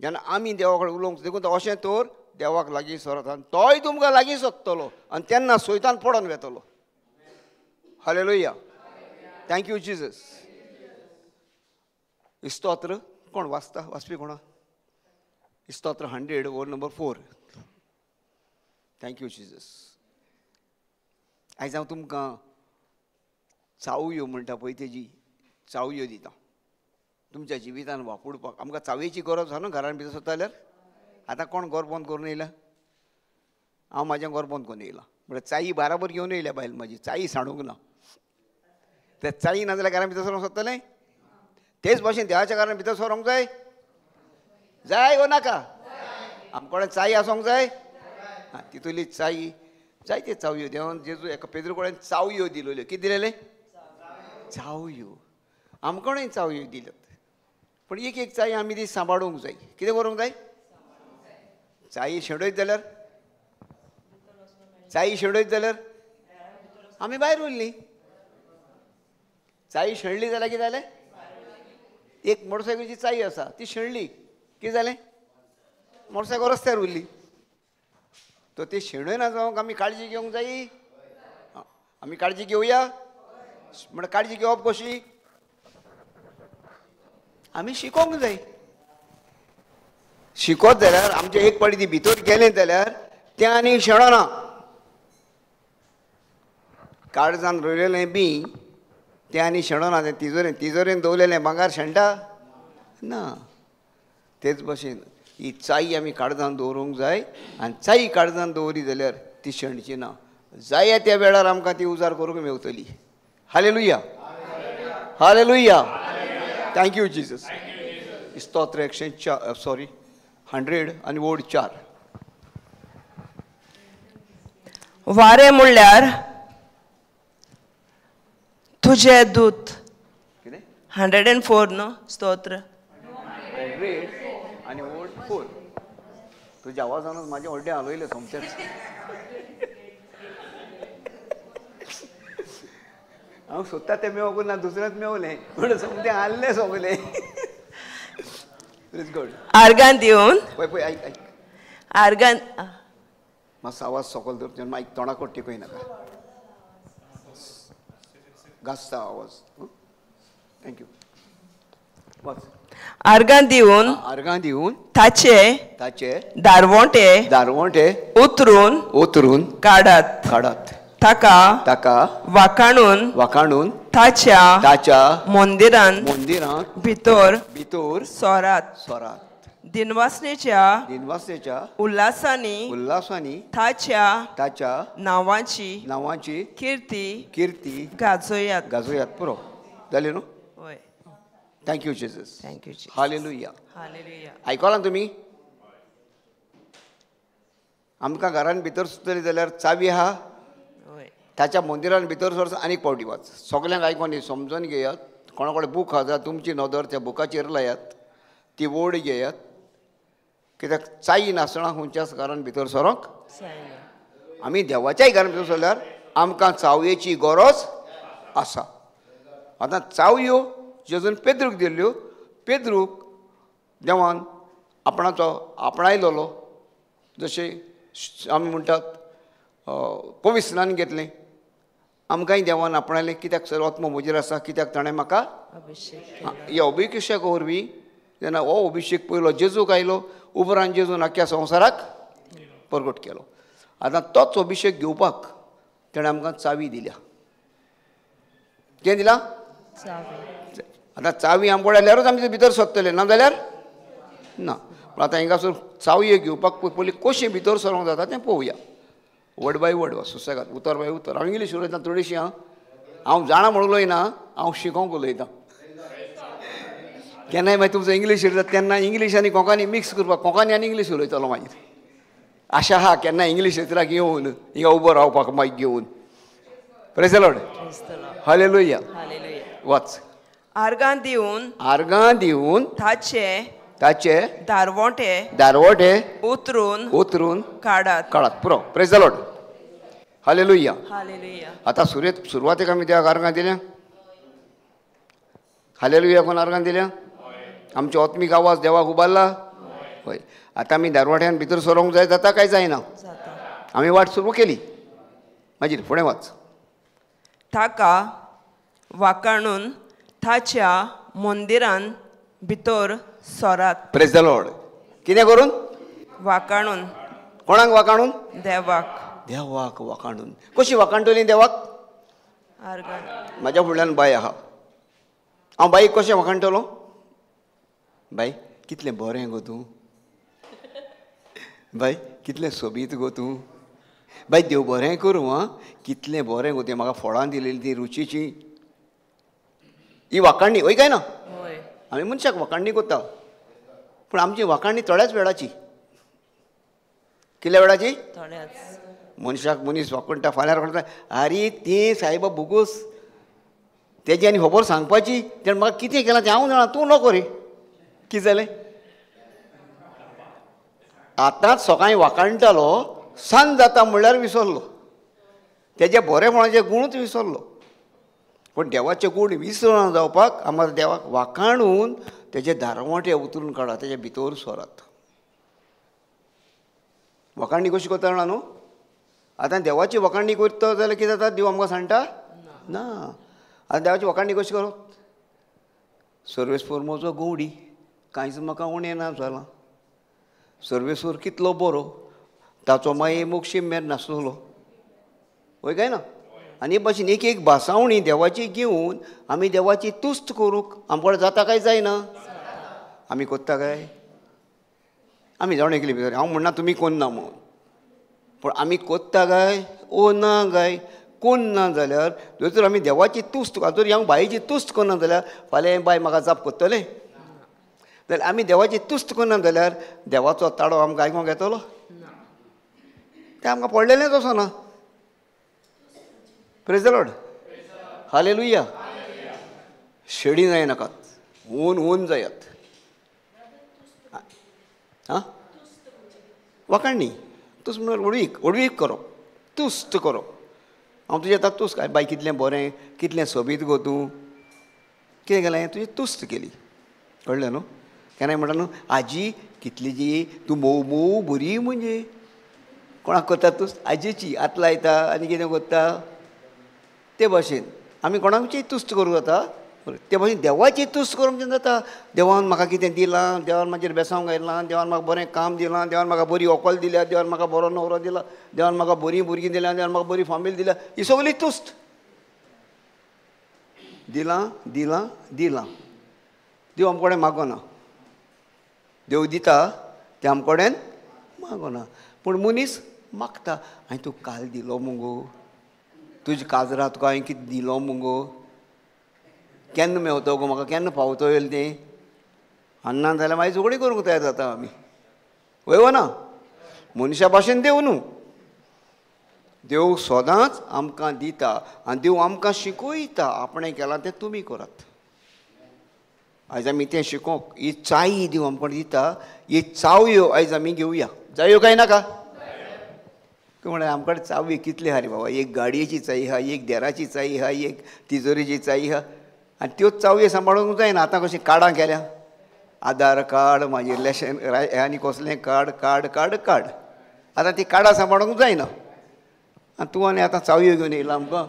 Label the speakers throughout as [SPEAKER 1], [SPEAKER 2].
[SPEAKER 1] जेन्ना आमी देवा कडेन उलोवंक देखून अशें तर देवाक लागीं सरात आनी तोय तुमकां लागीं सोदतलो आनी तेन्ना सोयतान पडोन वेतलो. हालेलुया. Thank you Jesus. स्तोत्र कोण वाचता? वाचपी कोणा? स्तोत्र 100 वर नंबर 4. Thank you Jesus. आयज हांव तुमकां चावयो म्हणटा पळय तेजी चावयो दिता तुमच्या जिवितान वापरपाक. आमकां चावयेची गरज आसा न्हू घरान भितर सोदता जाल्यार. आतां कोण घर बंद करून येयला? हांव म्हाजें घर बंद करून येयलां. म्हळ्यार चाई बाराबर घेवन येयल्या बायल म्हाजी, चाई सांडूंक ना. ते चाई ना जाल्यार घरान भितर सरोंक सोदतलें? तेच भाशेन देवाच्या घरान भितर सरोंक जाय. जाय वो नाका? आमकोडेन चाई आसूंक जाय. तितुली चाई जायते चावयो देवान जेजू एका पेद्रू कडेन चावयो दिलेल्यो. कितें दिलेलें? चावयो. आमकोणेय चावयो दिल्यात, पूण एक एक चाई आमी ती सांबाळूंक जाय. कितें करूंक जाय? चाई शेणयत जाल्यार, चाई शेणयत जाल्यार आमी भायर उरलीं. चाई शेणली जाल्यार कितें जालें? एक मोटरसायकलीची चाई आसा ती शेणली, कितें जालें? मोटरसायकल रस्त्यार उरली. तो ती शेणयना जावंक आमी काळजी घेवंक जायी. आमी काळजी घेवया. म्हणल्यार काळजी घेवप कशी? आमी शिकोंक जाय. शिकोत जाल्यार आमचे एक पाटी ती भितर गेलें जाल्यार तें आनी शेणना. काळजान रोयलेलें बी तें आनी शेणना. तें तिजोरेन तिजोरेन दवरलेलें भांगर शेणटा ना. तेच भाशेन ही चाई आमी काळजान दवरूंक जाय आनी चाई काळजान दवरी जाल्यार ती शेणची ना. जाय त्या वेळार आमकां ती उजार करूंक मेवतली. Hallelujah. Hallelujah. Thank you Jesus. स्तोत्र 104 सॉरी 100 आनी वोड 4.
[SPEAKER 2] वारें म्हणल्यार तुजें दूत. 104 न्हू स्तोत्र?
[SPEAKER 1] 100 आनी वोड 4. तुज्या आवाजानूच म्हाजें व्हडलें हालयलें सोमतेंच. हांव सोदता तें मेवूंक ना, दुसरेंच मेवलें पूण सोमतें हाल्लें सगलें.
[SPEAKER 2] आर्गां दिवन
[SPEAKER 1] पळय पळय आयक आयक
[SPEAKER 2] आर्गां
[SPEAKER 1] मातसो आवाज सकयल धर, मायक तोंडाक टेकय नाका, गाजता आवाज. Thank you.
[SPEAKER 2] आर्गां दिवन,
[SPEAKER 1] आर्गां दिवन
[SPEAKER 2] ताचे
[SPEAKER 1] ताचे
[SPEAKER 2] दारवोंटे
[SPEAKER 1] दारवोंटे
[SPEAKER 2] उतरून
[SPEAKER 1] उतरून
[SPEAKER 2] काडात
[SPEAKER 1] काडात
[SPEAKER 2] ताका
[SPEAKER 1] ताका
[SPEAKER 2] वाकाणून
[SPEAKER 1] वाकाणून
[SPEAKER 2] ताच्या
[SPEAKER 1] ताच्या
[SPEAKER 2] मंदिरान
[SPEAKER 1] मंदिरांत
[SPEAKER 2] भितर
[SPEAKER 1] भितर
[SPEAKER 2] सोरात
[SPEAKER 1] सोरात
[SPEAKER 2] दिनवासनेच्या
[SPEAKER 1] दिनवासनेच्या
[SPEAKER 2] उल्हासांनी
[SPEAKER 1] उल्हासांनी
[SPEAKER 2] ताच्या
[SPEAKER 1] ताच्या
[SPEAKER 2] नांवाची
[SPEAKER 1] नांवाची
[SPEAKER 2] किर्ती
[SPEAKER 1] किर्ती
[SPEAKER 2] गाजोयात
[SPEAKER 1] गाजोयात. पुरो जालें न्हू?
[SPEAKER 2] हय.
[SPEAKER 1] Thank you Jesus.
[SPEAKER 2] Thank you Jesus.
[SPEAKER 1] Hallelujah.
[SPEAKER 2] Hallelujah.
[SPEAKER 1] आयकलां तुमी? आमकां घरान भितर सुतली जाल्यार चावी आहा ताच्या मंदिरान भितर सरस. आनीक पावटी वाच, सगल्यांक आयकोन समजून घेयात. कोणा कडेन बूक आसा जाल्यार तुमची नदर त्या बुकाचेर लायात, ती वोड घेयात. कित्याक चाई नासतना खंयच्याच घरान भितर सरोंक आमी देवाच्याय घरान भितर सरल्यार आमकां चावयेची गरज आसा. आतां चावयो जेजून पेद्रूक दिल्ल्यो, पेद्रूक देवान आपणाचो आपणायलोलो. जशें आमी म्हणटात पवित्र स्नान घेतलें, आमकांय देवान आपणायलें. कित्याक सर आत्मो म्हजेर आसा, कित्याक ताणें म्हाका ह्या अभिषेका वरवीं. जेन्ना हो अभिषेक पयलो जेजूक आयलो, उपरांत जेजून आख्या संवसाराक परगट केलो. आतां तोच अभिषेक घेवपाक ताणें आमकां चावी दिल्या. कितें दिला? आतां चावी आमकां आयल्यारूच आमी भितर सोदतले, ना जाल्यार ना. पूण आतां हिंगासर चावयो घेवपाक पयलीं कशें भितर सरोंक जाता तें पळोवया. वर्ड बाय वर्ड सुसेगाद, उतर बाय उतर. हांव इंग्लीश उलयतां थोडीशी. हांव हांव जाणा म्हणून उलयना, हांव शिकोवंक उलयतां. केन्नाय मागीर तुमचो इंग्लीश उलयता तेन्ना इंग्लीश आनी कोंकणी मिक्स करपाक, कोंकणी आनी इंग्लीश उलयतलो मागीर. आशा आहा केन्ना इंग्लीश उतराक येवन हिंगा उबो रावपाक मायक घेवन. Praise the Lord. Hallelujah. वाच.
[SPEAKER 2] आर्गां दिवन
[SPEAKER 1] आर्गां दिवन
[SPEAKER 2] ताचे
[SPEAKER 1] ताचे
[SPEAKER 2] दारवोंटे
[SPEAKER 1] दारवोंटे
[SPEAKER 2] उतरून
[SPEAKER 1] उतरून
[SPEAKER 2] काडात
[SPEAKER 1] काडात. पुरो. Praise the Lord. Hallelujah.
[SPEAKER 2] Hallelujah.
[SPEAKER 1] आतां सुरवातेक आमी देवाक आर्गां दिल्या. हालेलुया कोण आर्गां दिल्या? आमचो आत्मीक आवाज देवाक उबारला. हय. आतां आमी दारवाट्यान भितर सरोंक जाय, जाता काय जायना? आमी वाट सुरू केली. मागीर फुडें वाच.
[SPEAKER 2] ताका वाकाणून ताच्या मंदिरान भितर सोरात.
[SPEAKER 1] Praise the Lord. कितें करून?
[SPEAKER 2] वाकाणून.
[SPEAKER 1] कोणाक वाकाणून?
[SPEAKER 2] देवाक.
[SPEAKER 1] देवाक वाकाणून. कशी वाकाणटली देवाक? म्हाज्या फुडल्यान बाय आहा, हांव बाईक कशें वाकाणटलो? बाय कितलें बरें गो तूं, बाय कितलें सोबीत गो तूं, बाय देव बरें करूं आं, कितलें बरें गो तें म्हाका फळां दिलेलीं ती रुचीची. ही वाकाणणी हय काय ना? आमी मनशाक वाकाणणी करता, पूण आमची वाकाणणी थोड्याच वेळाची. कितल्या वेळाची? मनशाक मनीस वाकणटा, फाल्यां वाकणटा. आरे तें सायबा बोगोस, तेजी आनी खबर सांगपाची, तेणें म्हाका कितें केलां तें हांव जाणा, तूं नको रे. कितें जालें? आतांच सकाळीं वाकाणटालो, सांज जाता म्हणल्यार विसरलो, तेजे बरेपणाचे गुणूच विसरलो. पूण देवाचे गूण विसरना जावपाक आमकां देवाक वाकाणून तेजे दारवांटे उतरून काडा, तेजे भितर सोरात. वाकाणणी कशी करता जाणा न्हू? आतां देवाची वाकाणणी करता जाल्यार कितें जाता? देव आमकां सांडटा ना. आतां देवाची वाकाणणी कशी करप? सर्वेस्पर म्हजो गवडी, कांयच म्हाका उणें ना जालां. सर्वेस्पर कितलो बरो, ताचो माये मोक्षी मेर नासलो. हय काय ना? आनी हे भाशेन एक एक भासावणी देवाची घेवन आमी देवाची तुस्त करूंक आमकां जाता काय जायना? आमी कोत्ता काय? आमी जाण एकली भितर, हांव म्हणना तुमी कोन्ना म्हणून, पूण आमी कोत्ता काय ओ ना काय? कोण ना जाल्यार जर तर आमी देवाची तुस्त, जर हांव बायेची तुस्त करना जाल्यार फाल्यां बाय म्हाका जाप कोत्तलें. जाल्यार आमी देवाची तुस्त करना जाल्यार देवाचो ताळो आमकां आयकूंक येतलो? तें आमकां पडलेलेंच वचना. Praise the Lord. Hallelujah. शेडी जायनाकात, ऊन ऊन जायात. आं, वाकाणणी तुस्त म्हणल्यार व्हडवीक, व्हडवीक करप, तुस्त करप. हांव तुजें आतां तुस्त, बाय कितलें बरें, कितलें सोबीत गो तूं, कितें केलें तुजी तुस्त केली. कळ्ळें न्हू? केन्नाय म्हणटा न्हू, आजी कितली जी तूं मोव मोव बरी म्हणजे. कोणाक करता तुस्त? आजेची हात लायता आनी कितें करता. ते भाशेन आमी कोणाकूय तुस्त करूं जाता, ते भाशेन देवाची तुस्त करूंक जाता. देवान म्हाका कितें दिलां, देवान म्हाजेर बेसांव घायलां, देवान म्हाका बरें काम दिलां, देवान म्हाका बरी व्हंकल दिल्या, देवान म्हाका बरो न्हवरो दिला, देवान म्हाका बरीं भुरगीं दिल्या, देवान म्हाका बरी फामील दिल्या. ही सगळी तुस्त. दिलां दिलां दिलां. देव आमचे कडेन मागना, देव दिता तें आमचे कडेन मागना, पूण मनीस मागता. हांवें तुका काल दिलो मुगो, तुजी काजरा तुका हांवें कितें दिलो मुगो, केन्ना मेवतो गो म्हाका, केन्ना पावतो येयलें तें. आनी ना जाल्यार मागीर झगडीं करूंक तयार जाता आमी. वय वो ना? मनशा भाशेन देव न्हू, देव सदांच आमकां दिता आनी देव आमकां शिकयता, आपणें केलां तें तुमी करात. आयज आमी तें शिकोवंक ही चायी देव आमकां दिता, ही चावयो आयज आमी घेवया. जायो काय नाका? म्हळ्यार आमकां चावी कितली आहा रे बाबा, एक गाडयेची चाई आहा, एक देराची चाई आहा, एक तिजोरेची चाई आहा, आनी त्योच चावयो सांबाळूंक जायना. आतां कशीं कार्डां केल्या, आधार कार्ड, मागीर लॅशन आनी कसलें कार्ड, कार्ड कार्ड कार्ड. आतां तीं कार्डां सांबाळूंक जायना. आनी तूं आनी आतां चावयो घेवन येयला आमकां.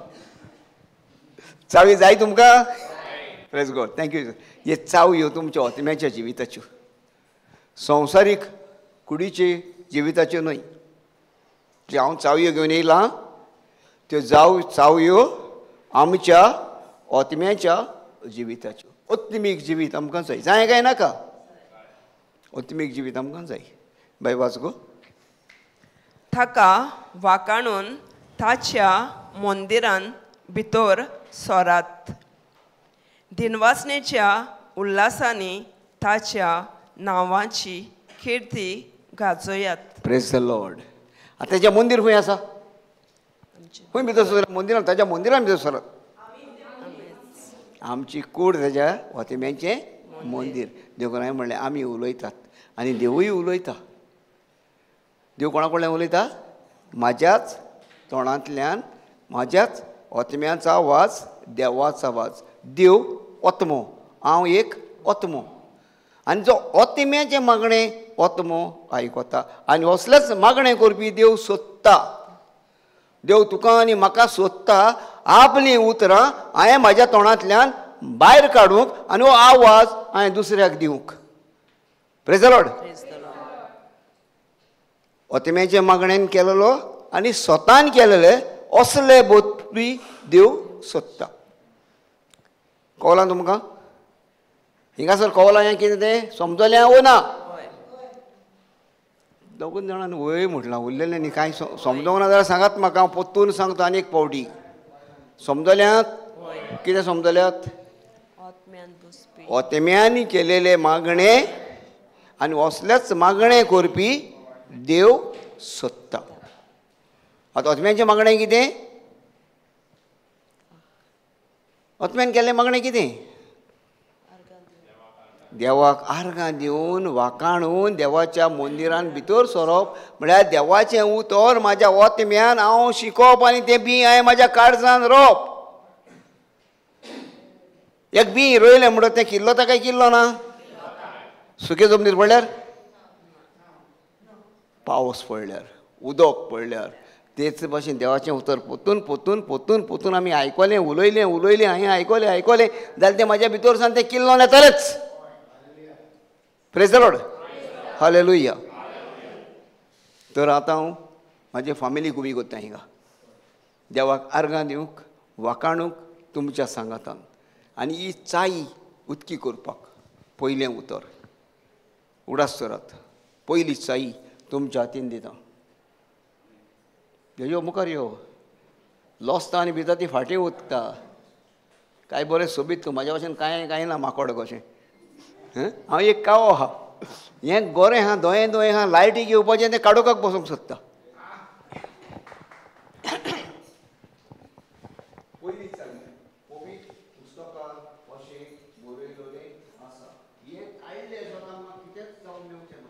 [SPEAKER 1] चावी जाय तुमकां? Praise God, thank you. हे चावयो तुमच्या आत्म्याच्या जिविताच्यो, संवसारीक कुडीचे जिविताच्यो न्हय. जे हांव चावयो घेवन येयलां त्यो जाव चावयो आमच्या आत्म्याच्या जिविताच्यो. आत्मीक जिवीत आमकां जाय. जाय काय नाका? आत्मीक जिवीत आमकां जाय. बाय वाच गो.
[SPEAKER 2] ताका वाकाणून ताच्या मंदिरान भितर सोरात, दिनवासनेच्या उल्हासांनी ताच्या नांवाची किर्ती गाजयात.
[SPEAKER 1] Praise the Lord. आतां ताचें मंदीर खंय आसा? खंय भितर सरत? मंदिरान, ताच्या मंदिरान भितर सरत. आमची कूड ताच्या आत्म्याचें मंदीर. देखून हांवें म्हणलें आमी उलयतात आनी देवूय उलयता. देव कोणा कडल्यान उलयता? म्हाज्याच तोंडांतल्यान, म्हाज्याच आत्म्याचो आवाज, देवाचो आवाज. देव आत्मो, हांव एक आत्मो, आनी जो आत्म्याचें मागणें ओतमो आयकता आनी असलेच मागणें करपी देव सोदता. देव तुका आनी म्हाका सोदता आपलीं उतरां हांवें म्हाज्या तोंडांतल्यान भायर काडूंक आनी हो आवाज हांवें दुसऱ्याक दिवंक. Praise the Lord. ओतम्याच्या मागणेन केलेलो आनी स्वतान केलेले असले बोतपी देव सोदता. कवलां तुमकां हिंगासर कवलां हें कितें तें समजलें वो ना? दोगून जाणान वय म्हटलां, उरलेलें न्ही कांय समजोंक ना जाल्यार सांगात म्हाका, हांव परतून सांगता आनी एक पावटी. समजल्यात? कितें समजल्यात? ओतम्यांनी केलेले मागणे आनी असलेच मागणे करपी देव सोदता. आतां ओतम्यांचें मागणें कितें? ओतम्यान केल्लें मागणें कितें? देवाक आर्गां दिवन वाकाणून देवाच्या मंदिरान भितर सरप म्हळ्यार देवाचें उतर म्हाज्या ओतम्यान हांव शिकोवप आनी तें बीं हांवें म्हाज्या काळजान रोवप. एक बीं रोयलें म्हणटकच तें किल्लता काय किल्लो ना? सुके जमनीर पडल्यार, पावस पडल्यार, उदक पडल्यार, तेच भाशेन देवाचें उतर पोतून पोतून पोतून पोतून आमी आयकलें, उलयलें उलयलें, हांवें आयकलें आयकलें जाल्यार तें म्हाज्या भितर सावन तें किल्लोन येतलेंच. Praise the Lord. Hallelujah. तर आतां हांव म्हाजे फामिलीक उबी करता हिंगा देवाक आर्गां दिवंक, वाकाणूंक तुमच्या सांगातान आनी ही चाई उदकी करपाक पयलें उतर उडास करात. पयली चाई तुमच्या हातीन दिता. यो मुखार यो, लोसता आनी भिता ती फाटीं उदता. काय बरें सोबीत तूं, म्हाज्या भाशेन कांय कांय ना माकोड कशें. हांव एक कावो आहा, हें गोरें आहा, दोये दोये आहा, लायटी घेवपाचें तें काडोकाक बसूंक सोदता. पयली चावी पवित्र पुस्तकार अशें बरयलेलें आसा. हें काडलें शिवाय आमकां कितेंच जावन मेवचें ना.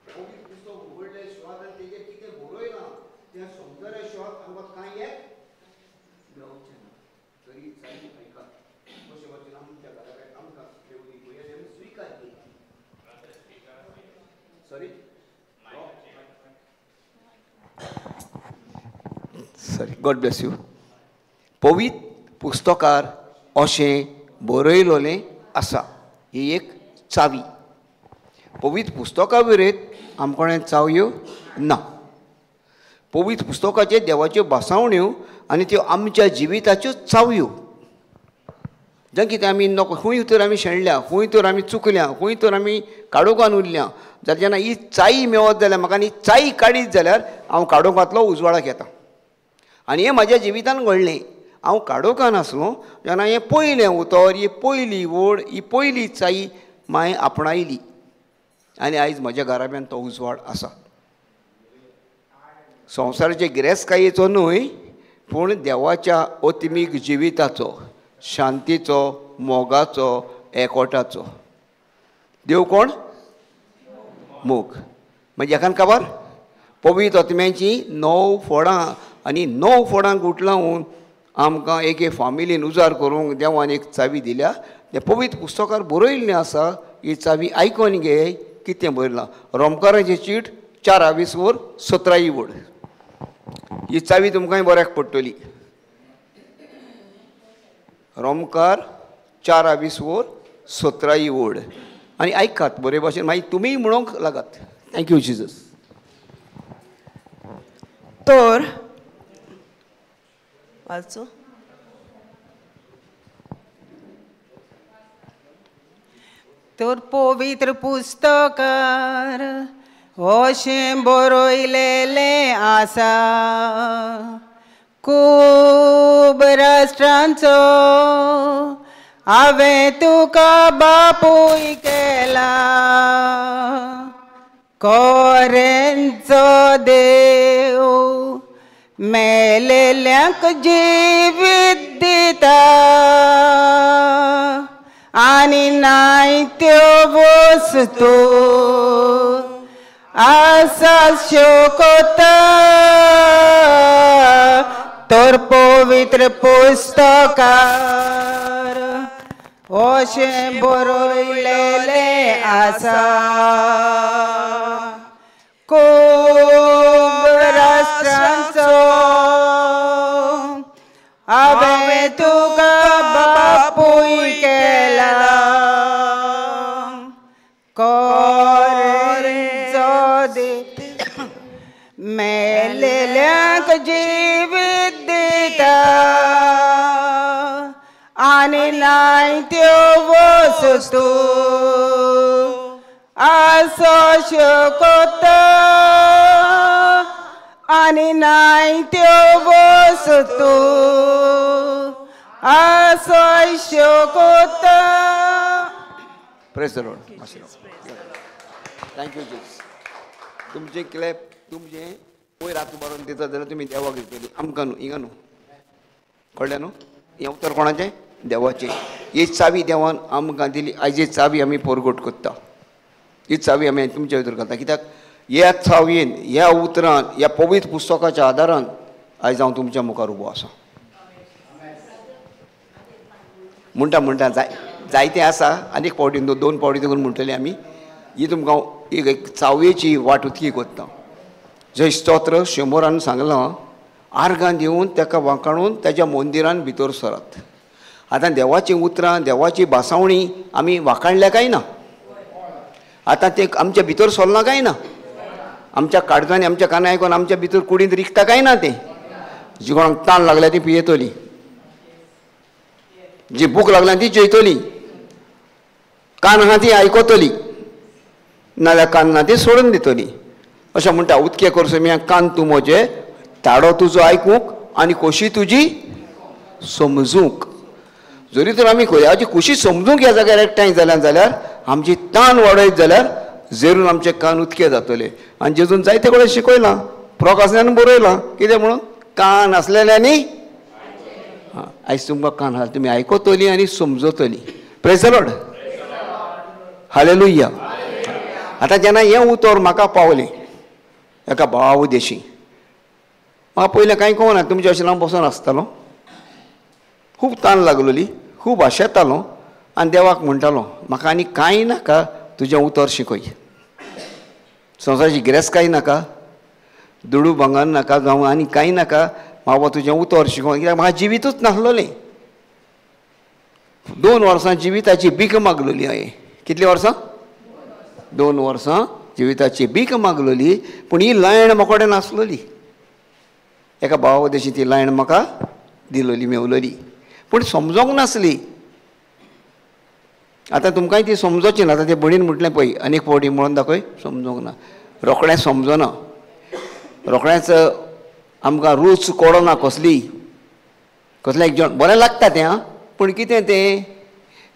[SPEAKER 1] पवित्र पुस्तक उगडले शिवाय आनी तेजेर कितें बरयलां तें समजले शिवाय आमकां कांय एक मेवचें ना. तरी चावी आयकात कशें भाशेन आमच्या घरा आमकां देवली पळय आनी आमी स्विकारली. Sorry sorry, God bless you. पवित्र पुस्तकार अशें बरयलेलें आसा. ही एक चावी. पवित्र पुस्तका विरयत आमकोणें चावयो ना. पवित्र पुस्तकाचेर देवाच्यो भासावण्यो आनी त्यो आमच्या जिविताच्यो चावयो. जें कितें आमी नको खंय तर आमी शेणल्या, खंय तर आमी चुकल्या, खंय तर आमी काडोवकान उरल्या जाल्यार जेन्ना ही चाई मेवत जाल्यार म्हाका आनी चाई काडीत जाल्यार हांव काडोवकांतलो उजवाडाक येता. आनी हें म्हाज्या जिवितान घडलें. हांव काडोवकान आसलो जेन्ना हें पयलें उतर, ही पयली ओड, ही पयली चाई मागीर आपणायली आनी आयज म्हज्या घराब्यान तो उजवाड आसा. संवसाराचे गिरेस्तकायेचो न्हय पूण देवाच्या ओत्मीक जिविताचो, शांतीचो, मोगाचो, एकवटाचो. देव कोण? मोग. म्हणजे एकान खबर पवित्र आत्म्याची 9 फळां आनी 9 फळां गुटलावन आमकां एके फामिलीन उजार करूंक देवान एक चावी दिल्या. तें पवित्र पुस्तकार बरयल्लें आसा. ही चावी आयकोन घे कितें बरयलां. रोमकाराची चीट 4 वर 17 वड. ही चावी तुमकां बऱ्याक पडटली. रोमकार 4 वर 17 वड. आनी आयकात बरे भाशेन, मागीर तुमीय म्हणूंक लागात. Thank you Jesus.
[SPEAKER 2] तर वाचो.
[SPEAKER 3] तर पवित्र पुस्तकार अशें बरयलेलें आसा. खूब राष्ट्रांचो हांवें तुका बापूय केला, कोरेंचो देव मेलेल्यांक जिवीत दिता आनी नाय त्यो वस्तू आसा शोकता. तर पवित्र पुस्तकार अशें बरयलेलें आसा. खूब राष्ट्रांचो हांवें तुका बापूय केला, कोरेंचो देव मेलेल्यांक जिवीत दिता आनी नायत्यो वस्तू आसो शकता आनी नायत्यो वस्तू आसो शकता.
[SPEAKER 1] Praise the Lord. Thank you Jesus. तुमचें क्लॅप तुमचें वयर हात उबारून दिता जाल्यार तुमी देवाक दितली, आमकां न्हू, हिंगा न्हू. कळ्ळें न्हू? हें उतर कोणाचें? देवाचें. ही चावी देवान आमकां दिली. आयज ही चावी आमी पोरगोट करता, ही चावी आमी तुमच्या भितर घालता. कित्याक ह्या चावयेन, ह्या उतरान, ह्या पवित्र पुस्तकाच्या आदारान आयज हांव तुमच्या मुखार उबो आसा. म्हणटा म्हणटा जाय जायतें आसा, आनीक फावटी दोन फावटी देखून म्हणटली आमी. ही तुमकां एक चावयेची वाट उतकी कोत्ता. जय स्तोत्र शंबरान सांगलां, आर्गां दिवन ताका वांकाणून ताच्या मंदिरान भितर सरात. आतां देवाचीं उतरां, देवाची भासावणी आमी वाखाणल्या काय ना? आतां तें आमच्या भितर सरलां काय ना? आमच्या काळजांनी, आमच्या कानां आयकून आमच्या भितर कुडींत रिगता काय ना? तें जी कोणाक ताण लागल्या ती पियेतली, जी भूक लागल्या ती जेयतली, कान आहा ती आयकतली, नाजाल्यार कान ना ती सोडून दितली. अशें म्हणटा, उदके करसो मिया कान तूं म्हजे, ताडो तुजो आयकूंक आनी खोशी तुजी समजूंक. जरी तर आमी देवाची खुशी समजूंक ह्या जाग्यार एकठांय जाल्या जाल्यार आमची तान वाडयत जाल्यार जेरून आमचे कान उदके जातले. आनी जेजून जायते कडेन शिकयलां, प्रकाशनान बरयलां, कितें म्हणून कान आसलेल्यांनी. आयज तुमकां कान आसा, तुमी आयकतली आनी समजतली. Praise the Lord. Hallelujah. आतां जेन्ना हें उतर म्हाका पावलें एका भावा उदेशी, म्हाका पयलें कांय कळना, तुमच्या अशें हांव बसून आसतालो, खूब तान लागलोली, खूब आशेतालो आनी देवाक म्हणटालो, म्हाका आनी कांय नाका, तुजें उतर शिकय. संवसाराची गिरेस्तकाय नाका, दुडू भांगर नाका, जावं आनी कांय नाका, म्हाका तुजें उतर शिकोय. कित्याक म्हाका जिवितूच नासलोलें. 2 वर्सां जिविताची भीक मागलोली हांवें. कितलीं वर्सां? 2 वर्सां जिविताची भीक मागलोली. पूण ही लायण म्हाका कडेन नासलोली. एका भावा उदेशी ती लायण म्हाका दिलोली, मेवलोली, पूण समजोंक नासली. आतां तुमकांय ती समजोची ना. आतां ते भयणीन म्हटलें पळय, आनीक फावटी म्हणून दाखय, समजोंक ना, रोखडें समजना, रोखडेंच आमकां रूच कळना कसली, कसलें एक जेवण बरें लागता तें आं, पूण कितें तें,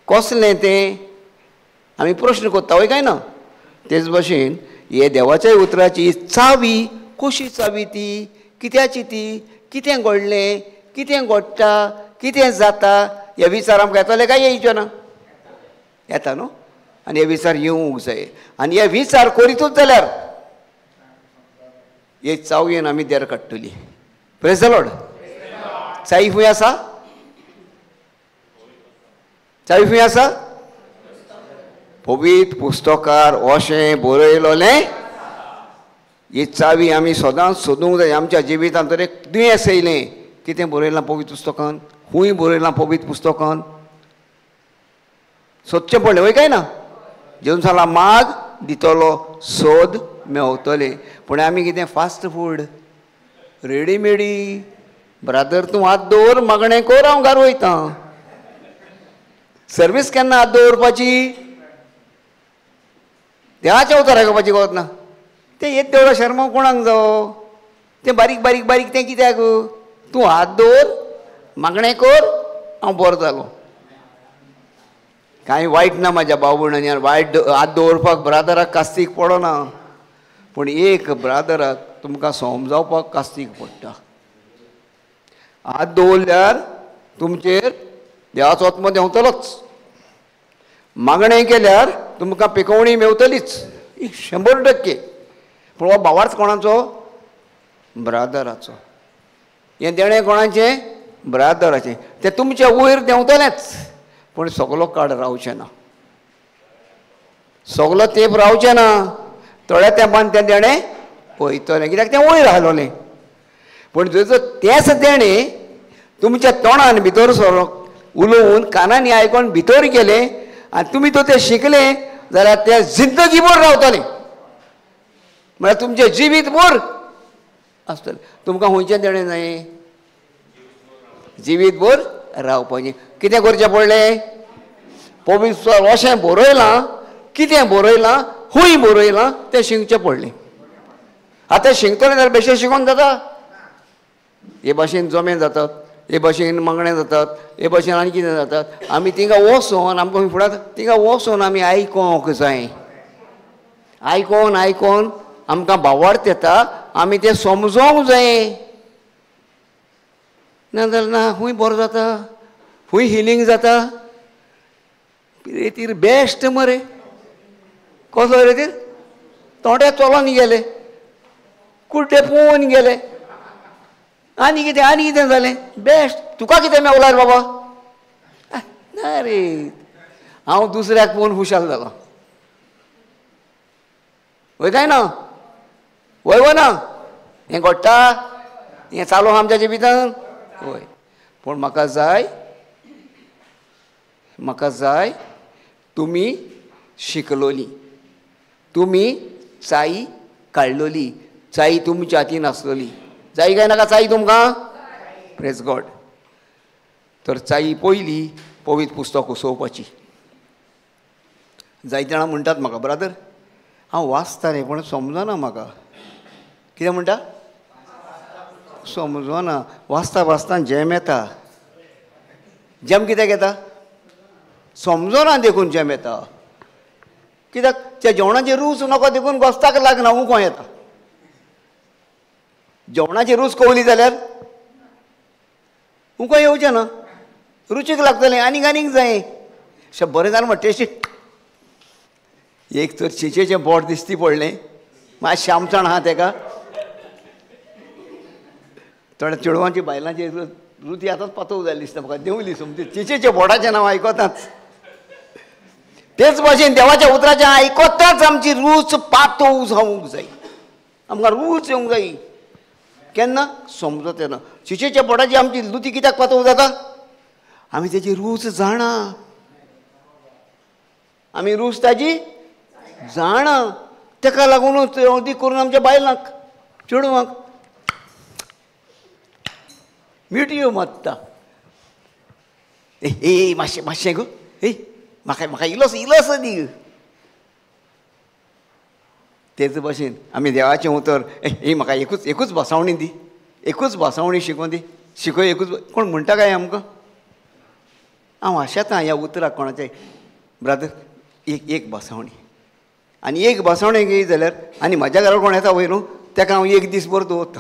[SPEAKER 1] कसलें तें, आमी प्रश्न करता वय काय ना? तेच भशेन हे देवाच्या उतराची चावी कशी चावी ती, कित्याची ती, कितें घडलें, कितें घडटा, कितें जाता, हे विचार आमकां येतले काय येयचो ना? येता न्हू. आनी हे विचार येवंक जाय. आनी हे विचार करीतूच जाल्यार हे चावयेन आमी देर काडटली. Praise the Lord. चावी खंय आसा? चावी खंय आसा? पवित्र पुस्तकार अशें बरयलोलें. ही चावी आमी सदांच सोदूंक जाय. आमच्या जिवितांत तर एक दुयेंस येयलें, कितें बरयलां पवित्र पुस्तकान, खूंय बरयलां पवित्र पुस्तकान, सोदचें पडलें वय काय ना? जेजून सांगलां, माग दितलो, सोद मेवतलें. पूण आमी कितें फास्ट फूड रेडीमेडी, ब्रादर तूं हात दवर, मागणें कर, हांव घरा वयतां. सर्वीस केन्ना हात दवरपाची? देवाच्या उतर आयकुपाची गरज ना. तें येत तेवडो शर्मा कोणाक जावो, तें बारीक बारीक बारीक तें कित्याक? तूं हात दवर, मागणें कर, हांव बरो जालो. कांय वायट ना म्हाज्या भाव भयणांनी, वायट हात दवरपाक ब्रादराक कास्तीक पडना, पूण एक ब्रादराक तुमकां समजावपाक कास्तीक पडटा. हात दवरल्यार तुमचेर देवाचो आत्मो देंवतलोच, मागणें केल्यार तुमकां पिकोवणी मेवतलीच 100%. पूण हो भावार्थ कोणाचो? ब्रादराचो. हें देणें कोणाचें? ब्रादराचें. तें तुमच्या वयर देंवतलेंच. पूण सगलो काळ रावचें ना, सगलो तेंप रावचें ना. थोड्या तेंपान तें देणें वयतलें, कित्याक तें वयर आसलोलें. पूण जर तेंच देणें तुमच्या तोंडान भितर सरो उलोवन कानांनी आयकोन भितर गेलें आनी तुमी तो तें शिकलें जाल्यार तें जिंदगीभर रावतलें, म्हळ्यार तुमचें जिवीत भर आसतलें. तुमकां खंयचें देणें जाय? जिवीत भर रावपाचें. कितें करचें पडलें? पवित्र अशें बरयलां, कितें बरयलां, खंय बरयलां तें शिकचें पडलें. आतां शिकतलें जाल्यार बेशें शिकोन जाता? हे भाशेन जमे जातात, हे भाशेन मागणें जातात, हे भाशेन आनी कितें जातात. आमी थिंगा वचोन आमकां फुडार थिंगा वचोन आमी आयकोंक जाय. आयकोन आयकोन आमकां भावार्थ येता, आमी तें समजोंक जाय. ना जाल्यार ना खूंय बरो जाता, खूंय हिलींग जाता. रेतीर बेस्ट मरे, कसो रेतीर तोंड्या चलोन गेले, कुड्डे पोवन गेले, आनी कितें आनी कितें जालें. बेस्ट तुका कितें मेवलार बाबा? ना रे, हांव दुसऱ्याक पळोवन खुशाल जालो. वय काय ना? वय वो ना? हें घडटा, हें चालू आहा आमच्या जिवितान. वय, पूण म्हाका जाय, म्हाका जाय तुमी शिकलोली, तुमी चाई काडलोली. चाई तुमच्या हातीन आसलोली. जाय काय नाका चाई तुमकां? Praise God. तर चाई पयली पवित्र पुस्तक उसोवपाची. जायते जाणां म्हणटात म्हाका, ब्रादर हांव वाचता रे पूण समजना म्हाका. कितें म्हणटा? समजना. वाचता वाचता जेम येता. जेम कित्याक येता? समजना देखून जेम येता. कित्याक त्या जेवणाची रूच नाका देखून गोस्ताक लागना, उको येता. जेवणाची रूच कवली जाल्यार उको येवचें ना, रुचीक लागतलें, आनीक आनीक जाय. अशें बरें जालें म्हण टेस्टी. एक तर चिचेचें बोट दिसती पडलें, मातशें आमसाण आहा तेका. थोड्या चेडवांची बायलांची रुती आतांच पातळ जाली दिसता म्हाका, देंवली सोमती चिचेच्या बोटाचें नांव आयकताच. तेच भाशेन देवाच्या उतराचें आयकताच आमची रूच पातळ जावंक जाय, आमकां रूच येवंक जाय. केन्ना समजत येना. चिचेच्या बोटाची आमची लुती कित्याक पातळ जाता? आमी तेजी रूच जाणा, आमी रूच ताजी जाणा. तेका लागूनच ती करून आमच्या बायलांक चेडवांक मिटयो मारता. ए मातशें मातशें गो, ए म्हाका म्हाका इलोसो इलोसो दी. तेच भाशेन आमी देवाचें उतर, ए म्हाका एकूच एकूच भासावणी दी, एकूच भासावणी शिकोवन दी, शिकय एकूच. कोण म्हणटा काय आमकां? हांव आशेतां ह्या उतराक कोणाचें, ब्रादर एक एक भासावणी. आनी एक भासावणी घेयी जाल्यार आनी म्हाज्या घरा कोण येता पळय न्हू, तेका हांव एक दीस बरो दवरता.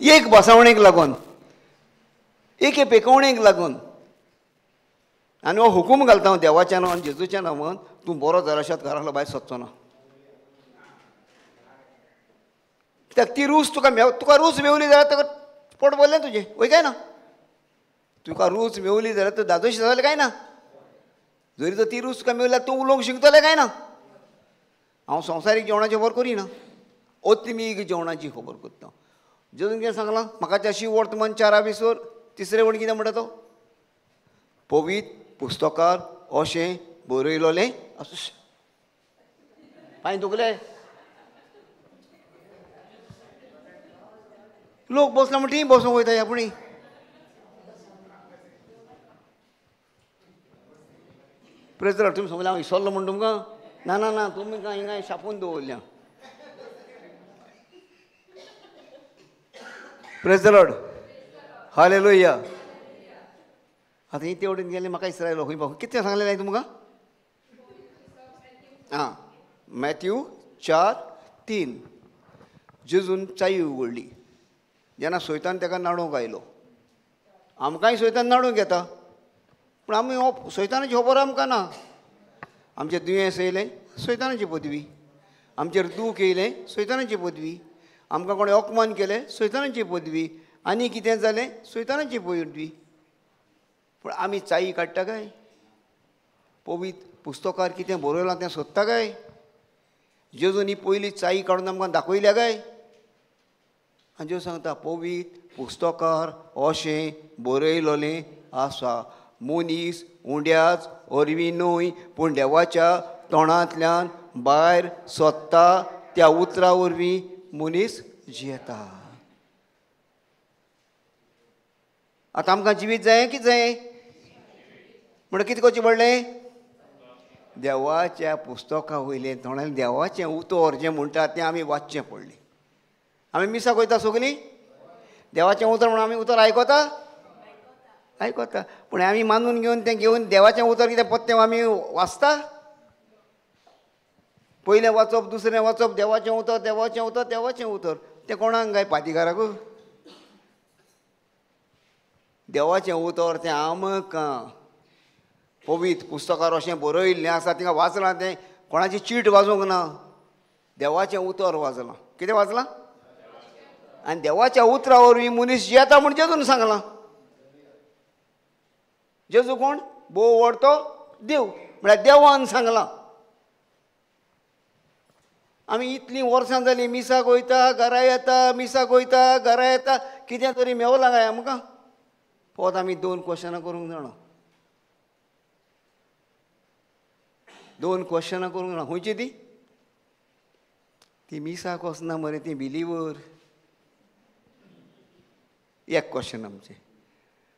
[SPEAKER 1] एक भासावणेक लागून, एके पेकोवणेक लागून. आनी हो हुकूम घालता हांव देवाच्या नांवान, जेजूच्या नांवान, तूं बरो जाल्याशात घरांतलो भायर सरचो ना. कित्याक ती रूच तुका मेव, तुका रूच मेवली जाल्यार ताका पोट भरलें तुजें. वय काय ना? तुका रूच मेवली जाल्यार तूं दादोशी जालें काय ना? जरी तर ती रूच तुका मेवली जाल्यार तूं उलोवंक शिकतलें काय ना? हांव संवसारीक जेवणाची खबर करिना, ओत्मीक जेवणाची खबर करता. जेजून कितें सांगलां म्हाका? त्याशी वर्तमान 4:20 तिसरे वण कितें म्हणटा तो? पवित्र पुस्तकार अशें बरयलोलें आसूं. पांय दुखले? लोक बसला म्हण ती बसूंक वयता आपणी. प्रेजर तुमी समजलें हांव विसरलो म्हण तुमकां? ना ना ना, तुमी हिंगा छापून दवरल्या. Praise the Lord, hallelujah. आतां ही तेवटेन गेले म्हाका इसरायलो खंय पाव. कितें सांगलें तुमकां? आं, मॅथ्यू 4:3. जेजून चाई उगडली जेन्ना सोयतान तेका नाडूंक आयलो. आमकांय सोयतान नाडूंक येता, पूण आमी हो सोयतानाची खबर आमकां ना. आमचें दुयेंस येयलें सोयतानाची पदवी, आमचेर दूख येयलें सोयतानाची पदवी, आमकां कोणें अपमान केलें सोयतानाची पदवी, आनी कितें जालें सोयतानाची पदवी. पूण आमी चाई काडटा काय? पवित्र पुस्तकार कितें बरयलां तें सोदता काय? जेजून ही पयली चाई काडून आमकां दाखयल्या काय? आनी जेजू सांगता पवित्र पुस्तकार अशें बरयलोलें आसा, मनीस उंड्याच वरवीं न्हय पूण देवाच्या तोंडांतल्यान भायर सोदता त्या उतरा वरवीं मनीस जियेता. आतां आमकां जिवीत जाय की जाय म्हणून कितें करचें पडलें? देवाच्या पुस्तका वयलें तोंडांतल्यान देवाचें उतर जें म्हणटा तें आमी वाचचें पडलें. आमी मिसाक वयता सगलीं, देवाचें उतर म्हणून आमी उतर आयकता आयकता, पूण आमी मानून घेवन तें घेवन देवाचें उतर कितें पत्तें आमी वाचता? पयलें वाचप, दुसरें वाचप, देवाचें उतर, देवाचें उतर, देवाचें उतर, तें कोणाक काय पादिकाराक? देवाचें उतर तें आमकां पवित्र पुस्तकार अशें बरयल्लें आसा, थिंगा वाचलां तें कोणाची चीट वाजूंक ना, देवाचें उतर वाजलां. कितें वाजलां? आनी देवाच्या उतरा वरवीं मनीस जियेता म्हूण जेजून सांगलां. जेजू कोण? भोव व्हड तो देव, म्हळ्यार देवान सांगलां. आमी इतलीं वर्सां जालीं मिसाक वयता, घरा येता, मिसाक वयता, घरा येता, कितें तरी मेवलां काय आमकां? फकत आमी दोन क्वेश्चनां करूंक जाणा, दोन क्वेश्चनां करूंक जाणा. खंयची ती? ती मिसाक वचना मरे, ती बिलीवर. एक क्वेश्चन आमचें.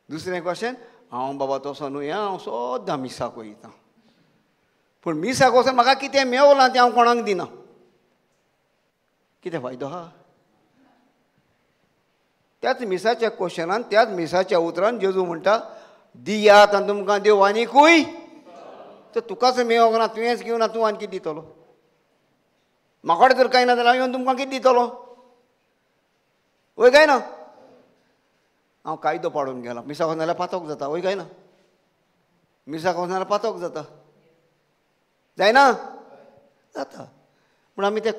[SPEAKER 1] दुसरें क्वेश्चन, हांव बाबा तसो न्हय, हांव सद्दां मिसाक वयता, पूण मिसाक वचून म्हाका कितें मेवलां तें हांव कोणाक दिना. कितें फायदो आहा? त्याच मिसाच्या क्वेश्चनान, त्याच मिसाच्या उतरान जेजू म्हणटा, दियात आनी तुमकां देव आनीकूय. तर तुकाच मेळोंक ना, तुवेंच घेवन तूं आनी कितें दितलो? म्हाका कडेन जर कांय ना जाल्यार हांव येवन तुमकां कितें दितलो? वय काय ना? हांव कायदो पाडून गेला. मिसाक वचना जाल्यार पातोक जाता, वय काय ना? मिसाक वचना जाल्यार पातोक जाता, जायना? जाता. पूण आमी ते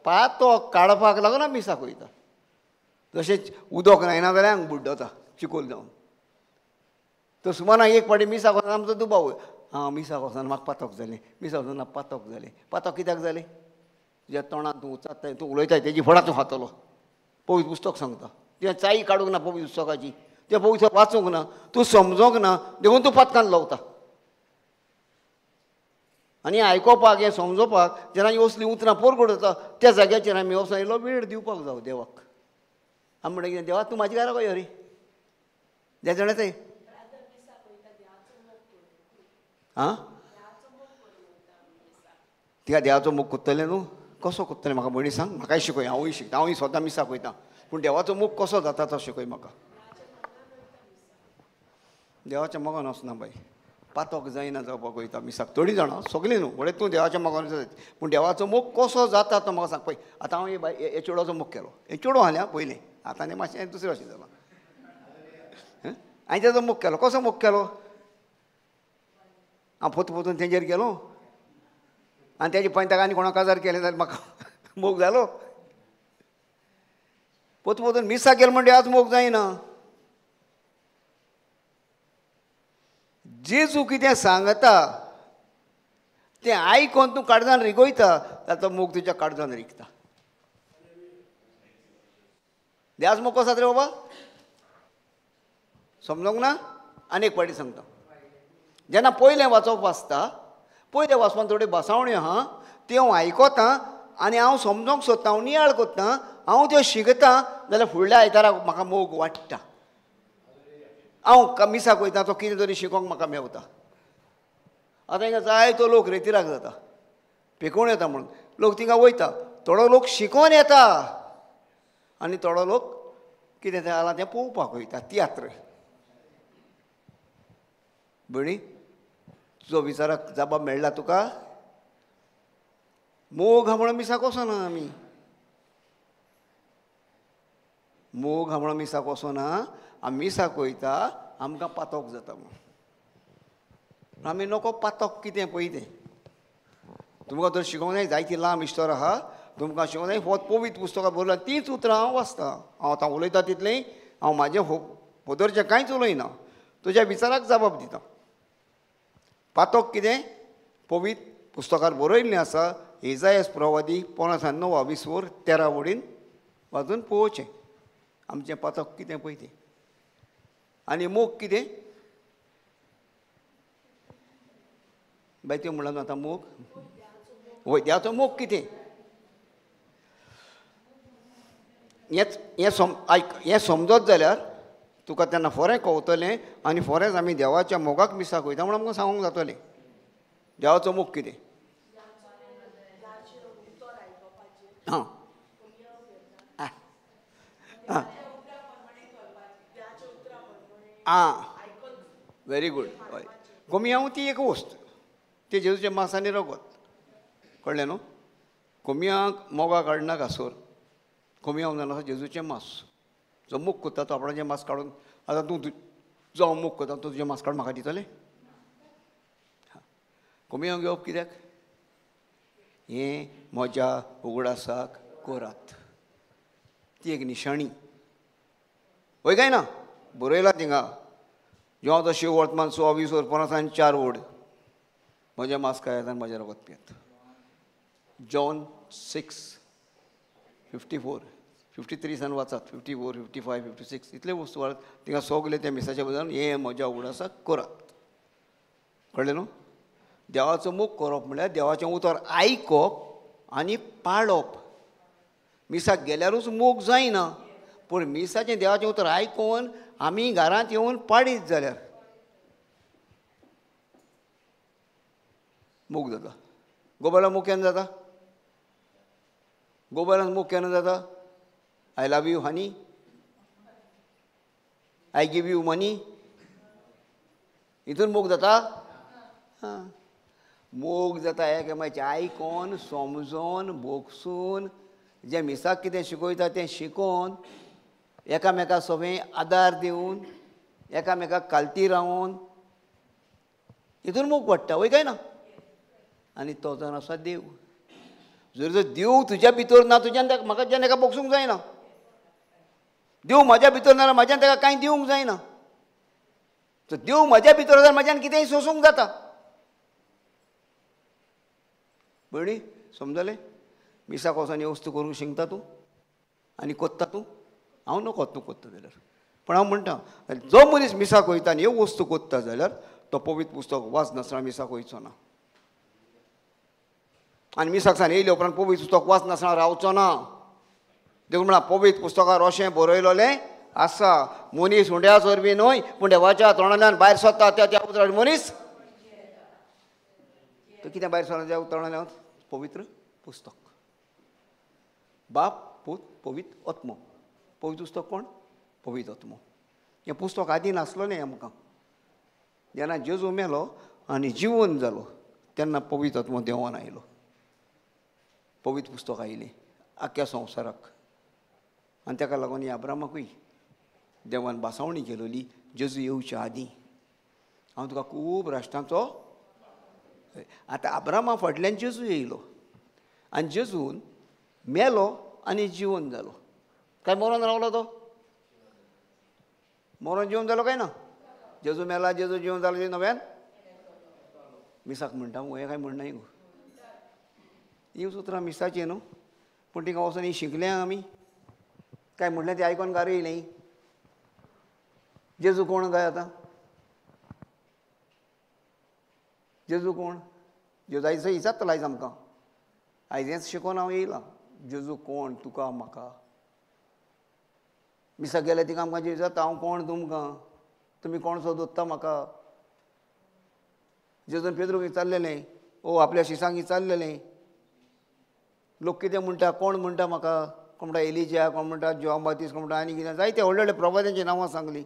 [SPEAKER 1] पातोक काडपाक लागून आमी मिसाक वयता. जशें उदक न्हायना जाल्यार आंग बुड्डता चिकोल जावन. तर सुमार एक फावटी मिसाक वचना आमचो दुबाव, आं मिसाक वचना म्हाका पातोक जालें, मिसाक वचना पातोक जालें. पातोक कित्याक जालें? तुज्या तोंडान तूं उचारताय, तूं उलयताय तेजी फळां तूं खातलो. पवित्र पुस्तक सांगता, तुवें चाई काडूंक ना पवित्र पुस्तकाची, तुवें पवित्र वाचूंक ना, तूं समजोंक ना, देखून तूं पातकान लवता. आनी आयकोपाक, हें समजोवपाक जेन्ना असलीं उतरां पोरगड जाता त्या जाग्याचेर आमी वचोन इल्लो वेळ दिवपाक जावो देवाक. आमी म्हणटा कितें, देवा तूं म्हाज्या घरा यो रे, देव जाणा तें. आं, तिका देवाचो मोग कोत्तलें न्हू? कसो कोत्तलें म्हाका भयणी सांग, म्हाकाय शिकय, हांवूय शिकता, हांवूय स्वता मिसाक वयता, पूण देवाचो मोग कसो जाता तो शिकय म्हाका. देवाच्या मोगान वचना बाय, पातोक जायना जावपाक वयता मिसाक थोडीं जाणां, सगळीं न्हू, व्हडलें तूं देवाच्या मोगान वचना, पूण देवाचो मोग कसो जाता तो म्हाका सांग. पळय आतां हांव हे चेडवाचो मोग केलो, हे चेडो आसलें पयलें, आतां आनी मातशें दुसरें अशें जालां. हांवें तेजो मोग केलो. कसो मोग केलो? हांव पोतून पोतून तेंचेर गेलो आनी तेजे पळय ताका आनी कोणा काजार केलें जाल्यार म्हाका मोग जालो. पोतून पोतून मिसाक गेलो म्हणटा आज मोग जायना. जेजू कितें सांगता तें आयकोन तूं काळजान रिगयता, ताचो मोग तुज्या काळजान रिगता. देवाचो मोग कसो जाता रे बाबा? समजोंक ना? आनी एक फावटी सांगता, जेन्ना पयलें वाचप आसता, पयलें वाचपान थोड्यो बसावण्यो आहा त्यो हांव आयकता आनी हांव समजोंक सोदता, हांव नियाळ कोत्ता, हांव त्यो शिकता, जाल्यार फुडल्या आयताराक म्हाका मोग वाडटा. हांव मिसाक वयता तो कितें तरी शिकोंक म्हाका मेवता. आतां हिंगा जायतो लोक रेतिराक जाता, पेकोवन येता म्हणून लोक थिंगा वयता, थोडो लोक शिकोन येता आनी थोडो लोक कितें तें जालां तें पळोवपाक वयता, तियात्र. भयणी तुजो विचाराक जाप मेळ्ळा तुका? मोग हा म्हणून मिसाक वचना आमी, मोग हा म्हणून मिसाक वचना, आमी मिसाक वयता आमकां पातोक जाता म्हणून. आमी नको पातोक कितें पळय तें. तुमकां तर शिकोवंक जाय, जायती लांब इश्टोर आहा, तुमकां शिकोवंक जाय. फकत पवित्र पुस्तकां बरयलां तींच उतरां हांव वाचतां. हांव आतां उलयतां तितलें हांव म्हाजें पदरचें कांयच उलयना. तुज्या विचाराक जबाब दिता. पातोक कितें पवित्र पुस्तकार बरयल्लें आसा, इजायस प्रवादी 8:45 13 वडीन वाजून पळोवचें आमचें पातक कितें पळय तें. आनी मोग कितें बाय त्यो म्हणलां आतां मोग वैद्याचो मोग कितें हेंच हें आयक, हें समजत जाल्यार तुका तेन्ना फोरें कवतलें आनी फोरेंच आमी देवाच्या मोगाक मिसाक वयता म्हूण आमकां सांगूंक जातलें. देवाचो मोग कितें? आं आं आं व्हेरी गूड. हय, कोमियांव ती एक वस्त, ती जेजूचें मांस आनी रगत, कळ्ळें न्हू? कोमियांक मोगा काडनाका सोर, कोमियांव जावन आसा जेजूचें मांस. जो मोग करता तो आपणाचें मांस काडून, आतां तूं जो हांव मोग करता तूं तुजें मांस काडून म्हाका दितलें? कोमियांव घेवप कित्याक? हें म्हज्या उगडासाक करात, ती एक निशाणी. वय काय ना बरयलां थिंगा, जेवा तो शिव वर्तमान 26 50 4 वड, म्हजें मांस खायात आनी म्हजें रगत पियात. जॉन 6:54 53 सान वाचात, 54 55 56 इतले वस्तू वाचात थिंगा सगळे त्या मिसाच्या बदल हें म्हज्या उगडासाक करात. कळ्ळें न्हू? देवाचो मोग करप म्हळ्यार देवाचें उतर आयकप आनी पाळप. मिसाक गेल्यारूच मोग जायना, पूण मिसाचें देवाचें उतर आयकून आमी घरांत येवन पाडीत जाल्यार मोग जाता. गोबरा मोग केन्ना जाता? गोबरान मोग केन्ना जाता? I love you honey, I give you money, हितून मोग जाता? आं, मोग जाता एकामेकाचें आयकोन समजोन भोगसून, जें मिसाक कितें शिकयता तें शिकोवन, एकामेका सगळें आदार दिवन, एकामेकाक कालती रावन, हितून मोग वाडटा. वय काय ना? आनी तो जावन आसा देव. जर जर देव तुज्या भितर ना, तुज्यान ताका म्हाका ज्यान ताका भोगसूंक जायना. देव म्हज्या भितर ना म्हज्यान ताका कांय दिवंक जायना. तर देव म्हज्या भितर जाल्यार म्हज्यान कितेंय सोंसूंक जाता. भयणी समजलें? मिसाक वचोन ह्यो वस्तू करूंक शिकता तूं आनी कोत्ता तूं? हांव नको तूं कोत्ता जाल्यार, पूण हांव म्हणटा जो मनीस मिसाक वयता आनी ह्यो वस्तू कोत्ता जाल्यार तो पवित्र पुस्तक वाचनासतना मिसाक वयचो ना. आनी मिसाक सान येयले उपरांत पवित्र पुस्तक वाचनासतना रावचो ना. देखून म्हणा पवित्र पुस्तकार अशें बरयलेलें आसा, मनीस हुंड्या चोरबी न्हय पूण देवाच्या तोंडांतल्यान भायर सरता त्या त्या उतरान मनीस तो कितें भायर सरता त्या तोंडांतल्यान? पवित्र पुस्तक. बाप पूत पवित्र आत्मो. पवित्र पुस्तक कोण? पवित्र आत्मो. हें पुस्तक आदी नासलोलें आमकां. जेन्ना जेजू मेलो आनी जिवन जालो तेन्ना पवित्र आत्मो देवान आयलो, पवित्र पुस्तक आयलें आख्ख्या संवसाराक. आनी ताका लागून ह्या अब्रामाकूय देवान भासावणी केलोली जेजू येवच्या आदीं, हांव तुका खूब राष्ट्रांचो. आतां अब्रामा फाटल्यान जेजू येयलो आनी जेजून मेलो आनी जिवन जालो. काय मरोन रावलो तो? मरोन जिवन जालो काय ना? जेजू मेला, जेजू जिवन जालो, जेजू नव्यान मिसाक म्हणटा मगो, हें काय म्हणनाय गो. ही उतरां मिसाचीं न्हू, पूण तिंगा वचोन ही शिकल्या आमी. काय म्हणलें तें आयकोन घरा येयलें. जेजू कोण काय आतां? जेजू कोण? जेजू आयज विचारतलो आयज आमकां, आयज हेंच शिकोवन हांव येयलां. जेजू कोण तुका म्हाका? मिसाक गेल्यार तिका आमकां जेजू विचारता, हांव कोण तुमकां? तुमी कोण सोदता म्हाका? जेजून पेद्रूक विचारलेलें, ओ आपल्या शिसांक विचारलेलें, लोक कितें म्हणटा, कोण म्हणटा म्हाका? कोण म्हणटा एलिजा, कोण म्हणटा जोआन बाप्तीस्त, कोण म्हणटा आनी कितें, जायते व्हडले व्हडले प्रवाद्यांची नांवां सांगलीं.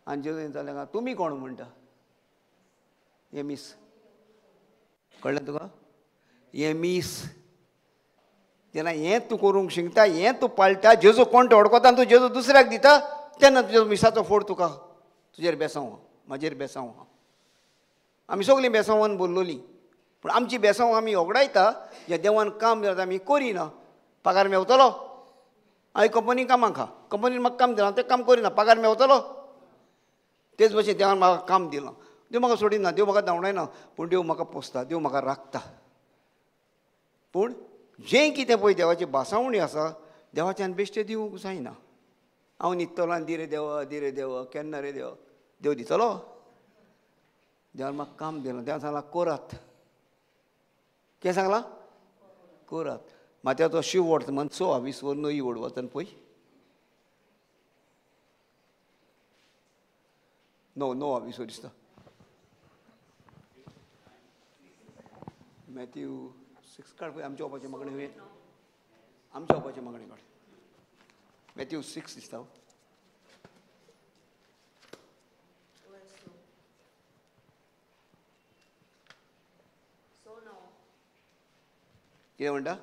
[SPEAKER 1] आनी जेजून विचारलें, तुमी कोण म्हणटा? हें मीस कळ्ळें तुका? हें मीस जेन्ना हें तूं करूंक शिकता, हें तूं पाळटा, जेजू कोण तो वळखता आनी तूं जेजू दुसऱ्याक दिता, तेन्ना तुज्या मिसाचो फोड तुका, तुजेर बेसांव आहा, म्हाजेर बेसांव आहा. आमी सगळीं बेसांवान बोल्लोलीं, पूण आमची बेसांव आमी होगडायता. जें देवान काम दिलां आमी करिना. पगार मेवतलो, हांवें कंपनी कामाक आहा, कंपनीन म्हाका काम दिलां, तें काम करिना, पगार मेवतलो. तेच भशेन देवान म्हाका काम दिलां, देव म्हाका सोडिना, देव म्हाका धांवडायना, पूण देव म्हाका पोसता, देव म्हाका राखता. पूण जें कितें पळय देवाची भासावणी आसा, देवाच्यान बेश्टें दिवंक जायना. हांव न्हिदतलो आनी दी रे देवा, दी रे देवा, केन्ना रे देवा, देव दितलो? देवान म्हाका काम दिलां, देवान सांगलां कोरात. कितें सांगलां? कोरात. मात्याचो शिव मन सो हावीस वर न्हय वड वचन पळय णव णव हावीस वर दिसता. मॅथ्यू 6 काड पळय, आमच्या ओपाचें मागणें, आमच्या ओपाचें मागणें काड. मॅथ्यू 6 दिसता. कितें म्हणटा?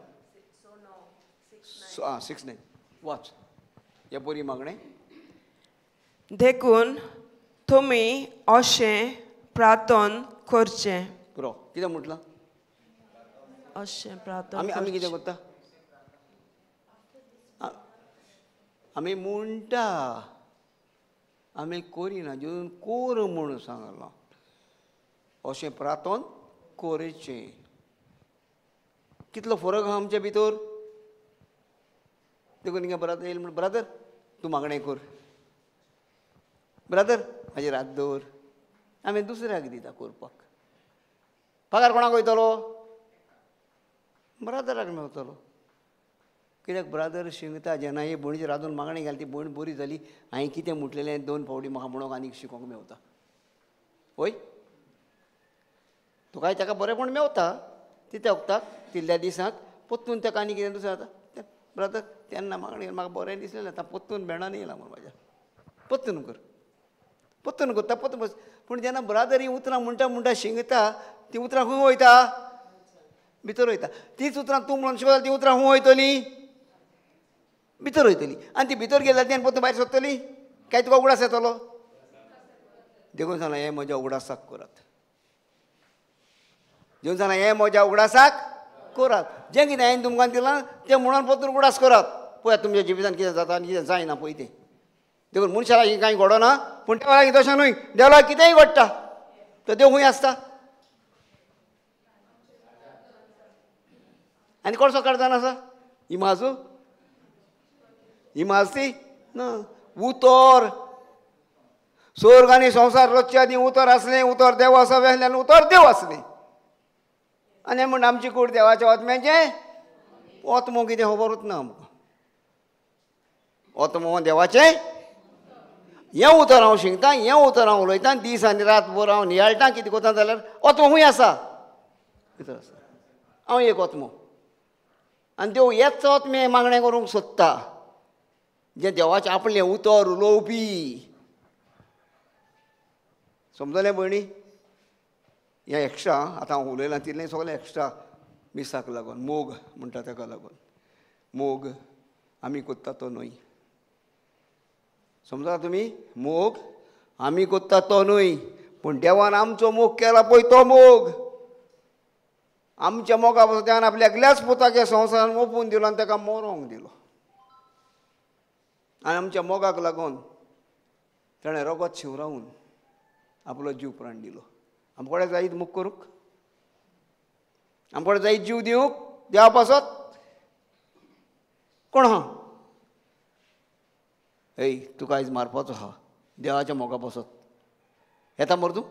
[SPEAKER 1] आं 6:9 वाच हे बरी मागणें.
[SPEAKER 2] देखून तुमी अशें प्रार्थन करचें.
[SPEAKER 1] पुरो कितें म्हटलां?
[SPEAKER 2] अशें प्रार्थन.
[SPEAKER 1] आमी आमी कितें करता? आमी म्हणटा, आमी करिना. जेजून कोर म्हूण सांगलां, अशें प्रार्थन करचें. कितलो फरक आहा आमच्या भितर. देखून हिंगा ब्रादर येयल म्हण, ब्रादर तूं मागणें कर, ब्रादर म्हाजेर हात दवर. आमी दुसऱ्याक दिता करपाक. पगार कोणाक वयतलो? ब्रादराक मेवतलो. कित्याक ब्रादर शिंगता. जेन्ना ही भयणीचेर रांदून मागणें घाली, ती भयण बरी जाली, हांवें कितें म्हटलेलें 2 फावटी म्हाका म्हणूंक आनीक शिकोंक मेवता. वय तुकाय ताका बरेंपण मेवता तितल्या वखदाक, तितल्या दिसाक पोत्तून ताका आनी कितें दुसरें जाता. ब्रादर तेन्ना मागणें म्हाका बरें दिसलें, आतां पोत्तून भेणान येयलां म्हूण म्हाज्या, पोत्तून कर, पोत्तून करता, पोत्तून बस. पूण जेन्ना ब्रादर ही उतरां म्हणटा म्हणटा शिंगता, ती उतरां खंय वयता? भितर वयता. तीच उतरां तूं म्हणून शिकता, ती उतरां खंय वयतली? भितर वयतली. आनी ती भितर गेली जाल्यार ती पोत्तून भायर सोदतली काय तुका उगडास येतलो? देखून सांगलां हें म्हज्या उगडासाक करात. देखून सांगलां हें म्हज्या उगडासाक करात. जें कितें हांवें तुमकां दिलां तें म्हणून पोत्तून उगडास करात. पळयात तुमच्या जिवितान कितें जाता आनी कितें जायना पळय तें. देखून मनशा लागीं कांय घडना, पूण देवा लागीं तशें न्हय. देवा लागीं कितेंय घडटा. तो देव खंय आसता? आनी कोणसो काडताना आसा? इमाजू इमाज ती ना. उतर स्वर्ग आनी संवसार रचच्या आदीं उतर आसलें, उतर देव आसा आसलें आनी उतर देव आसलें. आनी म्हण आमची कूड देवाच्या आत्म्याचें आत्मो कितें खबरूच ना आमकां. आत्मो देवाचें हें उतर हांव शिंकता, हें उतर हांव उलयतां, दीस आनी रात भर हांव नियाळटा. कितें करता जाल्यार आत्मो खंय आसा? भितर आसा. हांव एक आत्मो आनी देव हेच आत्मे मागणें करूंक सोदता, जें देवाचें आपलें उतर उलोवपी. समजलें भयणी? हें एक्स्ट्रा आतां हांव उलयलां तितलें सगळें एक्स्ट्रा मिसाक लागून, मोग म्हणटा ताका लागून. मोग आमी करता तो न्हय. समजा तुमी? मोग आमी करता तो न्हय, पूण देवान आमचो मोग केला पळय तो मोग. आमच्या मोगा पासून देवान आपल्या एकल्याच पुताक ह्या संवसारान ओंपून दिलो आनी ताका मरोंक दिलो. आनी आमच्या मोगाक लागून ताणें रगत शिंवरावन आपलो जीव प्राण दिलो. आमकां कडेन जायत मोग करूंक? आमकां कडेन जायत जीव दिवंक देवा पासत? कोण आहा? ए तुका आयज मारपाचो आहा देवाच्या मोगा पासत. येता मर तूं?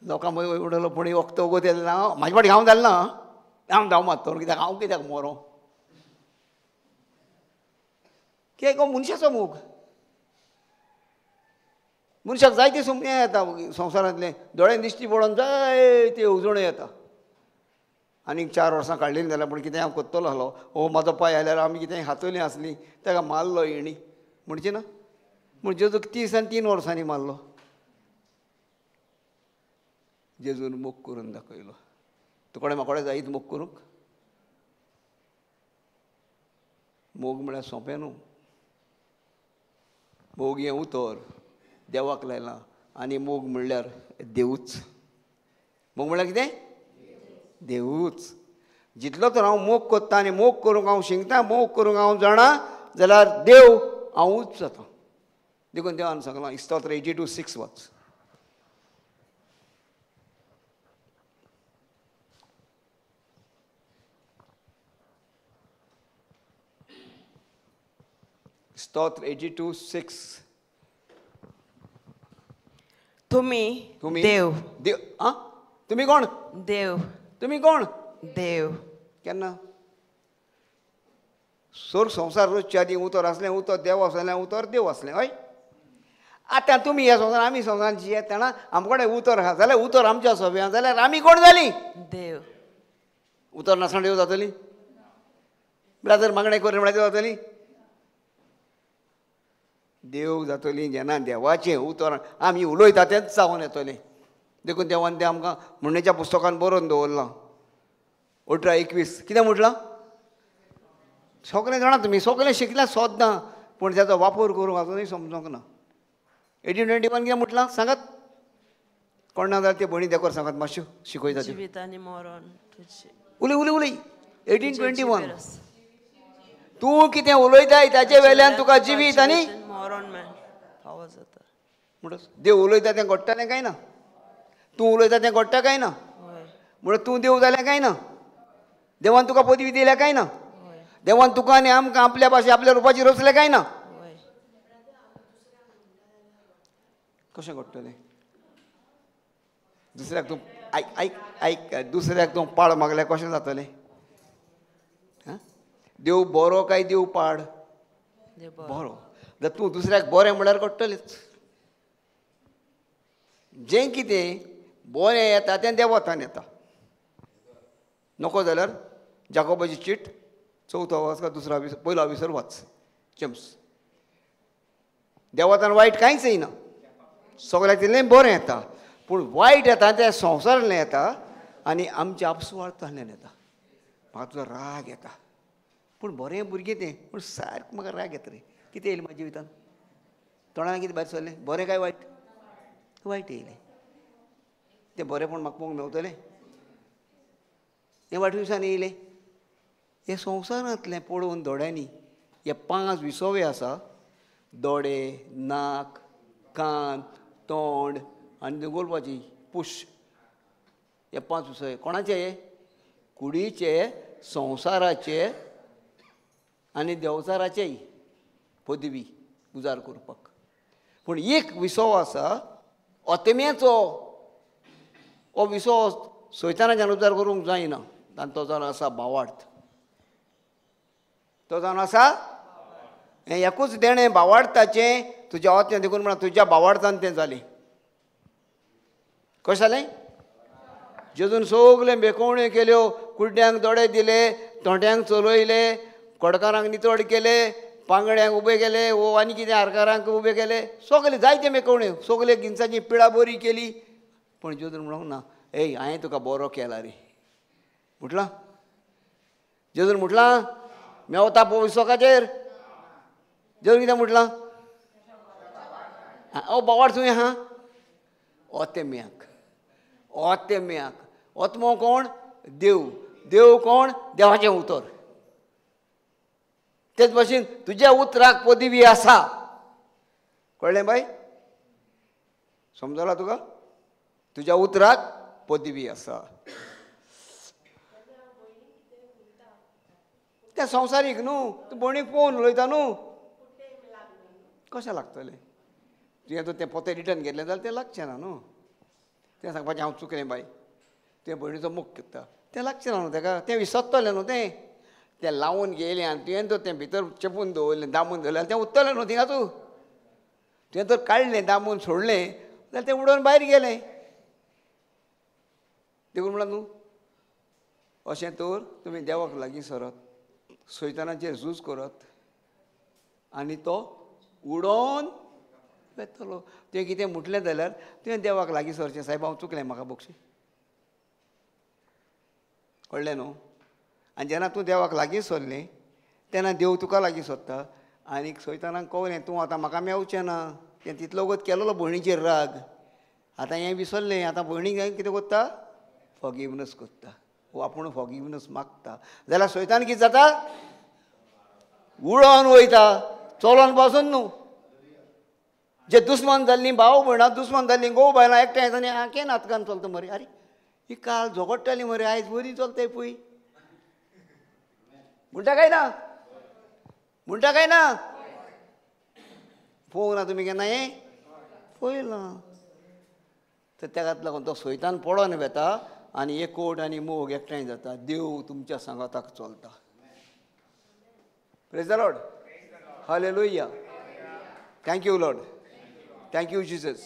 [SPEAKER 1] लोकां मदीं उडयलो पूण वखद वगत येयलें ना म्हाजे फाटी हांव जालें ना. हांव धांव मारतलो कित्याक हांव कित्याक मरो? कित्याक हो मनशाचो मोग. मनशाक जायते सुमणे येता संवसारांतलें, दोळ्यान दिश्टी पडोन जायते येवजण्यो येता. आनीक 4 वर्सां काडलेलीं जाल्यार पूण कितें हांव करतलो आहलो, हो म्हाजो पांय आयल्यार आमी कितें हातयलीं आसलीं ताका मारलो हेणी म्हणचे ना. पूण जेजूक 30 आनी 3 वर्सांनी मारलो. जेजून मोग करून दाखयलो. तुकडे म्हाका जायत मोग करूंक? मोग म्हळ्यार सोंपें न्हू. मोग हें उतर देवाक लायलां आनी मोग म्हणल्यार देवूच. मोग म्हणल्यार कितें? देवूच. जितलो तर हांव मोग करता आनी मोग करूंक हांव शिंकता, मोग करूंक हांव जाणा, जाल्यार देव हांवूच जाता. देखून देवान सांगलां स्तोत्र 82:6 वाच. स्तोत्र 82:6.
[SPEAKER 2] तुमी देव.
[SPEAKER 1] देव. आं, तुमी कोण?
[SPEAKER 2] देव.
[SPEAKER 1] तुमी कोण?
[SPEAKER 2] देव.
[SPEAKER 1] केन्ना सोर संवसार रोजच्या आदीं उतर आसलें, उतर देव आसलें, उतर देव आसलें. हय, आतां तुमी ह्या संवसार आमी संवसारान जियेतना आमचे कडेन उतर आसा जाल्यार उतर आमच्या सभ्यां जाल्यार आमी कोण जालीं?
[SPEAKER 2] देव.
[SPEAKER 1] उतर नासतना देव जातली? ब्रादर मागणें करून म्हळ्यार देव जातली? देव जातली जेन्ना देवाचें उतर आमी उलयता तेंच जावन येतलें. देखून देवान तें आमकां म्हणणेच्या पुस्तकान बरोवन दवरलां 18:21. कितें म्हटलां? सगळें जाणा तुमी, सगळें शिकल्या सोदना, पूण ताचो वापर करूंक आजुनूय समजोंक ना. 18:21 कितें म्हटलां सांगात? कोण ना जाल्यार ते भयणी देखोर सांगात मातश्यो शिकयता.
[SPEAKER 2] जिवीत आनी मरण.
[SPEAKER 1] उलय उलय उलय. 18:21. तूं कितें उलयताय ताचे वेल्यान तुका जिवीत आनी
[SPEAKER 2] मरण फावो जाता.
[SPEAKER 1] म्हणटच देव उलयता तें घडटलें काय ना? तूं उलयता तें घडटा काय ना? म्हणल्यार तूं देव जालें काय ना? देवान तुका पदवी दिल्या काय ना? देवान तुका आनी आमकां आपल्या भाशे आपल्या रुपाची रचलें काय ना? कशें घडटलें? दुसऱ्याक तूं आयक आयक आयक, दुसऱ्याक तूं पाड मागल्यार कशें जातलें? देव बरो काय देव पाड? बरो. जर तूं दुसऱ्याक बरें म्हणल्यार घडटलेंच. जें कितें बरें येता तें देवतान येता. नको जाल्यार जाकोबाची चीट 4 वाच का 2 पयलो विसर वाच. जेम्स. देवतान वायट कांयच येयना, सगळ्याक तितलें बरें येता, पूण वायट येता तें संवसारांतल्यान येता आनी आमच्या आपसुवार्थांतल्यान येता. म्हाका तुजो राग येता, पूण बरें भुरगें तें, पूण सारकें म्हाका राग येता रे. कितें येयलें म्हाज्या जिवितान? तोंडान कितें भायर सरलें? बरें काय वायट? वायट येयलें. तें बरेंपण म्हाका पळोवंक मेवतलें? हें वायट दिसांनी येयलें. हें संवसारांतलें पळोवन दोळ्यांनी हे 5 विसवे आसा, दोळे, नाक, कान, तोंड आनी गोलपाची पुश, हे 5 विसवे कोणाचे? हे कुडीचे, संवसाराचे आनी देवचाराचेय पदवी उजार करपाक. पूण एक विसव आसा आत्म्याचो, हो विसव सैतानाच्यान उजार करूंक जायना. आनी तो जावन आसा भावार्थ. तो जावन आसा हें एकूच देणें भावार्थाचें तुज्या आत्म्या. देखून म्हणा तुज्या भावार्थान तें जालें. कशें जालें? जेजून सगळें बेकोवण्यो केल्यो, कुड्ड्यांक दोळे दिले, तोंड्यांक चलयले, कोडकारांक नितळ केले, पांगड्यांक उबे केले, वो आनी कितें आरकारांक उबे केले, सगळे जायते मेकोवण्यो, सगळे गिनसाची पिळा बरी केली. पूण जेजून म्हणूंक ना, ए हांवें तुका बरो केला रे म्हटलां? जेजून म्हटलां मेवता पयसोकाचेर? जेजून कितें म्हटलां? ओ बावाड तुवें आहा ओतेम्याक. ओतेम्याक. ओत्मो कोण? देव. देव कोण? देवाचें उतर. तेच भाशेन तुज्या उतराक पदवी आसा. कळ्ळें बाय? समजला तुका? तुज्या उतराक पदवी आसा. तें संवसारीक न्हू, तूं भयणीक पळोवन उलयता न्हू, कशें लागतलें? तुवें तर तें पोतें रिटर्न घेतलें जाल्यार तें लागचें ना न्हू. तें सांगपाचें हांव चुकलें बाय, तुवें भयणीचो मोग करता, तें लागचें ना न्हू तेका, तें विसरतलें न्हू. तें तें लावन गेलें आनी तुवें तर तें भितर चेपून दवरलें, दामून दवरलें आनी तें उत्तलें न्हू थिंगा. तूं तुवें तर काडलें, दामून सोडलें जाल्यार तें उडोवन भायर गेलें. देखून म्हणलां न्हू, अशें तर तुमी देवाक लागीं सरत, सैतानाचेर झूज करत आनी तो उडोवन वेतलो. तुवें कितें म्हटलें जाल्यार तुवें देवाक लागीं सरचें, सायब हांव चुकलें, म्हाका बक्षी. कळ्ळें न्हू? आनी जेन्ना तूं देवाक लागीं सरलें तेन्ना देव तुका लागीं सोदता. आनी सैतानाक कळ्ळें तूं आतां म्हाका मेवचें ना, तें तितलो वगत केलोलो भयणीचेर राग, आतां हें विसरलें, आतां भयणीक कितें करता? फॉरगिवनस करता, वो आपूण फॉरगिवनस मागता. जाल्यार सैतान कितें जाता? उडोन वयता, चलोन पासून न्हू. जे दुस्मान जाल्लीं भाव भयणां, दुस्मान जाल्लीं घोव बायलां एकठांय येता आनी केन्ना नातकान चलता मरे, आरे ही काल झगडटाली मरे, आयज बरी चलताय पळय. म्हणटा काय ना? म्हणटा काय ना? पळोवंक ना तुमी केन्ना हें? पळयलां. तर तेकाच लागून तो सैतान पडोन वेता आनी एकवट आनी मोग एकठांय जाता. देव तुमच्या सांगाताक चलता. Praise the Lord. Hallelujah. Thank you Lord. Thank you Jesus.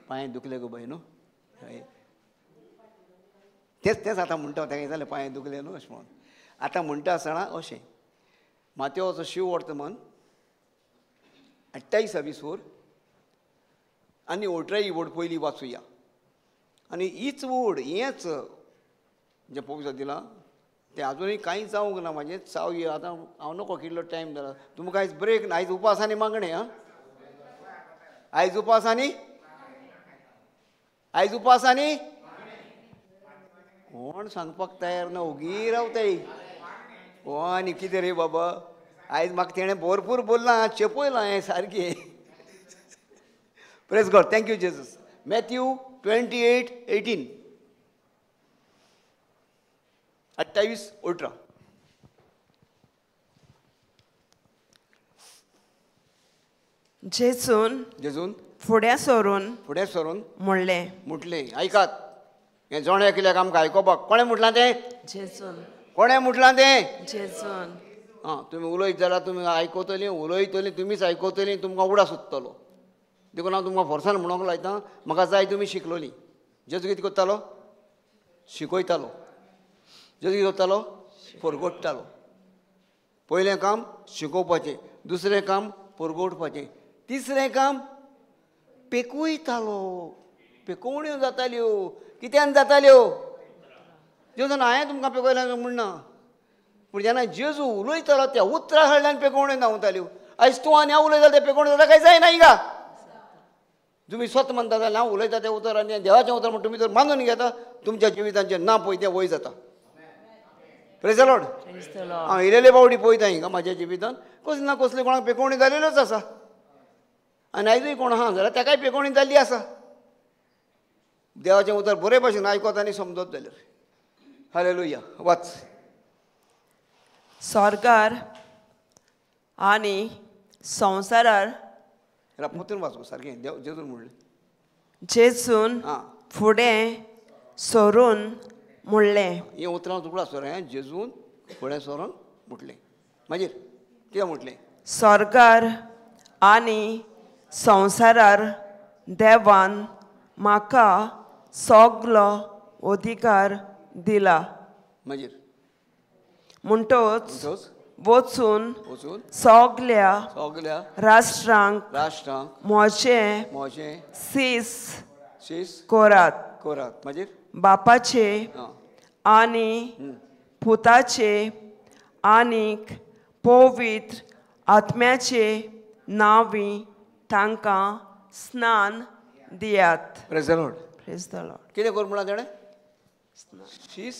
[SPEAKER 1] पांय दुखले गो बाय न्हू? तेच तेच आतां म्हणटा तेका जालें पांय दुखले न्हू अशें म्हणून आतां म्हणटा आसतना अशें मातेवाचो शिव वर्तमान 28 वर आनी 18 वड पयलीं वाचुया. आनी हीच वड हेंच जें पवित्र दिलां तें आजुनूय कांय जावंक ना म्हाजें चावये. आतां हांव नको कितलो टायम जाला तुमकां. आयज ब्रेक ना, आयज उपास आनी मागणें. आं, आयज उपास आनी, आयज उपास आनी कोण सांगपाक तयार ना, ओगी रावताय. ओ आनी कितें रे बाबा, आयज म्हाका तेणें भरपूर बोल्लां, चेपयलां हें सारकें. Praise God. Thank you Jesus. Matthew 28:18 28:18.
[SPEAKER 2] जेजून
[SPEAKER 1] जेजून
[SPEAKER 2] फुडें सरून
[SPEAKER 1] फुडें सरून
[SPEAKER 2] म्हणलें
[SPEAKER 1] म्हटलें. आयकात, हें जोण एकल्याक आमकां आयकोपाक. कोणें म्हटलां तें?
[SPEAKER 2] जेजून.
[SPEAKER 1] कोणें म्हटलां तें?
[SPEAKER 2] जेजून.
[SPEAKER 1] आं, तुमी उलयत जाल्यार तुमी आयकतलीं, उलयतलीं, तुमीच आयकतलीं, तुमकां उडा सोदतलो. देखून हांव तुमकां फोर्सान म्हणूंक लायता, म्हाका जाय तुमी शिकलोलीं. जेजू कितें करतालो? शिकयतालो. जेजू कितें करतालो? परगोडटालो. पयलें काम शिकोवपाचें, दुसरें काम परगोडपाचें, तिसरें काम पेकयतालो. पेकोवण्यो जाताल्यो. कित्यान जाताल्यो? जेजून हांवें तुमकां पेकयलां म्हणना, पूण जेन्ना जेजू उलयतालो त्या उतरां कडल्यान पेकोवण्यो जावताल्यो. आयज तूं आनी हांव उलयता तें पेकोवण्यो जाता काय जायना हिंगा? तुमी स्वत म्हणटा जाल्यार हांव उलयता तें उतर आनी देवाचें उतर म्हण तुमी जर मानून घेता, तुमच्या जिवितांचें ना पळय तें वय जाता. Praise the Lord. हांव इल्लेले पावटी पळयता हिंगा म्हाज्या जिवितान कसली ना कसली कोणाक पेकोवणी जालेल्योच आसा. आनी आयजूय कोण आहा जाल्यार ताकाय पेकोवणी जाल्ली आसा. देवाचें उतर बरे भाशेन आयकत आनी समजत जाल्यार. हालेलुया. वाच.
[SPEAKER 2] स्वर्गार आनी संवसारार.
[SPEAKER 1] परतून वाच सारकें. देव जेजून म्हणलें.
[SPEAKER 2] जेजून फुडें सरून म्हणलें.
[SPEAKER 1] हें उतरां तुकडा सर, हें जेजून फुडें सरून म्हटलें. मागीर कितें म्हटलें?
[SPEAKER 2] स्वर्गार आनी संवसारार देवान म्हाका सगलो अधिकार दिला.
[SPEAKER 1] मागीर
[SPEAKER 2] म्हणटच वचून सगल्या राष्ट्रांक म्हजें शीस करात.
[SPEAKER 1] मागीर
[SPEAKER 2] बापाचे आनी पुताचे आनीक पवित्र आत्म्याचे नांवी तांकां स्नान दियात.
[SPEAKER 1] Praise the Lord.
[SPEAKER 2] Praise the Lord.
[SPEAKER 1] कितें कर म्हणलां तेणें? शीस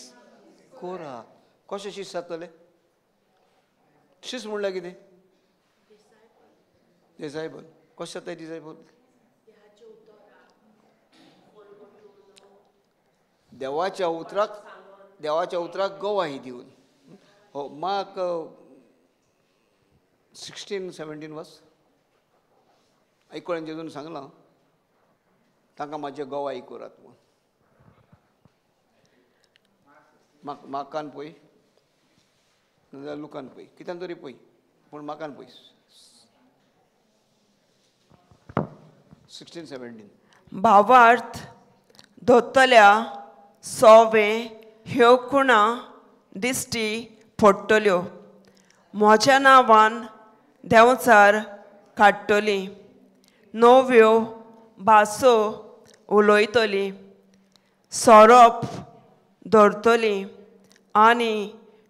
[SPEAKER 1] करात. कशें शीस जातलें? शीस म्हणल्यार कितें? डिसायबल. कशें जाता डिसायबल? देवाच्या उतराक, देवाच्या उतराक गवाही दिवन. हो मार्क 16-17 वर्स आयकून जेजून सांगलां तांकां म्हाजे गवाही करात म्हूण. मार्कान पळय नाजाल्यार लुकान पळय, कित्यान तरी पळय, पूण मार्कान पळय 16-17.
[SPEAKER 2] भावार्थ धोतल्या सोवे ह्यो खुणा दिश्टी पडटल्यो, म्हज्या नांवान देंवचार काडटली, नव्यो भासो उलयतली, सोरोप धरतली आनी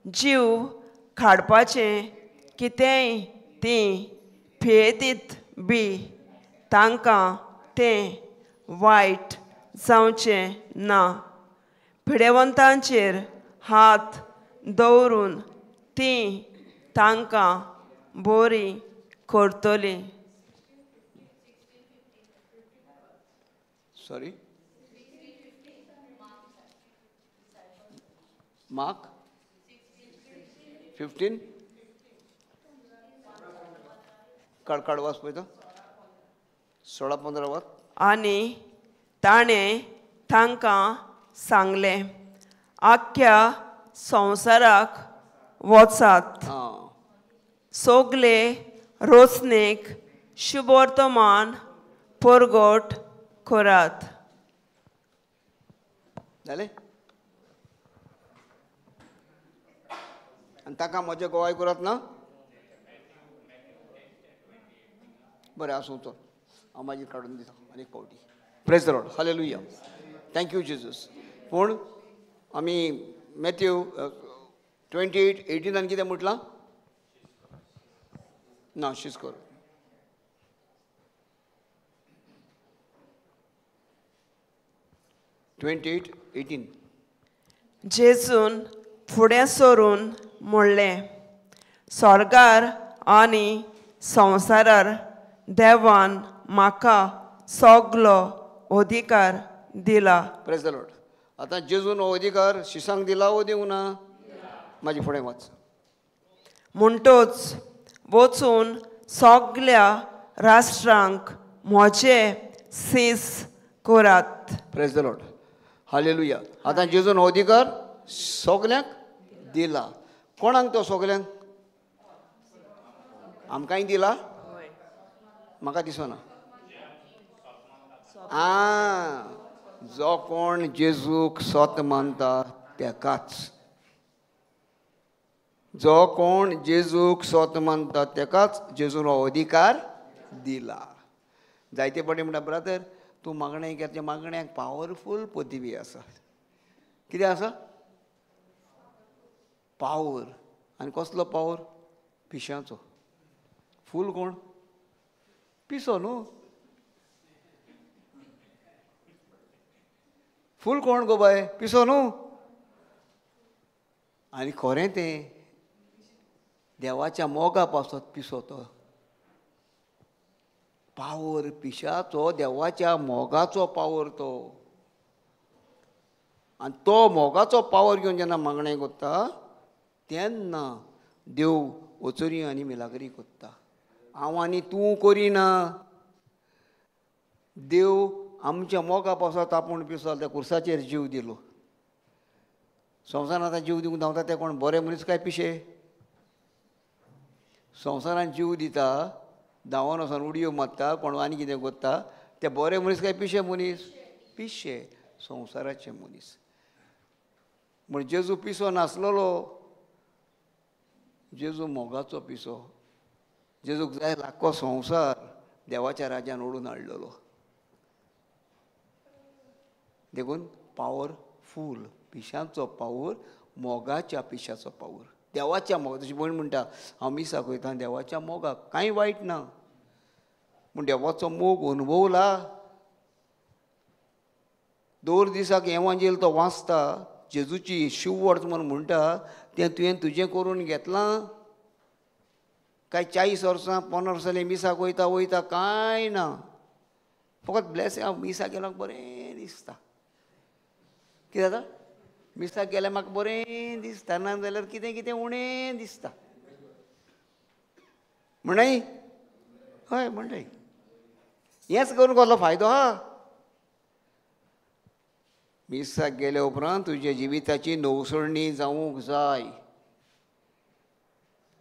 [SPEAKER 2] जीव काडपाचें कितेंय तीं पियेतीत बी तांकां तें वायट जावचें ना. पिडेवंतांचेर हात दवरून तीं तांकां बरी करतलीं.
[SPEAKER 1] Sorry, Mark 15 काड काड वाच पळयता 16-15 वाच.
[SPEAKER 2] आनी ताणें तांकां सांगलें, आख्ख्या संवसाराक वचात, सगले रोसनेक शुभवर्तमान परगट करात.
[SPEAKER 1] जालें? आनी ताका म्हजें गोवाय करात ना? बरें आसूं, चल हांव मागीर काडून दिता आनी एक पावटी. Praise the Lord, hallelujah, thank you Jesus. पूण आमी मॅथ्यू 28:18 कितें म्हटलां? ना शीस कर. 28:18.
[SPEAKER 2] जेजून फुडें सरून म्हणलें, स्वर्गार आनी संवसारार देवान म्हाका सगलो अधिकार दिला.
[SPEAKER 1] Praise the Lord. आतां जेजून हो अधिकार शिसांक दिला वो दिवंक ना? म्हाजी फुडें वाच.
[SPEAKER 2] म्हणटोच वचून सगल्या राष्ट्रांक म्हजे सीस करात.
[SPEAKER 1] Praise the Lord, hallelujah. आतां जेजून हो अधिकार सगल्यांक दिला. कोणाक तो सगल्यांक? आमकांय दिला? म्हाका दिसना. आं, जो कोण जेजूक सत मानता तेकाच, जो कोण जेजूक सत मानता तेकाच जेजून हो अधिकार दिला. जायते फावटी म्हणटा, ब्रादर तूं मागणें केलें, मागण्याक पावरफूल पदवी आसा. कितें आसा? पावर. आनी कसलो पावर? पिशांचो. फूल कोण? पिसो न्हू. फूल कोण गो बाय? पिसो न्हू. आनी खरें तें देवाच्या मोगा पासत पिसो तो. पावर पिशाचो, देवाच्या मोगाचो पावर तो. आनी तो मोगाचो पावर घेवन जेन्ना मागणें कोत्ता तेन्ना देव वचोरी आनी मिलाग्री कोत्ता. हांव आनी तूं करिना. देव आमच्या मोगा पासत आपूण पिसो त्या कुर्साचेर जीव दिलो. संवसारांत आतां जीव दिवंक धांवता ते कोण बरे मनीस काय पिशे? संवसारांत जीव दिता, धांवन वचोन उडयो मारता, कोण आनी कितें कोत्ता, ते बरे मनीस काय पिशे मनीस? पिशे संवसाराचे मनीस. म्हण जेजू पिसो नासलेलो, जेजू मोगाचो पिसो. जेजूक जाय लाखो संवसार देवाच्या राज्यान ओडून हाडलेलो. देखून पावरफूल पिशांचो पावर, मोगाच्या पिशाचो पावर, देवाच्या मोगा. तशी भयण म्हणटा, हांव मिसाक वयता देवाच्या मोगाक, कांय वायट ना, पूण देवाचो मोग अनुभवला. दर दिसाक एवांजेल तो वाचता, जेजूची शिववर्स म्हूण म्हणटा, तें तुवें तुजें करून घेतलां काय? 40 वर्सां 15 वर्सांनी मिसाक वयता वयता कांय ना, फकत ब्लेस. हांव मिसाक गेल्यार बरें दिसता. कितें जाता? मिसाक गेल्यार म्हाका बरें दिसता, ना जाल्यार कितें कितें उणें दिसता. म्हणय? हय म्हणटाय. हेंच करून कसलो फायदो आहा? मिसाक गेल्या उपरांत तुज्या जिविताची नवसरणी जावंक जाय.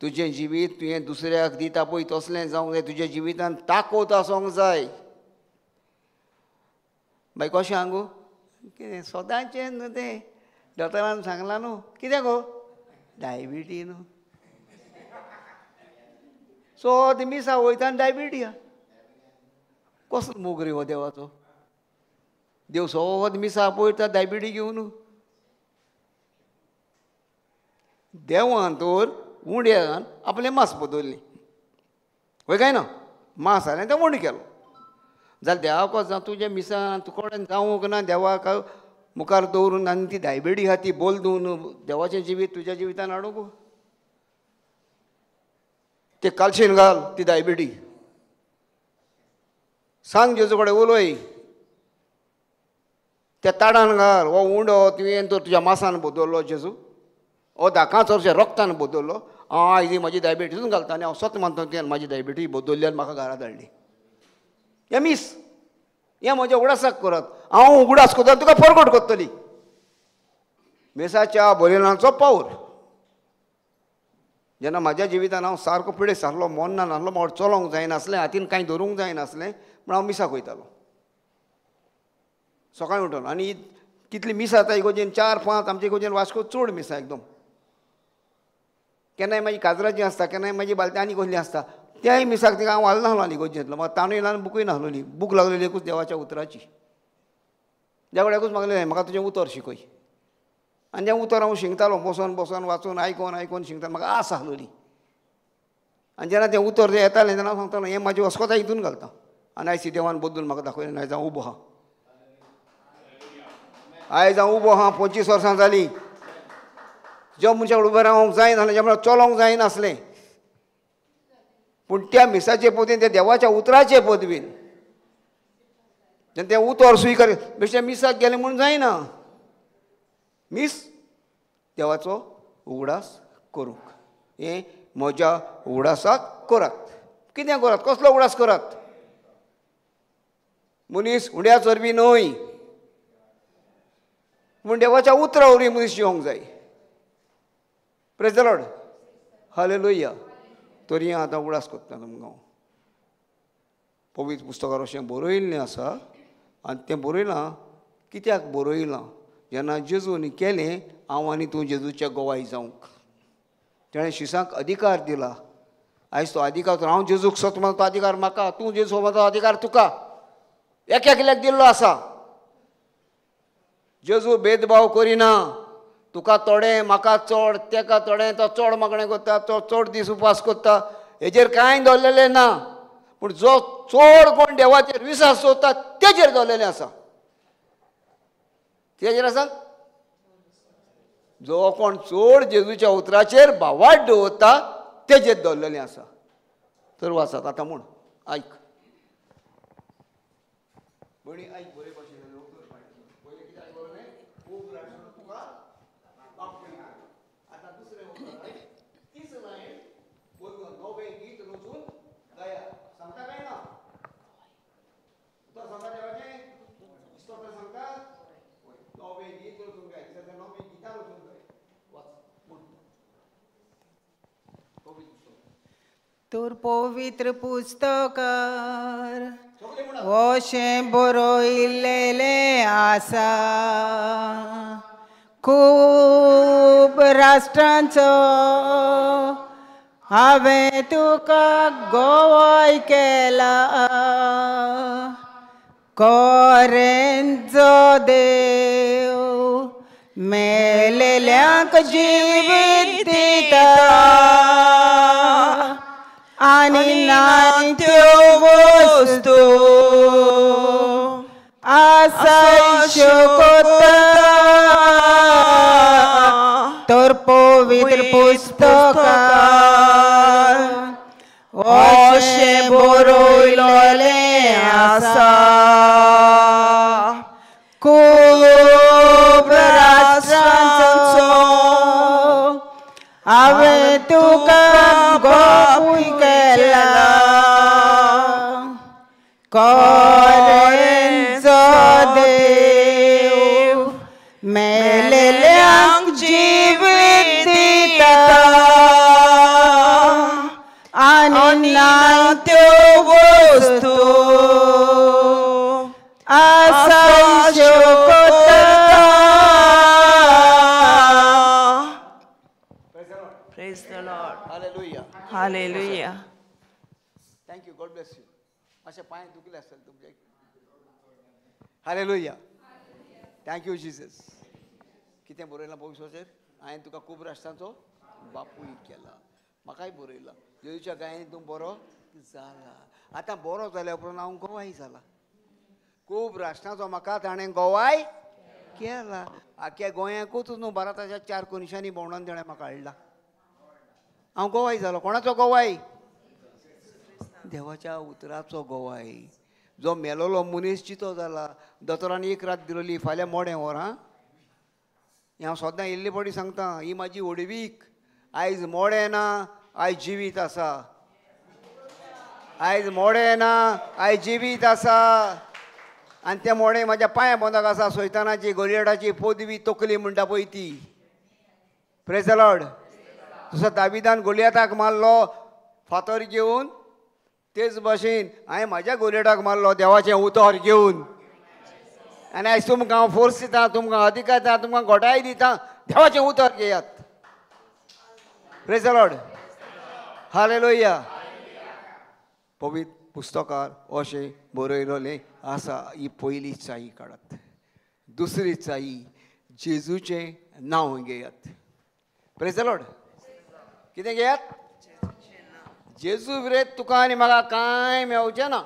[SPEAKER 1] तुजें जिवीत तुवें दुसऱ्याक दिता पळय तसलें जावंक जाय. तुज्या जिवितान ताकद आसूंक जाय. बाय कशें आंगो? कितें सदांचें न्हू तें दोतोरान सांगलां न्हू. कितें गो? डायबिटी न्हू. सो मिसा वयता आनी डायबिटी आहा. कसलो मोग रे हो देवाचो? देव सगळो मिसा आपयता डायबिटी घेवन. देवान तर उंड्यान आपलें मांस बदल्लें, वय काय ना? मांस जालें तें उंड केलो. जाल्यार देवाक जावं तुज्या मिसान तुका कडेन जावंक ना, देवाक मुखार दवरून आनी ती डायबिटी आहा ती बदलून देवाचें जिवीत तुज्या जिवितान हाडूंक ते कालशेन घाल ती डायबिटी. सांग जेजू कडेन उलय, त्या ताडान घाल हो उंडो तुवें तर तुज्या मासान बदल्लो जेजू, हो धाकां चडशे रोगतान बदल्लो. हांव आयज म्हजी डायबिटीजून घालता आनी हांव सत मानता तुवें म्हजी डायबिटीज बदल्ली आनी म्हाका घरा धाडली. हें मीस, हें म्हज्या उगडासाक करात. हांव उगडास करता तुका परगट करतली. मिसाच्या बलिदानाचो पावर. जेन्ना म्हाज्या जिवितान हांव सारको पिडेस्त आसलो, मोन्ना नासलो, म्हाका चलोवंक जायनासलें, हातीन कांय धरूंक जायनासलें, पूण हांव मिसाक वयतालो सकाळीं उठून. आनी कितली मिसां जाता इगोर्जेन, 4-5 आमच्या इगोर्जेन वास्को चड मिसां एकदम. केन्नाय म्हाजी काजराची आसता, केन्नाय म्हाजी बालती आनी कसली आसता. त्याय मिसाक तिका हांव हालनासलो आनी इगोर्जेंतलो. म्हाका ताणूय ना, बुकूय नासलोली. बूक लागलेली एकूच देवाच्या उतराची. देवा एकूच मागलेलें, म्हाका तुजें उतर शिकय. आनी तें उतर हांव शिंकतालो, बसोन बसोन वाचून आयकोन आयकोन शिंकतालो. म्हाका आस आसलोली. आनी जेन्ना तें उतर जें येतालें तेन्ना हांव सांगतालो, हें म्हाजें वस्कोता हितून घालता. आनी आयज देवान बदलून म्हाका दाखयलें, आयज हांव उबो आहा. आयज हांव उबो आहा, 25 वर्सां जालीं. ज्या मनशाक उबें रावंक जायनासलें, ज्या म्हणल्यार चलोवंक जायनासलें, पूण त्या मिसाचे पदवीन, त्या देवाच्या उतराचे पदवीन जेन्ना तें उतर स्विकार बेश्टें मिसाक गेलें म्हूण जायना. मीस देवाचो उगडास करूंक, हें म्हज्या उगडासाक करात. कितें करात, कसलो उगडास करात? मनीस उंड्या चरबी न्हय, पूण देवाच्या उतरा वरवीं मनीस जिवंक जाय. Praise the Lord, hallelujah. तरी आतां उगडास करता तुमकां. पवित्र पुस्तकार अशें बरयल्लें आसा आनी तें बरयलां कित्याक बरयलां? जेन्ना जेजून केलें, हांव आनी तूं जेजूच्या गोवाय जावंक. तेणें शिसांक अधिकार दिला. आयज तो अधिकार, हांव जेजूक सत मानता तो अधिकार म्हाका, तूं जेजू मानता तो अधिकार तुका, एक एकल्याक दिल्लो आसा. जेजू भेदभाव करिना. तुका थोडें, म्हाका चड, तेका थोडें, तो चड मागणें करता, तो चड दीस उपास करता, हेजेर कांय दवरलेलें ना. पूण जो चड कोण देवाचेर विस्वास दवरता तेजेर दवरलेलें आसा. तेजेर आसा जो कोण चड जेजूच्या उतराचेर भावार्थ दवरता तेजेर दवरलेलें आसा. तर वाचात आतां म्हूण आयक भयणी, आयक बरे भाशेन. पयलें कितें आयकलें? खूब राष्ट्र तुका बापूय. आतां दुसरें उतर तीच लायन बदलून नवें गीत रचून गाया. सांगता काय ना? उतर सांगता देवाचें, स्तोत्र सांगता. नवें गीत रचून गाय, नवें गितां रचून गाय. वाच म्हण.
[SPEAKER 3] तर पवित्र पुस्तकार अशें बरयल्लें आसा, खूब राष्ट्रांचो हांवें तुका गवाय केला, कोरेंचो देव मेलेल्यांक जिवीत दिता आनी ना त्यो वस्तू आसा शकता. तर पवित्र पुस्तकार अशें बरयल्लें आसा, खूब राष्ट्रांचो हांवें तुका बापूय केला, कोरेंचो देव मेलेल्यांक जिवीत दिता आनी ना त्यो वस्तू आसा शकता.
[SPEAKER 2] Praise the Lord.
[SPEAKER 1] Hallelujah.
[SPEAKER 2] Hallelujah.
[SPEAKER 1] Thank you. God bless you. अशे पांय दुखले आसतले तुमचे. हालेलुया. Thank you Jesus. कितें बरयलां भविश्याचेर? हांवें तुका खूब राष्ट्रांचो बापूय केला. म्हाकाय बरयलां जेजूच्या गायेन तूं बरो जाला. आतां बरो जाल्या उपरांत हांव गोवाय जाला. खूब राष्ट्रांचो म्हाका ताणें गोवाय केला. आख्या गोंयाकूच न्हू, भारताच्या 4 कोनशांनी भोंवडावन ताणें म्हाका हाडला. हांव गोवाय जालो. कोणाचो गोवाय? देवाच्या उतराचो गोवाय. जो मेलोलो मनीस जितो जाला. दोतोरान एक रात दिलोली, फाल्यां मोडें व्हर. हां, हें हांव सदां इल्ले फावटी सांगता, ही म्हाजी व्हडवीक. आयज मोडें ना, आयज जिवीत आसा. आयज मोडें ना, आयज जिवीत आसा. आनी तें मोडें म्हाज्या पांया पोंदाक आसा. सैतानाची गोलियटाची पदवी तकली म्हणटा पळय ती. Praise the Lord. जसो दाविदान गोलियताक मारलो फातर घेवन, तेच भाशेन हांवें म्हाज्या गोलियटाक मारलो देवाचें उतर घेवन. आनी आयज तुमकां हांव फोर्स दिता, तुमकां अधिकार दिता, तुमकां घोटाय दिता, देवाचें उतर घेयात. Praise the Lord. Hallelujah. पवित्र पुस्तकार अशें बरयलें आसा. ही पयली चाई काडात. दुसरी चाई, जेजूचें नांव घेयात. Praise the Lord. कितें घेयात? जेजू विरेत तुका आनी म्हाका कांय मेवचें ना.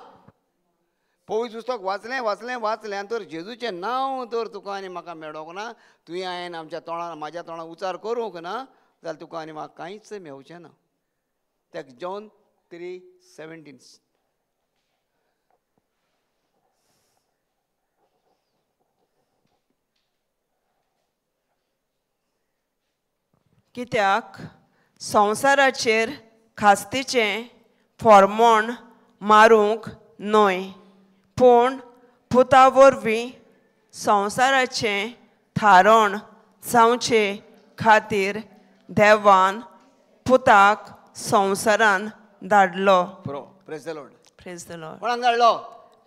[SPEAKER 1] पवित्र पुस्तक वाचलें वाचलें वाचलें आनी तर जेजूचें नांव तर तुका आनी म्हाका मेळोंक ना, तुवें हांवें आमच्या तोंडान म्हाज्या तोंडान उचार करूंक ना जाल्यार तुका आनी म्हाका कांयच मेवचें ना. तेक जॉन 3:17.
[SPEAKER 2] कित्याक संवसाराचेर खास्तीचें फॉर्मोण मारूंक न्हय, पूण पुता वरवीं संवसाराचें थारण जावचे खातीर देवान पुताक संवसारान धाडलो.
[SPEAKER 1] Praise the Lord.
[SPEAKER 2] Praise the Lord.
[SPEAKER 1] कोणाक धाडलो?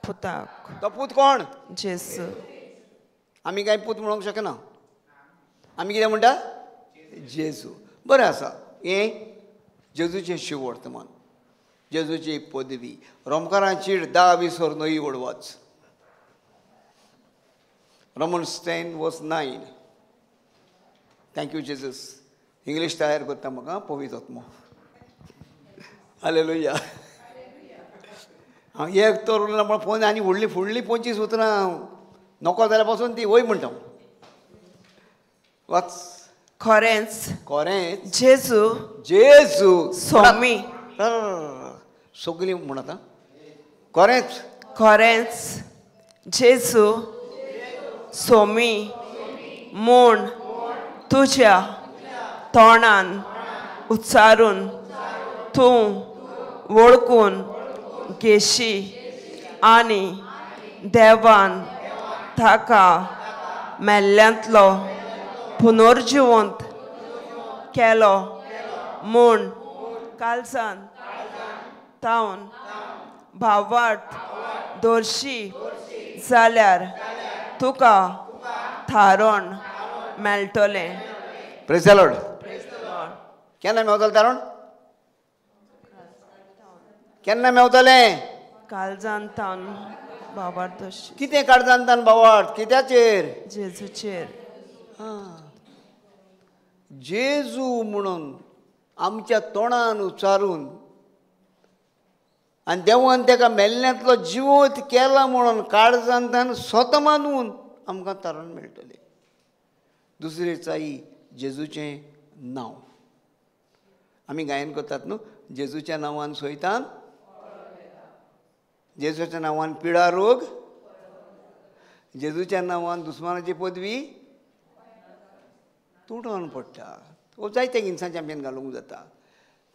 [SPEAKER 2] पुताक.
[SPEAKER 1] तो पूत कोण?
[SPEAKER 2] जेजू.
[SPEAKER 1] आमी कांय पूत म्हणूंक शकना. आमी कितें म्हणटा? जेजू. बरें आसा. हें जेजूचें शिववर्तमान, जेजूची पदवी. रोमकारांची 10:20 न्हय वडवाच. Romans 10:9. Thank you Jesus. English तयार करता म्हाका पवित्र आत्मो. हालेलुया. हांव एक तर उरला म्हण फोन आनी व्हडली फुडली 25 उतरां नको जाल्यार पासून ती वय म्हणटा. वाच.
[SPEAKER 2] खरेंच
[SPEAKER 1] खरेंच
[SPEAKER 2] जेजू
[SPEAKER 1] जेजू
[SPEAKER 2] स्वामी.
[SPEAKER 1] सगळीं म्हणटा खरेंच
[SPEAKER 2] खरेंच जेजू स्वामी म्हूण तुज्या तोंडान उच्चारून तूं वळखून घेशी आनी देवान ताका मेल्ल्यांतलो पुनर्जिवंत केलो म्हूण कालसान तावन भावार्थ दर्शी जाल्यार तुका थारण मेळटलें.
[SPEAKER 1] Praise the Lord. केन्ना मेवतलें तारण? केन्ना मेवतलें?
[SPEAKER 2] काळजान तावन भावार्थ दर्शी.
[SPEAKER 1] कितें काळजान तावन भावार्थ? कित्याचेर?
[SPEAKER 2] जेजूचेर.
[SPEAKER 1] जेजू म्हणून आमच्या तोंडान उच्चारून आनी देवान ताका मेल्ल्यांतलो जिवंत केला म्हणून काळजान तान स्वता मानून आमकां तारण मेळटलें. दुसरी चाई, जेजूचें नांव. आमी गायन करतात न्हू, जेजूच्या नांवान सोयतान, जेजूच्या नांवान पिडा रोग, जेजूच्या नांवान दुस्मानाची पदवी तुटोन पडटा. हो जायते इन्सांच्या आमच्यान घालूंक जाता,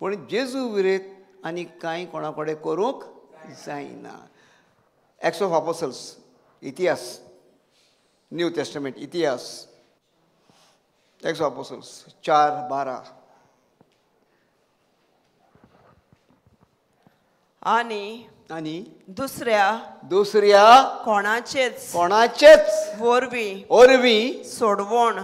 [SPEAKER 1] पूण जेजू विरेत आनी कांय कोणा कडेन करूंक जायना. एक्स ऑफ अपोसल्स इतिहास, न्यू टेस्टमेंट इतिहास, एक्स ऑफ अपोसल्स 4:12.
[SPEAKER 2] आनी
[SPEAKER 1] आनी
[SPEAKER 2] दुसऱ्या
[SPEAKER 1] दुसऱ्या
[SPEAKER 2] कोणाचेच
[SPEAKER 1] कोणाचेच
[SPEAKER 2] वरवीं
[SPEAKER 1] वरवीं
[SPEAKER 2] सोडवण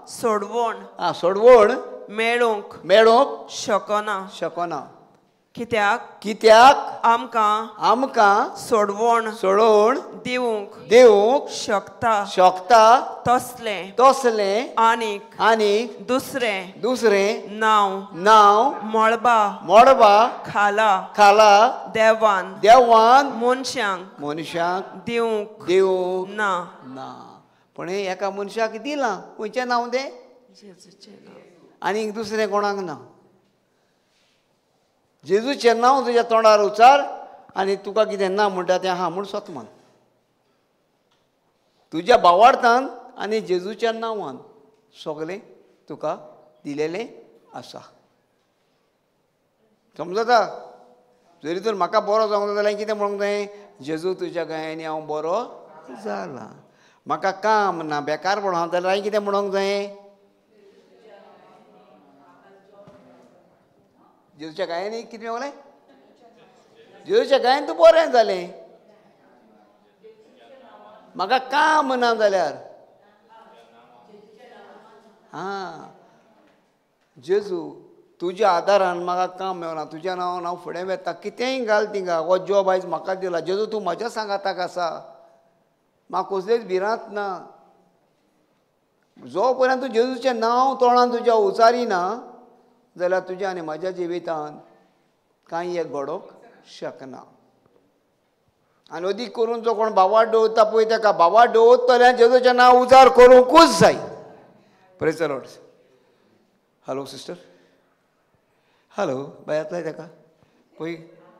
[SPEAKER 2] सोडवण
[SPEAKER 1] सोडवण
[SPEAKER 2] मेळूंक
[SPEAKER 1] मेळूंक
[SPEAKER 2] शकना
[SPEAKER 1] शकना.
[SPEAKER 2] कित्याक
[SPEAKER 1] कित्याक
[SPEAKER 2] आमकां
[SPEAKER 1] आमकां
[SPEAKER 2] सोडवण
[SPEAKER 1] सोडवण
[SPEAKER 2] दिवंक
[SPEAKER 1] दिवंक
[SPEAKER 2] शकता
[SPEAKER 1] शकता
[SPEAKER 2] तसलें
[SPEAKER 1] तसलें
[SPEAKER 2] आनीक
[SPEAKER 1] आनीक
[SPEAKER 2] दुसरें
[SPEAKER 1] दुसरें
[SPEAKER 2] नांव
[SPEAKER 1] नांव
[SPEAKER 2] मळबा
[SPEAKER 1] मळबा
[SPEAKER 2] खाला
[SPEAKER 1] खाला
[SPEAKER 2] देवान
[SPEAKER 1] देवान
[SPEAKER 2] मनशांक
[SPEAKER 1] मनशांक
[SPEAKER 2] दिवंक
[SPEAKER 1] दिवंक
[SPEAKER 2] ना
[SPEAKER 1] ना. पूण हें एका मनशाक दिलां. खंयचें नांव तें?
[SPEAKER 2] जेजूचें नांव.
[SPEAKER 1] आनीक दुसरें कोणाक ना. जेजूचें नांव तुज्या तोंडार उच्चार आनी तुका कितें ना म्हणटा तें आहा म्हूण स्वत मान. तुज्या भावार्थान आनी जेजूच्या नांवान सगळें तुका दिलेलें आसा. समजता? जरी तर म्हाका बरो जावंक जाय जाल्यार कितें म्हणूंक जाय? जेजू तुज्या गायांनी हांव बरो जाला. म्हाका काम ना, बेकार पडूं हांव, जाल्यार हांवें कितें म्हणूंक जाय? जेजूच्या गायांनी कितें म्हणलें? जेजूच्या गायन तूं बरें जालें. म्हाका काम ना जाल्यार आं जेजू तुज्या आदारान म्हाका काम मेळना, तुज्या नांवान हांव फुडें वेता, कितेंय घाल थिंगा, हो जॉब आयज म्हाका दिला जेजू, तूं म्हज्या सांगाताक आसा, म्हाका कसलीच भिरांत ना. जो पर्यंत तूं जेजूचें नांव तोंडान तुज्या उचारिना जाल्यार तुज्या आनी म्हाज्या जिवितान कांय एक घडोवंक शकना. आनी अदीक करून जो कोण भावार्थ दवरता पळय ताका भावार्थ दवरतल्यान जेजूचें नांव उजार करूंकूच जाय. Praise the Lord. Hello sister, hello बाय, आतलाय ताका पळय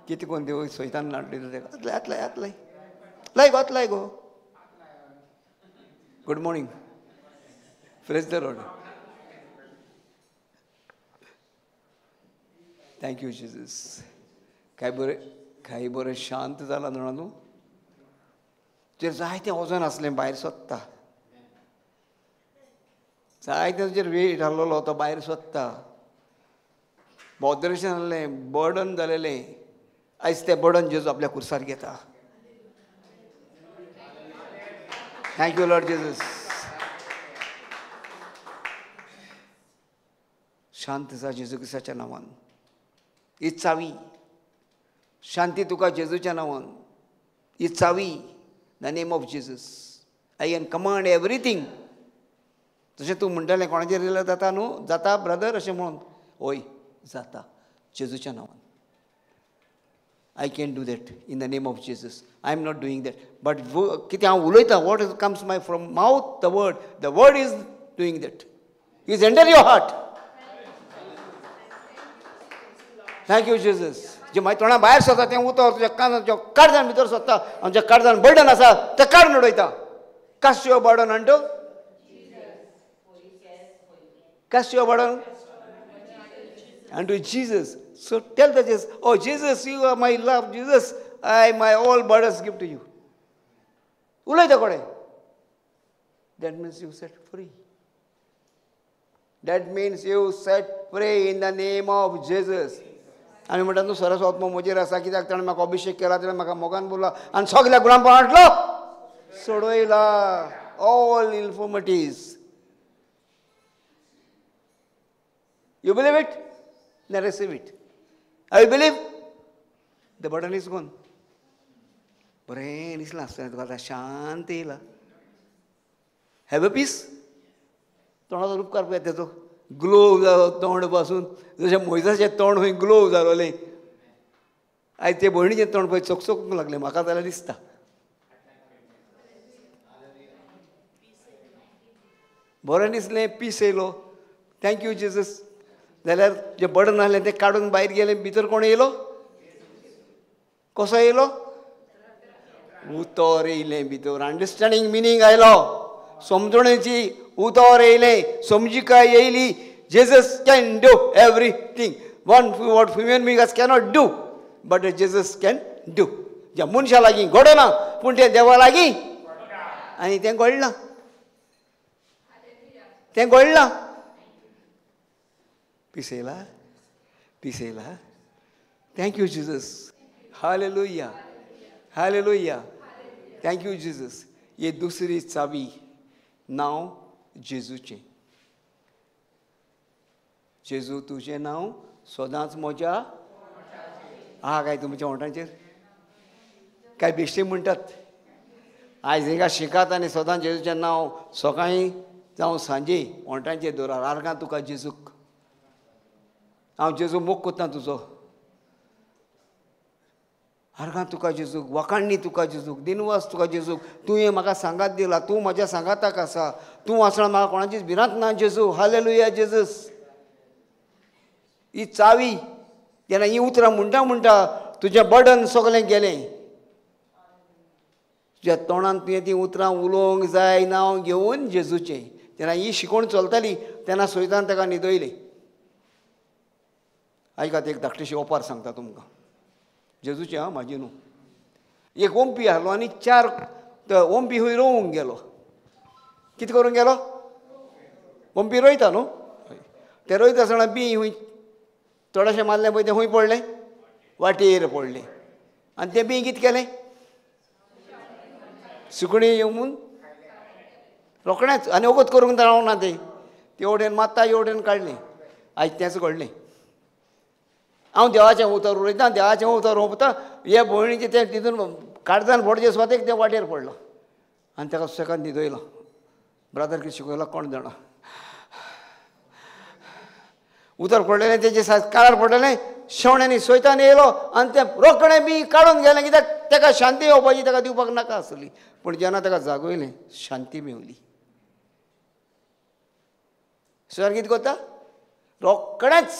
[SPEAKER 1] कितें कोण देव सोयतान नाडलें ताका. आतलाय आतलाय आतलाय लाय गो, आतलाय गो. Good morning. Praise the Lord. Thank you Jesus. काय बरें, काय बरें शांत जालां जाणा तूं. तुजेर जायतें वजन आसलें भायर सोदता, जायतें तुजेर वेट आहलोलो तो भायर सोदता, बॉदरेशन आहलें, बर्डन जालेलें. आयज तें बर्डन जेजू आपल्या कुर्सार घेता. Thank you Lord Jesus. शांत जा जेजू क्रिस्ताच्या नांवान. ही चावी शांती तुका जेजूच्या नांवान. ही चावी, the name of Jesus. I can command everything. जशें तूं म्हणटालें कोणाचेर येयल्यार जाता न्हू, जाता ब्रदर अशें म्हणून, हय जाता जेजूच्या नांवान. I can do that in the name of Jesus. I am not doing that, but कितें हांव उलयतां, what is comes my from mouth, the word, the word is doing that, is enter your heart. Thank you Jesus. जे म्हाज्या तोंडा भायर सरता तें उतर तुज्या कानार, तुज्या काळजान भितर सरता, आमच्या काळजान बर्डन आसा तें काडून उडयता. Cast your burden unto, cast your burden unto Jesus. So tell the Jesus, oh Jesus, you are my love, Jesus, I my all burdens give to you. उलयता कोणें? That means you set free. That means you set free in the name of Jesus. आमी म्हणटात न्हू सरस आत्मो म्हजेर आसा, कित्याक ताणें म्हाका अभिशेक केला, ताणें म्हाका मोगान बोलला आनी सगल्या गुणां हाडलो सोडयला. All infirmities. You believe it? Then receive it. I believe the burden is gone. बरें दिसलां आसतलें तुका आतां, शांत येयला. Have a piece. तोंडाचो उपकार पळय तेचो, ग्लो जालो तोंड पासून, जशें मोयजाचें तोंड खंय ग्लो जालोलें, आयज ते भयणीचें तोंड पळय चकचकूंक लागलें म्हाका जाल्यार दिसता. बरें दिसलें, पीस येयलो. Thank you Jesus. जाल्यार जें बर्डन आहलें तें काडून भायर गेलें, भितर कोण येयलो? कसो येयलो? उतर येयलें भितर. अंडरस्टँडींग मिनींग आयलो, समजणेची उतर येयलें, समजिकाय येयली. Jesus can do everything. One what human beings cannot do, but Jesus can do. ज्या मनशा लागीं घडना पूण तें देवा लागीं आनी तें घडलां, तें घडलां. पीस येयला, पीस येयला. Thank you Jesus. Hallelujah, hallelujah. Thank you Jesus. ही दुसरी चावी, नांव जेजूचें. जेजू तुजें नांव सदांच म्हज्या आहा. काय तुमच्या ओंठांचेर काय बेश्टे म्हणटात? आयज हिंगा शिकात आनी सदांच जेजूचें नांव सकाळीं जावं सांजे ओंठांचेर दवरात. आर्गां तुका जेजूक, हांव जेजू मोग कोत्ता तुजो. आर्गां तुका जेजूक, वखाण्णी तुका जेजूक, दिनवास तुका जेजूक. तुवें म्हाका सांगात दिला, तूं म्हज्या सांगाताक आसा, तूं आसना म्हाका कोणाचीच भिरांत ना जेजू. Hallelujah Jesus. ही चावी जेन्ना ही उतरां म्हणटा म्हणटा तुजें बर्डन सगळें गेलें. तुज्या तोंडान तुवें तीं उतरां उलोवंक जाय नांव घेवन जेजूचें. तेन्ना ही शिकोवण चलताली तेन्ना सोयतान ताका न्हिदयलें. आयकात एक धाकटीशी ओपार सांगता तुमकां, जेजूचें आं, म्हाजी न्हू. एक ओंपी आहलो आनी 4 ओंपी हुंय रोवंक गेलो. कितें करूंक गेलो? ओंपी रोयता न्हू, तें रोयता आसतना बी हुंय थोडेशें मारलें पळय, तें हुंय पडलें, वाटेर पडलें. आनी तें बी कितें केलें? सुकणीं येवन रोखडेंच आनी वगत करूंक रावना तें, ते वटेन मात्ता हे वटेन काडलें. आयज तेंच घडलें. हांव देवाचें उतर उलयतां, देवाचें उतर रोंपता, हे भयणीचें तें तितून काळजान पडचे सुवातेक तें वाटेर पडलो आनी ताका सुसेगाद न्हिदयलो. ब्रादर कितें शिकयलो कोण जाणा. उतर पडलेलें तेजे काळार पडलेलें, शेवण्यांनी सोयतान येयलो आनी तें रोखडें बी काडून गेलें. कित्याक ताका शांती येवपाची ताका दिवपाक नाका आसली. पूण जेन्ना ताका जागयलें शांती मेवली. सर कितें करता? रोखडेंच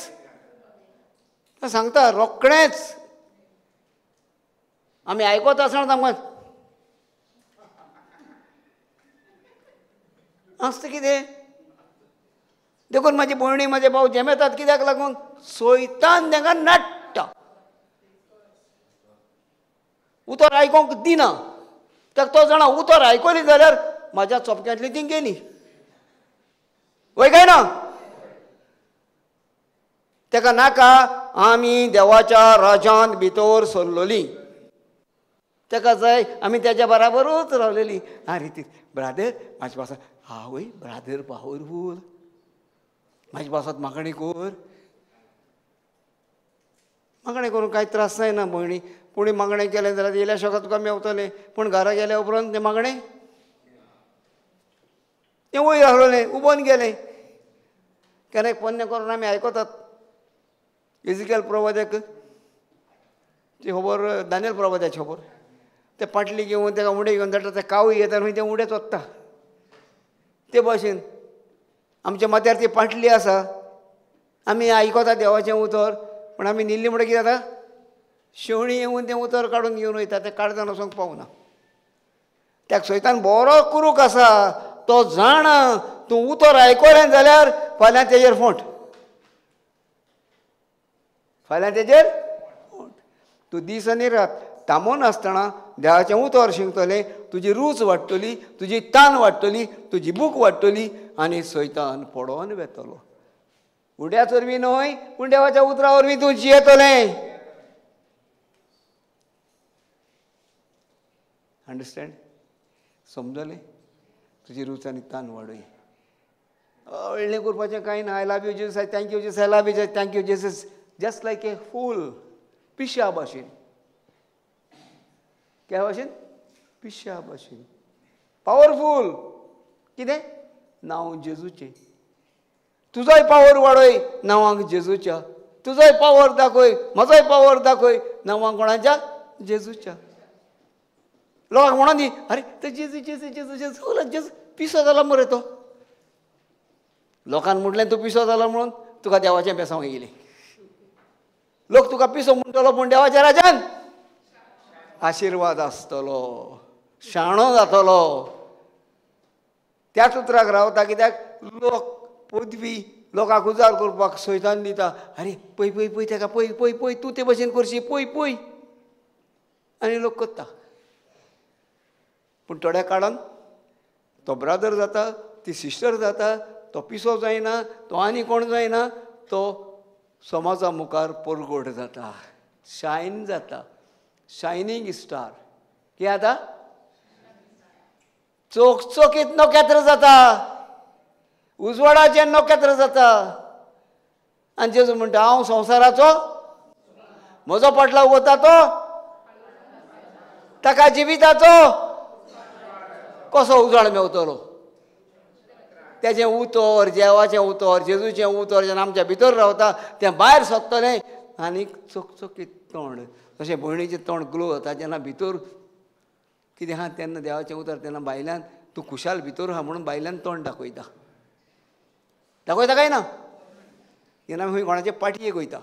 [SPEAKER 1] सांगता, रोखडेंच आमी आयकत आसना आमकां आसता कितें. देखून म्हाजी भयणी म्हाजे भाव जेमेतात कित्याक लागून? सोयतान तांकां नाडटा, उतर आयकोंक दिना. ताका तो जाणा उतर आयकली जाल्यार म्हाज्या चोपक्यांतली ती गेली, वय काय ना? ताका नाका आमी देवाच्या राजान भितर सरलोली, ताका जाय आमी तेज्या बराबरूच रावलेली. आरे ती ब्रादर म्हाजे पासत, आवय ब्रादर पावरफूल, म्हाजे पासत मागणें कर. मागणें करूंक कांय त्रास जायना भयणी, पूण मागणें केलें जाल्यार येयल्या शोका तुका मेवतलें, पूण घरा गेल्या उपरांत तें मागणें तें वयर आहलोलें उबोन गेलें. केन्ना एक पोन्नें करून आमी आयकतात इजिकेल प्रवाद्याक ती खबर, दानियल प्रवाद्याची खबर. ते पाटली घेवन ताका उडे घेवन धाडटा, ते कावय येता न्हय तें उडे चोत्ता. ते भाशेन आमच्या माथ्यार ती पाटली आसा, आमी आयकता देवाचें उतर, पूण आमी न्हिल्ली म्हणटकीर कितें जाता? शेवणीं येवन तें उतर काडून घेवन वयता, तें काळजान वचोंक पावना. त्या सोयतान बरो कुरूक आसा, तो जाणा तूं उतर आयकलें जाल्यार फाल्यां तेजेर फोंट, फाल्यां तेजेर फोंट. तूं दीस आनी रात थांबोन आसतना देवाचें उतर शिंकतलें, तुजी रूच वाडटली, तुजी तान वाडटली, तुजी भूक वाडटली आनी सैतान पडोन वेतलो. उड्याच वरवीं न्हय पूण देवाच्या उतरा वरवीं तूं जियेतलें. अंडरस्टँड? समजलें? तुजी रूच आनी तान वाडय. व्हडलें करपाचें कांय ना. I love you Jesus, I thank you Jesus, I love you Jesus, thank you Jesus, just like a fool, पिश्या भाशेन. क्या भाशेन? पिश्या भाशेन. पावरफूल कितें? नांव जेजूचें. तुजोय पावर वाडय नांवांक जेजूच्या, तुजोय पावर दाखय, म्हजोय पावर दाखय नांवांक कोणाच्या? जेजूच्या. लोकांक म्हणून दी, अरे तो जेजू जेजू जेजू जेजू जेजू पिसो जाला मरे तो. लोकान म्हटलें तूं पिसो जाला म्हणून तुका देवाचें बेसांव येयलें. लोक तुका पिसो म्हणटलो पूण देवाच्या राजान आशिर्वाद आसतलो, शाणो जातलो. त्याच उतराक रावता कित्याक लोक पदवी लोकांक उजार करपाक सैतान दिता. अरे पय पय पय ताका पय पय पय, तूं ते भशेन करशी, पय पय, आनी लोक करता. पूण थोड्या काळान तो ब्रादर जाता, ती सिस्टर जाता, तो पिसो जायना, तो आनी कोण जायना, तो समाजा मुखार परगट जाता, शायन जाता, शायनींग स्टार. कितें जाता? चोकचोकीत नखेत्र जाता, उजवाडाचें नखेत्र जाता. आनी जेजू म्हणटा हांव संवसाराचो, म्हजो पाटलाव वता तो ताका जिविताचो कसो उजवाड मेवतलो? तेजें उतर, देवाचें उतर, जेजूचें उतर जेन्ना आमच्या भितर रावता तें भायर सोदतलें आनी चकचकीत तोंड, तशें भयणीचें तोंड ग्लो जाता जेन्ना भितर कितें आहा तेन्ना देवाचें उतर तेन्ना भायल्यान तूं खुशाल भितर आहा म्हणून भायल्यान तोंड दाखयता. दाखयता काय ना? जेन्ना आमी खंय कोणाचे पाटयेक वयता,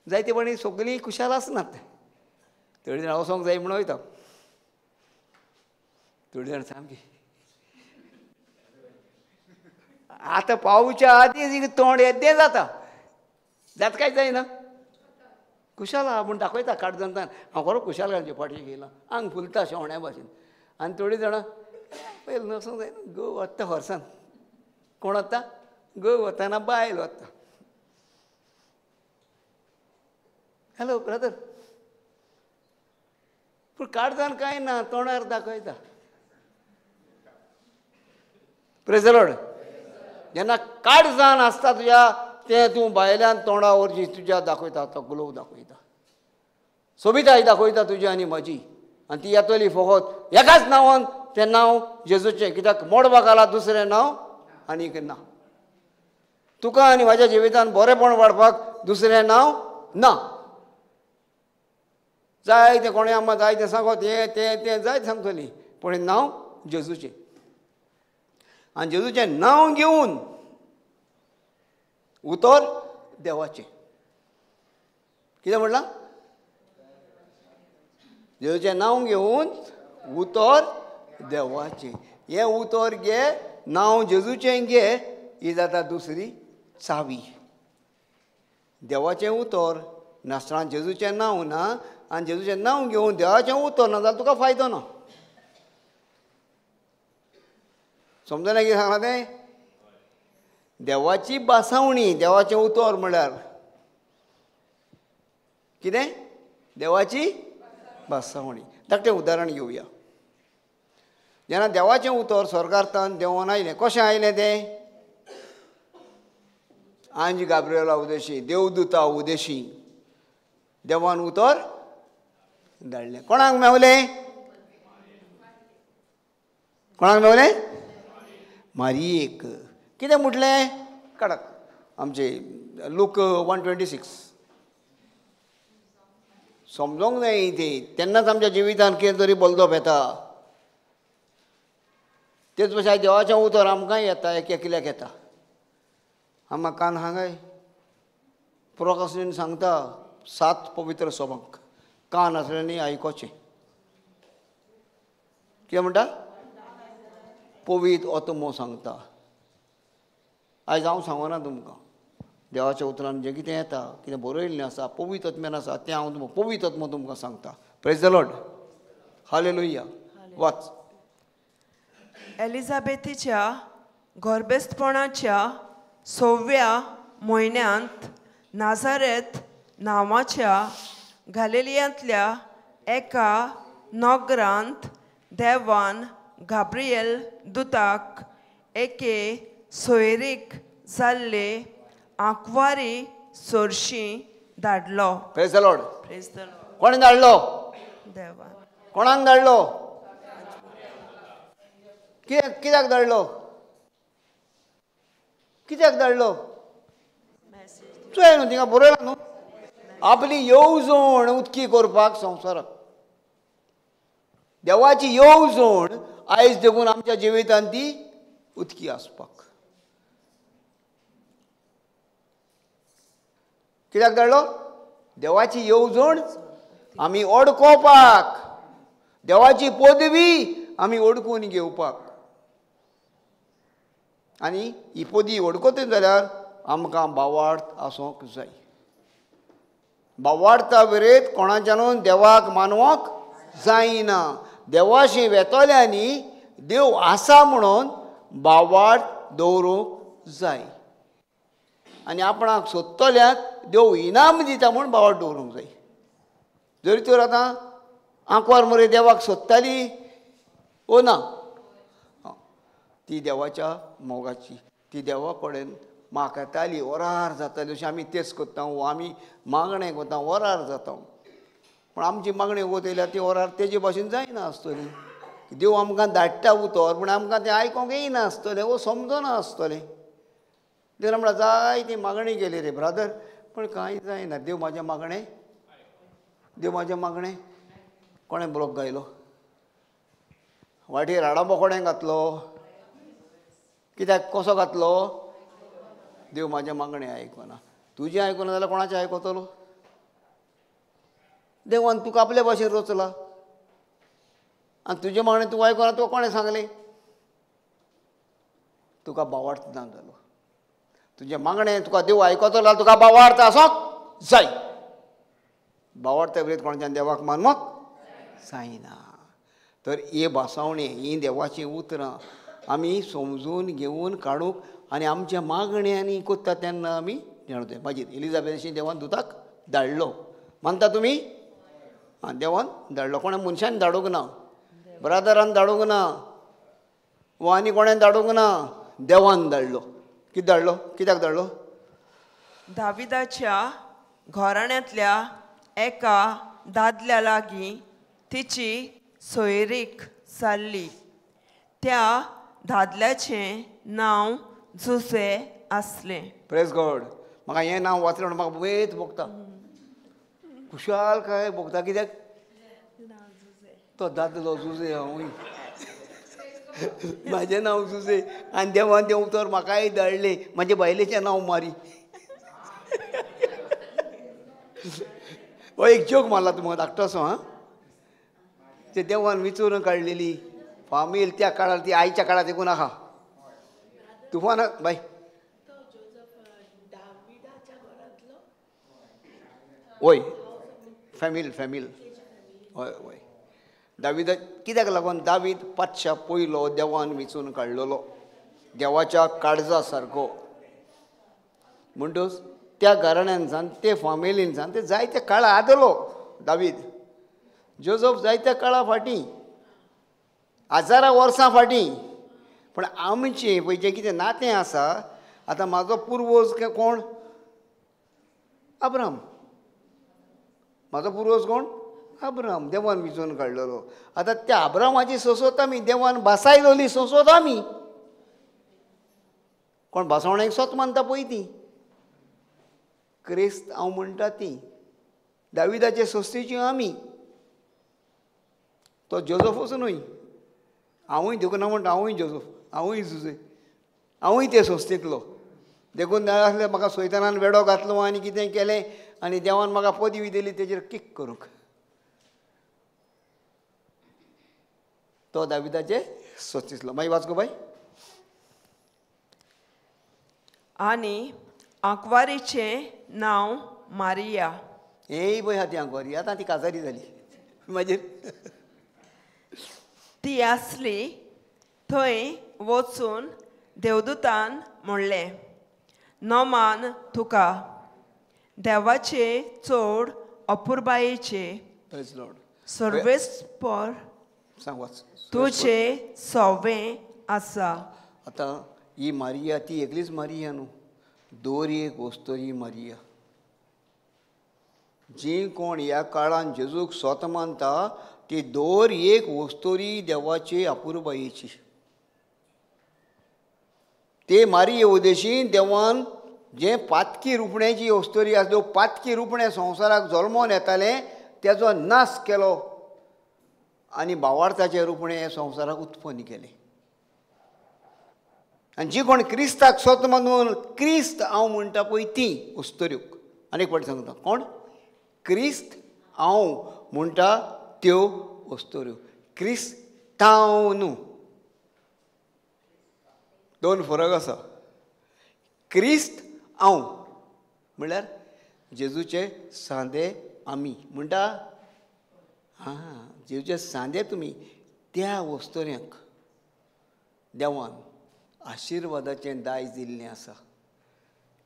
[SPEAKER 1] जायते पण सगळीं खुशाल आसनात. थोडी जाणां वचोंक जाय म्हणून वयता, थोडी जाणां सामकी आतां पावच्या आदीं तोंड येद्दें जाता, जाता काय जायना. खुशाल आहा म्हूण दाखयता काळजांतल्यान, हांव खरो खुशाल घालचे फाटी घेयला, आंग फुलता शेवण्या भाशेन. आनी थोडी जाणां पयलीं वचोंक जायना, घोव वता हॉर्सान, कोण वता? घोव वताना बायल वता. हॅलो ब्रदर, पूण काळजान कांय ना, तोंडार दाखयता. प्रेज the Lord. जेन्ना काळजान आसता तुज्या तें तूं भायल्यान तोंडा वरवीं तुज्या दाखयता, तो ग्लो दाखयता, सोबिताय दाखयता तुजी आनी म्हजी. आनी ती येतली फकत एकाच नांवान, तें नांव जेजूचें. कित्याक मोडपाक आला दुसरें नांव आनीक ना. तुका आनी म्हाज्या जिवितान बरेंपण वाडपाक दुसरें नांव ना. जाय तें कोणें आमकां जाय तें सांगत, हें तें तें जाय तें सांगतली, पूण हें नांव जेजूचें. आनी जेजूचें नांव घेवन उतर देवाचें. कितें म्हणलां? जेजूचें नांव घेवन उतर देवाचें. हें उतर घे, नांव जेजूचें घे, ही जाता दुसरी चावी. देवाचें उतर नासतना जेजूचें नांव ना, आनी जेजूचें नांव घेवन देवाचें उतर ना जाल्यार तुका फायदो ना. समजलें कितें सांगलां तें? देवाची बासावणी, देवाचें उतर म्हळ्यार कितें? देवाची बासावणी. धाकटें उदाहरण घेवया. जेन्ना देवाचें उतर स्वर्गांतल्यान देंवोन आयलें, कशें आयलें तें? आंज गाब्रिएला उदेशी, देवदूता उदेशी देवान उतर धाडलें. कोणाक मेवलें? कोणाक मेवलें? मारियेक. कितें म्हटलें? कडक आमचे लूक 1:26. समजोंक जाय तें, तेन्नाच आमच्या जिवितान कितें तरी बदलप येता. तेच भशेन देवाचें उतर आमकांय येता, एक एकल्याक येता. आमकां कान हांगाय प्रोकासनीन सांगता 7 पवित्र सभांक, कान आसल्यानी आयकोचें. कितें म्हणटा? पवित्र आत्मो सांगता. आयज हांव सांगना तुमकां, देवाच्या उतरान जें कितें येता, कितें बरयल्लें आसा, पवित्र आत्म्यान आसा, तें हांव तुमकां पवित्र आत्मो तुमकां सांगता. Praise the Lord. Hallelujah. वाच.
[SPEAKER 2] एलिझाबेथीच्या गर्भेस्तपणाच्या 6व्या म्हयन्यांत नाझारेथ नांवाच्या गालिलियांतल्या एका नगरांत देवान गाब्रिएल दुताक एके सोयरीक जाल्ले आंकवारी सोरशी धाडलो.
[SPEAKER 1] Praise the Lord.
[SPEAKER 2] Praise the Lord.
[SPEAKER 1] कोणें धाडलो?
[SPEAKER 2] देवान.
[SPEAKER 1] कोणाक धाडलो? कित्याक धाडलो? कित्याक धाडलो? चोय न्हू थिंगा बरयलां न्हू, आपली येवजण उदकी करपाक संवसाराक. देवाची येवजण आयज देखून आमच्या जिवितान ती उदकी आसपाक. कित्याक धाडलो? देवाची येवजण आमी ओडकोवपाक, देवाची पदवी आमी ओडकून घेवपाक. आनी ही पदवी ओडकतली जाल्यार आमकां भावार्थ आसूंक जाय. भावार्था विरेत कोणाच्यानून देवाक मानवंक जायना. देवाशी वेतल्यांनी देव आसा म्हणून भावार्थ दवरूंक जाय. आनी आपणाक सोदतल्याक देव इनाम दिता म्हूण भावार्थ दवरूंक जाय. जरी तर आतां आंकवार मरे देवाक सोदताली ओ ना, ती देवाच्या मोगाची, ती देवा कडेन मागताली, ओरार जाताली. अशें आमी तेच करता, आमी मागणें करता, ओरार जाता. पूण आमची मागणी वत येयल्यार ती ओरार तेजे भाशेन जायना आसतली. देव आमकां धाडटा उतर, पूण आमकां तें आयकोंक येयना आसतलें वो समजना आसतलें. देव म्हळ्यार जाय ती मागणी केली रे ब्रादर, पूण कांय जायना. देव म्हाजें मागणें, देव म्हाजें मागणें. कोणें ब्लॉक घायलो वाटेर? हाडांबो कोणें घातलो? कित्याक कसो घातलो? देव म्हाजें मागणें आयकना. तुजें आयकना जाल्यार कोणाचें आयकतलो? देवान तुका आपले भाशेन रचला आनी तुजें मागणें तूं आयकना, तुका कोणें सांगलें? तुका बावार्थ ना जालो. तुजें मागणें तुका देव आयकतलो जाल्यार तुका बावार्थ आसोंक जाय. बावार्थ विरयत कोणाच्यान देवाक मानवंक जायना. तर ही भासावणी, ही देवाचीं उतरां आमी समजून घेवन काडूंक आनी आमच्या मागण्यांनी कोत्ता तेन्ना आमी जाणा. मागीर एलिझाबेथाशी देवान दुताक धाडलो, मानता तुमी? आं, देवान धाडलो. कोणें मनशान धाडूंक ना, ब्रादरान धाडूंक ना, वा आनी कोणें धाडूंक ना, देवान धाडलो. कितें धाडलो? कित्याक धाडलो?
[SPEAKER 2] दाविदाच्या घराण्यांतल्या एका दादल्या लागीं तिची सोयरीक जाल्ली. त्या दादल्याचें नांव जुसे आसलें.
[SPEAKER 1] प्रेज गॉड. म्हाका हें नांव वाचलें म्हणून म्हाका वेत भोगता, खुशाल काय भोगता. कित्याक? तो दादलो जुजे, हांवूय म्हाजें नांव जुजे आनी देवान तें उतर म्हाकाय धाडलें. म्हाजे बायलेचें नांव मारी. हो एक जोक मारला तुमकां धाकटोसो. हां, ते देवान विचून काडलेली फामील त्या काळार, ती आयच्या काळार देखून आहा तुफान बाय. वय फॅमिल फॅमिल हय हय. दाविदा कित्याक लागून दावीद पातशा पयलो देवान विचून काडलेलो, देवाच्या काळजा सारको. म्हणटच त्या घराण्यान ते फामिलीन ते जायत्या काळा आदलो दावीद. जोजफ जायत्या काळा फाटीं, हजारां वर्सां फाटीं. पूण आमचें पळय जें कितें नातें आसा, आतां म्हाजो पुर्वज कोण? अब्राम. म्हाजो पुर्वज कोण? अब्राम. देवान विचून काडलेलो. आतां त्या अब्रामाची सोंसोत आमी, देवान भासायलोली सोंसोत आमी. कोण भासवण्याक सोत मानता पळय ती, क्रिस्त हांव म्हणटा ती, दाविदाचे सोस्तीची आमी. तो जोजफूच न्हय, हांवूय देखून हांव म्हणटा हांवूय जोजफ, हांवूय जुजे, हांवूय ते सोस्तींतलो. देखून नासलें म्हाका सोयतानान वेडो घातलो आनी कितें केलें आनी देवान म्हाका पदवी दिली तेजेर किक करूंक. तो दाविदाचे सोस्तींतलो. मागीर वाच गो बाय.
[SPEAKER 2] आनी आंकवारीचें नांव मारिया.
[SPEAKER 1] ए पळय आहा ती आंकवारी, आतां ती काजारी जाली. मागीर
[SPEAKER 2] ती आसली थंय वचून देवदूतान म्हणलें, नमान तुका, देवाचे चड अपुरबायेचे सर्वेस्पर तुजे सवें आसा.
[SPEAKER 1] आतां ही मारिया ती एकलीच मारिया न्हू, दोरी एक वस्तोरी मारिया. जी कोण ह्या काळान जेजूक स्वता मानता ती दोर एक वस्तोरी देवाची अपुरबायेची. ते मारिये उदेशी देवान जें पातकी रुपण्याची वस्तोरी आसल्यो, पातकी रुपणें संवसाराक जल्मोन येतालें तेजो नाश केलो आनी भावार्थाचें रुपणें हें संवसाराक उत्पन्न केलें. आनी जी कोण क्रिस्ताक स्वता मानून क्रिस्त हांव म्हणटा पळय ती वस्तोऱ्यो. आनी एक फावटी सांगता, कोण क्रिस्त हांव म्हणटा त्यो वस्तोऱ्यो. क्रिस्तांव न्हू, दोन फरक आसा. क्रिस्त हांव म्हणल्यार जेजूचे सांदे आमी म्हणटा. आं, जेजूचे सांदे तुमी. त्या वस्तोऱ्यांक देवान आशिर्वादाचें दायज दिल्लें आसा,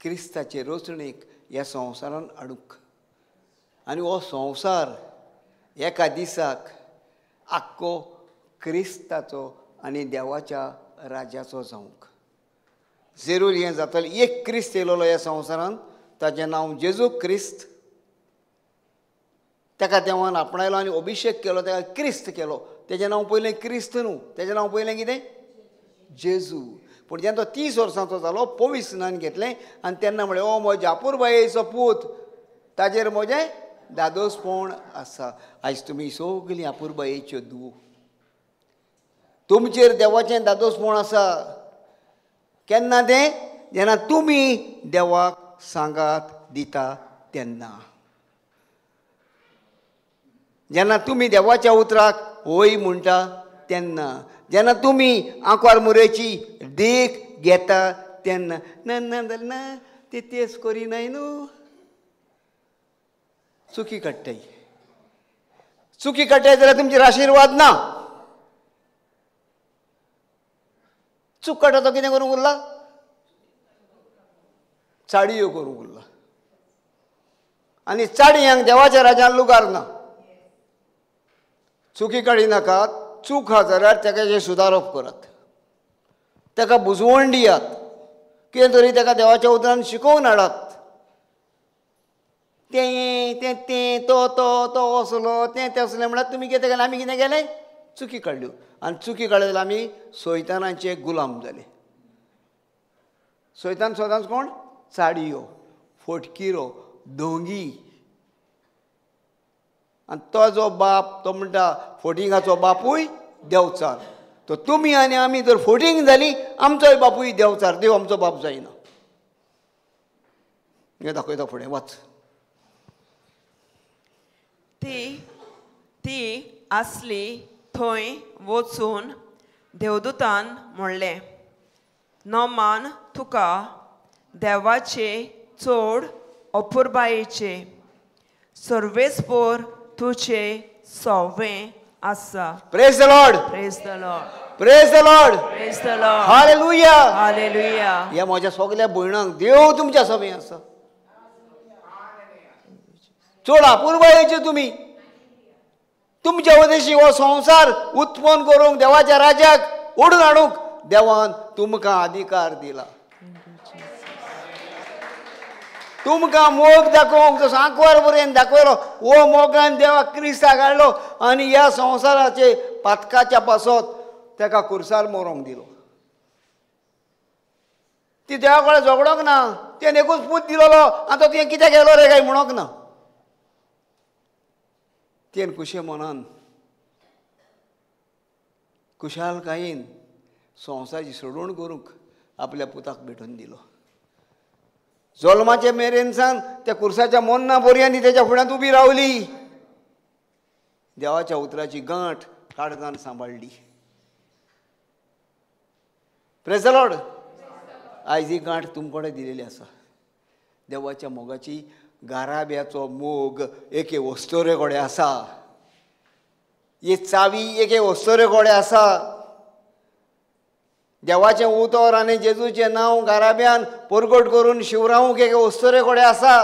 [SPEAKER 1] क्रिस्ताचे रचणेक ह्या संवसारान हाडूंक. आनी हो संवसार एका दिसाक आख्खो क्रिस्ताचो आनी देवाच्या राजाचो जावंक जरूर हें जातलें. एक क्रिस्त येयलेलो ह्या संवसारान, ताचें नांव जेजू क्रिस्त. ताका देवान आपणायलो आनी अभिशेक केलो, ताका क्रिस्त केलो. तेजें नांव पयलें क्रिस्त न्हू, तेजें नांव पयलें कितें? जेजू. पूण जेन्ना तो 30 वर्सांचो जालो, पवित्र स्नान घेतलें आनी तेन्ना म्हणलें, ओ म्हज्या अपुरबायेचो पूत, ताजेर म्हजें दादोसपण आसा. आयज तुमी सगलीं अपुरबायेच्यो धुवो, तुमचेर देवाचें दादोसपण आसा. केन्ना तें? जेन्ना तुमी देवाक सांगात दिता तेन्ना. जेन्ना तुमी देवाच्या उतराक होय म्हणटा तेन्ना, जेन्ना तुमी आंकवार मुरेची देख घेता तेन्ना. ना ना जाल्यार ना ते तेच करिनाय न्हू, चुकी काडटाय. चुकी काडटाय जाल्यार तुमचेर आशिर्वाद ना. चूक काडटा तो कितें करूंक उरला? चाडयो करूंक उरला. आनी चाडयांक देवाच्या राज्यान लुगार ना. चुकी काडी नाकात. चूक आहा जाल्यार ताका जें सुदारप करात, ताका बुजवण दियात, कितें तरी ताका देवाच्या उतरान शिकोवन हाडात. तें तें तें तो तो तो असलो तें तें असलें म्हळ्यार तुमी कितें केलें? आमी कितें केलें? चुकी काडल्यो. आनी चुकी काडली जाल्यार आमी सैतानाचे गुलाम जाले. सैतान सदांच कोण? चाडयो, फोटकिरो, धोंगी. आनी तो जो बाप तो म्हणटा फोटिंगाचो बापूय देवचार. तो तुमी आनी आमी जर फोटिंग जाली आमचोय बापूय देवचार, देव आमचो बाप जायना. हें दाखयता फुडें वाच.
[SPEAKER 2] ती ती आसली थंय वचून देवदूतान म्हणलें, नमान तुका देवाचे चड अपुरबायेचे सर्वेस्पोर तुजे सवें आसा.
[SPEAKER 1] Praise the Lord.
[SPEAKER 2] Praise the Lord.
[SPEAKER 1] Praise the Lord.
[SPEAKER 2] Praise the Lord.
[SPEAKER 1] Hallelujah.
[SPEAKER 2] Hallelujah.
[SPEAKER 1] ह्या म्हज्या सगल्या भयणांक देव तुमच्या सवें आसा. चड अपुरबायेचे तुमी. तुमच्या वदेशी हो संवसार उत्पन्न करूंक देवाच्या राज्याक ओडून हाडूंक देवान तुमकां अधिकार दिला. तुमकां मोग दाखोवंक जसो आंकवार बरें दाखयलो हो मोगान देवाक क्रिस्ताक हाडलो आनी ह्या संवसाराचे पातकाच्या पासत ताका कुर्सार मरोंक दिलो. ती देवा कडेन झगडोंक ना, तेणें एकूच पूत दिलोलो आनी तो तुवें कित्याक केलो रे काय म्हणोंक ना. तेन खुशे मनान खुशालकायेन संवसाराची सोडवण करूंक आपल्या पुताक भेटून दिलो. जल्माचे मेरेन सान त्या कुर्साच्या मोन्ना बोरयांनी तेच्या फुड्यांत उबी रावली. देवाच्या उतराची गांठ काळजान सांबाळ्ळी. Praise the Lord. आयज ही गांठ तुमकडे दिलेली आसा. देवाच्या मोगाची गाराब्याचो मोग एके वस्तोरे कडेन आसा. ही चावी एके वस्तोरे कडेन आसा. देवाचें उतर आनी जेजूचें नांव गाराब्यान परगट करून शिवरावूंक एके वस्तोरे कडेन आसा.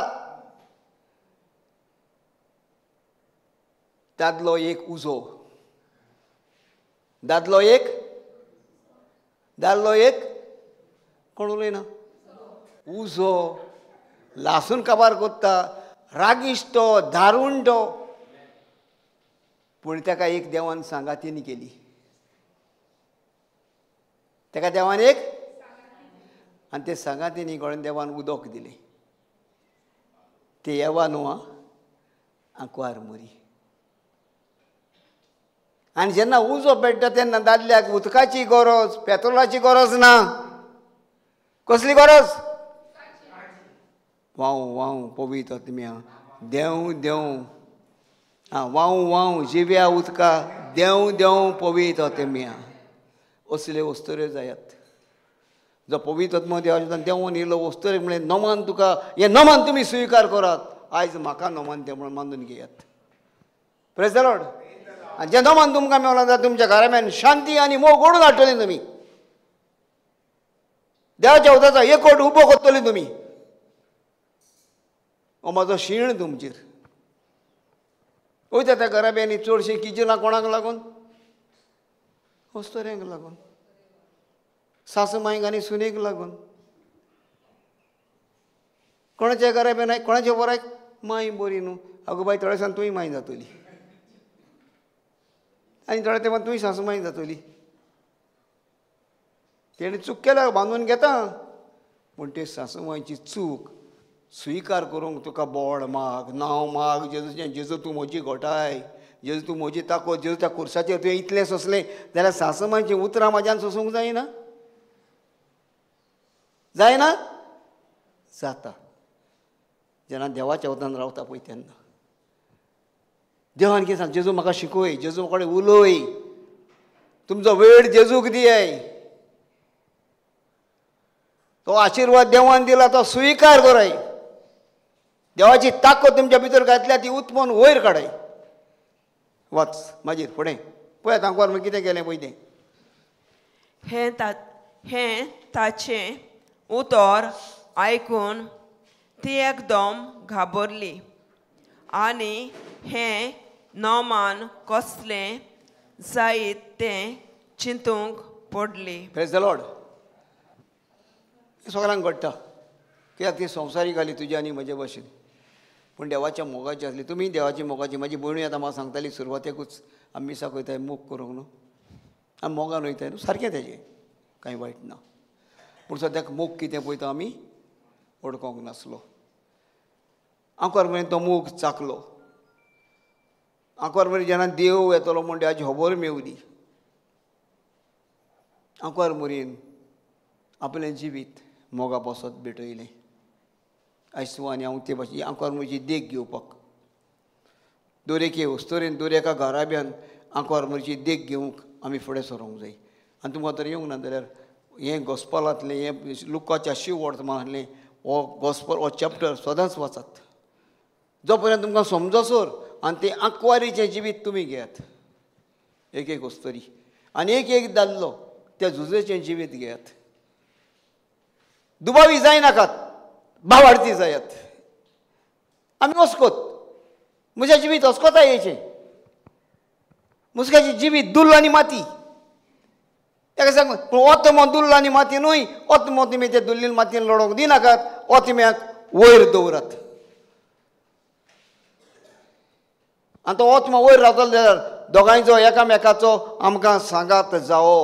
[SPEAKER 1] दादलो एक उजो, दादलो एक, दादलो एक कोण उलयना? उजो लासून काबार कोत्ता, रागिश्टो, दारुण तो. पूण ताका एक देवान सांगातीन केली. ताका देवान एक आनी ते सांगातीनी कळून देवान उदक दिलें. ते येवा न्हू आं आंकवार मोरी. आनी जेन्ना उजो पेट्टा तेन्ना दादल्याक उदकाची गरज, पेट्रोलाची गरज ना. कसली गरज? वाव वाव पवित्र आत्म्या देंव देंव, आं वाव वाव जिव्या उदका देंव देंव पवित्र आत्म्या. असले वस्तुऱ्यो जायात. जो पवित्र आत्मो देवाच्या देंवून येयलो वस्तुरे म्हणलें नमान तुका, हें नमान तुमी स्विकार करात. आयज म्हाका नमान तें म्हणून मानून घेयात. Praise the Lord. आनी जें नमान तुमकां मेवलां जाल्यार तुमच्या घराब्यान शांती आनी मोग ओडून हाडटली तुमी. देवाच्या उदकाचो एकवट उबो करतली तुमी. हो म्हाजो शीण तुमचेर. वयता त्या घराब्यांनी चडशीं किजिलां कोणाक लागून? वस्तुऱ्यांक लागून, सासू मांयक आनी सुनेक लागून. कोणाच्या घराब्यान कोणाच्या बराक मांय बरी न्हू, आगो बाय थोड्या दिसान तूंय मांय जातली आनी थोड्या तेंपान तूंय सासू मांय जातली. तेणें चूक केल्या बांदून घेता, पूण ते सासू मांयची चूक स्विकार करूंक तुका बोड माग, नांव माग, जेजूचें, जेजू तूं म्हजी घोटाय, जेजू तूं म्हजी ताकद, जेजू त्या कुर्साचेर तुवें इतलें सोंसलें जाल्यार सासू मांयचीं उतरां म्हाज्यान सोंसूंक जायना? जायना? जाता. जेन्ना देवाच्या वतान रावता पळय तेन्ना देवान कितें सांग, जेजू म्हाका शिकय, जेजू म्हाका उलय, तुमचो वेळ जेजूक दियाय. तो आशिर्वाद देवान दिला तो स्विकार कराय. देवाची ताकद तुमच्या भितर घातल्या ती उत्पन्न वयर काडाय. वाच मागीर फुडें पळयात आंकवार मागीर कितें केलें पळय तें.
[SPEAKER 2] हें ताचें उतर आयकून ती एकदम घाबरली आनी हें नोमान कसलें जायत तें चिंतूंक पडली.
[SPEAKER 1] Praise the Lord. सगळ्यांक घडटा, कित्याक ती संवसारीक आली तुज्या आनी म्हजे भशेन, पूण देवाच्या मोगाची आसली. तुमी देवाची मोगाची. म्हाजी भयणूय आतां म्हाका सांगताली सुरवातेकूच आमी मिसाक वयताय मोग करूंक न्हू, आमी मोगान वयताय न्हू, सारकें तेजें कांय वायट ना. पूण सद्याक मोग कितें पळय तो आमी वळखोंक नासलो. आंकवार मेरेन तो मोग चाकलो. आंकवार मेरेन जेन्ना देव येतलो म्हूण देवाची खबर मेवली, आंकवार मेरेन आपलें जिवीत मोगा पासत भेटयलें. आयज तूं आनी हांव ते भाशेन आंकवार म्हजी देख घेवपाक, दरेके अस्तोरेन दरेका घराब्यान आंकवार म्हजी देख घेवंक आमी फुडें सरोंक जाय. आनी तुमकां तर येवंक ना जाल्यार हें गोस्पलांतलें, हें लुकाच्या शिव वर्तमानांतलें हो गोस्पल हो चॅप्टर सदांच वाचात, जो पर्यंत तुमकां समजसर आनी तें आंकवारीचें जिवीत तुमी घेयात. एक एक अस्तोरी आनी एक एक दादलो त्या झुजेचें जिवीत घेयात. दुबावी जायनाकात, भावार्थी जायात. आमी वस्कोत, म्हज्या जिवीत वस्कोता येयचें, मुसक्याचें जिवीत दुल्ल आनी माती. ताका सांग, पूण ओतमो दुल्ल आनी माती न्हय, ओतमो तुमी ते दुल्लीन मातयेन लडोवंक दिनाकात, ओतम्याक वयर दवरात. आनी तो ओतमो वयर रावतलो जाल्यार दोगांयचो एकामेकाचो आमकां सांगात जावो,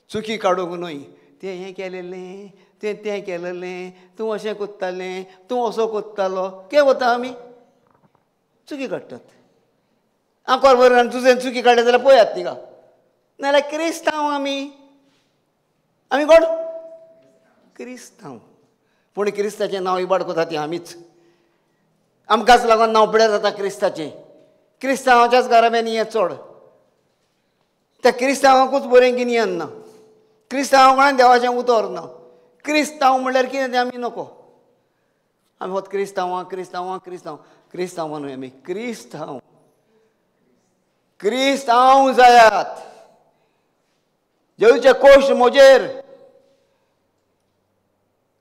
[SPEAKER 1] चुकी काडूंक न्हय. तें हें केलेलें, तें तें केलेलें, तूं अशें कोत्तालें, तूं असो कोत्तालो, कितें वता आमी चुकी काडटात. आंकवार बरें आनी तुजें चुकी काडलें जाल्यार पळयात तिका, नाजाल्यार क्रिस्तांव आमी. आमी कोण? क्रिस्तांव. पूण क्रिस्ताचें नांव इबाड कोता ती आमीच. आमकांच लागून नांव पिड्यार जाता क्रिस्ताचें. क्रिस्तांवाच्याच घराब्यांनी हें चड, त्या क्रिस्तांवाकूच बरें गिन्यान ना, क्रिस्तांवा कडेन देवाचें उतर ना. क्रिस्तांव म्हणल्यार कितें तें आमी नको. आमी फक्त क्रिस्तांवां क्रिस्तांवां क्रिस्तांव क्रिस्तांवां न्हय, आमी क्रिस्तांव क्रिस्तांव जायात. जेजूचे कोश म्हजेर.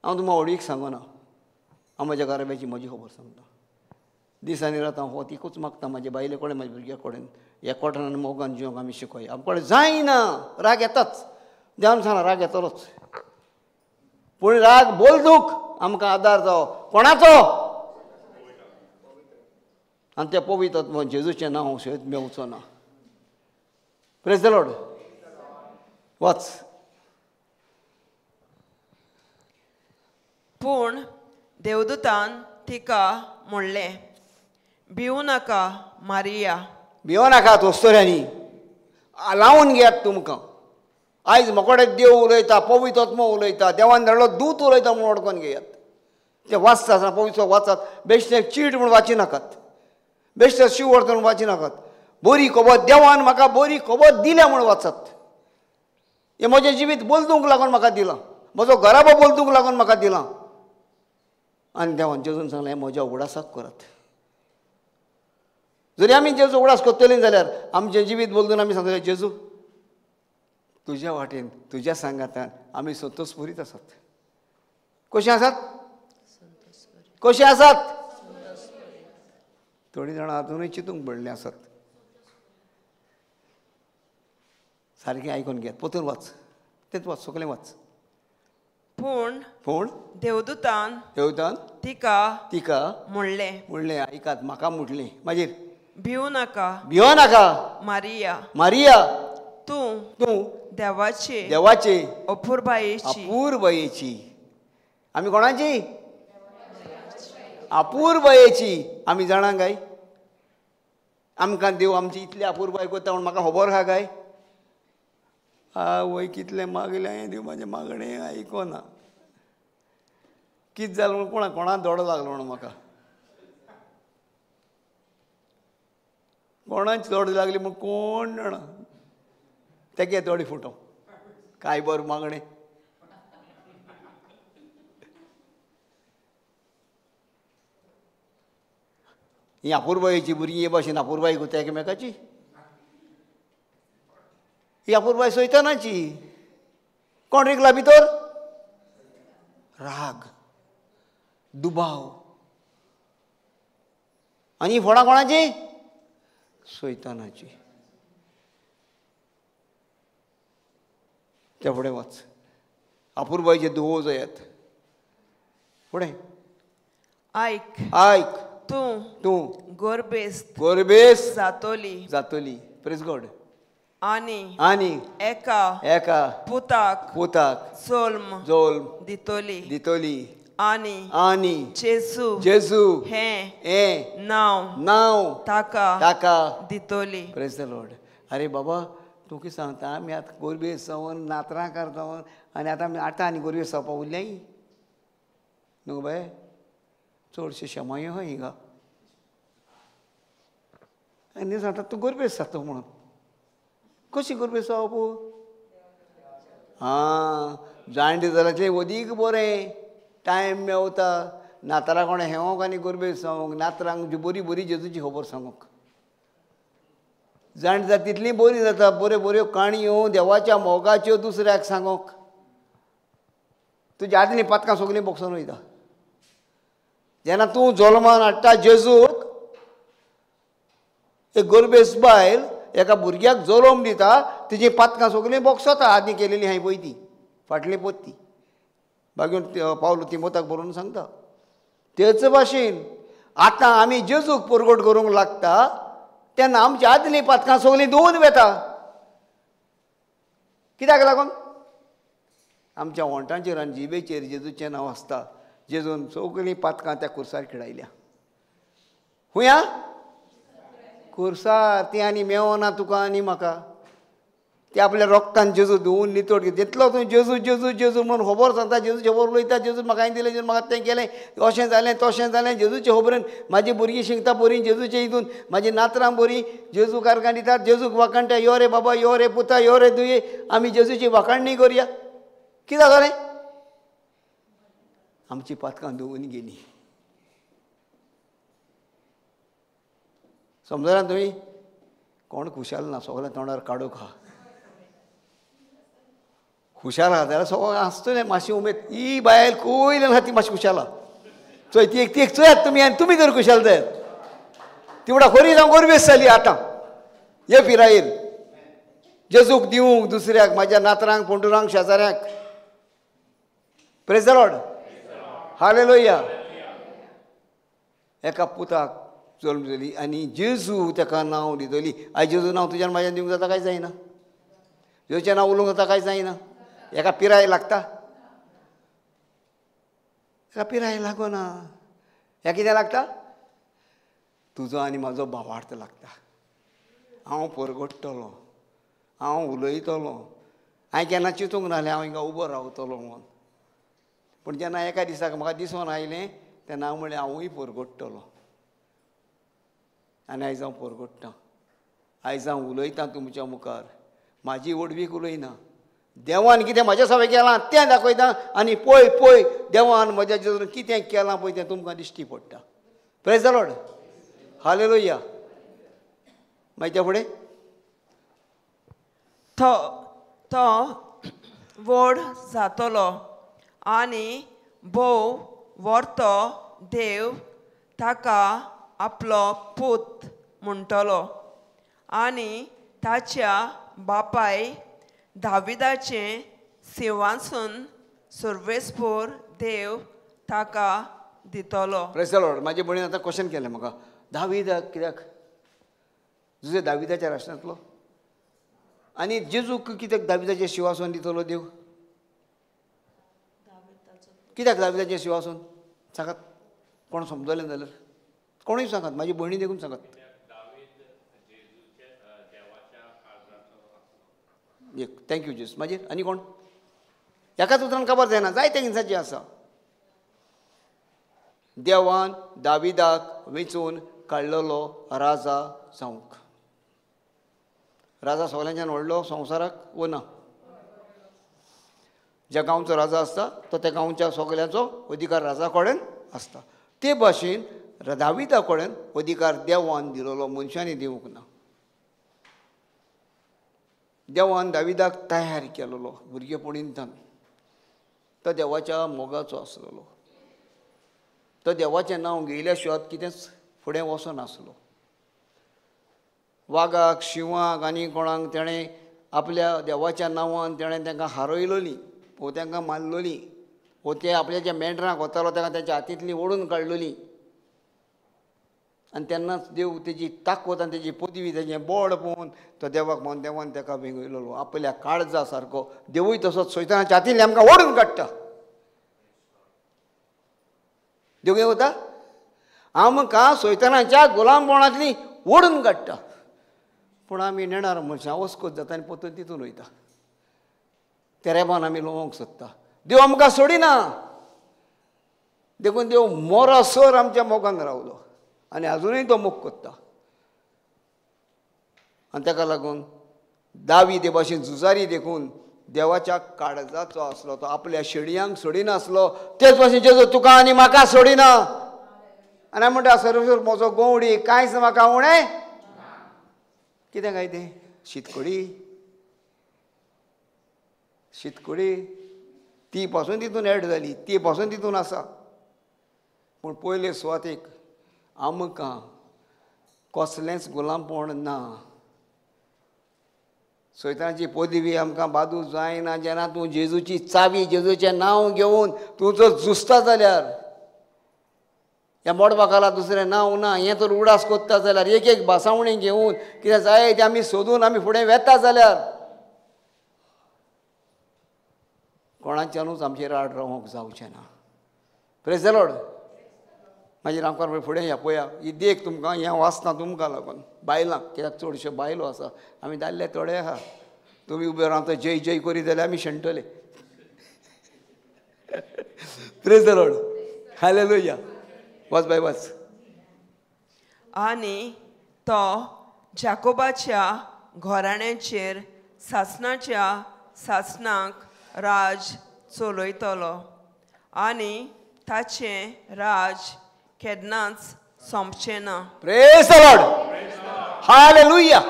[SPEAKER 1] हांव तुमकां व्हडवीक सांगना, हांव म्हज्या घराब्याची म्हजी खबर सांगता. दीस आनी रात हांव हो तिकूच मागता म्हाजे बायले कडेन, म्हाज्या भुरग्या कडेन, एकवटान आनी मोगान जिवंक आमी शिकोय. आमचे कडेन जायना, राग येताच. देवान सांगला राग येतलोच, पूण राग बोलदूक आमकां आदार जावो कोणाचो. आनी त्या पवित्र जेजूचें नांव शेत मेवचो ना. Praise the Lord. वाच.
[SPEAKER 2] पूण देवदूतान तिका म्हणलें, भिवू नाका मारिया.
[SPEAKER 1] भिवो नाकात वस्तोऱ्यांनी, लावन घेयात तुमकां. आयज म्हाका देव उलयता, पवित्र आत्मो उलयता, देवान धाडलो दूत उलयता म्हूण वळखून घेयात. ते वाचता आसतना पवित्र वाचात, बेश्टें चीट म्हूण वाची नाकात, बेश्टें शिव वर्त म्हूण वाची नाकात. बरी खबर देवान म्हाका बरी खबर दिल्या म्हूण वाचात. हें म्हजें जिवीत बदलूंक लागून म्हाका दिलां, म्हजो घराबो बदलूंक लागून म्हाका दिलां. आनी देवान जेजून सांगलें हें म्हज्या उगडासाक करात. जरी आमी जेजू उगडास करतलीं जाल्यार आमचें जिवीत बदलून आमी सांगतले, जेजू तुज्या वाटेन तुज्या सांगातान आमी संतोषपुरीत आसात. कशें आसात? कशें आसात? थोडीं जाणां आजुनूय चिंतूंक पडलें आसात. सारकें आयकून घेत, परतून वाच, तेंच वाच, सगळें वाच.
[SPEAKER 2] पूण
[SPEAKER 1] पूण
[SPEAKER 2] देवदूतान
[SPEAKER 1] देवदूतान
[SPEAKER 2] तिका
[SPEAKER 1] तिका
[SPEAKER 2] म्हणलें,
[SPEAKER 1] म्हणलें, आयकात म्हाका म्हटलें. मागीर
[SPEAKER 2] भिवू नाका
[SPEAKER 1] भिवो नाका
[SPEAKER 2] मारिया,
[SPEAKER 1] मारिया,
[SPEAKER 2] तूं
[SPEAKER 1] तूं
[SPEAKER 2] देवाचे
[SPEAKER 1] देवाचे
[SPEAKER 2] अपुरबायेची
[SPEAKER 1] अपुरबायेची. आमी कोणाची? अपुरबायेची. आमी जाणा काय आमकां देव आमची इतली अपुरबाय करता म्हूण म्हाका खबर आहा काय? आवय कितलें मागलें हांवें, देव म्हाजें मागणें आयकोना. कितें जालें म्हूण कोणा कोणा दोडो लागलो म्हणून म्हाका.
[SPEAKER 4] कोणाची तोड लागली म्हूण कोण जाणा, तेगे तोडी फुटो काय बरें मागणें. ही अपुरबायेची भुरगीं हे भाशेन अपुरबाय करता एकामेकाची, ही अपुरबाय सैतानाची. कोण रिगला भितर? राग, दुबाव. आनी फोडां कोणाची? सैतानाची. त्या फुडें वच, अपुरबायचे दुवो जायात. फुडें
[SPEAKER 2] आयक,
[SPEAKER 4] आयक,
[SPEAKER 2] तूं
[SPEAKER 4] तूं
[SPEAKER 2] गोरबेस्त
[SPEAKER 4] गोरबेस्त
[SPEAKER 2] जातोली
[SPEAKER 4] जातोली. Praise God.
[SPEAKER 2] आनी
[SPEAKER 4] आनी
[SPEAKER 2] एका
[SPEAKER 4] एका
[SPEAKER 2] पुताक
[SPEAKER 4] पुताक
[SPEAKER 2] जोल्म
[SPEAKER 4] जोल्म
[SPEAKER 2] दितोली
[SPEAKER 4] दितोली.
[SPEAKER 2] आनी
[SPEAKER 4] आनी
[SPEAKER 2] जेजू
[SPEAKER 4] जेजू
[SPEAKER 2] हें
[SPEAKER 4] हें
[SPEAKER 2] नांव
[SPEAKER 4] नांव
[SPEAKER 2] ताका
[SPEAKER 4] ताका
[SPEAKER 2] दितोली.
[SPEAKER 4] Praise the Lord. अरे बाबा तूं कितें सांगता, आमी आतां गोरबेस जावन नातरां करता आनी आतां आमी आतां आनी गोरबेस जावपा उरल्याय न्हू बाय. चडशे शेमायो आहा हिंगा आनी सांगता तूं गोरबेस जाता म्हणून. कशी गोरबेस जावप? आं, जाणटे जाल्यार तें वदीक बरें, टायम मेवता नातरां कोणें हेवोंक आनी गोरबेस जावंक, नातरांक बरी बरी जेजूची खबर सांगूंक. जाणटे जाता तितलीं बरीं जाता, बऱ्यो बऱ्यो काणयो देवाच्या मोगाच्यो दुसऱ्याक सांगूंक. तुज्या आदलीं पातकां सगलीं बोगसून वयता. जेन्ना तूं जल्मान हाडटा जेजूक, एक गोरबेस बायल एका भुरग्याक जल्म दिता, तिजी पातकां सगलीं बोगसता. आदीं केलेलीं हांवें पळय ती फाटली पोत्ती मागीर पावलो तिमोताक बरोवन सांगता. तेच भाशेन आतां आमी जेजूक परगट करूंक लागता तेन्ना आमची आदलीं पातकां सगलीं धुवून वेता. कित्याक लागून? आमच्या ओंठांचेर आनी जिबेचेर जेजूचें नांव आसता. जेजून सगलीं पातकां त्या कुर्सार खेळायल्या. हुया कुर्सार ती आनी मेवना तुका आनी म्हाका. ते आपल्या रोगतान जेजू धुवून नितळ. तितलो तूं जेजू जेजू जेजू म्हणून खबर सांगता, जेजूची खबर उलयता, जेजू म्हाका हें दिलें, जेजू म्हाका तें केलें, अशें जालें तशें जालें. जेजूचे खबरेन म्हाजी भुरगीं शिकता बरीं, जेजूचे हितून म्हाजी नातरां बरीं, जेजू कारखान दितात, जेजूक वाखाणटा, यो रे बाबा, यो रे पुता, यो रे दुये, आमी जेजूची वाखाणणी करुया. कितें जालें? आमची पातकां धुवून गेली. समजना तुमी? कोण खुशाल ना, सगळ्या तोंडार काडू खा. खुशाल आहा जाल्यार सगळें आसतलें मातशी उमेद. ही बायल कोयल्यान आहा ती मातशी खुशाल आहा. चोय ती एक ती एक चोयात तुमी, आनी तुमी तर खुशाल जायात. ती म्हणटा खरी जावं गोरबेस जाली आतां हे पिरायेर जेजूक दिवंक दुसऱ्याक, म्हाज्या नातरांक, पोंटुरांक, शेजाऱ्यांक. Praise the Lord. Hallelujah. एका पुताक जल्म जाली आनी जेजू ताका नांव दितली. आयज जेजू नांव तुज्यान म्हाज्यान दिवंक जाता काय जायना? जेजूचें नांव उलोवंक जाता काय जायना? एका पिराय लागता, एका पिराय लागना. हें कितें लागता? तुजो आनी म्हाजो भावार्थ लागता. हांव परगट्टलो, हांव उलयतलो, हांवें केन्ना चिंतूंक नासलें हांव हिंगा उबो रावतलो म्हणून. पूण जेन्ना एका दिसाक म्हाका दिसून आयलें तेन्ना हांव म्हणलें हांवूय परगट्टलो. आनी आयज हांव परगट्टां, आयज हांव उलयतां तुमच्या मुखार. म्हाजी व्हडवीक उलयना, देवान कितें म्हाज्या सवे केलां तें दाखयता. आनी पळय पळय देवान म्हज्या जेजून कितें केलां पळय तें तुमकां दिश्टी पडटा. Praise the Lord. Hallelujah. मागीर त्या फुडें
[SPEAKER 2] तो तो व्हड जातलो आनी भोव व्हरतो देव ताका आपलो पूत म्हणटलो आनी ताच्या बापाय दाविदाचें सिंवासून सर्वेस्पोर देव ताका दितलो.
[SPEAKER 4] Praise the Lord. म्हाजे भयणीन आतां क्वेश्चन केलें म्हाका, दाविदाक कित्याक? जुजे दाविदाच्या राष्ट्रांतलो आनी जेजूक कित्याक दाविदाचें शिंवासन दितलो देव? कित्याक दाविदाचें शिंवासन? सांगात, कोण समजलें जाल्यार कोणूय सांगात, म्हाजी भयणी देखून सांगात. एक thank you जेजू. मागीर आनी कोण? एकाच उतरान खबर जायना, जायते हिंसाची आसा. देवान दाविदाक वेंचून काडलेलो राजा जावंक. राजा सगळ्यांच्यान व्हडलो संवसाराक वो ना? ज्या गांवचो राजा आसता तो त्या गांवच्या सगळ्यांचो अधिकार राजा कडेन आसता. ते भाशेन दाविदा कडेन अधिकार देवान दिलोलो, मनशांनी दिवंक ना. देवान दाविदाक तयार केलेलो भुरगेपणींतल्यान. तो देवाच्या मोगाचो आसलेलो. तो देवाचें नांव घेयल्या शिवाय कितेंच फुडें वचनासलो. वागाक, शिंवाक आनी कोणाक तेणें आपल्या देवाच्या नांवान तेणें तांकां हारयलोली वो तांकां मारलोली वो ते आपल्या ज्या मेंढरांक वतालो तांकां तेच्या हातींतली ओडून काडलोली. आनी तेन्नाच देव तेजी ताकद आनी तेजी पदवी, तेजें बळ पळोवन तो देवाक म्हणून देवान ताका वेंगयलोलो आपल्या काळजा सारको. देवूय तसोच सैतानाच्या हातींतली आमकां ओडून काडटा. देव कितें करता? आमकां सैतानाच्या गुलामपणांतली ओडून काडटा. पूण आमी नेणार मनशां वस्कोत जाता आनी परतून तितून वयता. त्या रेबान आमी लोवंक सोदता. देव आमकां सोडिना. देखून देव मोरासर आमच्या मोगान रावलो आनी आजुनूय तो मोग करता. आनी ताका लागून दावीद भाशेन झुजारी देखून देवाच्या काळजाचो आसलो. तो आपल्या शेडयांक सोडिनासलो. तेच भाशेन जेजू तुका आनी म्हाका सोडिना. आनी हांव म्हणटा सर्वेश्वर म्हजो गवडी, कांयच म्हाका उणें कितें काय तें शीतकडी, शीतकडी ती पासून तितून एड जाली, ती पासून तितून आसा. पूण पयले सुवातेक आमकां कसलेंच गुलामपण ना. सैतानाची पदवी आमकां बादू जायना. जेन्ना तूं जेजूची चावी, जेजूचें नांव घेवन तूं जर झुजता जाल्यार, ह्या मोडबाकाला दुसरें नांव ना हें तर उडास कोत्ता जाल्यार, एक एक भासावणी घेवन कितें जाय तें आमी सोदून आमी फुडें वेता जाल्यार कोणाच्यानूच आमचेर आड रावंक जावचें ना. Praise the Lord. मागीर आमकां फुडें या पळया ही देख तुमकां हें वाचना तुमकां लागून बायलांक, कित्याक चडश्यो बायलो आसा, आमी दादले थोडे आहा. तुमी उबे रावन जय जय करी जाल्यार आमी शेणटले. Praise the Lord. Hallelujah. वाच बाय वाच.
[SPEAKER 2] आनी तो जाकोबाच्या घराण्याचेर सासणाच्या सासणाक राज चलयतलो आनी ताचें राज केन्नाच सोंपचें ना.
[SPEAKER 4] Praise the Lord. Hallelujah.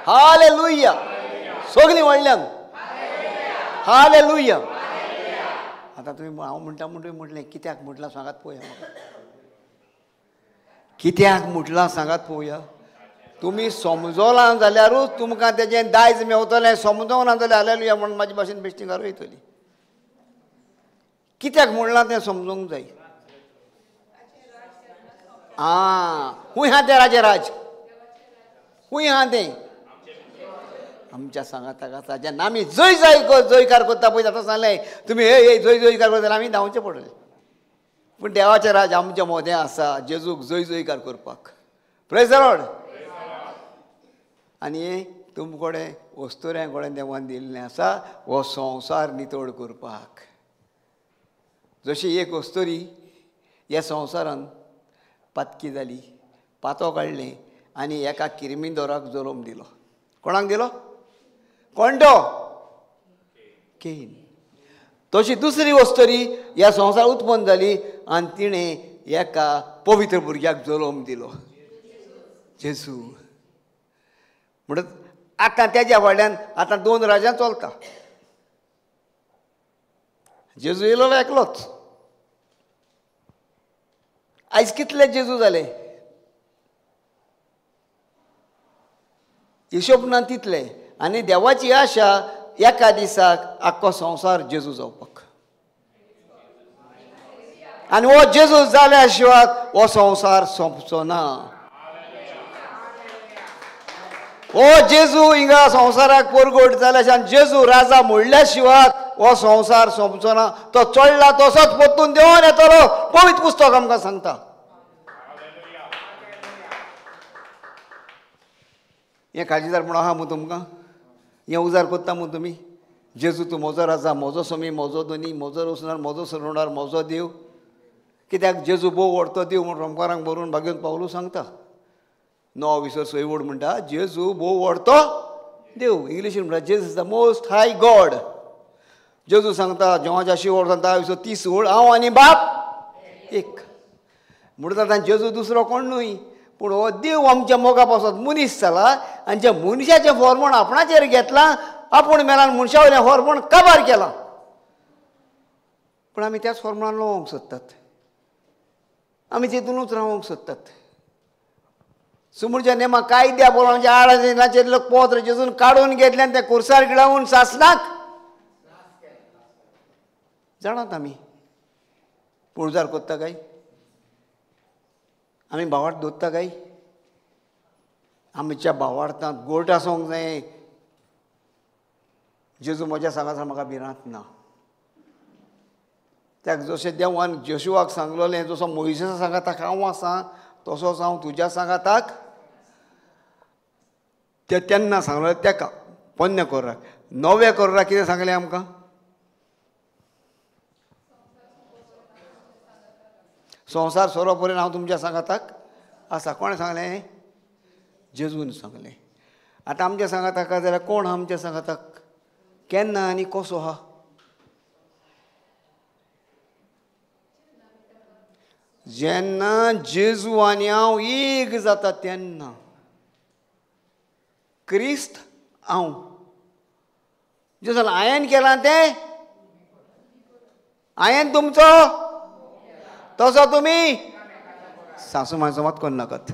[SPEAKER 4] Hallelujah. सगळीं व्हडल्यान हालेलुया. आतां तुमी हांव म्हणटा म्हूण तुमी म्हटलें कित्याक म्हटलां सांगात पळोवया म्हाका. कित्याक म्हटलां सांगात पळोवया. तुमी समजलां जाल्यारूच तुमकां तेजें दायज मेवतलें. समजोंक ना जाल्यार हालेलुया म्हणून म्हाजे भाशेन बेश्टी घरा वयतली. कित्याक म्हणलां तें समजूंक जाय. आं, खूंय आहा तें राजे राज? खूंय आहा तें? आमच्या सांगाताक आसा. जेन्ना आमी जय जय जयकार करता पळय, आतां सांगलें तुमी हे हे जय जयकार करता जाल्यार आमी धांवचें पडलें. पूण देवाचें राज आमच्या मोदें आसा, जेजूक जय जयकार करपाक. Praise the Lord. आनी तुमकडे वस्तुऱ्यां कडेन देवान दिल्लें आसा हो संवसार नितळ करपाक. जशी एक वस्तुरी ह्या संवसारान पातकी जाली, पातो काडलें आनी एका किर्मिंदोराक जल्म दिलो. कोणाक दिलो? कोण तो? केन. तशी दुसरी वस्तुरी ह्या संवसार उत्पन्न जाली आनी तिणें एका पवित्र भुरग्याक जल्म दिलो, जेजू. म्हणून आतां तेज्या फाटल्यान आतां दोन राजां चलता. जेजू येयलो एकलोच. आयज कितले जेजू जाले? हिशोब ना तितले. आनी देवाची आशा एका दिसाक आख्खो संवसार जेजू जावपाक. आनी हो जेजू जाल्या शिवाय हो संवसार सोंपचो ना. हो जेजू हिंगा संवसाराक परगट जाल्या आनी जेजू राजा म्हणल्या शिवाय हो संवसार सोंपचो ना. तो चडला तसोच परतून देंवन येतलो, पवित्र पुस्तक आमकां सांगता. हें काळजीदार म्हूण आहा मू तुमकां? हें उजार करता मू तुमी? जेजू तूं म्हजो राजा, म्हजो स्वामी, म्हजो धनी, म्हजो रोसणार, म्हजो सरवणार, म्हजो देव. कित्याक जेजू भोव व्हडतो देव म्हूण रोमकारांक बरोवन भागेवन पावलू सांगता. 9 विसर सयवड म्हणटा जेजू भोव व्हडतो देव. इंग्लिशीन म्हणटा Jesus is the most high God. जेजू सांगता जेवाच्या शिवोळ सांगता 10:30 हांव आनी बाप एक. म्हणटा आतां जेजू दुसरो कोण न्हय, पूण हो देव आमच्या मोगा पासत मनीस जाला आनी ज्या मनशाचें फॉर्मण आपणाचेर घेतलां, आपूण मेलान मनशा वयलें फॉर्मण काबार केलां. पूण आमी त्याच फॉर्मणान रावंक सोदतात, आमी तितूनच रावंक सोदतात. सुमूरच्या नेमा कायद्या बोलांच्या आडाचेर लोक पोत्र जेजून काडून घेतले आनी ते कुर्सार गिळावन सासनाक जाणात आमी. पुळजार कोत्ता काय आमी? भावार्थ दोत्ता काय? आमच्या भावार्थांत गोट आसूंक जाय. जेजू म्हज्या सांगात म्हाका भिरांत ना. त्या जशें देवान जेशुआक सांगलोलें, जसो मोयिसा सांगाताक हांव आसा तसोच हांव तुज्या सांगाताक ते तेन्ना सांगलें तेका पोन्न्या कोर्राक. नव्या कोर्राक कितें सांगलें आमकां? संवसार सोरो पर्यंत हांव तुमच्या सांगाताक आसा. कोणें सांगलें? जेजून सांगलें. आतां आमच्या सांगाताक जाल्यार कोण आमच्या सांगाताक, केन्ना आनी कसो आहा? जेन्ना जेजू आनी हांव एक जाता तेन्ना. क्रिस्त हांव जेजून हांवें केलां तें हांवें तुमचो तसो तुमी सासू मायचो मात कोण नाकात.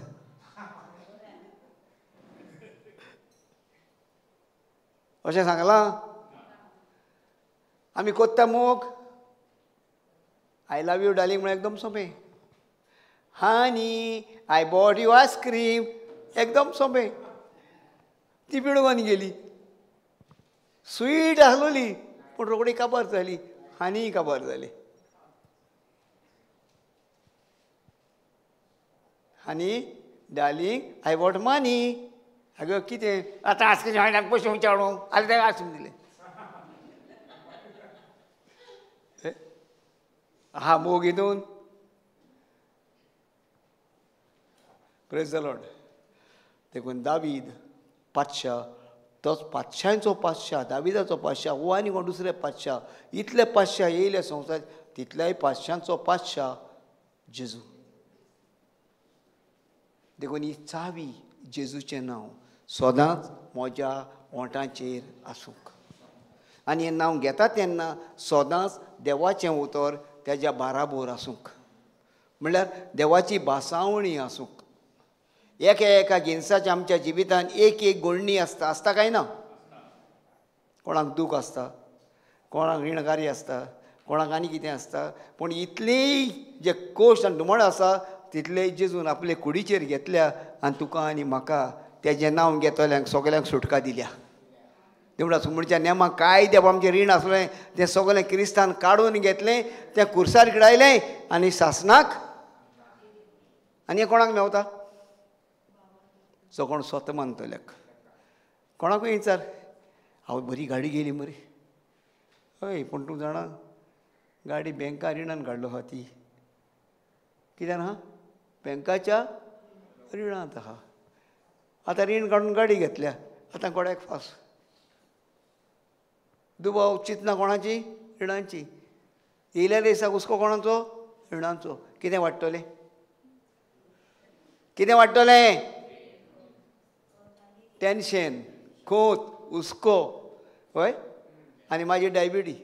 [SPEAKER 4] अशें सांगलां आमी कोत्ता मोग. I love you darling म्हळ्यार एकदम सोंपें. Honey I bought you ice cream एकदम सोंपें. ती पिडून गेली, स्वीट आसलोली पूण रोखडी काबार जाली, हानी काबार जाली. Honey darling I want money. अगं कितें आतां आयस्क्रीम हाडल्यार पयशे खंयचे हाडूं? आनी ताका आयस्क्रीम दिलें. हा मोग हितून. Praise the Lord. देखून दावीद पातशा, तोच पातशांचो पातशा, दाविदाचो पातशा हो आनी कोण दुसरे पातशा, इतले पातशा येयले संवसार तितल्याय पातशांचो पातशा जेजू. देखून ही चावी जेजूचें नांव सदांच म्हज्या ओंठांचेर आसूंक, आनी हें नांव घेता तेन्ना सदांच देवाचें उतर तेज्या बाराबोर आसूंक, म्हणल्यार देवाची भासावणी आसूंक. एका एका जिनसाच्या आमच्या जिवितान एक एक गोडणी आसता. आसता काय ना? कोणाक दूख आसता, कोणाक रिणकारी आसता, कोणाक आनी कितें आसता, पूण इतलेय जे कोश्ट आनी धुमळ आसा तितलेय जेजून आपले कुडीचेर घेतल्या आनी तुका आनी म्हाका तेजें नांव घेतल्यांक सगल्यांक सुटका दिल्या. तेवढा सुमूरच्या नेमाक कायद्या आमचें रीण आसलें तें सगळें क्रिस्तान काडून घेतलें, तें कुर्सार किडायलें आनी सासनाक. आनी हें कोणाक मेवता? जो कोण स्वता मानतल्याक. कोणाकूय विचार, हांव बरी गाडी गेली मरे. हय, पूण तूं जाणा गाडी बँका रिणान काडलो आहा ती. कित्यान आहा? बँकाच्या रिणांत आहा. आतां रीण काडून गाडी घेतल्या, आतां गोड्याक फास. दुबाव चिंतना कोणाची? रिणांची. येयल्या दिसाक हुस्को कोणाचो? रिणांचो. कितें वाडटलें? कितें वाडटलें? टेन्शन, खोत, हुस्को. हय, आनी मागीर डायबिटी,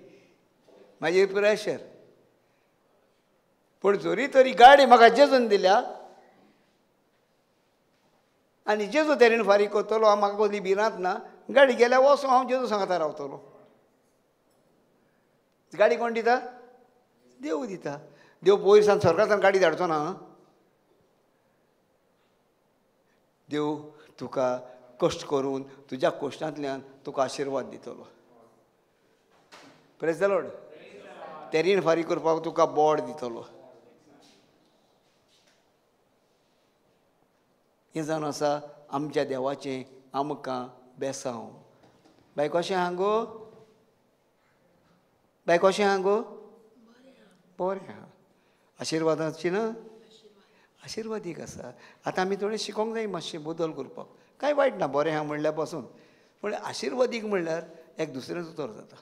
[SPEAKER 4] मागीर प्रेशर. पूण जरी तरी गाडी म्हाका जेजून दिल्या आनी जेजू तेरेन फारीक करतलो, हांव म्हाका कसली भिरांत ना. गाडी गेल्यार वचो, हांव जेजू सांगता रावतलो. गाडी कोण दिता? देव दिता. देव पयर सान स्वर्गासान गाडी धाडचो ना. देव तुका कश्ट करून तुज्या कश्टांतल्यान तुका आशिर्वाद दितलो. Praise the Lord. तें रीण फारीक करपाक तुका बोड दितलो. हें जावन आसा आमच्या देवाचें आमकां बेसांव. बाय कशें आहा गो? बाय कशें आहा गो? बरें आहा. आशिर्वादाची ना? आशिर्वादीक आसा. आतां आमी थोडें शिकोंक जाय मातशें बदल करपाक. कांय वायट ना, बरें आहा म्हणल्यार पासून. पूण आशिर्वादीक म्हणल्यार एक दुसरेंच उतर जाता.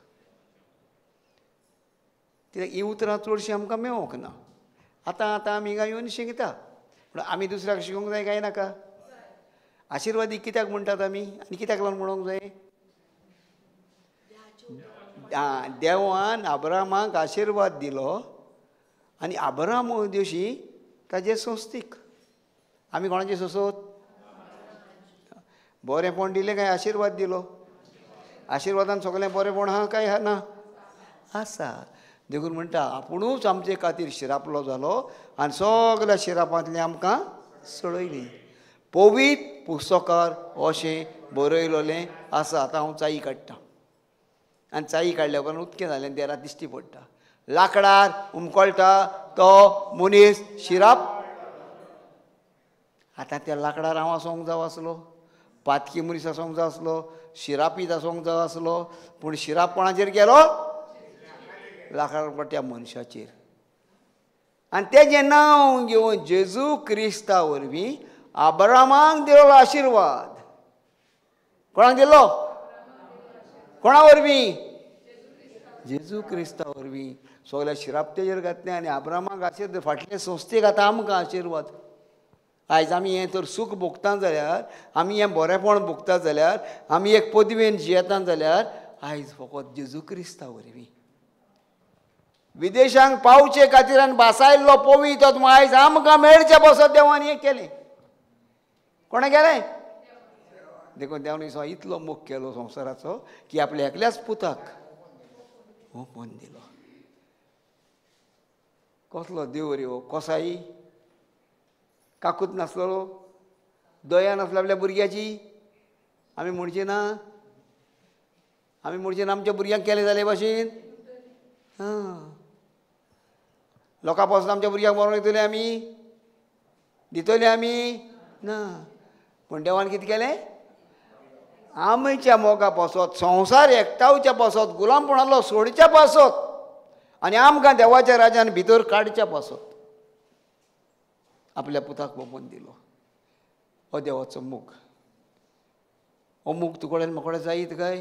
[SPEAKER 4] कित्याक हीं उतरां चडशीं आमकां मेळोंक ना. आतां आतां आमी हिंगा येवन शिकता, पूण आमी दुसऱ्याक शिकोवंक जाय काय नाका? आशिर्वादीक कित्याक म्हणटात आमी आनी कित्याक लागून म्हणोंक जाय? देवान अब्रामाक आशिर्वाद दिलो आनी अब्राम दिवशी ताजे संस्थीक. आमी कोणाचे सोंसत? बरेंपण दिलें काय आशिर्वाद दिलो? आशिर्वादान सगळें बरेंपण आहा काय ना? आसा. देखून म्हणटा आपुणूच आमचे खातीर शिरापलो जालो आनी सगल्या शिरापांतली आमकां सोडयली. पवित्र पुस्तकार अशें बरयलेलें आसा. आतां हांव चाई काडटा आनी चाई काडल्या उपरांत उदकें जालें देरात दिश्टी पडटा. लाकडार उमकळटा तो मनीस शिराप. आतां त्या लाकडार हांव आसोंक जावो आसलो, पातकी मनीस आसोंक जावो आसलो, शिरापीत आसोंक जावो आसलो, पूण शिराप कोणाचेर गेलो? लाकडार त्या मनशाचेर. आनी तेजें नांव घेवन जेजू क्रिस्ता वरवीं अब्रामाक दिलो आशिर्वाद. कोणाक दिलो? कोणा वरवीं? जेजू क्रिस्ता वरवीं. सगल्या शिराप तेजेर घातलें आनी अब्रामाक आशिर्वाद. फाटले संस्थेक आतां आमकां आशिर्वाद. आयज आमी हें तर सूख भोगता जाल्यार, आमी हें बरेंपण भोगता जाल्यार, आमी एक पदवेन जियेता जाल्यार आयज फकत जेजू क्रिस्ता वरवीं. विदेशांक पावचे खातीर आनी भासायल्लो पवित्र आत्मो आयज आमकां मेळचे पासत देवान हें केलें. कोणें केलें? देखून देवान इतलो मोग केलो संवसाराचो की आपल्या एकल्याच पुताक ओंपून दिलो. कसलो देव रे हो? कोसाई काकूत नासलो, दया नासलो आपल्या भुरग्याची. आमी म्हणचे ना, आमी म्हणचे ना आमच्या भुरग्यांक केलें जालें भाशेन. आं, लोकां पासून आमच्या भुरग्यांक मरोन दितले आमी, दितले आमी ना. पूण देवान कितें केलें? आमच्या मोगा पासत, संवसार एकटावच्या पासत, गुलामपणालो सोडच्या पासत आनी आमकां देवाच्या राजान भितर काडच्या पासत आपल्या पुताक ओंपून दिलो. हो देवाचो मोग. हो मोग तुकडे म्हाका जायत काय?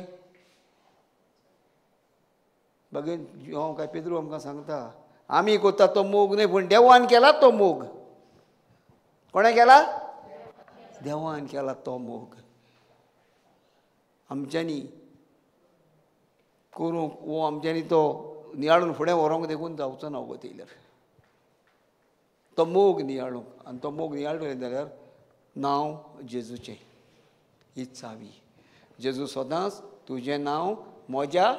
[SPEAKER 4] बागेन हांव काय पेद्रू आमकां सांगता, आमी करता तो मोग न्हय, पूण देवान केला तो मोग. कोणें केला? देवान केला तो मोग. आमच्यांनी करूंक वो आमच्यांनी तो नियाळून फुडें व्हरूंक देखून जावचो ना वगत येयल्यार. तो मोग नियाळूंक, आनी तो मोग नियाळटले जाल्यार नांव जेजूचें ही चावी. जेजू सदांच तुजें नांव म्हज्या,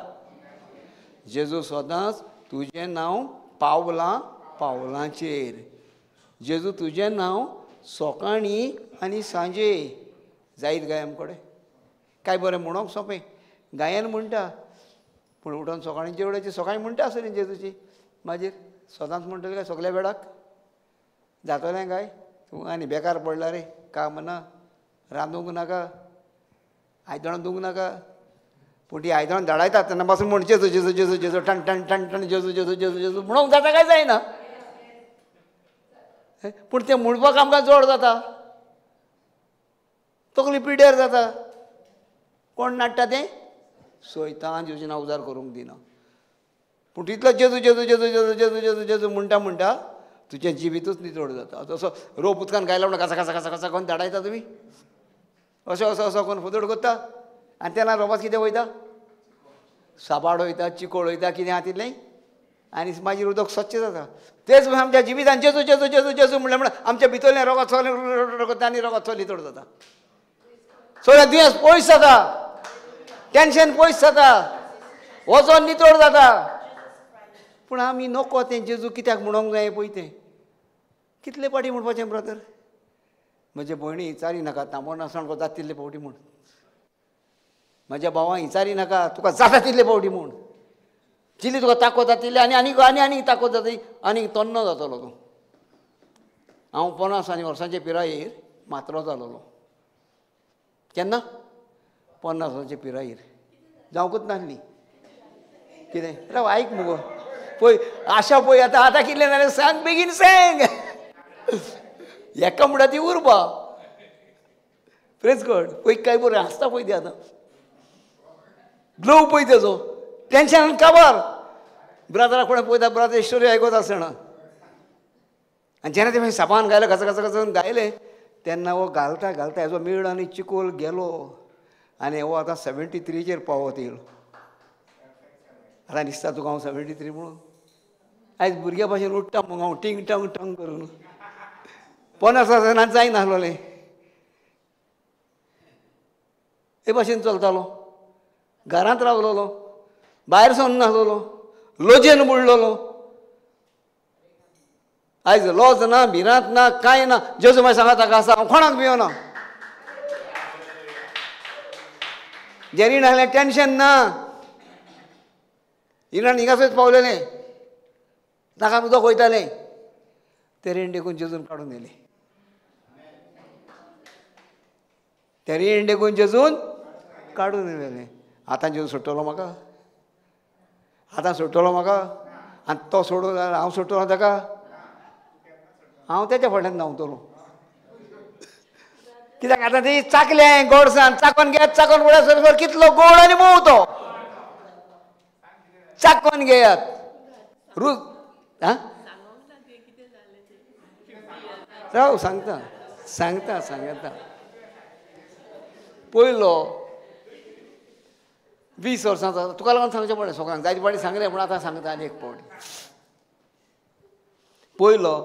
[SPEAKER 4] जेजू सदांच तुजें नांव पावलां पावलांचेर, जेजू तुजें नांव सकाळीं आनी सांजे. जायत गाय आमकडे काय बरें म्हणोंक सोंपें, गायन म्हणटा, पूण उठोन सकाळीं जेवणाची सकाळीं म्हणटा आसतली जेजूची, मागीर सदांच म्हणटलें काय सगल्या वेळाक जातलें काय? तूं आनी बेकार पडला रे, काम ना, रांदूंक नाका, आयदणां धुवंक नाका. पूण ती आयदणां धाडायतात तेन्ना पासून म्हण जेजू जेजू जेजू जेजू टण टण टण टण जेजू जेजू जेजू जेजू म्हणूंक जाता काय जायना? पूण तें म्हणपाक आमकां जोड जाता, तकली पिड्यार जाता. कोण नाडटा तें? सोयतान जेजूचें नांव उजार करूंक दिना. पूण तितलो जेजू जेजू जेजू जेजू जेजू जेजू जेजू म्हणटा म्हणटा तुजें जिवीतूच नितळ जाता. जसो रोप उदकान गायला म्हणून कसा कसा कसा कसा कोण धाडायता तुमी, असो असो असो कोण फुदड करता आनी तेन्ना रोपास कितें वयता? साबाड वयता, चिकोळ वयता, कितें आहा तितलें, आनी मागीर उदक स्वच्छ जाता. तेच आमच्या जिवितान जेजू जेजू जेजू जेजू म्हणलें म्हणल्यार आमच्या भितरलें रोगत सगळें करता आनी रोगत सगळें नितळ जाता, सगळें दुयेंस पयस जाता, टेंशन पयस जाता, वजन नितळ जाता. पूण आमी नको तें जेजू कित्याक म्हणोंक जाय पळय तें कितले पाटी म्हणपाचें ब्रदर? म्हजे भयणी विचारी नाका, तांबो नासण जाता तितले फावटी म्हूण. म्हज्या भावां विचारी नाका, तुका जाता तितले फावटी म्हूण. जितली तुका ताकद जाता आनी आनी आनी आनी ताकद जाता आनी तन्नो जातलो तूं. हांव 50 आनी वर्सांचे पिरायेर मात्रो जालोलो. केन्ना? 50 वर्सांचे पिरायेर. जावंकूच नासली. कितें राव आयक मुगो पळय, आशा पळय आतां आतां कितलें जालें सांग बेगीन सांग. एका म्हणटा ती उर्बा. प्रेज गॉड. पळय काय बरें हांसता पळय ती आतां. ग्लो पळय तेजो, टेंशन काबार. ब्रादरा कोणें पळयता, ब्रादर स्टोरी आयकत आसना. आनी जेन्ना तें साबान गायलें, घच घच घच गायलें, तेन्ना हो घालता घालता हेजो मेळ आनी चिकोल गेलो आनी हो आतां 73चेर पावत येयलो. आतां दिसता तुका हांव 73 म्हणून? आयज भुरग्या भाशेन उठ्ठा मगो हांव टिंग टंग टंग करून. 50 वर्सां जायनासलोलें, हे भाशेन चलतालो, घरांत रावलोलो, भायर सरून नासलोलो, लजेन बुडलोलो. आयज लॉज ना, भिरांत ना, कांय ना. जेजू मागीर सांगा ताका आसा, हांव कोणाक भिवना. जें रीण आसलें टेंशन ना, रिणान हिंगासच पावलेलें, नाका उदक वयतालें, तें रीण देखून जेजून काडून दिलें. तें रीण देखून जेजून काडून दिलें. आतां जेजू सोडटलो म्हाका? आतां सोडटलो म्हाका? आनी तो सोडून हांव सोडटलो ताका? हांव तेच्या फाटल्यान धांवतलो. कित्याक आतां ती चाकलें गोडसान, चाकोन घेयात, चाकोन उडया सरसर कितलो गोड आनी मोव तो, चाकोन घेयात. रुच आं राव सांगता सांगता सांगता. पयलो 20 वर्सांचो, तुका लागून सांगचें पडलें सगळ्यांक, जायते फावटी सांगलें पूण आतां सांगता आनी एक फावटी. पयलो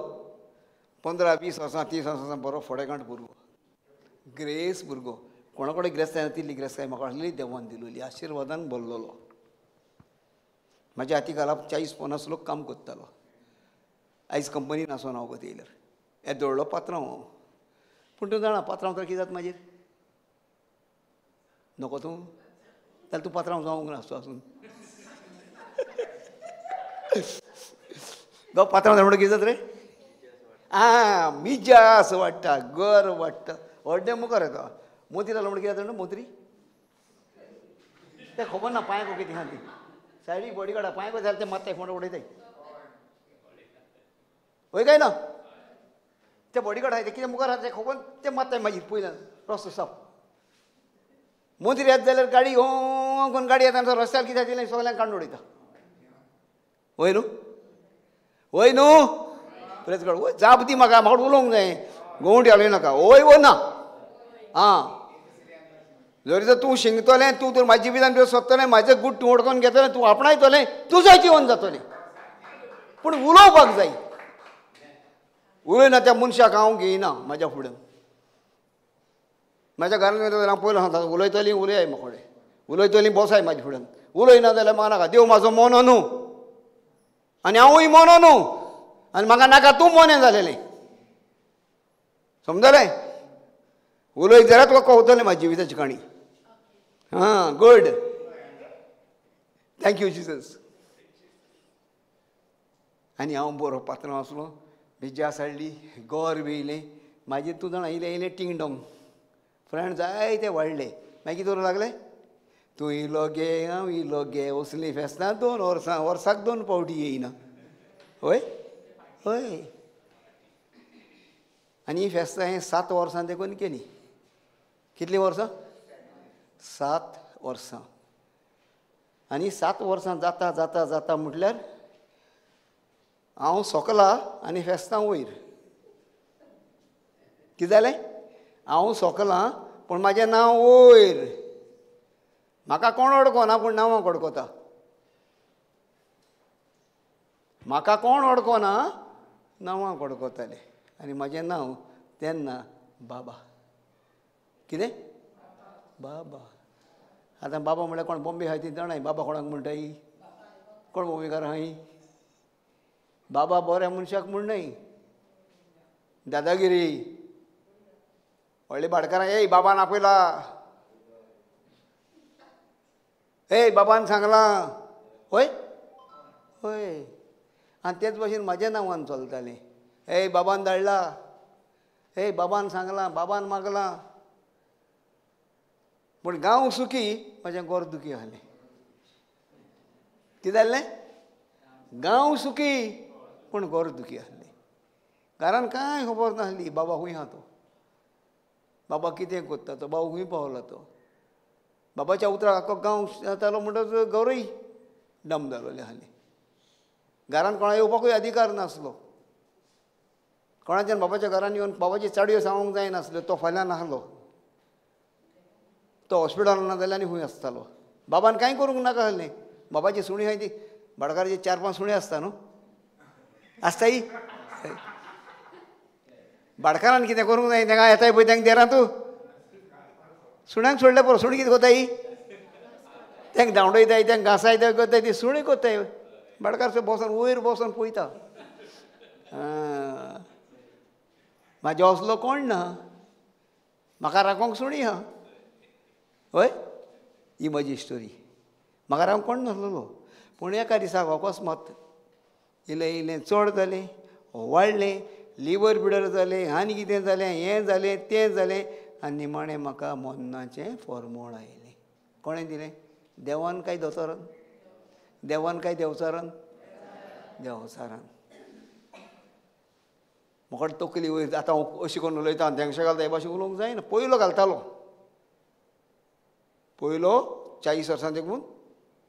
[SPEAKER 4] 15-20 वर्सां 30 वर्सां बरो फोडेगांठ भुरगो, ग्रेस भुरगो, कोणा कडेन ग्रेस जायना तितली ग्रेस काय म्हाका आसली, देवान दिलोली आशिर्वादान भरलेलो. म्हाज्या हाती घाला 40-50 लोक काम करतालो. आयज कंपनीन आसोन हांव गत येयल्यार हे दवरलो पात्रांव हांव. पूण तूं जाणा पात्रांव तर कितें जाता मागीर? नको तूं जाल्यार तूं पात्रांव जावंक नासतो आसून. पात्रांव जाय म्हणटा कितें जाता रे? आं, मिजास वाडटा, गर वाडटा, व्हडलें मुखार येता. मोती जालो म्हणटा कितें जाता? मोत्री तें खबर ना पांय कितें आहा ती सायडीक बॉडी गार्डा पांय जाल्यार ते मात्ता फोंड उडयताय. वय काय ना ते बॉडी गार्ड आहाय ते कितें मुखार आहा तें खबर, ते मात्ताय मागीर पयल्यान रस्तो साफ. मोत्री येत जाल्यार गाडी कोण गाडी येता रस्त्यार कितें जालें सगळ्यांक काडून उडयता. वय न्हू? वय न्हू? प्रेस गार्ड वय जाप दी म्हाका, म्हाका उलोवंक जाय, गोवंटी घालूं नाका. वय वो ना? आं, जरी तर तूं शिंकतलें, तूं तर म्हाज्या जिवितान भितर सोदतलें, म्हाजें गूट तूं ओडकोन घेतलें, तूं आपणायतलें, तुजो जिवन जातलें. पूण उलोवपाक जाय. उलयना त्या मनशाक हांव घेयना म्हाज्या फुड्यान. म्हाज्या घरान वयता जाल्यार हांव पयलो सांगता, उलयतलीं उलयाय म्हाका कडेन, उलयतलीं बसाय म्हाज्या फुड्यान, उलयना जाल्यार म्हाका नाका. देव म्हाजो मोनो न्हू आनी हांवूय मोनो न्हू आनी म्हाका नाका तूं मोनें जालेलें. समजलें? उलयत जाल्यार तुका कवतलें म्हाज्या जिविताची काणी. हां, good, thank you Jesus. आनी हांव बरो पात्रांव आसलो, मिजास हाडली, गोर बी येयलें. मागीर तूं जाणा येयलें येयलें टिंग डोंग, फ्रेंड जायते वाडले. मागीर कितें लागलें? तूं इलो गे हांव इलो गे, असलीं फेस्तां 2 वर्सां, वर्साक 2 फावटी येयना. हय हय. आनी ही फेस्तां हांवें 7 वर्सां देखून केली. कितलीं वर्सां? 7 वर्सां. आनी 7 वर्सां जाता जाता जाता म्हटल्यार हांव सोकला आनी फेस्तां वयर. कितें जालें? हांव सोकलां पूण म्हाजें नांव वयर. म्हाका कोण वळखना पूण नांवां वळखता. म्हाका कोण वळखना, नांवां वळखताले. आनी म्हाजें नांव तेन्ना बाबा. कितें? बाबा. आतां बाबा म्हळ्यार कोण बॉम्बे आहाय ती जाणाय बाबा कोणाक म्हणटाय? कोण बॉम्बेकार आहाय? बाबा बऱ्या मनशाक म्हण न्हय, दादागिरी व्हडले भाटकारां, ए बाबान आपयला, ए बाबान सांगलां. हय हय. आनी तेच भाशेन म्हाज्या नांवान चलतालें, ए बाबान धाडला, ए बाबान सांगलां, बाबान मागलां. पूण गांव सुखी, म्हाजें गोर दुखी आसलें. कितें जालें? गांव सुखी पूण गोर दुखी आसलें. घरान कांय खबर नासली बाबा खंय आहा तो, बाबा कितें करता तो, बाबा खंय पावला तो. बाबाच्या उतराक आख्खो गांव जातालो म्हणटच गौरय डम जालोले हाली. घरान कोणा येवपाकूय अधिकार नासलो. कोणाच्यान बाबाच्या घरान येवन बाबाची चाडयो सांगूंक जायनासल्यो. तो फाल्यां नासलो, तो हॉस्पिटलान ना जाल्यार आनी खूंय आसतालो. बाबान कांय करूंक नाका आसलें. बाबाची सुणी आहाय ती भाटकाराची 4-5 सुणी आसता न्हू, आसताय. भाटकारान कितें करूंक जाय तेंका येताय पळय तेंका देरां तूं सुण्यांक सोडल्या पुरो. सुणी कितें कोताय? तेंका धांवडयताय, तेंका घासायताय, कोताय ती सुणी कोताय. भाटकार बसोन वयर बसोन पळयता. म्हाज्या असलो कोण ना, म्हाका राखोंक सुणी आहा. हय, ही म्हजी स्टोरी. म्हाका रावंक कोण नासलेलो. पूण एका दिसाक अकस्मात इल्लें इल्लें चड जालें, वाडलें, लिवर बिडर जालें, आनी कितें जालें, हें जालें, तें जालें, आनी निमाणें म्हाका मरणाचें फॉर्मोळ आयलें. कोणें दिलें? देवान काय दोतोरान? देवान काय देवचारान? देवचारान. म्हाका तकली वयर आतां हांव अशी करून उलयता, धेंगशे घालता हे भाशेन उलोवंक जायना. पयलो घालतालो, पयलो 40 वर्सां देखून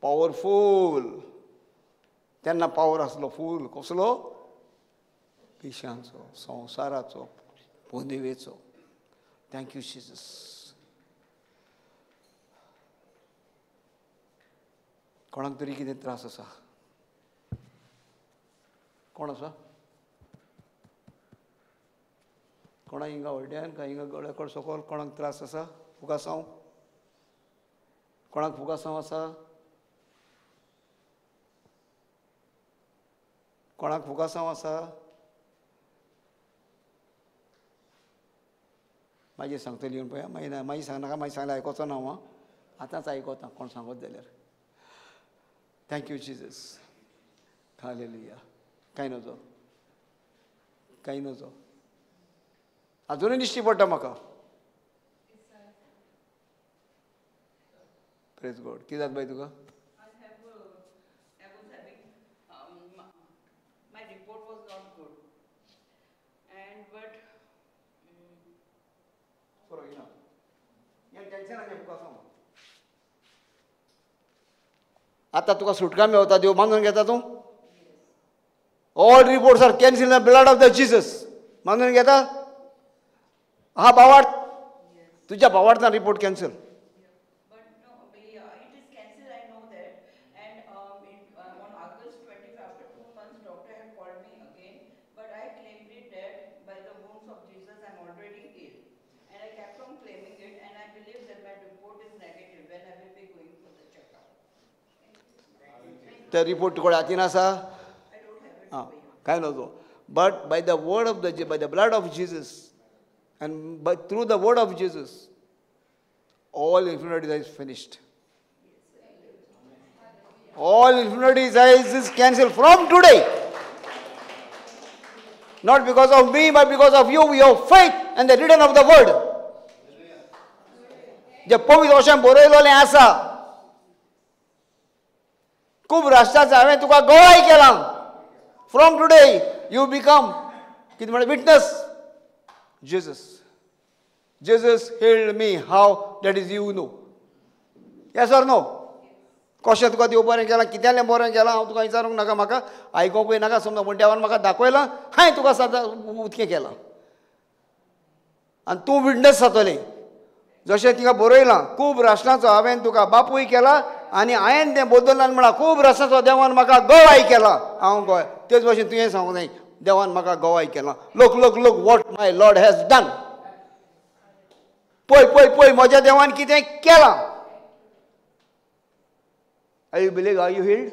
[SPEAKER 4] पावरफूल. तेन्ना पावर आसलो फूल. कसलो? पिशांचो, संवसाराचो, पोंदेवेचो. Thank you Jesus. कोणाक तरी कितें त्रास आसा? कोण आसा? कोणा हिंगा व्हडल्यान काय हिंगा गळ्याकड सकयल कोणाक त्रास आसा? फुगासांव? कोणाक फुगासांव आसा? कोणाक फुगासांव आसा? मागीर सांगतली येवन पळया. मागीर मागीर सांगनाका, मागीर सांगल्यार आयकोचो ना हांव. आतांच आयकोता कोण सांगत जाल्यार. Thank you Jesus. हालेलुया. कांय नजो, कांय नजो. अजुनूय दिश्टी पडटा म्हाका. Praise God. कितें जाता बाय तुका? आतां तुका सुटका मेवता, देव मानून घेता तूं? All reports are cancel in the blood of the Jesus. मानून घेता? हा भावार्थ, तुज्या भावार्थान रिपोर्ट कॅन्सल. ते रिपोर्ट तुका हातीन आसा? आं, कांय नजो. But by the word of the, by the blood of Jesus and by through the word of Jesus all infirmities is finished. All infirmities is cancel from today. Not because of me, but because of you, your faith and the return of the word. जे पवित्र अशें बरयलेलें आसा, खूब राष्ट्राचो हांवें तुका गवाय केला. From today you become कितें म्हणटा witness. Jesus, Jesus healed me. How that is you know. Yes or no? कशें तुका देव बरें केलां, कित्यालें बरें केलां हांव तुका विचारूंक नाका, म्हाका आयकोंकूय नाका. समजा पूण देवान म्हाका दाखयलां, हांवें तुका सदां उदकें केलां आनी तूं विटनस जातलें. जशें तिका बरयलां, खूब राष्ट्रांचो हांवें तुका बापूय केला आनी हांवें तें बदल्लां म्हळां, खूब राष्ट्रांचो देवान म्हाका गवाय केला. हांव गोवाय तेच भाशेन तुवें सांगूंक जाय, देवान म्हाका गवाय केला. Look look look what my lord has done. पळय पळय पळय म्हज्या देवान कितें केलां. Are you believe? Are you healed?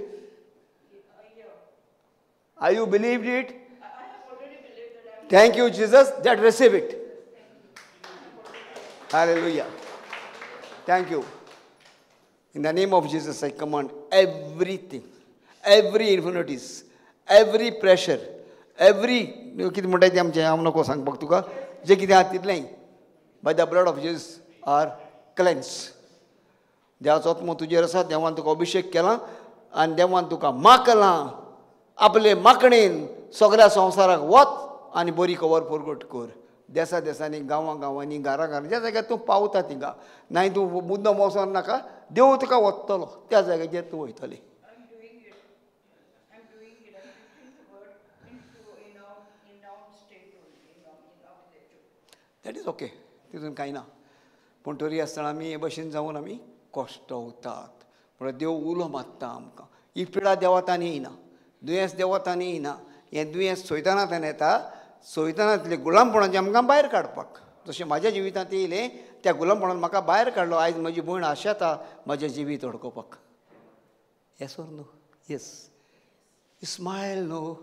[SPEAKER 4] Are you believed it? Thank you Jesus that receive it. Hallelujah. Thank you. In the name of Jesus, I command everything, every infirmities, every pressure, every कितें म्हणटा तें आमचें हांव नको सांगपाक तुका, जें कितें आहा तितलेंय by the blood of Jesus are cleanse. देवाचो आत्मो तुजेर आसा, देवान तुका अभिशेक केला आनी देवान तुका माकलां आपले माकणेन सगळ्या संवसाराक वच आनी बरी खबर परगट कर. देसा देसांनी, गांवां गांवांनी, घरां घरांनी, ज्या जाग्यार तूं पावता थिंगा नाय तूं मुद्दम वचोन नाका, देव तुका वतलो त्या जाग्याचेर तूं वयतली. That is okay, तितून कांय ना. पूण तरी आसतना आमी हे भशेन जावन आमी कश्टवतात. म्हळ्यार देव उलो मारता आमकां. ही पिडा देवातान येयना, दुयेंस देवातान येयना. हें दुयेंस सोयतानांतल्यान येता, सोयतानांतले गुलामपणाचें आमकां भायर काडपाक. जशें म्हाज्या जिवितांत येयलें त्या गुलामपणान म्हाका भायर काडलो. आयज म्हजी भयण आशेता म्हजें जिवीत अडकोवपाक. Yes or no? Yes. Smile no.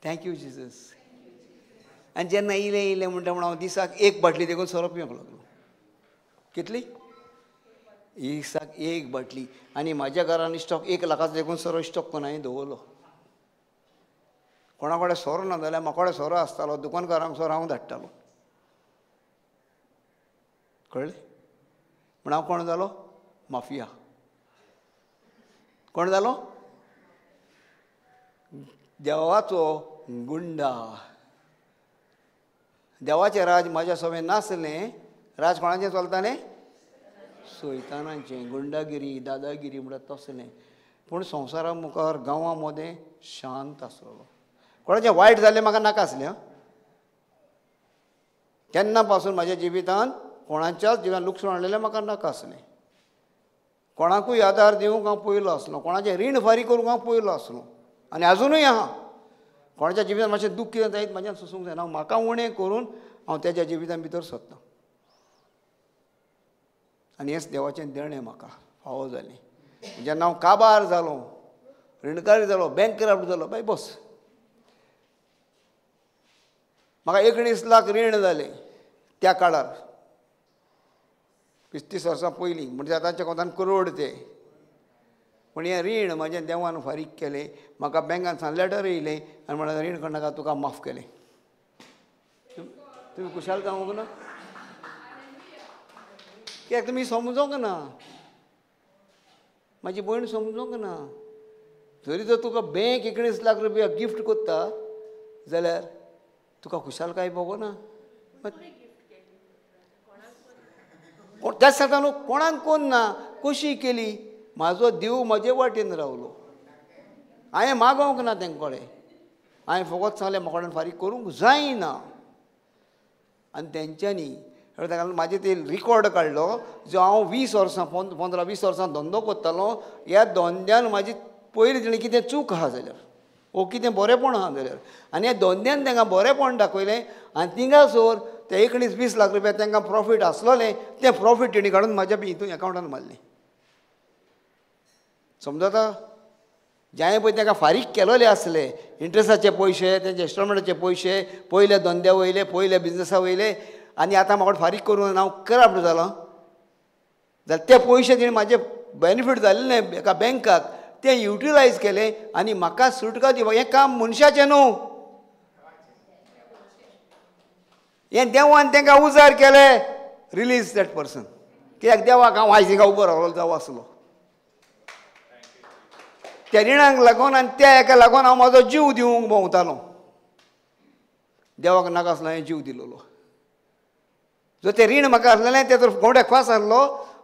[SPEAKER 4] Thank you Jesus. आनी जेन्ना येयलें येयलें म्हणटा म्हण हांव दिसाक एक बाटली देखून सोरो पिवंक लागलो. कितली? दिसाक एक बाटली. आनी म्हाज्या घरान स्टॉक 1 लाखाचो देखून सोरो स्टॉक करून हांवें दवरलो. कोणा कडेन सोरो ना जाल्यार म्हाका कडेन सोरो आसतालो, दुकानकारांक सोरो हांव धाडटालो. कळ्ळें? म्हण हांव कोण जालो? माफिया. कोण जालो? देवाचो गुंडा. देवाचें राज म्हाज्या सवें नासलें. राज कोणाचें चलतालें? सैतानाचें. गुंडागिरी, दादागिरी म्हणल्यार तसलें. पूण संवसारा मुखार गांवां मदें शांत आसलो. कोणाचें वायट जालें म्हाका नाका आसलें. तेन्ना पासून म्हाज्या जिवितांत कोणाच्याच जिवितांत लुकसाण हाडलेलें म्हाका नाका आसलें. कोणाकूय आदार दिवंक हांव पयलो आसलो, कोणाचें रीण फारीक करूंक हांव पयलो आसलो, आनी आजुनूय आहा. कोणाच्या जिवितांत मातशें दूख कितें जायत म्हाज्यान सोसूंक जायना. हांव म्हाका उणें करून हांव तेज्या जिवितां भितर सोदतां. आनी हेंच देवाचें देणें म्हाका फावो जालें. जेन्ना हांव काबार जालो, रिणकारी जालो, बँकक्रप्ट जालो, बाय बस म्हाका 19 लाख रीण जालें त्या काळार, 35 वर्सां पयलीं, म्हणजे आतांच्या कोतान करोड ते. पूण हें रीण म्हाजें देवान फारीक केलें. म्हाका बँकान सान लेटर येयलें आनी म्हणलें रीण करनाका, तुका माफ केलें. तुमी खुशाल जावंक ना? कित्याक तुमी समजोंक ना, म्हाजी भयण समजोंक ना. जरी जर तुका बँक 19 लाख रुपया गिफ्ट करता जाल्यार तुका खुशालकाय भोगना. त्याच सांगता न्हू, कोणाक कोण ना कशी केली. म्हाजो देव म्हजे वाटेन रावलो. हांवें मागोवंक ना तेंक कडेन. हांवें फकत सांगलें म्हाका कडेन फारीक करूंक जायना. आनी तेंच्यांनी ताका म्हाजें ते रिकॉर्ड काडलो जो हांव 20 वर्सां 15-20 वर्सां धंदो करतालो. ह्या धंद्यान म्हाजी पयलीं तेणें कितें चूक आहा जाल्यार वो कितें बरेंपण आहा जाल्यार, आनी ह्या धंद्यान तांकां बरेंपण दाखयलें. आनी थिंगासर ते 19-20 लाख रुपया तांकां प्रॉफीट आसलोलें, तें प्रॉफीट तेणी काडून म्हाज्या हितून एकावंटान मारलें. समजता? ज्याय पळय तांकां फारीक केलोले आसले इंट्रस्टाचे पयशे, तेंचे इन्स्टॉलमेंटाचे पयशे, पयल्या धंद्या वयले, पयल्या बिजनसा वयले, आनी आतां म्हाका फारीक करून हांव करप्ट जालां जाल्यार ते पयशे तेणी म्हाजे बेनिफीट जाल्ले एका बँकाक ते युटिलायज केले आनी म्हाका सुटका दिवपाक. हें काम मनशाचें न्हू, हें देवान तांकां उजार केले. Release that person. कित्याक देवाक हांव आयज हिंगा उबो रावलो जावं आसलो त्या रिणांक लागून आनी त्या एका लागून हांव म्हाजो जीव दिवंक भोंवतालो. देवाक नाका आसलो हांवें जीव दिलोलो. जो तें रीण म्हाका आसलेलें तें तर गोंड्याक फास आसलो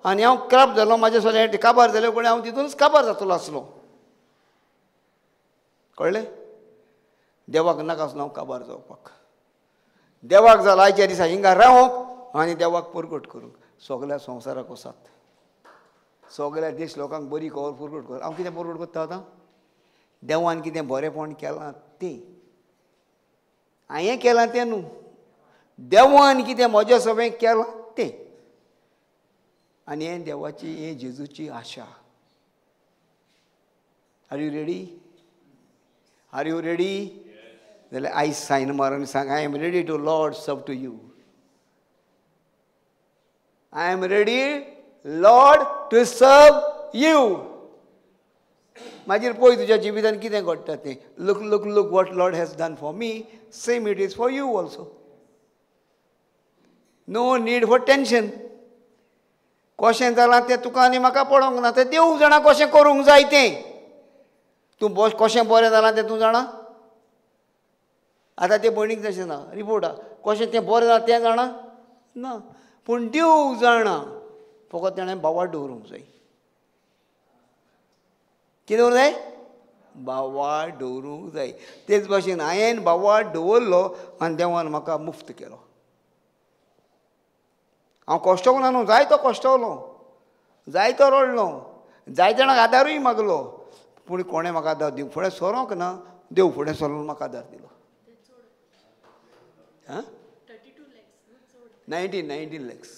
[SPEAKER 4] आनी हांव क्रप जालो. म्हाजें सगळें काबार जालें, कोणी हांव तितूनच काबार जातलो आसलो. कळ्ळें? देवाक नाका आसलो हांव काबार जावपाक. देवाक जालो आयच्या दिसा हिंगा रावंक आनी देवाक परगट करूंक. सगळ्या संवसाराक वसात, सगळ्या देश लोकांक बरी खबर परगट कर. हांव कितें परगट करता आतां? देवान कितें बरेंपण केलां तें हांवें केलां तें न्हू, देवान कितें म्हज्या सवें केलां तें. आनी हें देवाची, हें जेजूची आशा. Are you ready? Are you ready? जाल्यार आयज सायन मारून सांग, I am ready to Lord serve to you. I am ready Lord to serve you. मागीर पळय तुज्या जिवितान कितें घडटा तें. Look look look what Lord has done for me, same it is for you also. No need for tension. कशें जालां तें तुका आनी म्हाका पळोवंक ना, तें देव जाणा कशें करूंक जाय तें. तूं कशें बरें जालां तें तूं जाणा. आतां ते भयणीक तशें ना, रिपोर्ट आहा. कशें तें बरें जाता तें जाणा ना, पूण देव जाणा. फकत ताणें बावाट दवरूंक जाय. कितें दवरूंक जाय? बावाट दवरूंक जाय. तेच भाशेन हांवें बावाट दवरलो आनी देवान म्हाका मुफ्त केलो. हांव कश्टोवंक ना न्हू, जायतो कश्टवलो, जायतो रडलो, जायते जाणांक आदारूय मागलो, पूण कोणें म्हाका आदार दिवंक फुडें सरोंक ना. देव फुडें सरून म्हाका आदार दिलो. आं, 19 लॅक्स,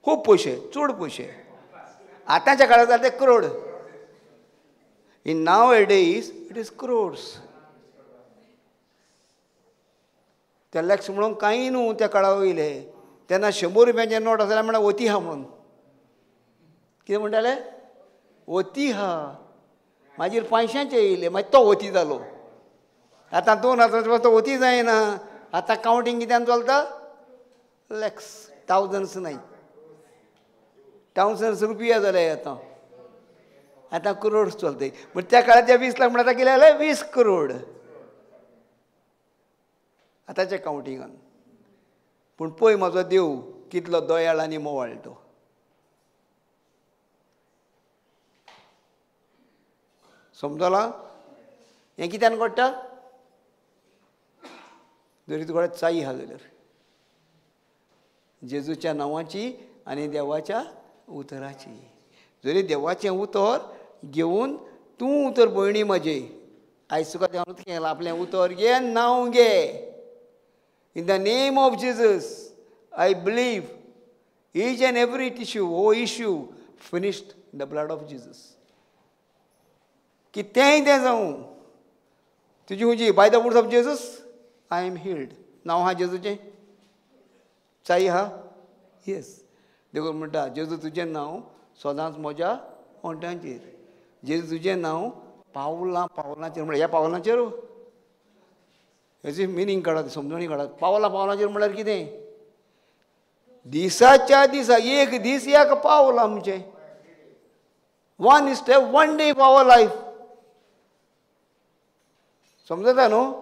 [SPEAKER 4] खूब पयशे, चड पयशे. आतांच्या काळार जाले ते crore. In nowadays it is crores. त्या लॅक्स म्हणून कांय न्हू त्या काळा वयले. तेन्ना 100 रुपयांचे नोट आसल्यार म्हणल्यार वती हा म्हणून. कितें म्हणटाले? वती हा. मागीर 500चे येयले, मागीर तो वती जालो. आतां 2000 तो वती जायना. आतां कावंटींग कित्यान चलता? लॅक्स, थावजंड्स न्हय, थावजंड्स रुपया जाले आतां. आतां करोड्स चलताय. पूण त्या काळार त्या 20 लाख म्हणटा आतां कितें जालें? 20 करोड आतांच्या कावंटिंगान. पूण पळय म्हजो देव कितलो दयाळ आनी मोवाळ तो. समजला? हें कित्यान घडटा? जरी तुका चाई आहा जाल्यार जेजूच्या नांवाची आनी देवाच्या उतराची. जरी देवाचें उतर घेवन तूं उतर भयणी म्हजे, आयज तुका देवान केलां, आपलें उतर घे, नांव घे. In the name of Jesus I believe each and every tissue oh issue finished in the blood of Jesus. कितेंय तें जावं, तुजी खंयची by the words of Jesus I am healed. नांव आहा जेजूचें? चाई आहा? येस. देखून म्हणटा जेजू तुजें नांव सदांच म्हज्या ओंठांचेर, जेजू तुजें नांव पावलां पावलांचेर. म्हणल्यार ह्या पावलांचेर हेची मिनींग काडात, समजणी काडात. पावलां पावलांचेर म्हणल्यार कितें? दिसाच्या दिसा एक दीस एक पावल आमचें. 1 step 1 day of our life. समजता न्हू?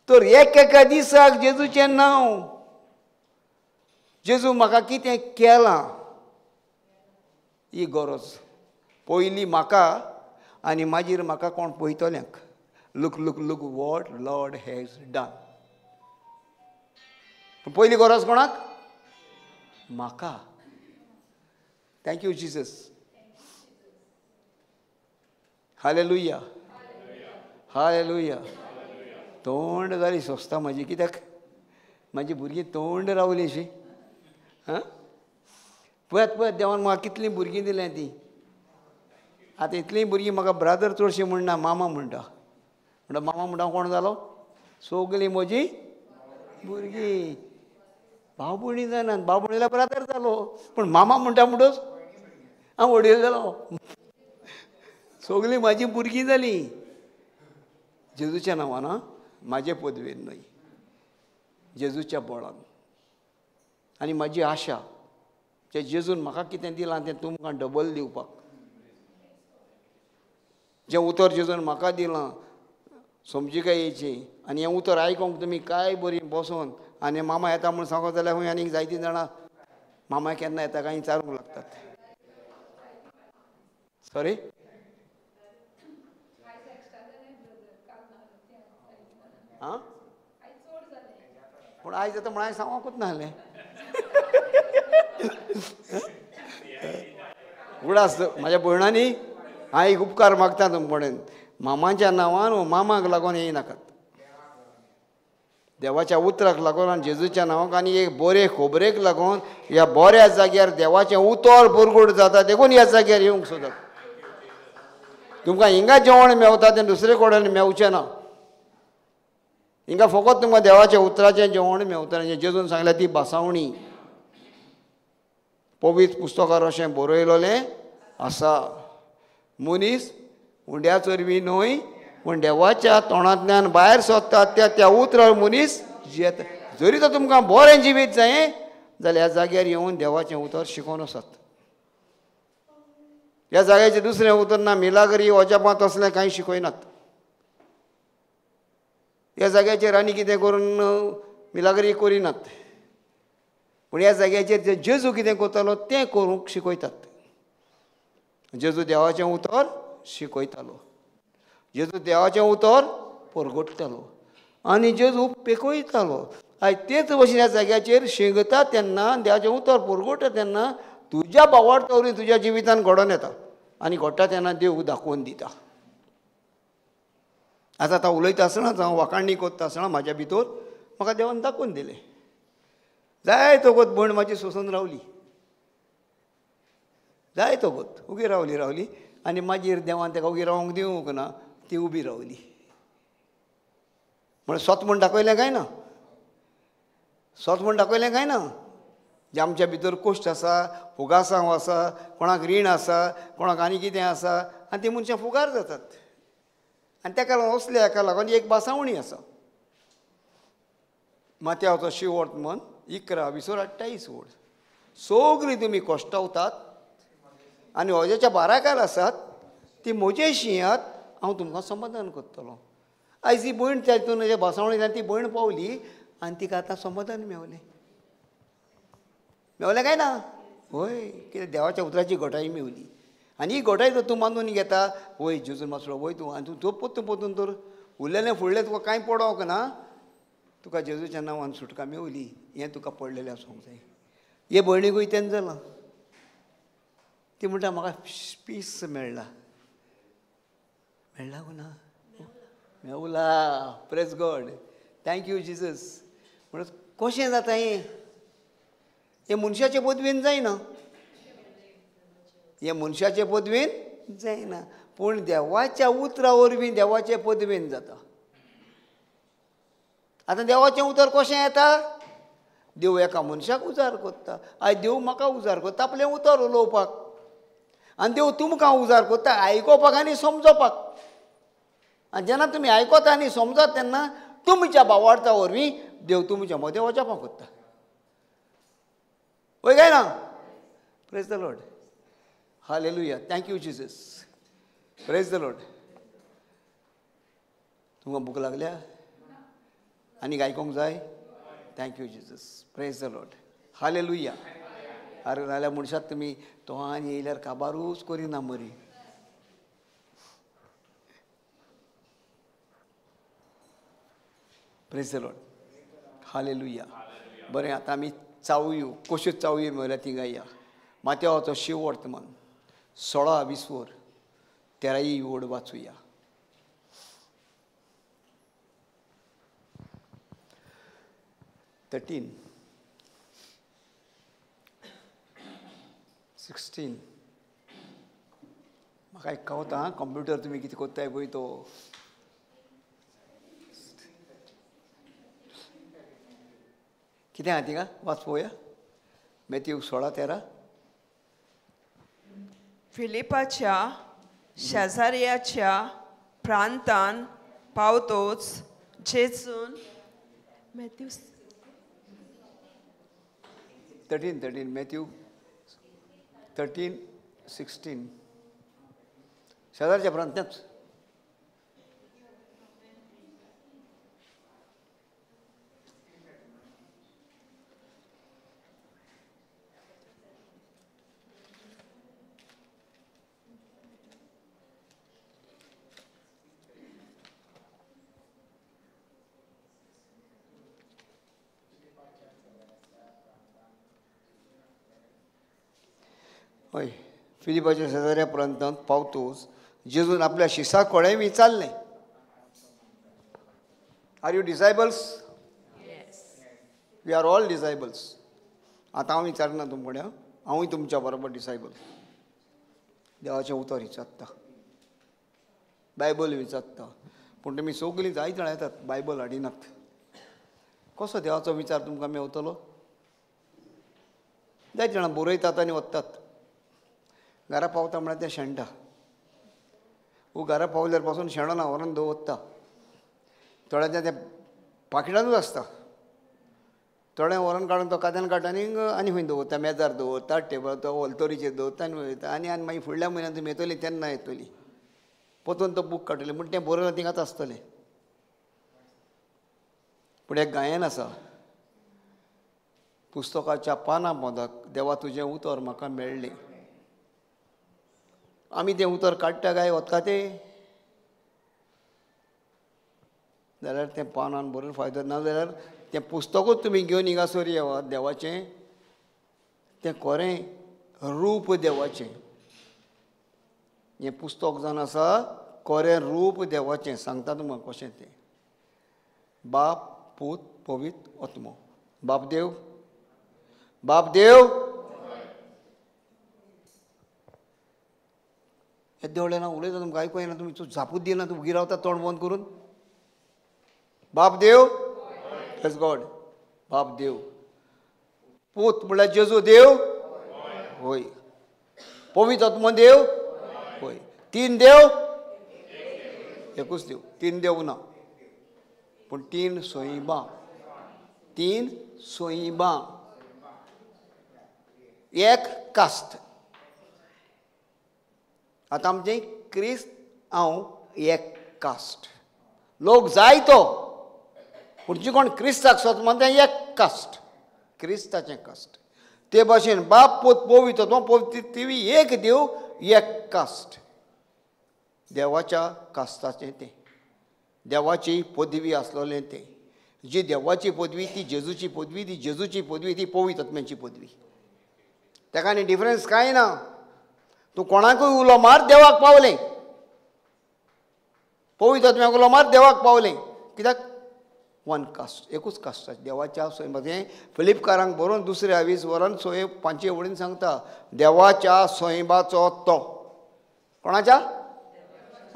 [SPEAKER 4] तर एक एका दिसाक जेजूचें नांव, जेजू म्हाका कितें केलां ही गरज पयलीं म्हाका आनी मागीर म्हाका कोण पळयतल्यांक. Look look look what Lord has done. पूण पयली गरज कोणाक? म्हाका. Thank you Jesus. Hallelujah, hallelujah. तोंड जाली सोंसता म्हाजी, कित्याक म्हाजी भुरगीं तोंड रावली अशी. हां, पळयात पळयात देवान म्हाका कितलीं भुरगीं दिल्यां तीं. आतां इतलीं भुरगीं म्हाका ब्रादर चडशीं म्हणना, मामा म्हणटा. म्हणटा मामा म्हणटा कोण जालो? सगलीं म्हजी भुरगीं. भाव भयणी जायना, भाव भयणीला ब्रादर जालो, पूण मामा म्हणटा म्हणटच हांव वडील जालो. सगलीं म्हाजी भुरगीं जालीं जेजूच्या नांवान, म्हाजे पदवेन न्हय, जेजूच्या बळान. आनी म्हाजी आशा जे जेजून म्हाका कितें दिलां तें तुमकां डबल दिवपाक. जें उतर जेजून म्हाका दिलां समजिकायेचें, आनी हें उतर आयकोंक तुमी काय बरीं बसोन आनी मामा येता म्हूण सांगत जाल्यार खंय आनीक जायतीं जाणां मामा केन्ना येता काय विचारूंक लागतात. सॉरी, आं, पूण आयज आतां म्हण हांवें सांगूंकूच नासलें. उडास म्हाज्या भयणांनी, हांव एक उपकार मागता तुमचे कडेन, मामाच्या नांवान वो मामाक लागून येयनाकात. देवाच्या उतराक लागून आनी जेजूच्या नांवाक आनी एक बरे खबरेक लागून ह्या बऱ्या जाग्यार देवाचें उतर बरगोड जाता, देखून ह्या जाग्यार येवंक सोदात. तुमकां हिंगा जेवण मेवता तें दुसरे कडेन मेवचें ना. हिंगा फकत तुमकां देवाच्या उतराचें जेवण मेवतलें. जेजून सांगल्या ती भासावणी पवित्र पुस्तकार अशें बरयलेलें आसा, मनीस उंड्या चरवी न्हय पूण देवाच्या तोंडांतल्यान भायर सोदता त्या त्या उतरार मनीस जियेता. जरी तर तुमकां बरें जिवीत जाय जाल्यार ह्या जाग्यार येवन देवाचें उतर शिकोवन आसात. ह्या जाग्याचें दुसरें उतर ना, मिलागरी अजापां तसलें कांय शिकयनात. ह्या जाग्याचेर आनी कितें करून मिलाग्री करिनात, पूण ह्या जाग्याचेर जे जेजू कितें करतालो तें करूंक शिकयतात. जेजू देवाचें उतर शिकयतालो, जेजू देवाचें उतर परगटतालो आनी जेजू पेकयतालो. आयज तेच भशेन ह्या जाग्याचेर शिंगता तेन्ना, देवाचें उतर परगट्टा तेन्ना तुज्या भावार्था वरवीं तुज्या जिवितान घडोवन येता आनी घडटा तेन्ना देव दाखोवन दिता. आतां आतां उलयता आसतनाच हांव वाखाणणी करता आसतना म्हाज्या भितर म्हाका देवान दाखोवन दिलें. जाय तोगोत भयण म्हाजी सोंसून रावली, जाय तोगोत उगी रावली रावली आनी मागीर देवान ताका उगी रावंक दिवंक ना, ती उबी रावली. म्हळ्यार स्वत म्हूण दाखयलें काय ना, स्वत म्हूण दाखयलें काय ना. जे आमच्या भितर कोश्ट आसा, फुगासांव आसा, कोणाक रीण आसा, कोणाक आनी कितें आसा, आनी ती मनशां फुगार जातात. आनी ताका लागून असल्या हाका लागून एक बासावणी आसा. मात्यावचो शिवोर्त मन 11 20 28 वड, सगळीं तुमी कश्टावतात आनी होज्याच्या बाराकार आसात ती म्हजे शिंयात, हांव तुमकां समाधान करतलो. आयज ही भयण तातूंत बासावणींतल्यान ती भयण पावली आनी तिका आतां समाधान मेवलें. मेवलें काय ना? हय, कित्याक देवाच्या उतराची घटाय मेवली. आनी ही घटाय जर तूं मानून घेता, वय जेजून मासलो वय तूं, आनी तूं पोतून पोतून तर उरलेलें फुडलें तुका कांय पडोंक ना, तुका जेजूच्या नांवान सुटका मेवली हें तुका पडलेलें आसूंक जाय. हे भयणीकूय तेन्ना जालां. ती म्हणटा म्हाका पीस मेळ्ळा. मेळ्ळा ना? Mewla. Praise God, thank you Jesus. म्हणून कशें जाता हें? हें मनशाचे पदवेन जायना, हें मनशाचे पदवेन जायना, पूण देवाच्या उतरा वरवीं देवाचे पदवेन जाता. आतां देवाचें उतर कशें येता? देव एका मनशाक उजार करता. आयज देव म्हाका उजार करता आपलें उतर उलोवपाक, आनी देव तुमकां उजार करता आयकोपाक आनी समजोपाक. आनी जेन्ना तुमी आयकता आनी समजता तेन्ना तुमच्या भावार्था वरवीं देव तुमच्या मदें वचपाक करता. वय काय ना? Praise the Lord, hallelujah, thank you Jesus, praise the Lord. तुमकां भूक लागल्या आनीक आयकोंक जाय? Thank you Jesus, praise the Lord, hallelujah. अरे नाल्यार मनशाक तुमी तो आनी येयल्यार काबारूच करिना मरी. Praise the Lord, hallelujah. बरें, आतां आमी चावयो कश्यो चावयो मेळ्ळ्यार थिंगा या. मात्यावाचो शिववर्तमान 16 20 13 ओड वाचुया. 13 16. म्हाका एक कळता कंप्युटर तुमी कितें करताय पळय तो. कितें आहा थिंगा वाच पळोवया. मॅथ्यू 16:13.
[SPEAKER 2] फिलिपाच्या शेजाऱ्याच्या प्रांतान पावतोच जेजून मॅथ्यू
[SPEAKER 4] 13 मॅथ्यू 13:16. शेजारच्या प्रांतांत. हय, फिलिपाच्या शेजाऱ्या प्रांतांत पावतोच जेजून आपल्या शिसा कोळें विचारलें, are you disciples? We are all disciples. आतां हांव विचारना तुमकडेन, हांवूय तुमच्या बरोबर डिसायबल. देवाचें उतर विचारता, बायबल विचारता, पूण तुमी सगळीं जायत जाणां येतात बायबल हाडिनात. कसो देवाचो विचार तुमकां मेवतलो? जायत जाणां बरयतात आनी वतात. घरा पावता म्हळ्यार तें शेणटा. वो घरा पावल्यार पासून शेणना, व्हरून दवरता. थोड्यांचें तें पाकिटानूच आसता. थोडें व्हरून काडून तो काद्यान काडटा आनी आनी खंय दवरता, मेजार दवरता, टेबल तो वल्तोरीचेर दवरता आनी वयता. आनी आनी मागीर फुडल्या म्हयन्यान तुमी येतली तेन्ना येतली, परतून तो बूक काडटली, पूण तें बरोवन थिंगाच आसतलें. पूण एक गायन आसा, पुस्तकाच्या पानां पोंदाक देवा तुजें उतर म्हाका मेळ्ळें. आमी तें उतर काडटा काय वता तें जाल्यार तें पानान बरोवन फायदो ना, जाल्यार तें पुस्तकूच तुमी घेवन हिंगासर येवात. देवाचें तें खरें रूप देवाचें हें पुस्तक जावन आसा, खरें रूप देवाचें. सांगता तुमकां कशें तें. बाप, पूत, पवित्र आत्मो. बाप देव, बाप देव. येद्दें व्हडलें ना उलयता तुमकां आयकूं येना, तुमी जापूच दिना, तूं उगी रावता तोंड बंद करून. बाप देव, प्रेज गॉड. बाप देव, पूत म्हणल्यार जेजू देव, होय. पवित्र आत्मो देव, होय. तीन देव, एकूच देव, तीन देव ना, पूण तीन सोयिबां, तीन सोयिबां, एक कास्त. आतां आमचें क्रिस्त हांव एक कास्ट. लोक जाय तो, पूण जी कोण क्रिस्ताक सोद म्हणटा तें एक कास्ट, क्रिस्ताचें कास्ट. ते भाशेन बाप, पूत, पवित्र आत्मो, पवित्र तिवी एक देव, एक कास्ट. देवाच्या कास्ताचें तें, देवाची पदवी आसलेलें तें. जी देवाची पदवी ती जेजूची पदवी, ती जेजूची पदवी ती पवित्र आत्म्याची पदवी. ताका आनी डिफरन्स कांय ना. तूं कोणाकूय उलो मार, देवाक पावलें. पवित्र आत्म्याक उलो मार, देवाक पावलें. कित्याक? वन कास्ट, एकूच कास्ट देवाच्या स्वयंबाचें. फिलिपकारांक बरोवन दुसऱ्या 20 वरान सोय 5 वडीन सांगता, देवाच्या स्वयंबाचो तो. कोणाच्या?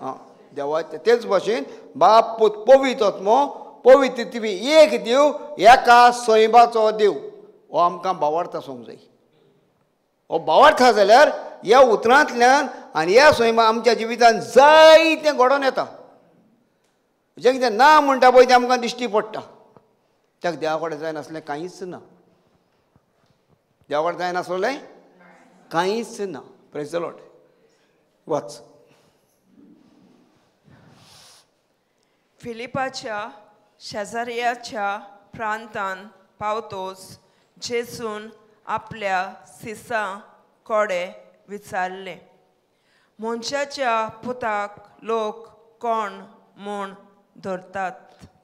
[SPEAKER 4] आं, देवाच्या. तेच भाशेन बाप, पूत, पवित्र आत्मो, पवित्र तिवी एक देव, एका स्वयंबाचो देव. हो आमकां भावार्थ आसूंक जाय. हो भावार्थ जाल्यार ह्या उतरांतल्यान आनी ह्या स्वयंबा आमच्या जिवितान जायतें घडोवन येता. जें कितें ना म्हणटा पळय तें आमकां दिश्टी पडटा. ताका देवा कडेन जायनासलें कांयच ना, देवा कडेन जायनासलें कांयच ना. Praise the Lord. वाच.
[SPEAKER 2] फिलिपाच्या शेजाऱ्याच्या प्रांतान पावतोच जेजून आपल्या सिसां कोडे विचारलें, मनशाच्या पुताक लोक कोण म्हूण धरतात?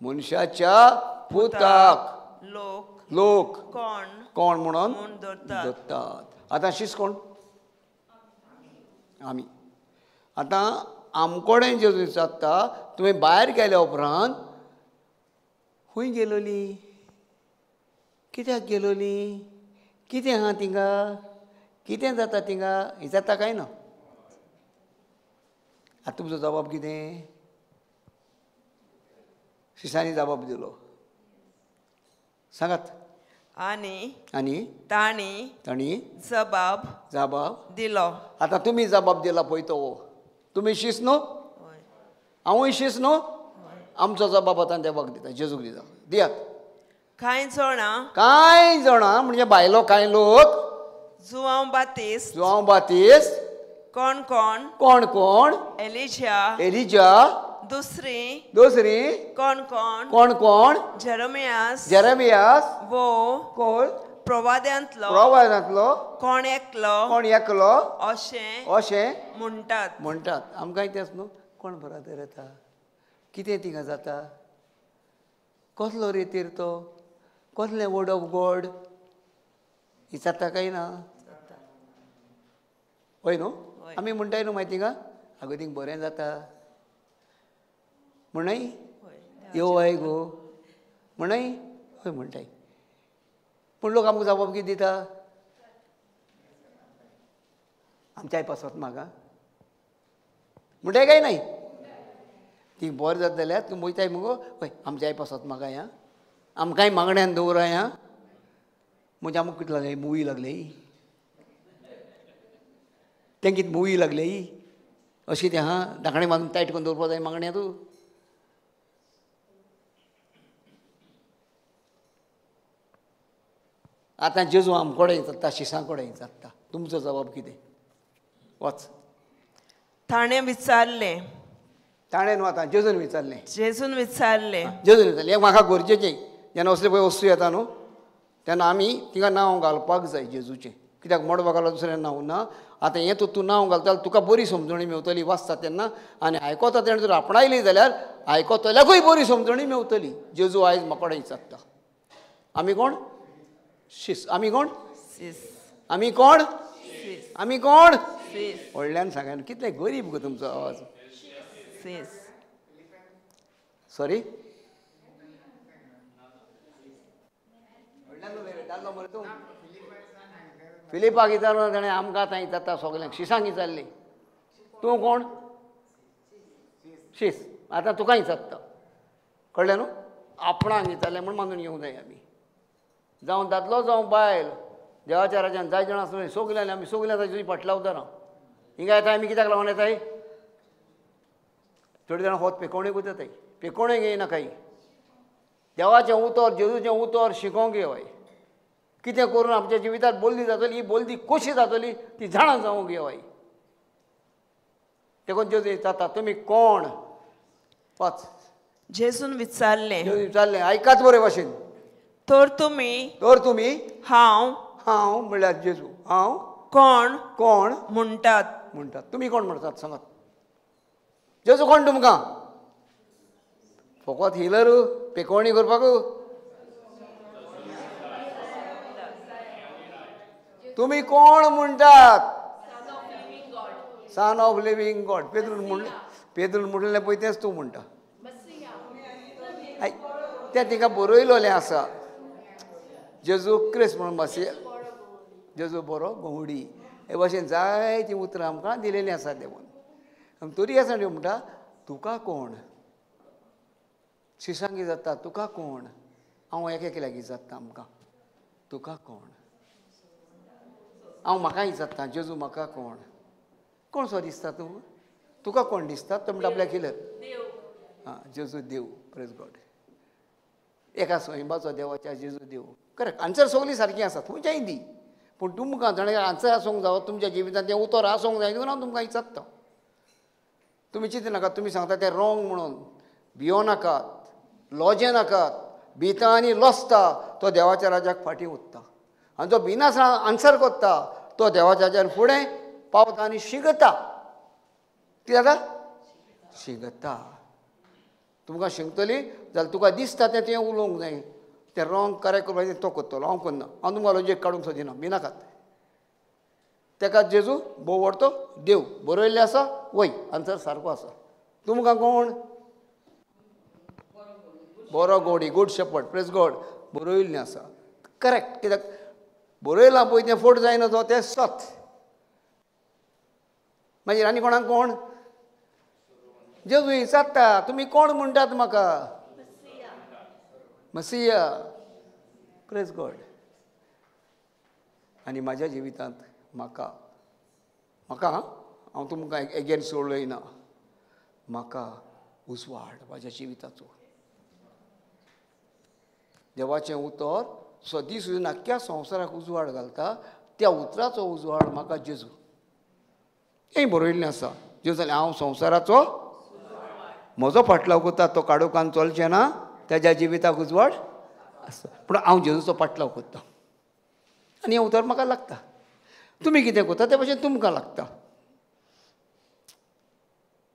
[SPEAKER 4] मनशाच्या पुताक
[SPEAKER 2] लोक
[SPEAKER 4] लोक
[SPEAKER 2] कोण
[SPEAKER 4] कोण म्हणून
[SPEAKER 2] धरतात?
[SPEAKER 4] आतां शीस कोण? आमी. आतां आमकोडेन जेजू विचारता, तुमी भायर गेल्या उपरांत खंय गेलोली, कित्याक गेलोली, कितें आहा थिंगा, कितें जाता थिंगा, विचारता काय ना? आतां तुमचो जबाब कितें? शिसांनी जबाब दिलो, सांगात.
[SPEAKER 2] आनी
[SPEAKER 4] आनी
[SPEAKER 2] तांणी
[SPEAKER 4] तांणी
[SPEAKER 2] जबाब
[SPEAKER 4] जबाब
[SPEAKER 2] दिलो.
[SPEAKER 4] आतां तुमी जबाब दिला पळय तो. तुमी शीस न्हू, हांवूय शीस न्हू. आमचो जबाब आतां देवाक दिता, जेजूक दिता. दियात.
[SPEAKER 2] कांय जाणां,
[SPEAKER 4] कांय जाणां म्हणजे भायलो कांय लोक,
[SPEAKER 2] जुआंव बातिस्त,
[SPEAKER 4] जुआंव बातिस्त,
[SPEAKER 2] कोण कोण,
[SPEAKER 4] कोण कोण,
[SPEAKER 2] एलिजा,
[SPEAKER 4] एलिजा,
[SPEAKER 2] दुसरी,
[SPEAKER 4] दुसरी,
[SPEAKER 2] कोण कोण,
[SPEAKER 4] कोण कोण,
[SPEAKER 2] जेरेमियास,
[SPEAKER 4] जेरेमियास,
[SPEAKER 2] वो
[SPEAKER 4] कोण,
[SPEAKER 2] प्रवाद्यांतलो,
[SPEAKER 4] प्रवाद्यांतलो
[SPEAKER 2] कोण एकलो,
[SPEAKER 4] कोण एकलो
[SPEAKER 2] अशें
[SPEAKER 4] अशें
[SPEAKER 2] म्हणटात.
[SPEAKER 4] म्हणटात. आमकांय तेंच न्हू, कोण बराबर येता, कितें थिंगा जाता, कसलो रेतीर तो, कसलें वर्ड ऑफ गॉड, विचारता काय ना? हय न्हू? आमी म्हणटाय न्हू मागीर थिंगा, आगो थिंग बरें जाता म्हणय, यो हय गो म्हणय, हय म्हणटाय. पूण लोक आमकां जबाब कितें दिता? आमच्याय पासत म्हाका म्हणटाय काय नाही? ती बरें जाता जाल्यार तूं वयताय मुगो, हय आमच्याय पासत म्हाका ह्या, आमकांय मागण्यान दवराय ह्या. म्हणजे आमकां कितें लागलें? मुवी लागली तें, कितें मुवी लागली अशी तें आहा, धाकणें बांदून टायट करून दवरपा जाय मागण्या तूं. आतां जेजू आमकोडेन विचारता, शिसां कडेन विचारता, तुमचो जबाब कितें? वच.
[SPEAKER 2] ताणें विचारलें,
[SPEAKER 4] ताणें न्हू आतां जेजून विचारलें,
[SPEAKER 2] जेजून विचारलें,
[SPEAKER 4] जेजून विचारलें. हें म्हाका गरजेचें. जेन्ना असले पळय वस्तू येता न्हू तेन्ना आमी तिंगा नांव घालपाक जाय जेजूचें. कित्याक मडबा घालप दुसरें नांव ना. आतां हें तूं नांव घालता जाल्यार तुका बरी समजणी मेवतली वाचता तेन्ना, आनी आयकता तेन्ना जर आपणायली जाल्यार आयकतल्याकूय बरी समजणी मेवतली. जेजू आयज म्हाका कडेन विचारता, आमी कोण? शीस. आमी कोण? आमी कोण? आमी कोण? व्हडल्यान सांगा, कितले गरीब गो तुमचो आवाज. सॉरी, तूं फिलिपाक विचारलो ताणें आमकां आतां विचारता सगल्यांक शिसांक विचारली तूं कोण? शीस. आतां तुका विचारता, कळ्ळें न्हू? आपणाक विचारलें म्हूण मानून घेवंक जाय आमी. जावं दादलो जावं बायल, देवाच्या राज्यान जाय जाण आसलो सगल्यान आमी सगल्यां ताची फाटलावता. हिंगा येता आमी कित्याक लागून येताय? थोडी जाणां होत पेकोणेकूच येताय, पेकोणेक येयना कांय. देवाचें उतर, जेजूचें उतर शिकोवंक येवाय. कितें करून आमच्या जिवितांत बोल्ली जातली, ही बोल्ली कशी जातली ती जाणा जावंक येवाय. देखून जेजू विचारता तुमी कोण? वाच.
[SPEAKER 2] जेजून विचारलें,
[SPEAKER 4] जेजून विचारलें, आयकात बरे भाशेन,
[SPEAKER 2] तर तुमी,
[SPEAKER 4] तर तुमी
[SPEAKER 2] हांव,
[SPEAKER 4] हांव म्हणल्यार जेजू, हांव
[SPEAKER 2] कोण
[SPEAKER 4] कोण
[SPEAKER 2] म्हणटात?
[SPEAKER 4] म्हणटात. तुमी कोण म्हणटात सांगात. जेजू कोण तुमकां? फकत हिलर पेकोवणी करपाक? तुमी कोण म्हणटात? सन ऑफ लिव्हींग गॉड. पेद्रून म्हणलें, पेद्रून म्हणलें पळय तेंच तूं म्हणटा. तें तिका बरयलोलें आसा, जेजू क्रिस्त म्हणून मसिया, जेजू बरो गवडी. हे भाशेन जायतीं उतरां आमकां दिलेलीं आसा देवान. तरी आसा म्हणटा तुका कोण? शिसांगी जाता तुका कोण? हांव एक एक लागीं जाता आमकां तुका कोण? हांव म्हाका विचारता जेजू म्हाका कोण? कोण सो दिसता तूं? तुका कोण दिसता? तो म्हणटा आपल्याक किलर. आं, जेजू देव. Praise God. एका स्वयंबाचो देवाच्या जेजू देव. करेक्ट. आन्सर सगळीं सारकीं आसा तुमच्याय दी, पूण तुमकां जाणें आन्सर आसूंक जावो तुमच्या जिवितांत तें उतर आसूंक जाय देखून हांव तुमकां विचारता. तुमी चिंत नाकात, तुमी सांगता तें रोंग म्हणून. भियो नाकात, लॉजे नाकात. भिता आनी लसता तो देवाच्या राजाक फाटीं उरता, आनी जो भिनासतना आन्सर करता तो देवाच्या राज्यान फुडें पावता आनी शिकता. कितें जाता? शिकता. तुमकां शिकतली जाल्यार तुका दिसता तें तुवें उलोवंक जाय. तें रोंग करेक्ट करपाचें तो करतलो, हांव करना. हांव तुमकां लॉजीक काडूंक सोदिना. भिनाकात. तेका जेजू भोव व्हडतो देव बरयल्लें आसा, वय आन्सर सारको आसा. तुमकां कोण? बरो गोडी, गुड शेपर्ड. प्रेज गॉड. बरयल्लें आसा करेक्ट. कित्याक बरयलां पळय तें फोट जायना तो, तें सत. मागीर आनी कोणाक कोण? जेजू विचारता तुमी कोण म्हणटात म्हाका? मसिया. Praise God. आनी म्हाज्या जिवितांत म्हाका, म्हाका हांव तुमकां एगेन सोडयना, म्हाका उजवाड म्हाज्या जिविताचो. देवाचें उतर सदीं सुद्दां आख्ख्या संवसाराक उजवाड घालता. त्या उतराचो उजवाड म्हाका जेजू. हें बरयल्लें आसा. जेजू जालें हांव संवसाराचो, म्हजो फाटलाव करता तो काडोकान चलचें ना, तेज्या जिविताक उजवाड आसा. पूण हांव जेजूचो फाटलाव करता आनी हें उतर म्हाका लागता. तुमी कितें करता ते भशेन तुमकां लागता.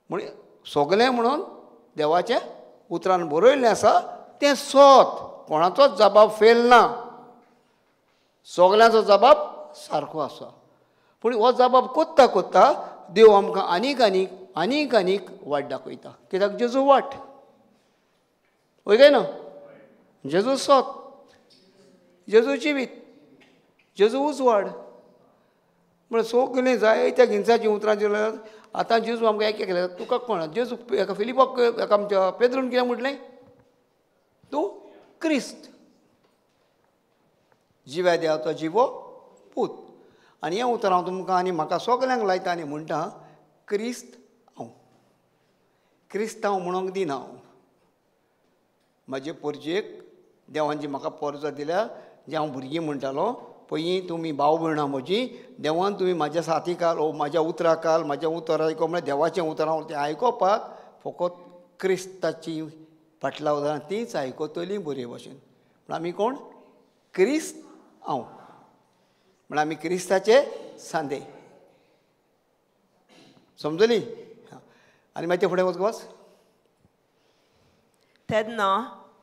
[SPEAKER 4] म्हण सगलें म्हणून देवाचें उतरान बरयल्लें आसा तें सत. कोणाचोच जबाब फेल ना, सगल्यांचो जबाब सारको आसा. पूण हो जबाब कोत्ता कोत्ता देव आमकां आनीक आनीक आनीक आनीक वाट दाखयता. कित्याक जेजू वाट, वय काय ना? जेजू सत, जेजू जिवीत, जेजू उजवाड. म्हळ्यार सगळीं जायत्या गिन्साचीं उतरां दिल्या. आतां जेजू आमकां एक एक तुका कोण? जेजू एका फिलिपाक, एका आमच्या पेद्रून कितें म्हटलें? तूं क्रिस्त, जिव्या देवाचो जिवो पूत. आनी हें उतर हांव तुमकां आनी म्हाका सगल्यांक लायता आनी म्हणटा क्रिस्त हांव. क्रिस्तांव म्हणूंक दिना हांव. म्हाजे पोरजेक देवान जी म्हाका पोरजा दिल्या, जे हांव भुरगीं म्हणटालो पयलीं, तुमी भाव भयणां म्हजी, देवान तुमी म्हाज्या साथी काल ओ म्हाज्या उतरा काल, म्हाज्या उतर आयको म्हळ्यार देवाचें उतर हांव तें आयकोपाक फकत क्रिस्ताची फाटलावदां तींच आयकतलीं बरे भशेन. म्हण आमी कोण? क्रिस्त हांव. म्हण आमी क्रिस्ताचे सांदे. समजली? आनी मागीर ते फुडें वच वच.
[SPEAKER 2] तेन्ना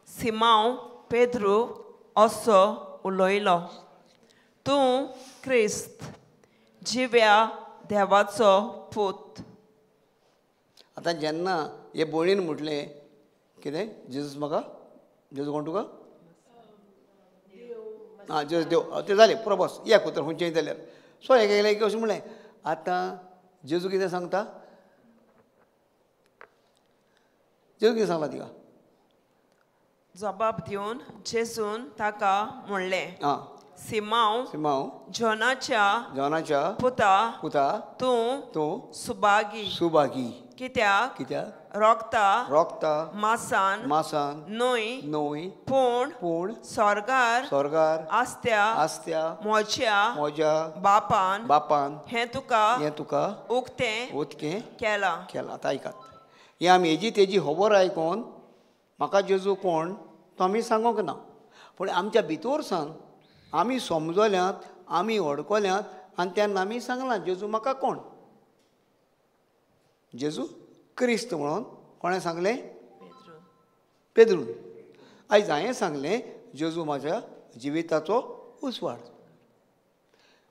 [SPEAKER 2] सिमांव पेद्रू असो उलयलो, तूं क्रिस्त जिव्या देवाचो पूत.
[SPEAKER 4] आतां जेन्ना हे भयणीन म्हटलें कितें, जेजूस म्हाका, जेजू कोण तुका? आं, जेजू देव. तें जालें पुरो, बस एक उतर खंयचेंय जाल्यार. सो एक अशें म्हणलें. आतां जेजू कितें सांगता? जेजू कितें सांगला तिका?
[SPEAKER 2] जबाब दिवन जेजून ताका म्हणलें, सिमांव,
[SPEAKER 4] सिमांव
[SPEAKER 2] जॉनाच्या
[SPEAKER 4] जॉनाच्या
[SPEAKER 2] पुता,
[SPEAKER 4] पुता,
[SPEAKER 2] तूं
[SPEAKER 4] तूं
[SPEAKER 2] सुभागी.
[SPEAKER 4] सुभागी.
[SPEAKER 2] कित्याक?
[SPEAKER 4] कित्याक?
[SPEAKER 2] रोगता
[SPEAKER 4] रोगता
[SPEAKER 2] मासान
[SPEAKER 4] मासान
[SPEAKER 2] न्हय,
[SPEAKER 4] न्हय,
[SPEAKER 2] पूण
[SPEAKER 4] पूण
[SPEAKER 2] स्वर्गार
[SPEAKER 4] स्वर्गार
[SPEAKER 2] आसत्या
[SPEAKER 4] आसत्या
[SPEAKER 2] म्हज्या
[SPEAKER 4] म्हज्या
[SPEAKER 2] बापान
[SPEAKER 4] बापान
[SPEAKER 2] हें तुका
[SPEAKER 4] हें तुका
[SPEAKER 2] उक्तें
[SPEAKER 4] उक्तें
[SPEAKER 2] केलां.
[SPEAKER 4] केलां. आतां आयकात, हें आमी हेजी तेजी खबर आयकोन म्हाका जेजू कोण तो आमी सांगूंक ना, पूण आमच्या भितर सांग आमी समजल्यात, आमी वळखल्यात आनी तेन्ना आमी सांगलां जेजू म्हाका कोण. जेजू क्रिस्त म्हणून कोणें सांगलें? पेद्रून. आयज हांवें सांगलें जेजू म्हाज्या जिविताचो उजवाड.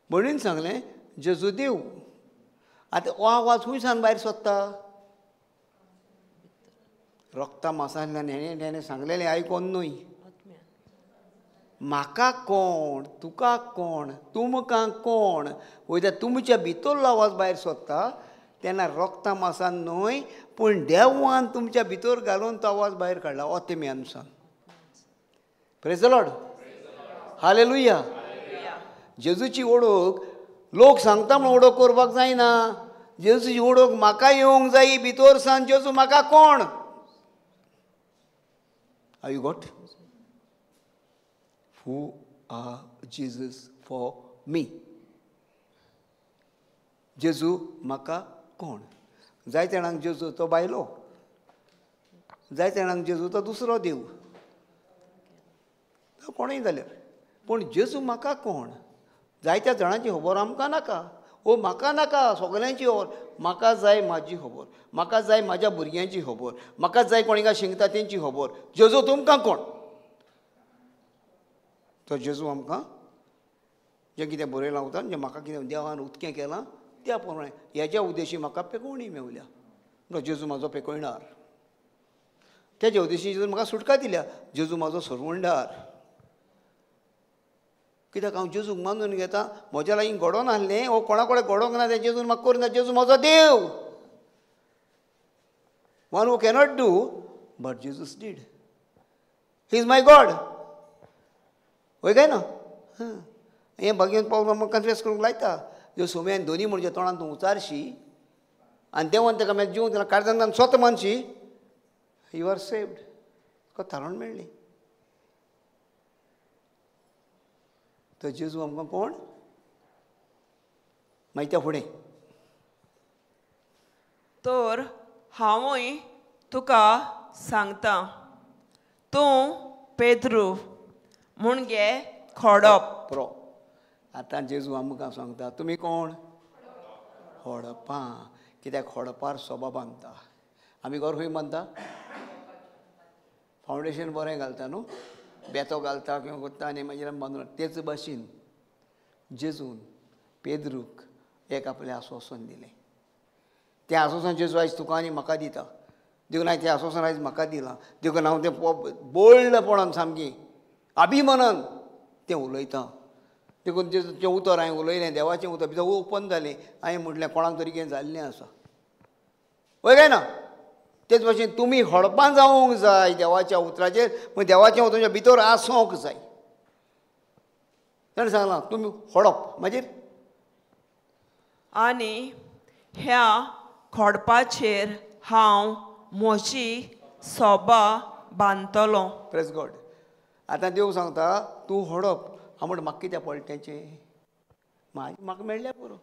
[SPEAKER 4] भयणीन सांगलें जेजू देव. आतां हो आवाज खंयसान भायर सोदता? रोगता मासांतल्यान. हेणें तेणें सांगलेलें आयकोन न्हय. म्हाका कोण, तुका कोण, तुमकां कोण, वयता तुमच्या भितरलो आवाज भायर सोदता तेन्ना रोगता मासान न्हय, पूण देवान तुमच्या भितर घालून तो आवाज भायर काडला. ओतेम्यान. Praise the Lord. Hallelujah. जेजूची ओळख लोक सांगता म्हूण ओळख करपाक जायना. जेजूची ओळख म्हाका येवंक जाय भितर सान. जेजू म्हाका कोण? Are you got? Who are Jesus for me? जेजू म्हाका कोण? जायते जाणांक जेजू तो बायलो, जायते जाणांक जेजू तो दुसरो देव, तो कोणूय जाल्यार, पूण जेजू म्हाका कोण? जायत्या जाणांची खबर आमकां नाका. ओ म्हाका नाका सगल्यांची खबर, म्हाका जाय म्हाजी खबर, म्हाका जाय म्हाज्या भुरग्यांची खबर, म्हाका जाय कोणीका शिंकता तेंची खबर. जेजू तुमकां कोण? तो जेजू आमकां जें कितें बरयलां वता, जें म्हाका कितें देवान उदकें केलां त्या प्रमाणे हेज्या उद्देशी म्हाका पेकोवणी मेवल्या. म्हणटा जेजू म्हाजो पेकोयणार. तेज्या उद्देशी जेजून म्हाका सुटका दिल्या. जेजू म्हाजो सरवणदार. कित्याक हांव जेजूक मानून घेता. म्हज्या लागीं घडोवन आहलें वो कोणा कडेन घडोवंक ना तें जेजून म्हाका करूं ना. जेजू म्हाजो देव. One who cannot do but Jesus did. He is my God. वय काय ना? हें भाग्यान पावल म्हाका कन्फेस करूंक लायता. ज्यो सोम्यान दोनी म्हणजे तोंडान तूं उचारशी आनी देवान ताका मागीर जिवन ताका काळजान स्वता मानशी, you are saved. तुका थारावण मेळ्ळी. तर जेजू आमकां कोण? मागीर त्या फुडें,
[SPEAKER 2] तर हांवूय तुका सांगता, तूं पेद्रू मुणगे खोडप.
[SPEAKER 4] प्रो. आतां जेजू आमकां सांगता तुमी कोण? खोडपां. कित्याक खोडपार सोबा बांदता. आमी घर खंय बांदता? फावंडेशन बरें घालता न्हू, बेतो घालता किंवा करता आनी मागीर आमी बांदून. तेच भाशेन जेजून पेद्रूक एक आपलें आस्वासन दिलें. तें आस्वासन जेजू आयज तुका आनी म्हाका दिता. देखून हांवें तें आस्वासन आयज म्हाका दिलां. देखून हांव तें बोल्डपणान सामकें अभिमानान तें उलयतां. देखून जें उतर हांवें उलयलें देवाचें उतर भितर ओपन जालें. हांवें म्हटलें कोणाक तरी कितें जाल्लें आसा. वय काय ना? तेच भाशेन तुमी हडपां जावंक जाय देवाच्या उतराचेर, पूण देवाचें उतर तुमच्या भितर आसूंक जाय. ताणें सांगलां तुमी हडप. मागीर
[SPEAKER 2] आनी ह्या खोडपाचेर हांव म्हजी सोबा बांदतलो.
[SPEAKER 4] Praise God. आतां देव सांगता तूं हडप. हांव म्हणटा म्हाका कित्याक पडलें तेंचें? म्हाका मेळ्ळ्या पुरो.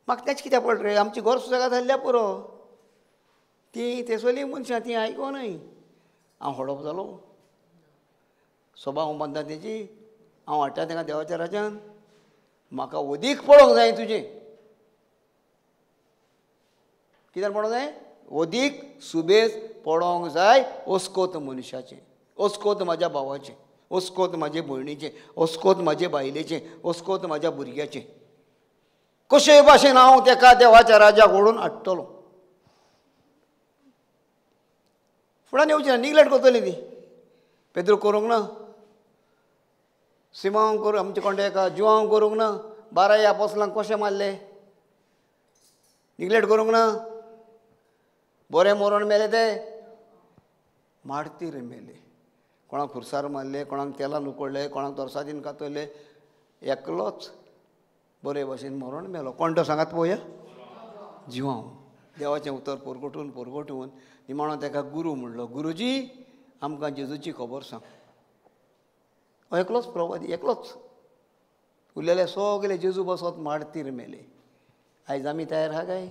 [SPEAKER 4] म्हाका तेंच कित्याक पडलें रे? आमची घर सुद्दां जाल्ल्या पुरो. तीं तेसोली मनशां तीं आयको न्हय. हांव हडप जालो. सोबा हांव बांदता तेजी, हांव हाडटा तांकां देवाच्या राज्यान. म्हाका वदीक पडोंक जाय तुजें. कित्याक पडोंक जाय? वदीक सुबेज पडोंक जाय. ओस्कोत मनशाचें, ओस्कोत म्हाज्या भावाचें, ओस्कोत म्हाजे भयणीचें, ओस्कोत म्हाजे बायलेचें, ओस्कोत म्हाज्या भुरग्याचें. कशे भाशेन हांव तेका देवाच्या राज्याक ओडून हाडटलो. फुडान येवची ना, निग्लेक्ट करतली ती. पेद्रू करूंक ना, सिमांव करूं आमचे कोण एका जुवांव करूंक ना, 12 आपोसलांक कशें मारले, निग्लेक्ट करूंक ना. बरें मरोण मेले ते, मारतीर मेले. कोणाक खुरसार मारले, कोणाक तेलान उकडले, कोणाक तरसादीन कातरले. एकलोच बरे भाशेन मरोण मेलो. कोण तो सांगात पळोवया? जिवांव. देवाचें उतर पोरगोटून पोरगोटून निमाणो ताका गुरू म्हणलो. गुरुजी आमकां जेजूची खबर सांग. एकलोच प्रवादी, एकलोच. उरलेले सगळे जेजू बसत मारतीर मेले. आयज आमी तयार आहा काय?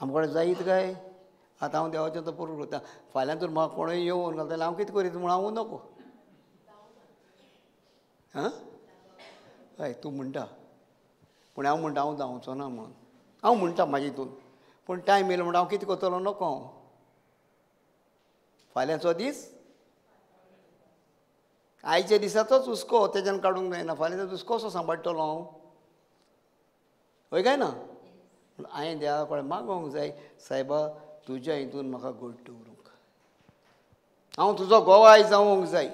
[SPEAKER 4] आमकां जायत काय? आतां हांव देवाचें तो पुरो करता, फाल्यां तर म्हाका कोणूय येवन घालता जाल्यार हांव कितें करीत म्हूण हांव नको. आं हय तूं म्हणटा, पूण हांव म्हणटा हांव जावचो ना म्हणून. हांव म्हणटा म्हाजे हितून, पूण टायम येयलो म्हणटा हांव कितें करतलो नको. हांव फाल्यांचो दीस आयच्या दिसाचोच हुस्को तेज्यान काडूंक जायना. फाल्यांचो दीस कसो सांबाळटलो हांव? हय काय ना? पूण हांवें देवा कडेन मागोंक जाय, सायबा तुज्या हितून म्हाका घट दवरूंक, हांव तुजो गोवाय जावंक जाय.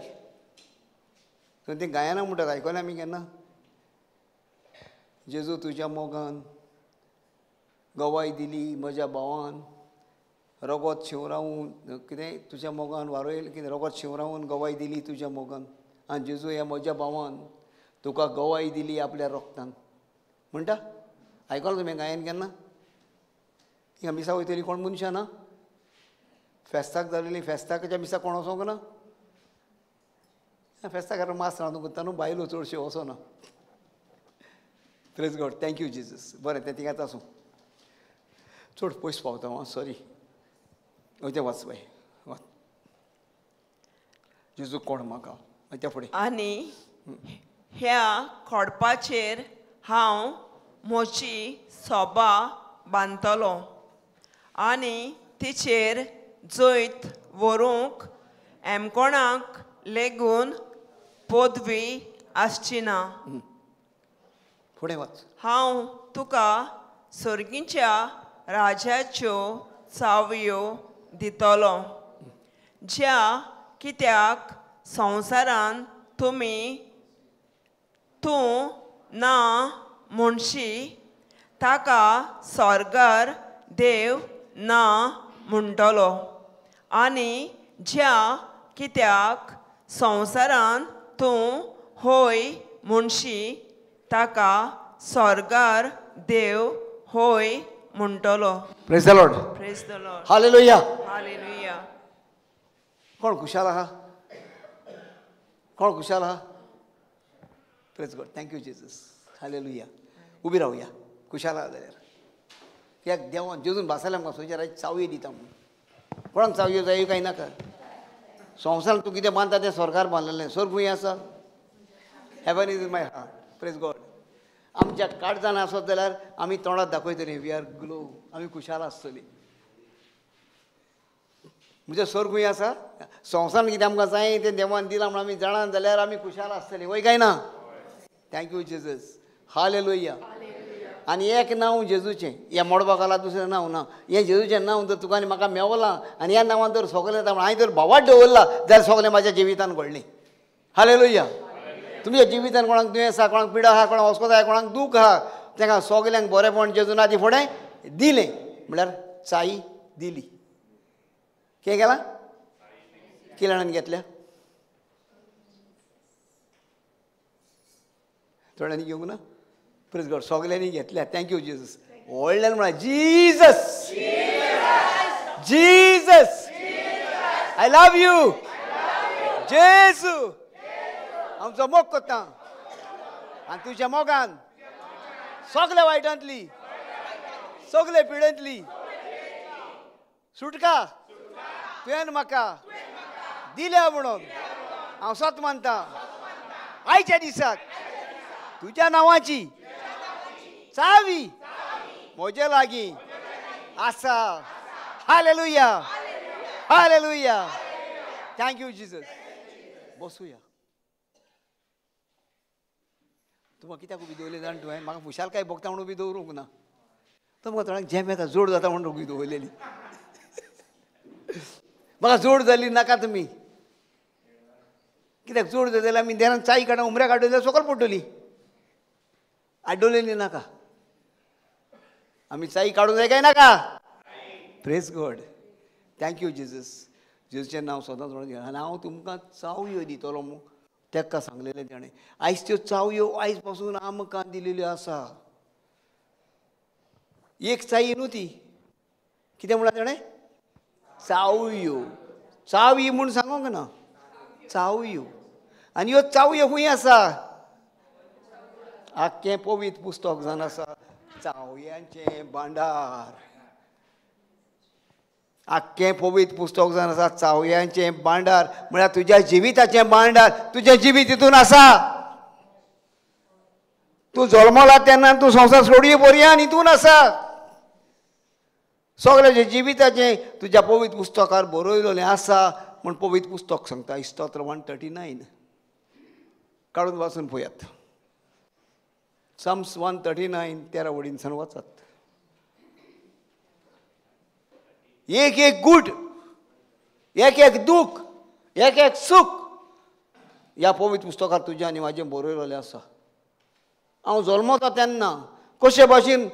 [SPEAKER 4] ती गायनां म्हणटात, आयकलें आमी केन्ना? जेजू तुज्या मोगान गवाय दिली म्हज्या भावान, रगत शिंवरावून कितें तुज्या मोगान वारोयल कितें, रगत शिंवरावून गवाय दिली तुज्या मोगान, आनी जेजू ह्या म्हज्या भावान तुका गवाय दिली आपल्या रोगतान म्हणटा. आयकलां तुमी गायन केन्ना? हिंगा मिसा वयतली कोण मनशां ना? फेस्ताक जालेली फेस्ताकाच्या मिसा कोण वचोंक ना? फेस्ताक मास रांदूंक करता न्हू, बायलो चडश्यो वचना. Praise God, thank you Jesus. बरें तें थिंगाच आसूं, चड पयस पावता हांव, सॉरी. वयता वाच बाय, वाच. जेजू कोण म्हाका वयता फुडें.
[SPEAKER 2] आनी ह्या खोडपाचेर हांव म्हजी सोबा बांदतलो आनी तिचेर जैत व्हरूंक एमकोणाक लेगून पदवी आसची ना.
[SPEAKER 4] फुडें वाच.
[SPEAKER 2] हांव तुका सर्गीच्या राजाच्यो चावयो दितलो, ज्या कित्याक संवसारान तुमी तूं ना म्हणशी ताका स्वर्गार देव ना म्हणटलो, आनी ज्या कित्याक संवसारान तूं होय म्हणशी ताका स्वर्गार देव होय म्हणटलो.
[SPEAKER 4] Praise the Lord.
[SPEAKER 2] Praise the Lord.
[SPEAKER 4] Hallelujah.
[SPEAKER 2] Hallelujah.
[SPEAKER 4] कोण खुशाल आहा? कोण खुशाल आहा? Praise God, thank you Jesus. Hallelujah. उबी रावया खुशाल आहा जाल्यार. कित्याक देवान जेजून भासायला आमकां संवसाराची चावयो दिता म्हणून. कोणाक चावयो जायो काय नाका? संवसारान तूं कितें बांदता तें स्वर्गार बांदलेलें. स्वर्ग खूंय आसा? Heaven is in my heart. Praise God. आमच्या काळजान आसत जाल्यार आमी तोंडात दाखयतलीं we are glow, आमी खुशाल आसतलीं. म्हणजे स्वर्ग खूंय आसा? संवसारान कितें आमकां जाय तें देवान दिलां म्हूण आमी जाणां जाल्यार आमी खुशाल आसतलीं. वय काय ना? Thank you Jesus. Hallelujah. आनी एक नांव जेजूचें, ह्या मडबा खाला दुसरें नांव ना. हें जेजूचें नांव जर तुका आनी म्हाका मेवलां आनी ह्या नांवान जर सगलें जाता म्हूण हांवें जर भावात दवरला जाल्यार सगलें म्हाज्या जिवितान घडलें. हालेलुया. तुमच्या जिवितान कोणाक दुयेंस आहा, कोणाक पिडा आहा, कोणाक वस्कोत आहा, कोणाक दूख आहा, तांकां सगल्यांक बरेंपण जेजून आदी फुडें दिलें, म्हळ्यार चाई दिली. कितें केलां? कितल्या जाणांनी घेतल्या? थोड्यांनी घेवंक ना? प्रेज गॉड, सगल्यांनी घेतल्या. Thank you Jesus. व्हडल्यान म्हणा Jesus, Jesus, I love you. जेजू आमचो मोग करता आनी तुज्या मोगान सगल्या वायटांतली, सगले पिडेंतली सुटका तुवें म्हाका दिल्या म्हणून हांव सत मानता. आयच्या दिसाक तुज्या नांवाची चावी म्हजे लागीं आसा. Hallelujah, hallelujah. Thank you Jesus. बसुया. तुमकां कित्याक उबी दवरली जाण तुवें? म्हाका खुशालकाय भोगता म्हणून उबी दवरूंक ना. तुमकां थोड्यांक जेम येता, जोड जाता म्हणून उबी दवरलेली. म्हाका जोड जाली नाका तुमी. कित्याक जोड जाली जाल्यार आमी देरान चाई काडून उमऱ्या काडून जाल्यार सकयल पडटली. आड्डवलेली नाका. आमी चाई काडूंक जाय काय नाका? Praise God. Thank you Jesus. जेजूचें नांव सदांच म्हणून आनी हांव तुमकां चावयो दितलो म्हूण तेका सांगलेलें ताणें. आयज त्यो चावयो आयज पासून आमकां दिलेल्यो आसा. एक चाई न्हू ती. कितें म्हणलां ताणें? चावयो. चावी म्हूण सांगूंक ना, चावयो. आनी ह्यो चावयो खंय आसा? आख्खें पवित्र पुस्तक जावन आसा चावयांचें भांडार. आख्खें पवित्र पुस्तक जावन आसा चावयांचें भांडार. म्हळ्यार तुज्या जिविताचें भांडार. तुजें जिवीत तितून आसा. तूं जल्मला तेन्ना तूं संवसार सोडये पर्यान हितून आसा. सगळें जिविताचें तुज्या पवित्र पुस्तकार बरयलेलें आसा म्हूण पवित्र पुस्तक सांगता. स्तोत्र 139 काडून वाचून पळयात. Psalms 139 13 वडीनसान वाचात. एक एक गूट, एक एक दूख, एक एक सूख ह्या पवित्र पुस्तकार तुज्या आनी म्हाजें बरयलेलें आसा. हांव जल्मता तेन्ना कशे भाशेन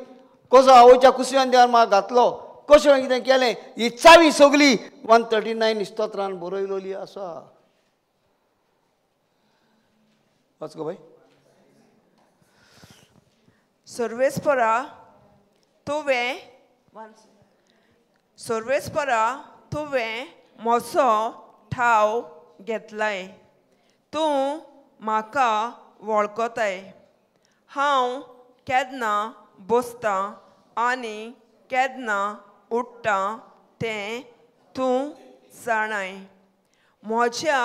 [SPEAKER 4] कसो आवयच्या कुसव्यान देवान म्हाका घातलो, कशें कितें केलें, ही चावी सगली 139 स्तोत्रान बरयलेली आसा. वाच गो बाय.
[SPEAKER 2] सर्वेस्परा तुवें सर्वेस्परा तुवें म्हजो ठाव घेतलाय. तूं म्हाका वळखताय. हांव केन्ना बसतां आनी केन्ना उठ्ठां तें तूं जाणाय. म्हज्या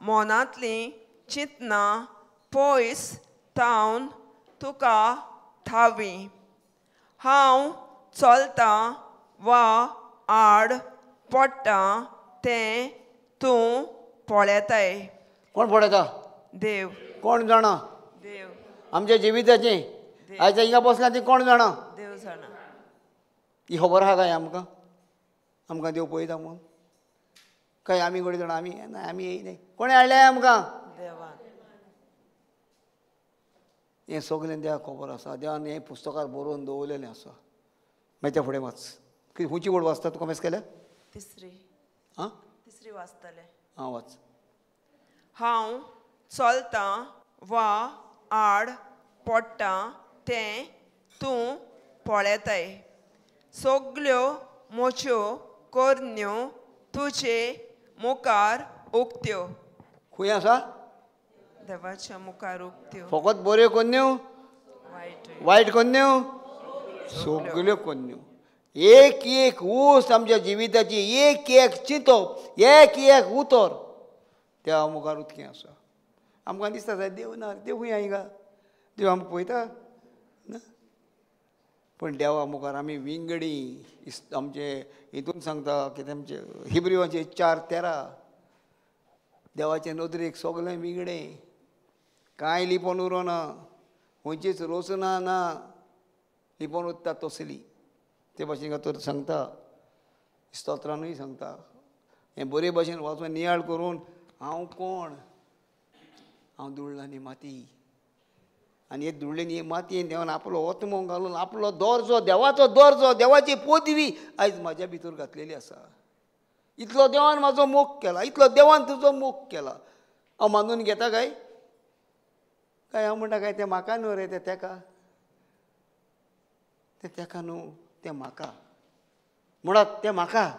[SPEAKER 2] मनांतलीं चिंतनां पयस तावन तुका थावी. हांव चलतां वा आड पडटां तें तूं पळयताय.
[SPEAKER 4] कोण पळयता?
[SPEAKER 2] देव.
[SPEAKER 4] कोण जाणा?
[SPEAKER 2] देव.
[SPEAKER 4] आमच्या जिविताचें आयज हिंगा बसला ती कोण जाणा?
[SPEAKER 2] देव जाणा.
[SPEAKER 4] ही खबर आहा काय आमकां? आमकां देव पळयता म्हूण काय आमी कोणी जाणा? आमी ना, आमी येयनाय. कोणें हाडलें आमकां?
[SPEAKER 2] देवान.
[SPEAKER 4] हें सगळें देवाक खबर आसा. देवान हें पुस्तकार बरोवन दवरलेलें आसा. मागीर त्या फुडें वाच. खंयची वड वाचता तुका मेस केल्या?
[SPEAKER 2] तिसरी.
[SPEAKER 4] आं,
[SPEAKER 2] तिसरी वाचतलें.
[SPEAKER 4] आं, वाच.
[SPEAKER 2] हांव चलतां वा आड पडटां तें तूं पळयताय. सगल्यो म्हज्यो करण्यो तुजे मुखार उक्त्यो.
[SPEAKER 4] खंय आसा?
[SPEAKER 2] देवाच्या मुखार उक्त्यो.
[SPEAKER 4] फकत बऱ्यो कोन्न्यो, वायट कोन्न्यो, सगल्यो कोन्न्यो. एक एक ऊस आमच्या जिविताची, एक एक चिंतप, एक एक उतर देवा मुखार उदकें आसा. आमकां दिसता सायब देव ना, देव खंय हिंगा, देव आमकां पळयता ना. पूण देवा मुखार आमी विंगडी. आमचे हितून सांगता कितें आमचे हिब्रिवाचे 4:13, देवाचे नदरेक सगळें विंगडें, कांय लिपोवन उरोना, खंयचीच रचना ना, लिपोवन उरता तसली. ते भाशेन तर सांगता, स्तोत्रानूय सांगता. हें बरे भाशेन वाचून नियाळ करून हांव कोण? हांव धुळ्ळांनी माती. आनी हे धुळ्ळेनी मातयेन देवान आपलो ओतमो घालून आपलो दर्जो, देवाचो दर्जो, देवाची पदवी आयज म्हाज्या भितर घातलेली आसा. इतलो देवान म्हाजो मोग केला, इतलो देवान तुजो मोग केला. हांव मानून घेता काय? काय हांव म्हणटा काय तें म्हाका न्हू रे, तें तेका, तें तेका न्हू, तें म्हाका. म्हणात तें म्हाका.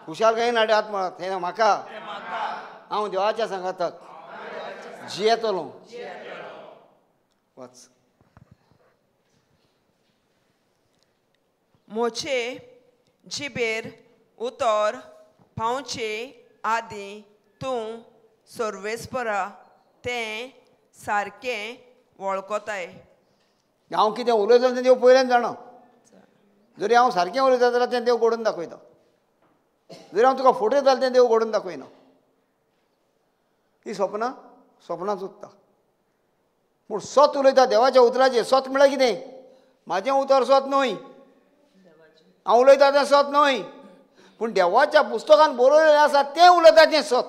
[SPEAKER 4] खुशालकायेन हाडात म्हणात हें म्हाका. हांव देवाच्या सांगाताक जियेतलो. वाच.
[SPEAKER 2] म्हजे जिबेर उतर पावचे आदीं तूं सर्वेस्परा तें सारकें वळखताय.
[SPEAKER 4] हांव कितें उलयतलो तें देव पयल्यान जाणा. जरी हांव सारकें उलयता जाल्यार तें देव घडोवन दाखयता, जरी हांव तुका फटयता जाल्यार तें देव घडोवन दाखयना. ती सपनां सपनां चुकता. पूण सत उलयता देवाच्या उतराचेर. सत म्हळ्यार कितें? म्हाजें उतर सत न्हय, हांव उलयता तें सत न्हय, पूण देवाच्या पुस्तकान बरयलें आसा तें उलयता तें सत.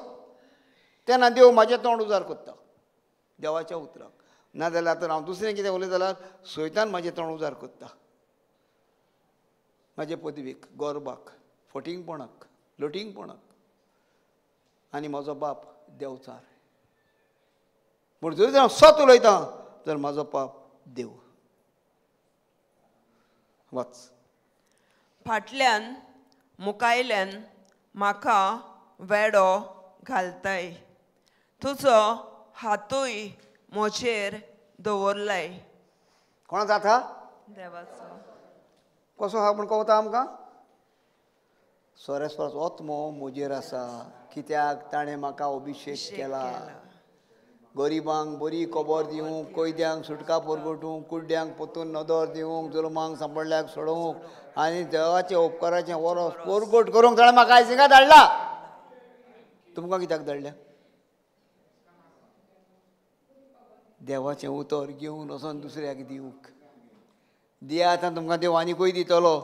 [SPEAKER 4] तेन्ना देव म्हाजें तोंड उजार करता देवाच्या उतराक. नाजाल्यार आतां हांव दुसरें कितें उलयता जाल्यार सैतान म्हाजें तोंड उजार करता, म्हाजे पदवीक, गोरबाक, फटींगपणाक, लटींगपणाक. आनी म्हजो बाप देवचार. पूण जरी जर हांव सत उलयतां तर म्हाजो पाप देव. वाच.
[SPEAKER 2] फाटल्यान मुखायल्यान म्हाका वेडो घालताय, तुजो हातूय म्हजेर दवरलाय.
[SPEAKER 4] कोणाचो हात हा?
[SPEAKER 2] देवाचो.
[SPEAKER 4] कसो हा म्हूण कळटा आमकां? सोरेस्वराचो आत्मो म्हजेर आसा, कित्याक ताणें म्हाका अभिशेक केला गरिबांक बरी खबर दिवंक, कैद्यांक सुटका परगटूंक, कुड्ड्यांक परतून नदर दिवंक, जुलमांक सांपडल्याक सोडोवंक आनी देवाच्या उपकाराचें वरस परगट करूंक ताणें म्हाका आयज हिंगा धाडला. तुमकां कित्याक धाडल्या? देवाचें उतर घेवन वचोन दुसऱ्याक दिवंक. दिया आतां तुमकां देव आनीकूय दितलो.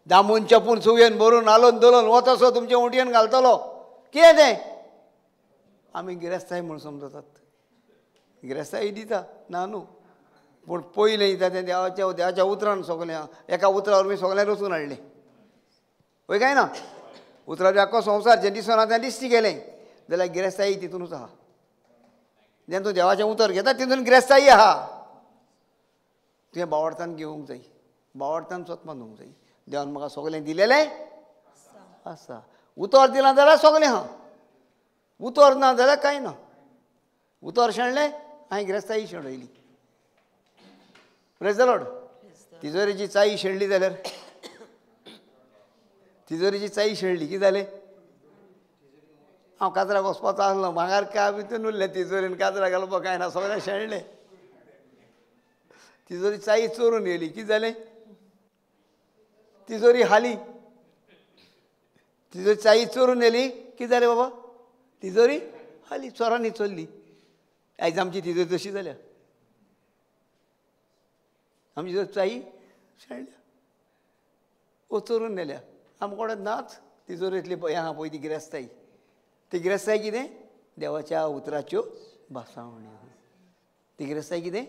[SPEAKER 4] दामून चपून सुयेन भरून हालोवन धोलोन वत असो तुमचे उंटयेन घालतलो. कितें तें? आमी गिरेस्ताय म्हूण समजतात. गिरेस्ताय दिता ना न्हू, पूण पयलें दिता तें देवाच्या देवाच्या उतरान. सगळें एका उतरा वरवीं सगळें रचून हाडलें. वय काय ना? उतराचो आख्खो संवसार जें दिसना तें दिश्टी गेलें जाल्यार गिरेस्ताय तितूनच आहा. जेन्ना तूं देवाचें उतर घेता तितून गिरेस्ताय आहा. तुवें बावडतान घेवंक जाय, बावडतान स्वत बांदूंक जाय. देवान म्हाका सगळें दिलेलें आसा. उतर दिलां जाल्यार सगळें आहा, उतर ना जाल्यार कांय ना. उतर शेणलें हांवें गिरेस्ताय शेणयली. Praise the Lord. तिजोरेची चाई शेणली जाल्यार, तिजोरेची चाई शेणली कितें जालें? हांव काजराक वचपाचो आसलो, भांगर काय भितून उरलें तिजोरेन, काजराक घालपाक कांय ना, सगळें शेणलें. तिजोरी चाई चोरून येयली, कितें जालें? तिजोरी हाली. तिजोरी चाई चोरून येयली, कितें जालें बाबा? तिजोरी हाली, चोरांनी चोरली. आयज आमची तिजोरी तशी जाल्या. आमची जर चाई शेणल्या वो चोरून नेल्या. आमकां कोणें नाच तिजोरेंतली पळय आहा पळय ती गिरेस्ताय. ती गिरेस्ताय कितें? देवाच्या उतराच्यो भासावण्यो. ती गिरेस्ताय कितें?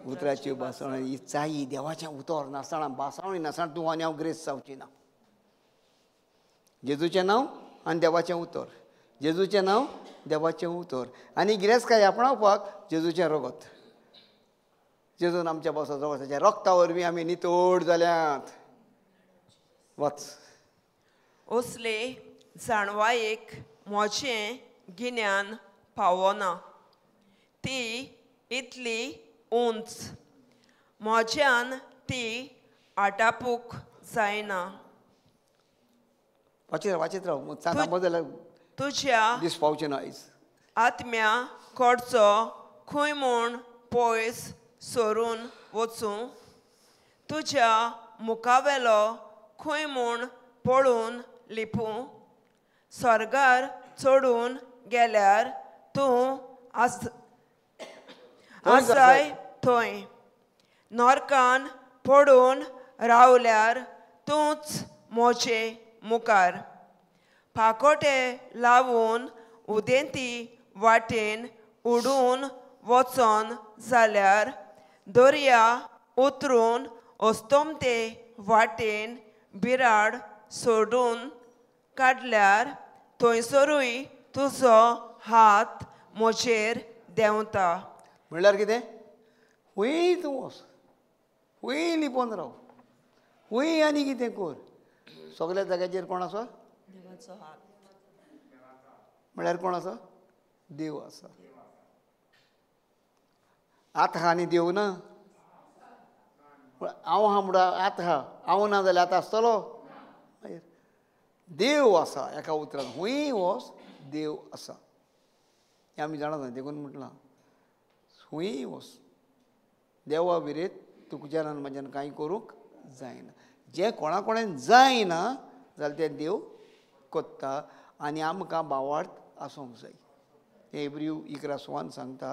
[SPEAKER 4] उतराच्यो भासावण्यो. ही चाई देवाचें उतर नासतना, भासावणी नासतना तूं आनी हांव ग्रेस जावची ना. जेजूचें नांव आनी देवाचें उतर, जेजूचें नांव देवाचें उतर आनी गिरेस्तकाय आपणावपाक जेजूचें रगत. जेजून आमच्या बसाचो ताच्या रगता वरवीं आमी नितळ जाल्यात. वाच.
[SPEAKER 2] असले जाणवायेक म्हजें गिन्यान पावना, ती इतली उंच म्हज्यान ती आटापूंक जायना.
[SPEAKER 4] वाचीत राव, वाचीत राव. जाल्यार
[SPEAKER 2] तुज्या
[SPEAKER 4] दीस पावचे ना आयज.
[SPEAKER 2] आत्म्या कडचो खंय म्हूण पयस सरून वचूं, तुज्या मुखावेलो खंय म्हूण पळून लिपूं. स्वर्गार चडून गेल्यार तूं आसाय थंय, नरकान पडून रावल्यार तूंच म्हजे मुखार. पाकोटे लावून उदेंती वाटेन उडून वचोन जाल्यार दर्या उतरून अस्तमते वाटेन बिराड सोडून काडल्यार थंयसरूय तुजो हात म्हजेर देंवता.
[SPEAKER 4] म्हणल्यार कितें? खंय तूं वच, खंय लिपोन राव, खंय आनी कितें कर, सगल्या जाग्याचेर कोण आसा?
[SPEAKER 2] देवाचो हात.
[SPEAKER 4] म्हणल्यार कोण आसा? देव आसा. आत आहा आनी देव ना. हांव आहा म्हणटा आत आहा, हांव ना जाल्यार आतां आसतलो. मागीर देव आसा. एका उतरान हुंय वच देव आसा हें आमी जाणा देखून म्हटलां हुंय वच देवा विरेत तुज्यान आनी म्हज्यान कांय करूंक जायना. जें कोणा कोणान जायना जाल्यार तें देव कोत्ता आनी आमकां बावार्थ आसूंक जाय. एब्रिव 11:1 सांगता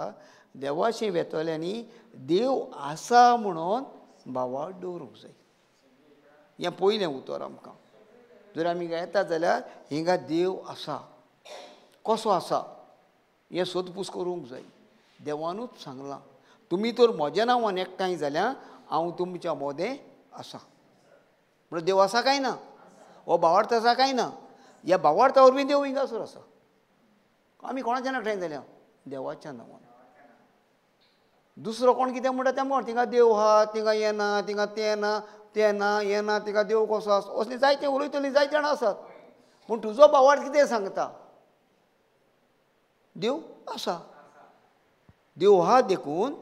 [SPEAKER 4] देवाशी वेतल्यांनी देव आसा म्हणून बावार्थ दवरूंक जाय. हें पयलें उतर आमकां. जर आमी येता जाल्यार हिंगा देव आसा कसो आसा हें सोदपूस करूंक जाय. देवानूच सांगलां तुमी तर म्हज्या नांवान एकठांय जाल्यार हांव तुमच्या मोदें आसा. म्हणल्यार देव आसा काय ना? हो भावार्थ आसा काय ना? ह्या भावार्था वरवीं देव हिंगासर आसा. आमी कोणाच्या एकठांय जाल्या? देवाच्या नांवान. दुसरो कोण कितें म्हणटा तें म्हण थिंगा देव आहा, थिंगा येना, थिंगा तें ना, तें ना, येना, थिंगा देव कसो आसा, असलीं जायते उलयतलीं जायते जाणां आसात. पूण तुजो भावार्थ कितें सांगता? देव आसा. देव आहा देखून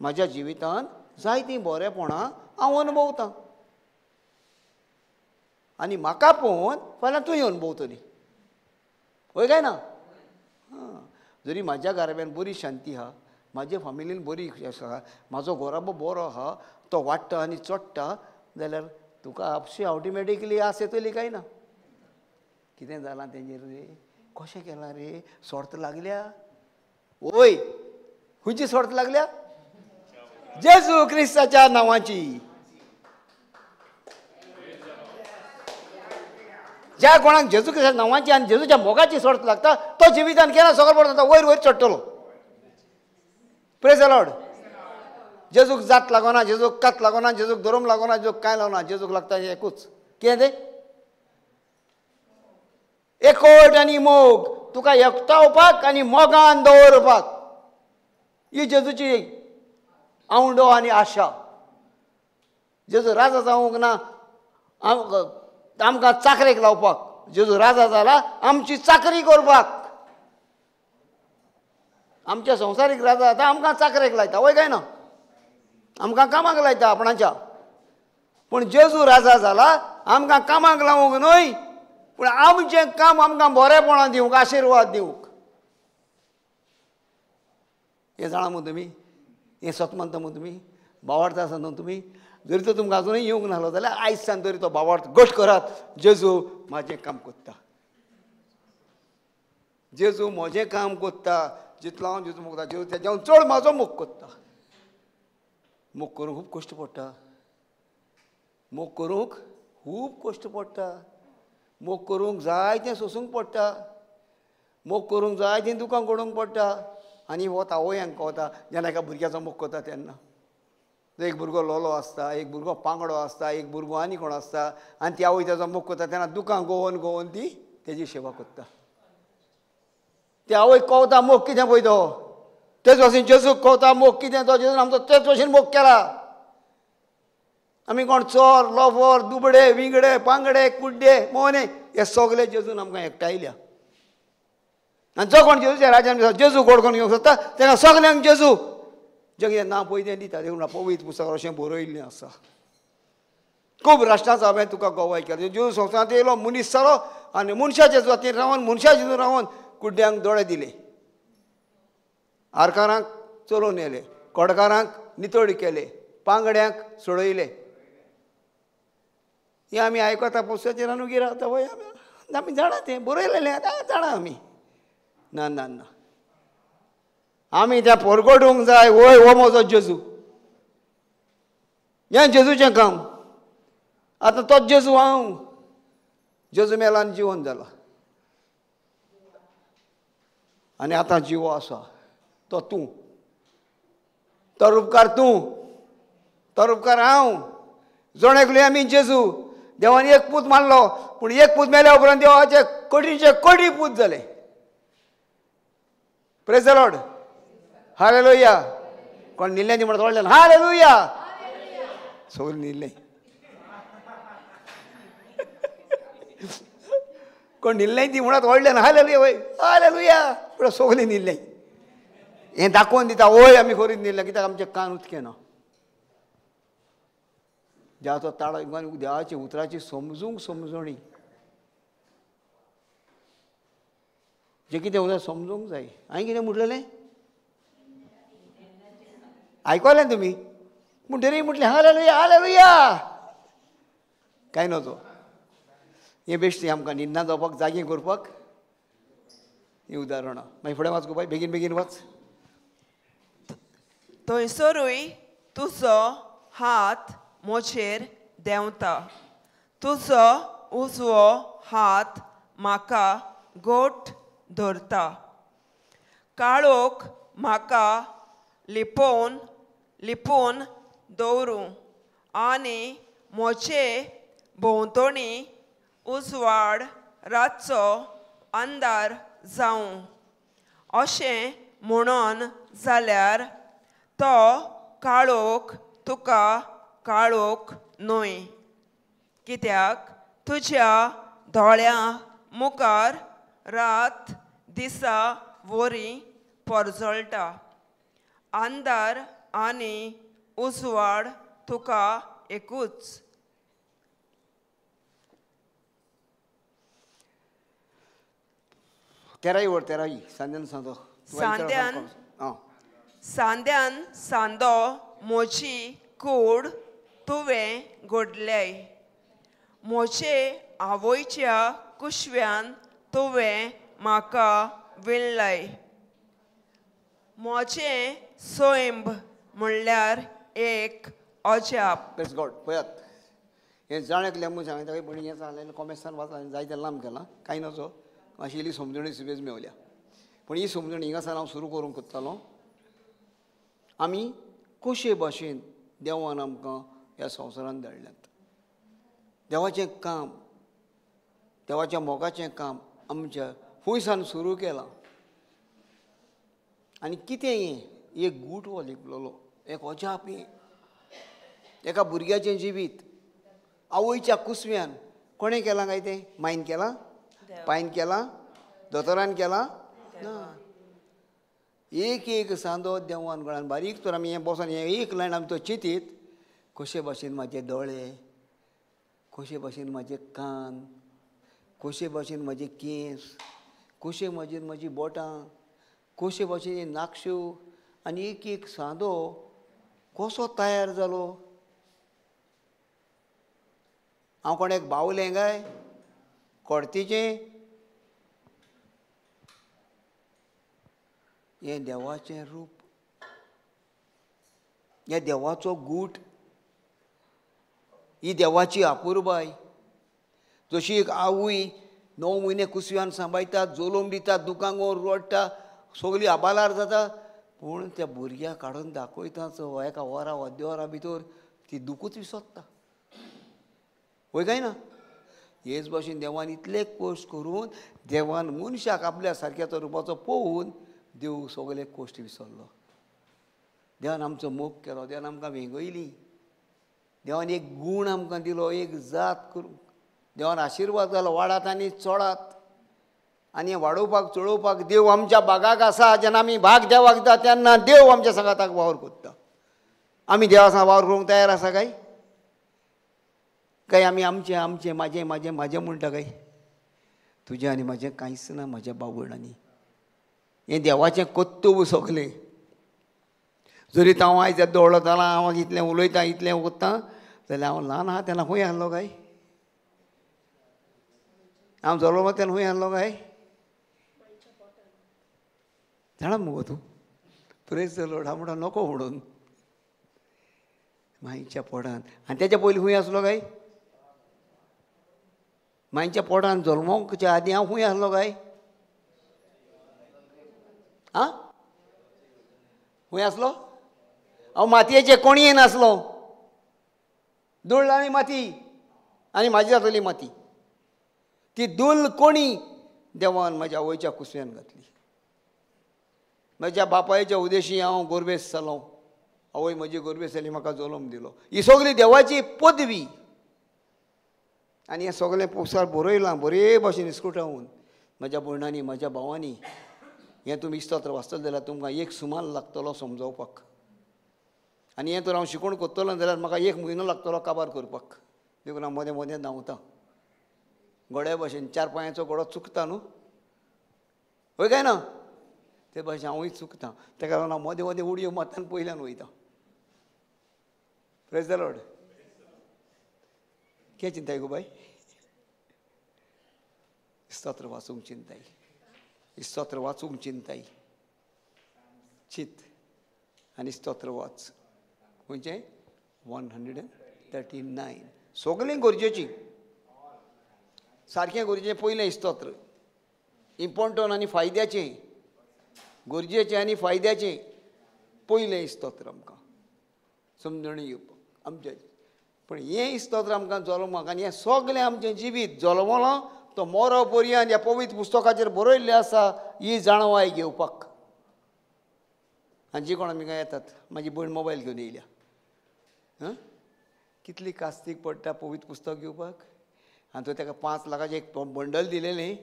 [SPEAKER 4] म्हाज्या जिवितांत जायतीं बरेपणां हांव अनुभवतां आनी म्हाका पळोवन फाल्यां तूं अनुभवतली. हय काय ना? हां, जरी म्हाज्या घराब्यान बरी शांती आहा, म्हाजे फामिलीन बरी आसा, म्हाजो घराबो बरो आहा, तो वाडटा आनी चडटा जाल्यार तुका आपशी ऑटोमॅटिकली आस येतली काय ना? कितें जालां तेंजेर रे, कशें केलां रे, सोर्त लागल्या? वय खंयची सोर्त लागल्या? जेजू क्रिस्ताच्या नांवाची. ज्या कोणाक जेजू क्रिस्ताच्या नांवाची आनी जेजूच्या मोगाची सोर्त लागता तो जिवितान केन्ना सगळो पडटा वयर वयर चडटलो. Praise the Lord. जेजूक जात लागना, जेजूक कात लागना, जेजूक धर्म लागना, जेजूक कांय लागना. जेजूक लागता एकूच. कितें तें? एकवट आनी मोग. तुका एकठावपाक आनी मोगान दवरपाक ही जेजूची आवंडो आनी आशा. जेजू राजा जावंक ना आमकां चाकरेक लावपाक. जेजू राजा जाला आमची चाकरी करपाक. आमच्या संवसारीक राजा जाता आमकां चाकरेक लायता. वय काय ना? आमकां कामाक लायता आपणाच्या. पूण जेजू राजा जाला आमकां कामाक लावंक न्हय, पूण आमचें काम आमकां बरेपणां दिवंक, आशिर्वाद दिवंक. हें जाणा मू तुमी? हें सत मानता मू तुमी? भावार्थ आसा न्हू तुमी? जरी तो तुमकां आजुनूय येवंक नासलो जाल्यार आयज सान तरी तो भावार्थ घट करात. जेजू म्हाजें काम कोत्ता, जेजू म्हजें काम कोत्ता. जितलो हांव जेजू मोगता जेजू तेज्याहून चड म्हाजो मोग कोत्ता. मोग करूंक खूब कश्ट पडटा, मोग करूंक खूब कश्ट पडटा, मोग करूंक जायतें सोंसूंक पडटा, मोग करूंक जायतीं दुकां काडूंक पडटा. आनी वता आवयांक वता जेन्ना एका भुरग्याचो मोग करता तेन्ना. एक भुरगो लोलो आसता, एक भुरगो पांगडो आसता, एक भुरगो आनी कोण आसता आनी ती आवय तेजो मोग करता तेन्ना दुकां गोवन गोवन ती तेजी सेवा करता. ती आवय कवता मोग कितें पळय तो तेच भाशेन जेजूक कवता मोग कितें तो जेजून आमचो तेच भाशेन मोग केला. आमी कोण चोर, लोफर, दुबडे, विंगडे, पांगडे, कुड्डे, मोने हे सगळे जेजून आमकां एकठायल्या. आनी जो कोण जेजूच्या राज्यान जेजू गोड करून घेवंक सोदता तेका सगल्यांक जेजू जें कितें ना पळय तें दिता. देखून पवित्र पुस्तकार अशें बरयल्लें आसा. खूब राष्ट्रांचो हांवें तुका गवाय केला. जेजू संवसारांत येयलो, मनीस जालो आनी मनशाचे जातीन रावन, मनशाचे हितून रावन कुड्ड्यांक दोळे दिले, आरकारांक चलोवन येले, कोडकारांक नितळ केले, पांगड्यांक सोडयले. हें आमी आयकता पुस्तकाचेर आनी रावता. वय आमी जाणा तें बरयलेलें आतां जाणा आमी. ना ना ना, आमी त्या परगटूंक जाय. वय हो म्हजो जेजू, हें जेजूचें काम. आतां तोच जेजू हांव. जेजू मेला आनी जिवन जाला आनी आतां जिवो आसा तो तूं, तो रुपकार तूं, तो रुपकार हांव. जण एकले आमी जेजू. देवान एक पूत मारलो, पूण एक पूत मेल्या उपरांत देवाचे कोटीचे कोटी पूत जाले. Praise the Lord. Hallelujah. कोण न्हिल्लें ती म्हणत व्हडल्यान हालेलुया. सगळें न्हिल्लें. कोण न्हिल्लें ती म्हणत व्हडल्यान हालेलुया. वय हालेलुया. पूण सगळें न्हिल्लें. हें दाखोवन दिता वय आमी खरीच न्हिल्लें, कित्याक आमचें कान उदकें ना. देवाचो ताळो देवाची उतराची समजूंक समजणी. जें कितें उलय समजूंक जाय. हांवें कितें म्हटलेलें आयकलें तुमी? म्हणटरी म्हटलें हालेलुया हालेलुया. कांय नजो हें बेश्टें आमकां न्हिदना जावपाक जागें करपाक हीं उदाहरणां. मागीर फुडें वाच गो बाय, बेगीन बेगीन वाच.
[SPEAKER 2] थंयसरूय तुजो हात म्हजेर देंवता, तुजो उजवो हात म्हाका गोठ धरता. काळोख म्हाका लिपोवन लिपोवन दवरूं आनी म्हजे भोंवतणी उजवाड रातचो अंधार जावं अशें म्हणून जाल्यार तो काळोख तुका काळोख न्हय, कित्याक तुज्या दोळ्यां मुखार रात दिसा वरी परजळटा. अंधार आनी उजवाड तुका एकूच.
[SPEAKER 4] तेराई वर तेराई सांद्यान सांदो
[SPEAKER 2] सांद्यान सांद्यान सांदो म्हजी कूड तुवें घडल्याय, म्हजे आवयच्या कुशव्यान तुवें म्हाका विणलाय. म्हजें सैंब म्हणल्यार एक अजाप.
[SPEAKER 4] प्रेज गॉड. पळयात हें जाण एकलें म्हूण सांगता पण हें सांगलें कॉमेसान वाचलां जायतें लांब केलां कांय नजो मातशी इल्ली समजणी सुबेज मेवल्या. पूण ही समजणी हिंगासान हांव सुरू करूंक कोत्तालो. आमी कशे भाशेन देवान आमकां ह्या संवसारांत धाडल्यात. देवाचें काम, देवाच्या मोगाचें काम आमच्या फुयसान सुरू केलां. आनी कितें हें एक गूट हो लिपलेलो, एक अजाप हें एका भुरग्याचें जिवीत आवयच्या कुसव्यान कोणें केलां काय तें? मायन केलां, पायन केलां, दोतोरान केलां ना. एक एक सांदो देवान गळ्यान बारीक तर आमी हें बसोन हें एक लायन आमी तो चिंतीत कशे भाशेन म्हाजे दोळे, कशे भाशेन म्हाजे कान, कशे भाशेन म्हाजे केंस, कशे भाशेन म्हाजी बोटां, कशे भाशेन नाकश्यो, आनी एक एक सांदो कसो तयार जालो. हांव कोणाक बावलें काय कोडतीचें? हें देवाचें रूप, हें देवाचो गूट, ही देवाची अपुरबाय. जशी एक आवय 9 म्हयने कुसव्यान सांबाळटा, जलोम दिता, दुकांगो रडटा, सगळी आबालार जाता, पूण त्या भुरग्याक काडून दाखयताच एका वरा अर्द्या वरा भितर ती दुकूच विसरता. वय काय ना? हेच भाशेन देवान इतले कश्ट करून देवान मनशाक आपल्या सारक्याचो रुपाचो पळोवन देव सगळे कश्ट विसरलो. देवान आमचो मोग केलो, देवान आमकां वेंगयली, देवान एक गूण आमकां दिलो, एक जात करूंक देवान आशिर्वाद घालो. वाडात आनी चोडात आनी वाडोवपाक चळोवपाक देव आमच्या भागाक आसा. जेन्ना आमी भाग देवाक दिता तेन्ना देव आमच्या सांगाताक वावर करता. आमी देवा सांग वावर करूंक तयार आसा काय? काय आमी आमचें आमचें म्हाजें म्हाजें म्हाजें म्हणटा काय? तुजें आनी म्हाजें कांयच ना म्हाज्या भाव भयणांनी. हें देवाचें कर्तव्य सगलें. जरी हांव आयज दोळो जालां, हांव इतलें उलयतां इतलें उरतां, जाल्यार हांव ल्हान आहा तेन्ना खंय आहलो काय? हांव जल्मलो तेन्ना खंय आहलो काय? जाणा मुगो तूं? प्रेज the Lord. हांव म्हणटा नको म्हणून मायच्या पोटान. आनी तेच्या पयलीं खंय आसलो काय? मायच्या पोटान जल्मोवच्या आदीं हांव खंय आसलो काय? आं, खंय आसलो? हांव मातयेचे कोणयेन आसलो. धूळ आनी माती आनी म्हाजी जातली माती. ती धूल कोणी देवान म्हाज्या आवयच्या कुसव्यान घातली. म्हज्या बापायच्या उदेशी हांव गोरवेस जालो. आवय म्हजी गोरवेस जाली, म्हाका जल्म दिलो. ही सगळी देवाची पदवी. आनी हें सगळें पुस्तक बरयलां बरे भाशेन इस्कुटावन म्हज्या भयणांनी म्हज्या भावांनी. हें तुमी इस्तोत्र वाचतले जाल्यार तुमकां एक सुमार लागतलो समजावपाक. आनी हें तर हांव शिकोवण करतलो जाल्यार म्हाका 1 म्हयनो लागतलो काबार करपाक. देखून हांव मदें मदें धांवता घोड्या भाशेन. 4 पांयांचो घोडो चुकता न्हू, हय काय ना? ते भाशेन हांवूय चुकतां, ताका लागून हांव मदें मदें उडयो मारता आनी पयल्यान वयता. Praise the Lord. कितें चिंताय गो बाय? स्तोत्र वाचूंक चिंताय, स्तोत्र वाचूंक चिंताय. चित आनी स्तोत्र वाच. खंयचें? 139. सगळीं गरजेचीं, सारकें गरजेचें. पयलें स्तोत्र इम्पोर्टंट आनी फायद्याचें, गरजेचें आनी फायद्याचें पयलें स्तोत्र आमकां समजणी घेवपाक आमच्या. पूण हें स्तोत्र आमकां जल्माक आनी हें सगळें आमचें जिवीत जल्मलां तो मोरो पर्यंत ह्या पवित्र पुस्तकाचेर बरयल्लें आसा ही जाणवाय घेवपाक. आनी जी कोण आमी काय येतात, म्हाजी भयण मोबायल घेवन येयल्या. हां, कितली कास्तीक पडटा पवित्र पुस्तक घेवपाक. आनी तो ताका 5 लाखाचें एक बंडल दिलेलें,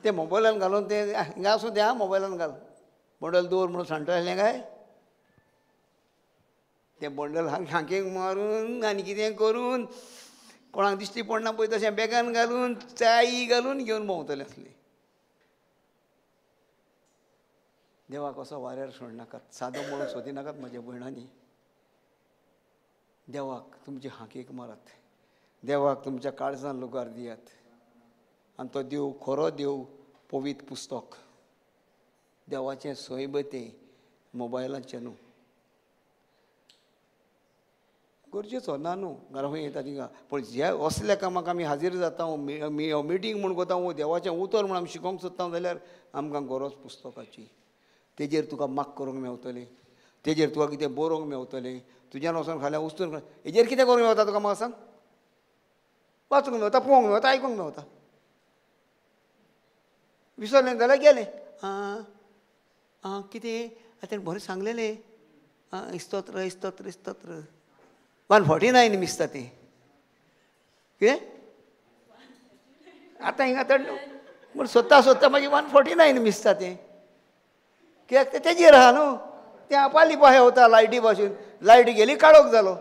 [SPEAKER 4] तें मोबायलान घालून तें हिंगा आसूं तें आं मोबायलान घाल बंडल दवर म्हणून सांगता आसलें काय? तें बंडल हांकेक मारून आनी कितें करून कोणाक दिश्टी पडना पळय तशें बॅगान घालून चाई घालून घेवन भोंवतलें आसलें. देवाक असो वाऱ्यार सोडनाकात, सादो म्हणून सोदिनाकात म्हज्या भयणांनी. देवाक तुमचे हांकेक मारात, देवाक तुमच्या काळजान लुगार दियात. आनी तो देव खरो देव पवित्र पुस्तक, देवाचें सैब तें, मोबायलाचें न्हू. गरजेचो ना न्हू, घरा खंय येता थिंगा. पूण ज्या असल्या कामाक आमी हाजीर जाता, मिटींग म्हूण करता, देवाचें उतर म्हूण आमी शिकोवंक सोदता जाल्यार आमकां गरज पुस्तकाची. तेजेर तुका माग करूंक मेवतलें, तेजेर तुका कितें बरोवंक मेवतलें, तुज्यान वचोन फाल्यां उस्तून हेजेर कितें करूंक मेवता तुका म्हाका सांग? वाचूंक मेवता, पळोवंक मेवता, आयकूंक मेवता. विसरलें जाल्यार गेलें. आं आं कितें आतां बरें सांगलेलें, आं स्तोत्र स्तोत्र स्तोत्र 149 दिसता तें. कितें आतां हिंगा तर म्हण सोदता सोदता मागीर 149 दिसता तें. कित्याक तें तेजेर आहा न्हू, तें आपाली पाहे वता लायटी भाशेन. लायट गेली काळोख जालो.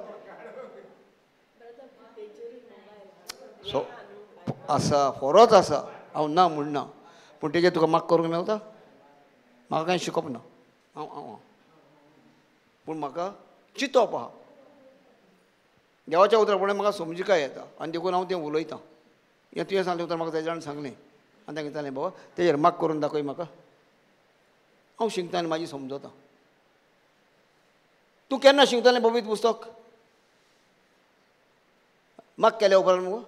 [SPEAKER 4] सो आसा फोरोच आसा, हांव ना म्हणना, पूण तेजेर तुका माग करूंक मेवता? म्हाका कांय शिकोवप ना हांव हांव पूण म्हाका चिंतप आहा देवाच्या उतरा प्रमाणे, म्हाका समजिकाय येता आनी देखून हांव तें उलयतां. हें तुवें सांगलें उतर म्हाका तेज्या जाण सांगलें आनी तांकां विचारलें, बाबा तेजेर माग करून दाखय म्हाका, हांव शिकता आनी म्हाजी समजता. तूं केन्ना शिकतालें पवित्र पुस्तक? माग केल्या उपरांत मुगो?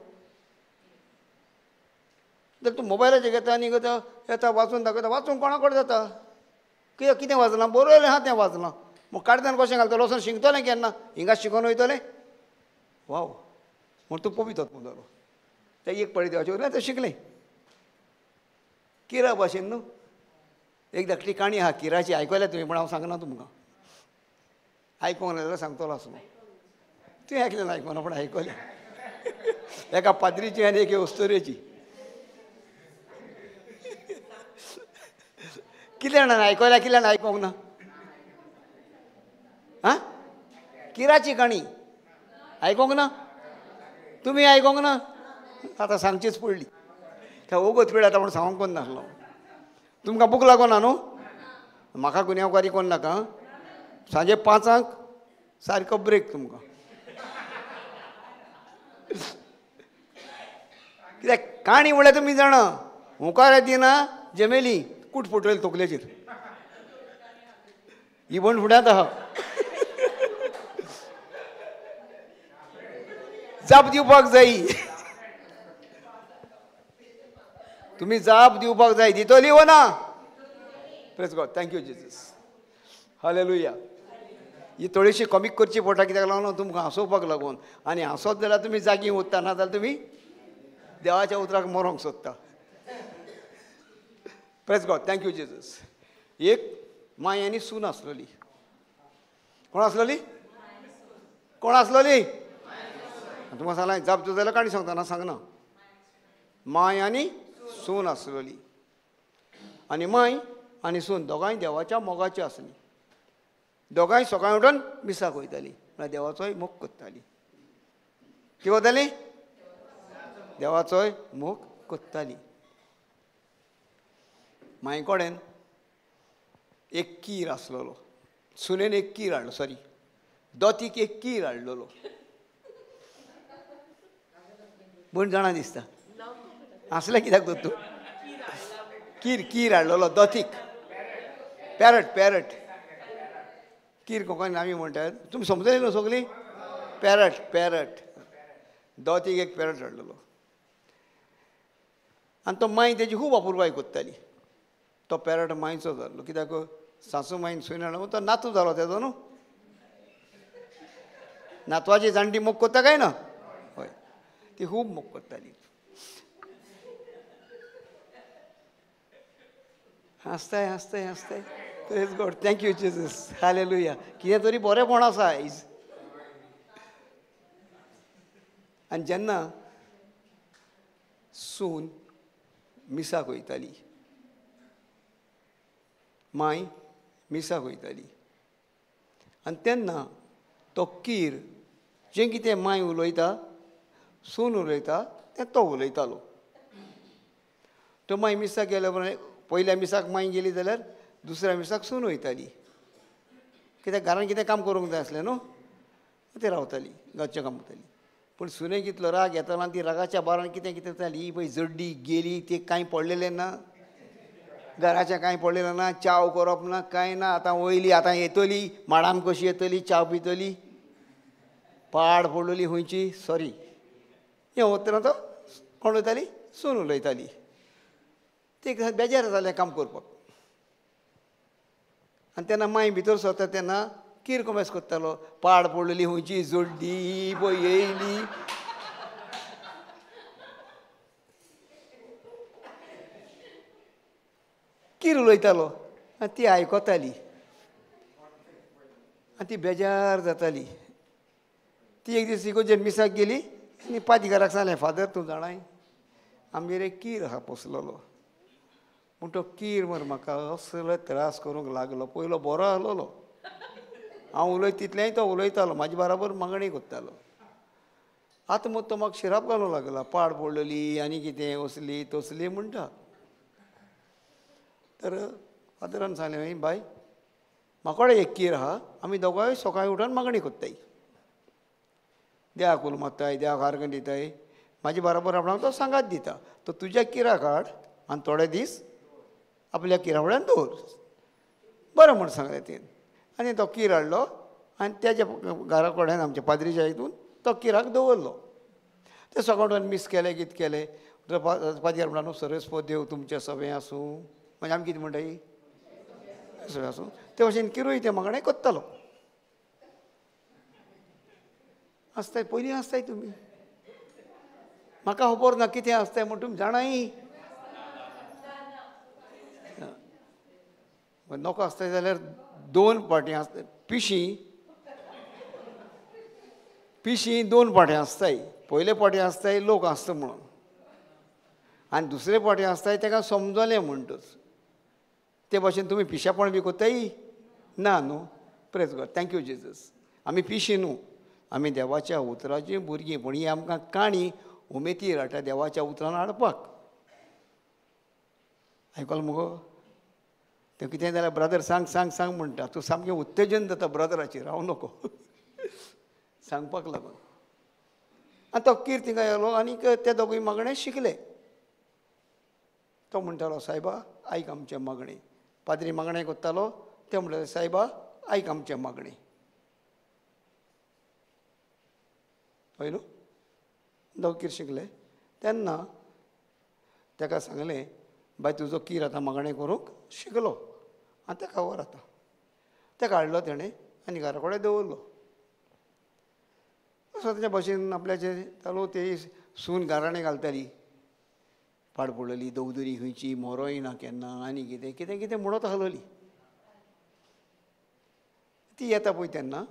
[SPEAKER 4] तर तूं मोबायलाचेर घेता आनी घेता येता वाचून दाखयता. वाचूंक कोणा कडेन जाता? कित्याक कितें वाचलां, बरयलें आहा तें वाचलां, मग काडताना कशें घालतलो? वचोन शिकतलें केन्ना? हिंगा शिकोवन वयतलें? वाव, म्हण तूं पवित्र जालो. तें एक पळय देवाचें उरलें तें शिकलें. किरा भाशेन न्हू, एक धाकटी काणी आहा किराची, आयकल्या तुवें, पूण हांव सांगना तुमकां. आयकूंक ना जाल्यार सांगतलो आसलो. तुवें आयकलें ना? आयकूंक ना पूण आयकलें. एका पाद्रीची आनी एके अस्तुरेची. कितल्या जाणांनी आयकल्या, कितल्या जाणांनी आयकूंक ना? आं, किराची काणी आयकूंक ना? तुमी आयकूंक ना? आतां सांगचीच पडली. त्या वगत पिड आतां म्हूण सांगूंक नासलो. तुमकां भूक लागोना न्हू? म्हाका गुन्यांवकारी कोण नाका. सांजे 5 सारको ब्रेक तुमकां. कित्याक काणी म्हणल्यार तुमी जाणा, हुंकार दिना जमेली कूट फुटयली तकलेचेर, ही बण फुड्यांत आहा. जाप दिवपाक जाय, तुमी जाप दिवपाक जाय. दितली वो ना? Praise God, thank you Jesus, hallelujah. ही थोडीशी कमी करची पडटा, कित्याक लागून तुमकां हांसोवपाक लागून. आनी हांसत जाल्यार तुमी जागी उरता, ना जाल्यार तुमी देवाच्या उतराक मरोंक सोदता. Praise God, thank you Jesus. एक माय आनी सून आसलेली. कोण आसलेली? कोण आसलेली? तुमकां सांगलां जाप दिता जाल्यार काणी सांगता, ना सांगना. माय आनी सून आसलेली, आनी माय आनी सून दोगांय देवाच्या मोगाची आसली. दोगांय सकाळीं उठून मिसाक वयताली, म्हळ्यार देवाचोय मोग करताली. कितें वताली? देवाचोय मोग करताली. मांय कडेन एक कीर आसलेलो, सुनेन एक कीर हाडलो, सॉरी दोतीक एक कीर हाडलेलो. म्हण जाणा दिसता आसलें कित्याक तर तूं कीर कीर हाडलेलो दोतीक, पॅरट पॅरट कीर कोंकणीन आमी म्हणटात, तुमी समजली न्हू सगळीं? पॅरट पॅरट दोतीक एक पॅरट हाडलेलो आनी तो मांय तेजी खूब अपुरबाय कोत्ताली. तो पॅरट मांयचो जाल्लो, कित्याक सासू मांयन सुन हाडलो तो नातू जालो तेजो न्हू. नातवाची जाणटी मोग कोत्ता काय ना? हय, ती खूब मोग कोत्ताली. हांसताय हांसताय हांसताय. Praise God, thank you Jesus, hallelujah. कितें तरी बरेंपण आसा आयज. आनी जेन्ना सून मिसाक वयताली, मांय मिसाक वयताली आनी तेन्ना तो कीर जें कितें मांय उलयता सून उलयता तें तो उलयतालो. तो मांय मिसाक गेल्या उपरांत पयल्या मिसाक मांय गेली जाल्यार दुसऱ्या मिसाक सून वयताली, कित्याक घरान कितें काम करूंक जाय आसलें न्हू, ती रावताली घरचें काम करताली. पूण सुनेक इतलो राग येतालो आनी ती रागाच्या बारान कितें कितें जाली, ही पळय जड्डी गेली, ती कांय पडलेलें ना, घराचें कांय पडलेलें ना, च्याव करप ना, कांय ना, आतां वयली आतां येतली माडाम कशी येतली, च्याव पितली, पाड पडलेली खंयची, सॉरी. हें वतना तो कोण उलयताली? सून उलयताली. ती बेजार जालें काम करपाक. आनी तेन्ना मांय भितर सरता तेन्ना कीर कोमेस करतालो, पाड पडलेली खंयची जोड्डी पळय येयली. कीर उलयतालो आनी ती आयकताली आनी ती बेजार जाताली. ती एक दीस इगोर्जेन मिसाक गेली आनी पादीगाराक सांगलें, फादर तूं जाणाय आमगेर एक कीर आसा पोसलेलो, पूण तो कीर मरे म्हाका असलो त्रास करूंक लागलो. पयलो बरो आहलोलो, हांव उलयत तितलेंय तो उलयतालो, म्हाजे बराबर मागणी करतालो. आतां मग तो म्हाका शिराप घालूंक लागला, पाड पडलेली आनी कितें असली तसली म्हणटा. तर फादरान सांगलें, बाय म्हाका एक कीर आहा, आमी दोगांय सकाळीं उठून मागणी करताय, देवाक उलो मारताय, देवाक आर्गां दिताय, म्हाजे बराबर आपणाक तो सांगात दिता, तो तुज्या किराक हाड आनी थोडे दीस आपल्या किरा फुड्यान दवर, बरें म्हूण सांगलें तें. आनी तो कीर हाडलो आनी तेज्या घरा कडेन आमच्या पाद्रीच्या हितून तो किराक दवरलो. ते सकाळ उठून मीस केलें कितें केलें, पाद्रीर म्हणटा न्हू सरस्पत देव तुमचें सगळें आसूं, म्हणजे आमी कितें म्हणटाय सगळें आसूं, ते भशेन किरूय तें मागणें करतालो. आसताय पयलीं आसताय तुमी, म्हाका खबर ना कितें आसताय म्हूण तुमी जाणाय. नको आसताय जाल्यार दोन पाटी आसता, पिशी पिशी दोन पाटे आसताय. पयले पाटे आसताय लोक आसता म्हणून आनी दुसरे पाटे आसताय तेका समजलें म्हणटच. ते भाशेन तुमी पिशेपण बी करताय ना न्हू? Praise God, thank you Jesus. आमी पिशी न्हू, आमी देवाच्या उतराचीं भुरगीं. पूण ही आमकां काणी उमेदीर हाडटा देवाच्या उतरान हाडपाक. आयकल मुगो? तें कितें जाल्यार ब्रदर सांग सांग सांग म्हणटा, तूं सामकें उत्तेजन जाता ब्रदराचेर, रावं नको सांगपाक लागून. आनी तो कीर थिंगा येयलो आनीक ते दोगूय मागणें शिकले. तो म्हणटालो, सायबा आयक आमचें मागणें. पाद्री मागणें करतालो, ते म्हणटाले, सायबा आयक आमचें मागणें. हय न्हू? दोग कीर शिकले तेन्ना ताका सांगलें, बाय तुजो कीर आतां मागणें करूंक शिकलो आनी ताका व्हर आतां. ताका हाडलो तेणें आनी घरा कडेन दवरलो. असो तेच्या भशेन आपल्याचे चालू. ते सून गाराणें घालताली, पाड पडलेली दवदरी खंयची, मोरोय ना केन्ना आनी कितें कितें कितें म्हणत आहलोली. ती येता पळय तेन्ना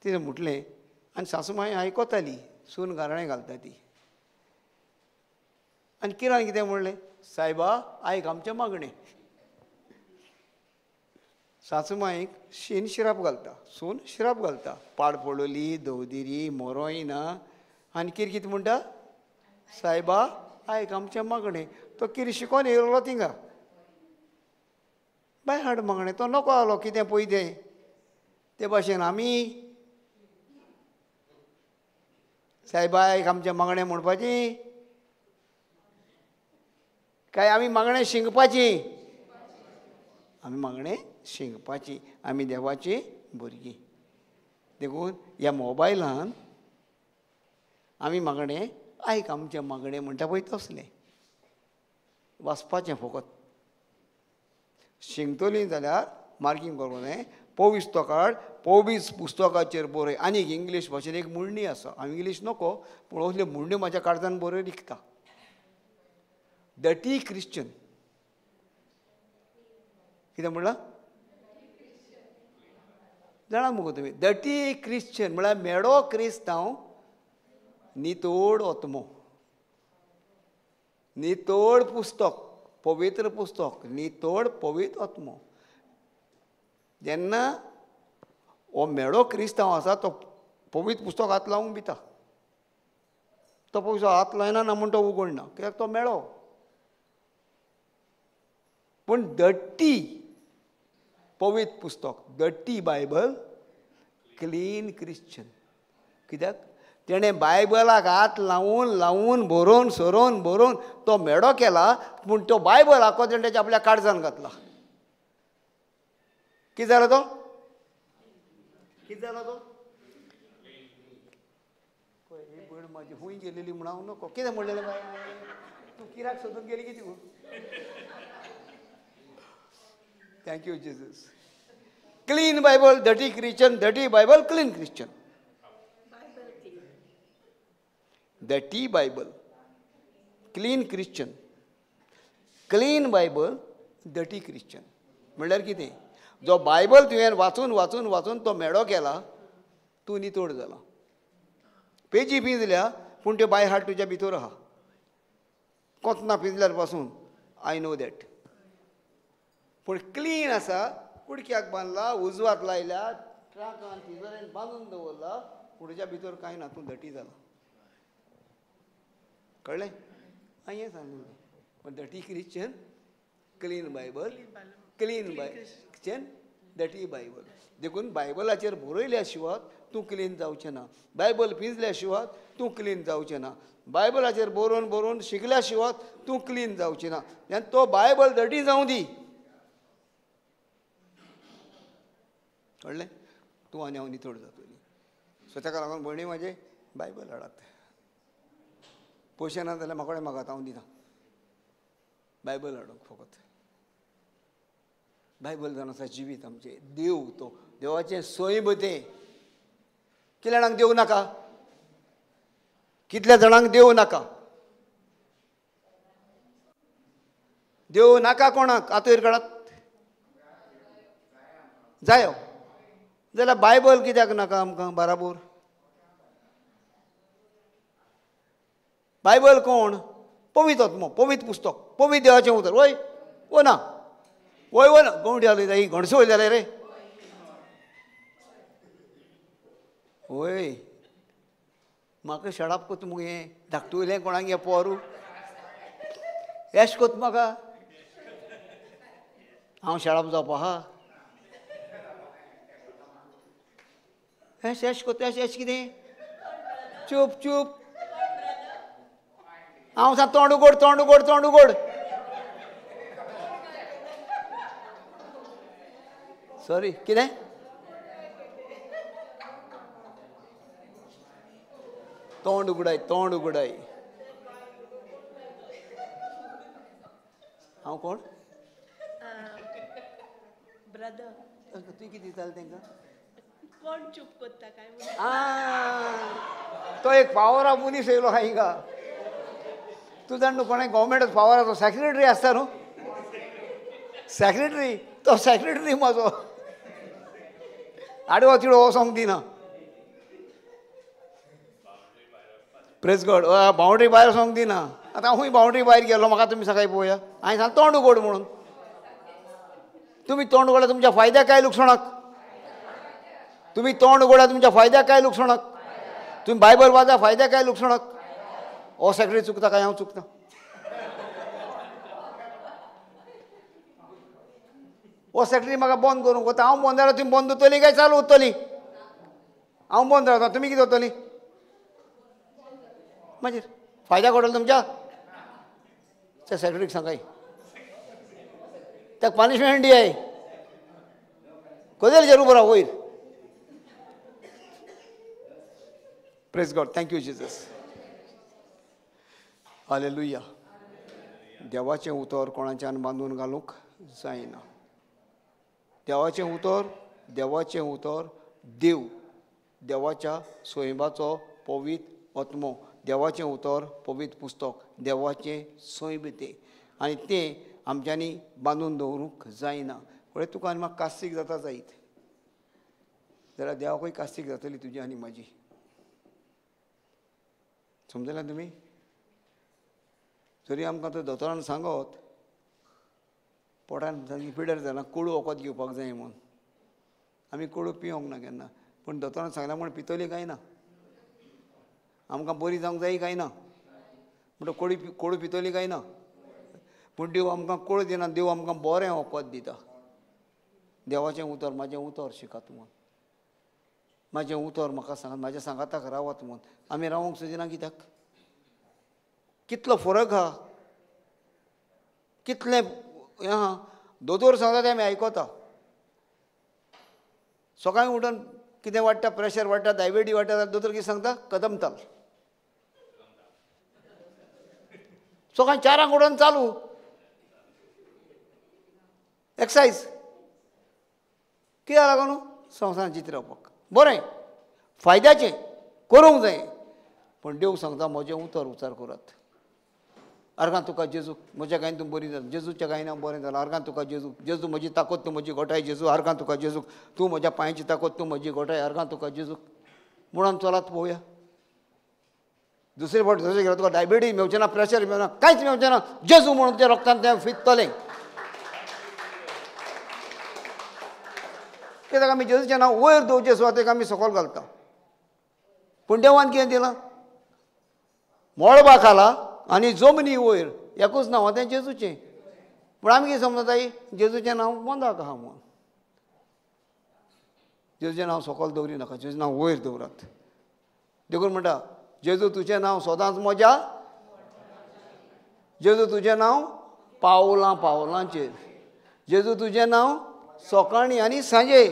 [SPEAKER 4] तिणें म्हटलें, आनी सासू मांय आयकताली सून गाराणें घालता ती. आनी किरान कितें म्हणलें, सायबा आयक आमचें मागणें. सासू मांयक शीन शिराप घालता, सून शिराप घालता, पाड पडली दवदिरी मोरोय ना आनी कीर कितें म्हणटा, सायबा आयक आमचें मागणें. तो कीर शिकोन येयलो थिंगा. बाय हाड मागणें, तो नको आलो कितें पळय तें. ते भाशेन आमी सायबा एक आमचें मागणें म्हणपाची काय आमी मागणें शिंकपाची? आमी मागणें शिंकपाची, आमी देवाची भुरगीं. देखून ह्या मोबायलान आमी मागणें आयक आमचें मागणें म्हणटा पळय तसलें वाचपाचें फकत. शिंकतलीं जाल्यार मार्कींग करूंक जाय. पवीस तो काड, पवीस पुस्तकाचेर बरय. आनीक इंग्लीश भाशेन एक म्हणणी आसा, हांव इंग्लीश नको पूण असल्यो म्हणण्यो म्हाज्या काळजान बऱ्यो लिखता. डटी क्रिश्चन, कितें म्हणलां जाणा मुगो तुमी? डटी क्रिश्चन म्हळ्यार मेडो क्रिस्तांव नितोड आत्मो, नितोड पुस्तक, पवित्र पुस्तक, नितोड पवित्र आत्मो. जेन्ना हो मेडो क्रिस्तांव आसा तो पवित्र पुस्तक हात लावंक भिता, तो पयसो हात लायना ना म्हूण तो उगडना, कित्याक तो मेळो. पूण डटी पवित्र पुस्तक, डटी बायबल, क्लीन क्रिश्चन. कित्याक तेणें बायबलाक हात लावन लावन बरोवन सरोवन बरोवन तो मेडो केला, पूण तो बायबल आखो तेणें तेच्या आपल्या काळजान घातला. कितें जालो तो? कितें जालो तो? ही भयण म्हाजी खूंय गेलेली म्हूण हांव नको. कितें म्हणलेलें बाय? तूं किराक सोदून गेली कितें? Thank you Jesus. Clean Bible, dirty Christian, dirty Bible, clean Christian. Dirty Bible, clean Christian. Clean Bible, dirty Christian म्हणल्यार कितें? जो बायबल तुवें वाचून वाचून वाचून तो मेडो केला, तूं नितोड जाला. पेजी पिंजल्या पूण त्यो बाय हार्ट तुज्या भितर आहा. कोतना पिंजल्यार पासून I know that. पूण क्लीन आसा, कुडक्याक बांदला, उजवात लायल्या, ट्राकान तिजोरेन बांदून दवरला, पूण तुज्या भितर कांय ना, तूं डटी जाला. कळ्ळें? हांवें हें सांगलें. पण dirty Christian, clean Bible, clean Christian, dirty Bible. देखून बायबलाचेर बरयल्या शिवाय तूं क्लीन जावचें ना, बायबल पिंजल्या शिवाय तूं क्लीन जावचें ना, बायबलाचेर बरोवन बरोवन शिकल्या शिवाय तूं क्लीन जावचें ना. आनी तो बायबल डटी जावं दी. कळ्ळें? तूं आनी हांव नितळ जातली. सो ताका लागून भयणी म्हाजें बायबल हाडात. पयशे ना जाल्यार म्हाका मागात, हांव दिता. बायबल हाडूंक फकत. बायबल जावन आसा जिवीत आमचें. देव तो, देवाचें सैम तें. कितल्या जाणांक देव नाका? कितल्या जाणांक देव नाका? देव नाका कोणाक? आतोर काडात जायो जाल्यार बायबल कित्याक नाका आमकां? बाराबोर बायबल कोण? पवित्र आत्मो, पवित्र पुस्तक, पवित्र देवाचें उतर. वय वो ना? वय वो ना? गवंडी आसली जाय, घणसो वयले जाल्यार रे. वय म्हाका शडाप कोत मुगे हें धाकटुलें कोणाक हें पोरू येश कोत म्हाका. हांव शडाप जावपा आहा. एश एश कोत एश एश कितें? चूप चूप. हांव सांग तोंड उगड, तोंड उगड, तोंड उगड. सॉरी कितें? तोंड उगडाय, तोंड उगडाय. हांव कोण?
[SPEAKER 5] ब्रदर.
[SPEAKER 4] तुवें कितें दितालें तांकां?
[SPEAKER 5] कोण चूप करता काय?
[SPEAKER 4] तो एक पावरा मनीस येयलो आहा हिंगा. तूं जाण न्हू कोणें गव्हर्मेंट पावराचो सेक्रेटरी आसता न्हू, सेक्रेटरी, तो सेक्रेटरी म्हाजो आडवो तिडो वचोंक दिना. प्रेस गॉड. बावंड्री भायर वचोंक दिना. आतां हांवूय बावंड्री भायर गेलो, म्हाका तुमी सकाळी पळोवया. हांवें सांग तोंड उगड म्हणून. तुमी तोंड उगडल्यार तुमच्या फायद्याक काय लुकसाणाक? तुमी तोंड उगडल्यार तुमच्या फायद्याक काय लुकसाणाक? तुमी बायबल वाचा, फायद्याक काय लुकसाणाक? हो सेक्रेटरी चुकता काय हांव चुकता? हो सेक्रेटरी म्हाका बंद करूंक वता. हांव बंद जाल्यार तुमी बंद उरतली काय चालू उरतली? हांव बंद रावता, तुमी कितें जातली? मागीर फायदा घडलो तुमच्या? त्या सेक्रेटरीक सांगाय, ताका पनिशमेंट दियाय, कोदेल जरूर बरो वयर. Praise God, thank you Jesus, hallelujah. देवाचें उतर कोणाच्यान बांदून घालूंक जायना. देवाचें उतर, देवाचें उतर देव, देवाच्या सैमाचो पवित्र आत्मो, देवाचें उतर पवित्र पुस्तक, देवाचें सैम तें, आनी तें आमच्यांनी बांदून दवरूंक जायना. पळय तुका आनी म्हाका कास्तीक जाता जायत जाल्यार देवाकूय कास्तीक जातली तुजी आनी म्हाजी. समजलें तुमी? जरी आमकां तो दोतोरान सांगत पोटान सामकी पिड्यार जाला, कोडू वखद घेवपाक जाय म्हूण, आमी कोडू पिवंक ना केन्ना, पूण दोतोरान सांगलां म्हूण पितली काय ना? आमकां बरी जावंक जाय काय ना? म्हणटा कोडी कोडू पितली काय ना? पूण देव आमकां कोडू दिना, देव आमकां बरें वखद दिता. देवाचें उतर, म्हाजें उतर शिकात म्हूण, म्हाजें उतर म्हाका सांगात, म्हाज्या सांगाताक रावात म्हूण. आमी रावंक सोदिना कित्याक? कितलो फरक आहा, कितलें हें आहा. दोतोर सांगता तें आमी आयकता. सकाळीं उठून कितें वाडटा, प्रेशर वाडटा, डायबिटीज वाडटा, जाल्यार दोतोर कितें सांगता? कदम ताल. सकाळीं 4 उठून चालू एक्सरसायज कित्याक लागून? संवसारान चित्र रावपाक बरें, फायद्याचें करूंक जाय. पूण देव सांगता म्हजें उतर उचार करात. अर्गां तुका जेजू, म्हज्या गायन तूं बरी जालें, जेजूच्या गायन हांव बरें जालां. अर्गां तुका जेजू, जेजू म्हजी ताकद, तूं म्हजी गोठाय जेजू. अर्गां तुका जेजू, तूं म्हज्या पांयाची ताकद, तूं म्हजी गोठाय. अर्गां तुका जेजू म्हणून चलात पळोवया. दुसरे फावट जशें गेल्यार तुका डायबिटीज मेवचें ना, प्रेशर मेवना, कांयच मेवचें ना. जेजू म्हणून तुज्या रोगतान तें फिरतलें. कित्याक आमी जेजूचें नांव वयर दवरचे सुवातेक आमी सकयल घालता. पूण देवान कितें दिलां? मळबा खाला आनी जमनी वयर एकूच नांव तें जेजूचें. पूण आमी कितें समजताय? जेजूचें नांव बंदाक आहा म्हूण. जेजूचें नांव सकयल दवरी नाका, जेजूचें नांव वयर दवरात. देखून म्हणटा जेजू तुजें नांव सदांच म्हज्या, जेजू तुजें नांव पावलां पावलांचेर, जेजू तुजें नांव सकाळीं आनी सांजे,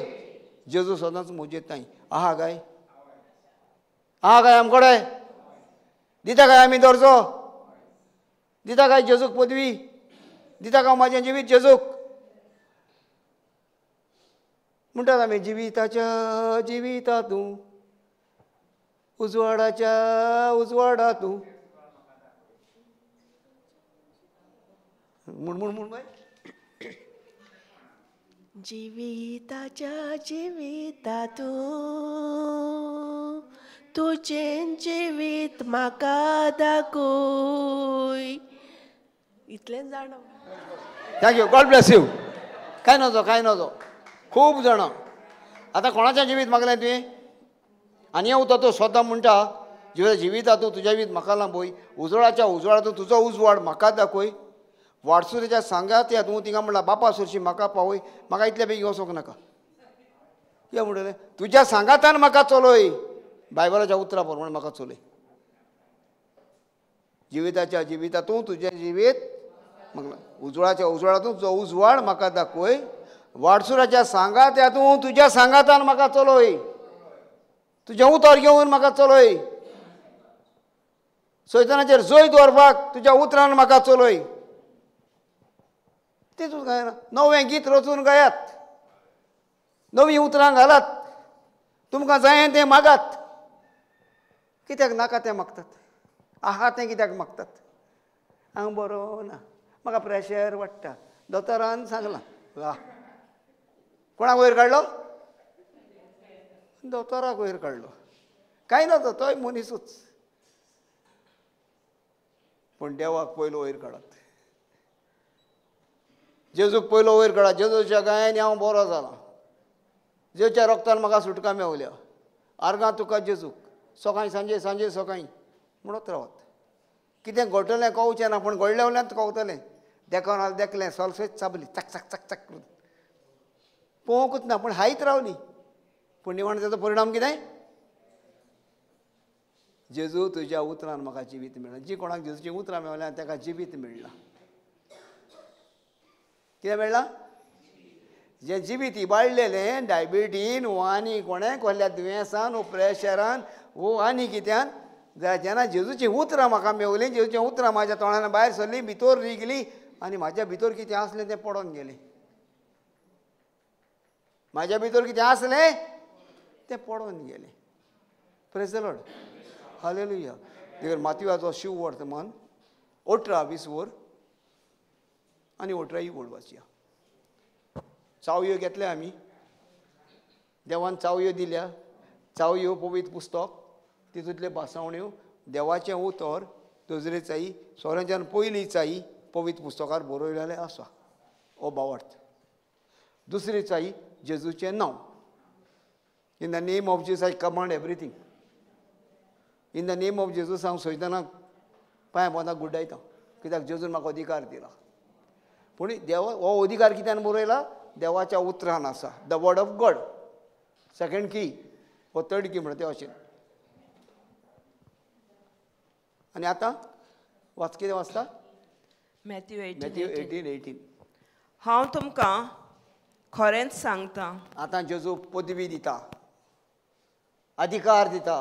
[SPEAKER 4] जेजू सदांच म्हजे तांय. आहा काय? आहा काय आमकडे? दिता काय आमी दर्जो? दिता काय जेजूक पदवी? दिता काय म्हाजें जिवीत जेजूक? म्हणटात आमी जिविताच्या जिविता तूं, उजवाडाच्या उजवाडा तूं, म्हूण म्हूण म्हूण बाय.
[SPEAKER 5] जिविताच्या जिविता तूं, तुजें जिवीत म्हाका दाखय. इतलें जाणा.
[SPEAKER 4] Thank you, God bless you. कांय नजो, कांय नजो, खूब जाणां. आतां कोणाचें जिवीत मागलें तुवें? आनी हें उतर तूं स्वता म्हणटा, जिविता तूं तुजें जिवीत म्हाका लांबय, उजवाडाच्या उजवाडा तूं तुजो उजवाड म्हाका दाखय, वाटसुरेच्या सांगात या तूं तिंगा म्हणला बापा सरशी म्हाका पावय, म्हाका इतले बेगीन वचोंक नाका. कितें म्हणटलें? तुज्या सांगातान म्हाका चलय, बायबलाच्या उतरा प्रमाणे म्हाका चलय. जिविताच्या जिविता तूं तुजें जिवीत म्हाका, उजवाडाच्या उजवाडा तूं तुजो उजवाड म्हाका दाखय, वाटसुराच्या सांगात या तूं तुज्या सांगातान म्हाका चलय, तुजें उतर घेवन म्हाका चलय, सैतानाचेर जैत दवरपाक तुज्या उतरान म्हाका चलय. तितून गायना नवें गीत रचून गायात, नवीं उतरां घालात, तुमकां जाय तें मागात. कित्याक नाका तें मागतात? आहा तें कित्याक मागतात? हांव बरो ना, म्हाका प्रेशर वाडटा, दोतोरान सांगलां. वा, कोणाक वयर काडलो? दोतोराक वयर काडलो. कांय ना, तोय मनीसूच. पूण देवाक पयलो वयर काडात, जेजूक पयलो वयर काडात. जेजूच्या गायांनी हांव बरो जालां, जेजूच्या रोगतान म्हाका सुटका मेवल्या. आर्गां तुका जेजूक, सकाळीं सांजे, सांजे सकाळीं म्हणत रावत. कितें घडटलें कळचें ना, पूण घडलें वयल्यान कळटलें. देखोन हाल देखलें, सोलसोच चाबली, चक चक चक चक करून. पळोवंकूच ना, पूण हायत रावली. पूण निमाणें ताचो परिणाम कितें? जेजू तुज्या उतरान म्हाका जिवीत मेळ्ळां. जी कोणाक जेजूचीं उतरां मेळ्ळ्या ताका जिवीत मेळ्ळां. कितें मेळ्ळां? जें जिवीत इबाडलेलें डायबिटीन वो आनी कोणें कसल्या दुयेंसान वो प्रेशरान वो आनी कित्यान, जाल्यार जेन्ना जेजूचीं उतरां म्हाका मेवलीं, जेजूचीं उतरां म्हाज्या तोंडान भायर सरलीं, भितर रिगलीं आनी म्हाज्या भितर कितें आसलें तें पडोन गेलें. म्हाज्या भितर कितें आसलें तें पडोन गेलें. Praise the Lord, hallelujah. देखून मातयेचो शिव वर्तमान 18 20 वर आनी 18 वळ वाचया. चावयो घेतल्या आमी, देवान चावयो दिल्या. चावयो पवित्र पुस्तक, तितूंतल्यो भासावण्यो, देवाचें उतर, दुसरी चाई सोऱ्यांच्यान पयली चाई पवित्र पुस्तकार बरयलेलें आसा, हो भावार्थ. दुसरी चाई जेजूचें नांव. In the name of Jesus I command everything. In the name of Jesus हांव सैतानाक पांय पोंदाक गुड्डायता, कित्याक जेजून म्हाका अधिकार दिला. पूण देव हो अधिकार कित्यान बरयला? देवाच्या उतरान आसा, the word of God. Second key हो थर्ड की म्हणटा ते अशें. आनी आतां वाच, कितें वाचता?
[SPEAKER 2] मॅथ्यू
[SPEAKER 4] 18:18.
[SPEAKER 2] हांव तुमकां खरेंच सांगता.
[SPEAKER 4] आतां जेजू पदवी दिता, अधिकार दिता.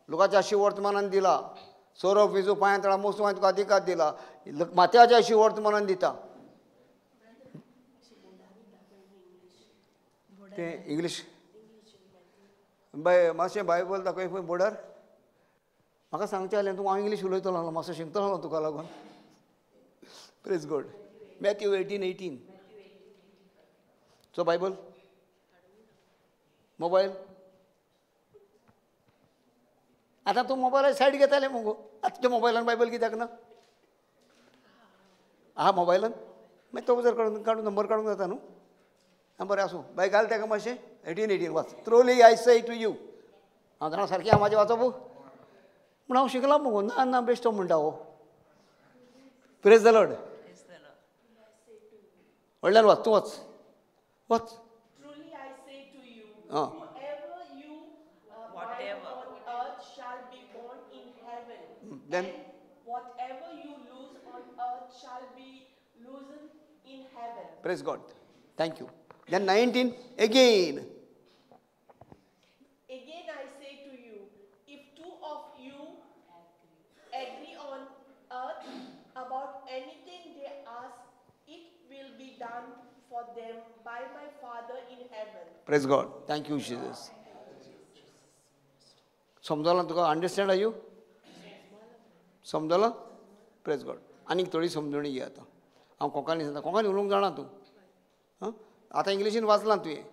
[SPEAKER 4] लोकांच्या शिवर्तमानान दिला, सोरोप विजू पांयां तळा मोसू तुका अधिकार दिला, माथ्याच्या शिवर्तमानान दिता. तें इंग्लीश बाय मातशें बायबल दाखय पळय बोर्डार. म्हाका सांगचें जालें तूं हांव इंग्लीश उलयतलो, मातसो शिकतलो तुका लागून. Praise God. Matthew 18:18. So Bible mobile आतां तूं मोबायला सायड घेतालें मुगो, आतां तुज्या मोबायलान बायबल कित्याक ना? आहा मोबायलान, मागीर तो जर काडून काडून नंबर काडूंक जाता न्हू. आं बरें आसूं बाय, घाल ताका मातशें 18:18 वाच. Truly I say to you. हांव जाणा सारकें हांव म्हाजें वाचप पूण हांव शिकलां मुगो. ना ना बेश्टो म्हणटा हो. Praise the Lord. व्हडल्यान वाच, तूं वाच वाच. आं, then
[SPEAKER 5] whatever you lose on earth shall be loosened in heaven.
[SPEAKER 4] Praise God. Thank you. Then 19 again.
[SPEAKER 5] Again I say to you, if two of you agree on earth about anything they ask, it will be done for them by my Father in heaven.
[SPEAKER 4] Praise God. Thank you, Jesus. समजला तुका? Understand are you? समजला? Praise God. आनीक थोडी समजणी घे आतां. हांव कोंकणी सांगता, कोंकणी उलोवंक जाणा तूं. आं, आतां इंग्लिशीन वाचलां तुवें,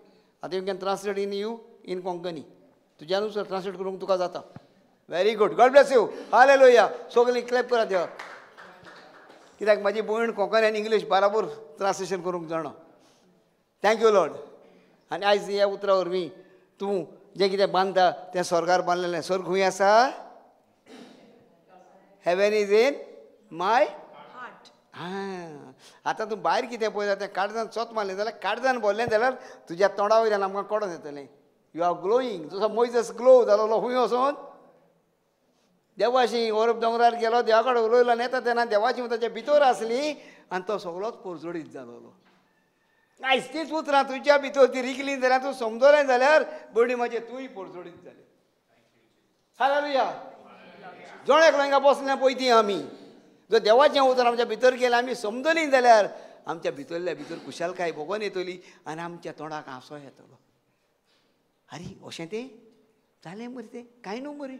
[SPEAKER 4] आतां you can translate in you in Konkani. तुज्यानूच translate करूंक तुका जाता. Very good. God bless you. Hallelujah. सगळीं क्लॅप करा देवाक, कित्याक म्हाजी भयण कोंकणी आनी इंग्लीश बराबर ट्रान्सलेशन करूंक जाणा. Thank you Lord. आनी आयज ह्या उतरा वरवीं तूं जें कितें बांदता तें स्वर्गार बांदलेलें. स्वर्ग खंय आसा? Heaven is in my
[SPEAKER 2] heart.
[SPEAKER 4] आं, आतां तूं भायर कितें पळयता तें काळजान चोत मारलें जाल्यार, काळजान भरलें जाल्यार तुज्या तोंडा वयल्यान आमकां कळोन येतलें. You are glowing. जसो मोयजस ग्लो जालोलो खूंय वचोन देवाशी ओरब दोंगरार गेलो, देवा कडेन उलयलो आनी येता तेन्ना देवाची ताच्या भितर आसली आनी तो सगळोच पोरजोडीत जालोलो. आयज तीच उतरां तुज्या भितर ती रिगली जाल्यार, तूं समजलें जाल्यार बडी म्हाजे तूंय पोरजोडीत जालें. हालेलुया. जण एकलो हिंगा बसलें पळय ती आमी जर देवाचें उतर आमच्या भितर गेलें, आमी समजलीं जाल्यार आमच्या भितरल्या भितर खुशालकाय भोगोन येतली आनी आमच्या तोंडाक हांसो येतलो. आरे अशें तें जालें मरे, तें कांय न्हू मरे.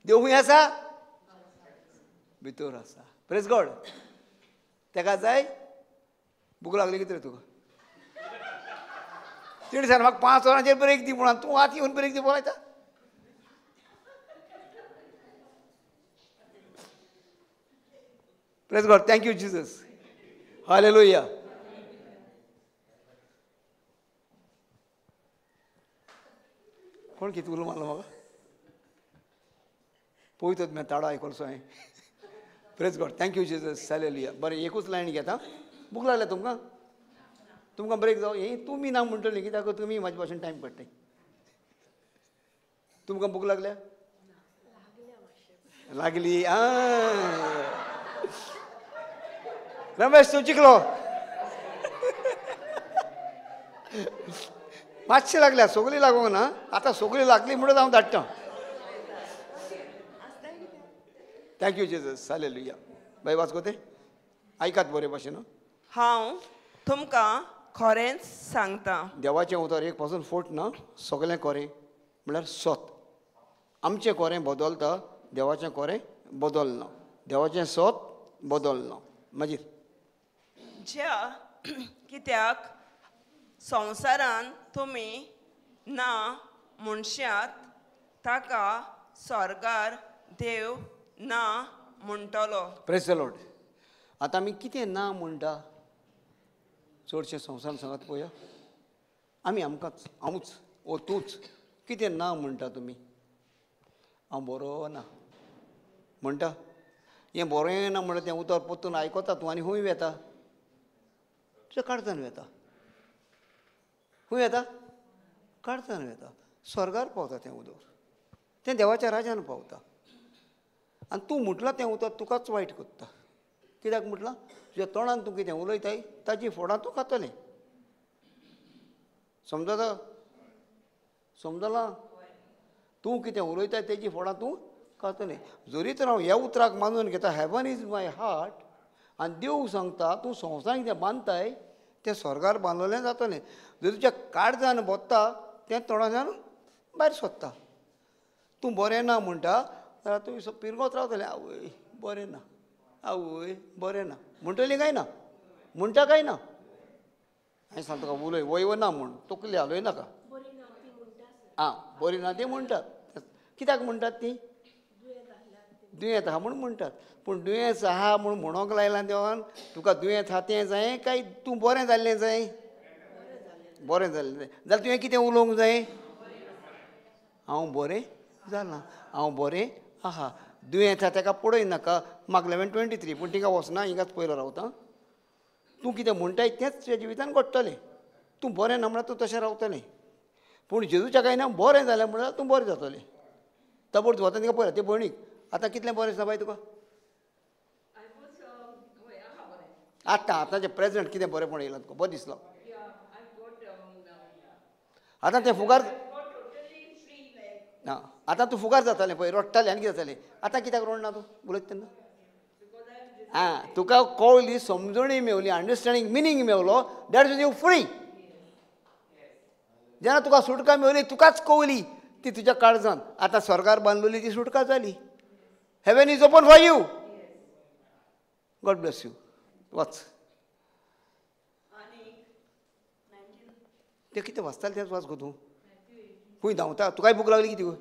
[SPEAKER 4] देव खंय आसा? भितर आसा. Praise God. ताका जाय भूक लागली कितें रे तुका? तिणें सांगलें म्हाका 5 वरांचेर ब्रेक दी म्हणून, तूं आतां येवन ब्रेक दी पळयता. Praise God. Thank you Jesus. Hallelujah. कोण कितें उलो मारलो म्हाका? पळयतात मागीर ताडो आयकलो हांवें. Praise God. Thank you Jesus. Hallelujah. बरें, एकूच लायन घेता. भूक लागल्या तुमकां? तुमकां ब्रेक जावं हें तुमी ना म्हणटली कित्याक तुमी म्हाजे भाशेन टायम काडटाय. तुमकां भूक लागल्या? लागली. आं रमेश तूं जिखलो. मातशें लागल्या, सगळीं लागूंक ना. आतां सगळीं लागली म्हणून हांव धाडटा. Thank you Jesus. हालेलुया. बाय वाच गो तें आयकात बरे भाशेन.
[SPEAKER 2] हांव तुमकां खरेंच सांगता,
[SPEAKER 4] देवाचें उतर एक पासून फोट ना, सगळें खरें म्हळ्यार सत. आमचें खरें बदलता, देवाचें खरें बदलना. देवाचें सत बदलना. मागीर
[SPEAKER 2] ज्या कित्याक संवसारान तुमी ना म्हणशात ताका स्वर्गार देव ना म्हणटलो.
[SPEAKER 4] Praise the Lord. आतां आमी कितें ना म्हणटा चडशें संवसार सांगात पळोवया. आमी आमकांच, हांवूच ओ तूंच कितें ना म्हणटा तुमी? हांव बरो ना म्हणटा. हें बरें ना म्हणटा तें उतर परतून आयकता तूं आनी खूंय वेता? तुज्या काळजान वेता. खूंय वेता? काळजान वेता. स्वर्गार पावता तें उतर, तें देवाच्या राजान पावता. आनी तूं म्हटलां तें उतर तुकाच वायट करता. कित्याक म्हटलां? तुज्या तोंडान तूं कितें उलयताय ताची फोडां तूं खातलें. समजता? समजलां? तूं कितें उलयताय तेजी फोडां तूं खातलें. जरी तर हांव ह्या उतराक मानून घेता, हेवन is my heart, आनी देव सांगता तूं संवसारान कितें बांदताय तें स्वर्गार बांदलें जातलें. जरी तुज्या काळजान बोत्ता तें तोंडाच्यान भायर सोदता. तूं बरें ना म्हणटा जाल्यार तूं पिरगोत रावतलें, आवय बरें ना, आवय बरें ना म्हणटली काय ना? म्हणटा काय ना? हांवें सांगता तुका उलय वय ना म्हूण तकली हालय नाका. आं बरी ना ती म्हणटात. कित्याक म्हणटात ती? दुयेंत आहा म्हूण म्हणटात. पूण दुयेंस आहा म्हूण म्हणोंक लायलां देवान तुका दुयेंत आहा तें जाय काय तूं बरें जाल्लें जाय? बरें जाल्लें जाय. जाल्यार तुवें कितें उलोवंक जाय? हांव बरें जालां, हांव बरें आहा. दुयेंत आहा ताका पळय नाका. म्हाका 11:23 पूण तिका वचना, हिंगाच पयलो रावता. तूं कितें म्हणटाय तेंच तुज्या जिवितान घडटलें. तूं बरें ना म्हळ्यार तूं तशें रावतलें. पूण जेजूच्या काय ना बरें जालें म्हळ्यार तूं बरें जातलें. तबोर तूं वता तिका पळय ते भयणीक आतां कितलें बरें दिसता बाय तुका? आतां आतांचें प्रेजंट कितें बरेंपण येयलां तुका? बरें दिसलो आतां तें फुगार. आं आतां तूं फुगार जातालें पळय, रडटालें आनी कितें जातालें. आतां कित्याक रडना तूं उलयता तेन्ना? आं तुका कळ्ळी, समजणी मेवली, अंडरस्टँडींग मिनींग मेवलो. That is you free. जेन्ना तुका सुटका मेवली तुकाच कवली ती तुज्या काळजान. आतां स्वर्गार बांदलेली ती सुटका जाली. Heaven is open for you. God bless you. वाच तें कितें वाचतालें तेंच वाच गो तूं. खंय धांवता? तुकाय भूक लागली कितें गो?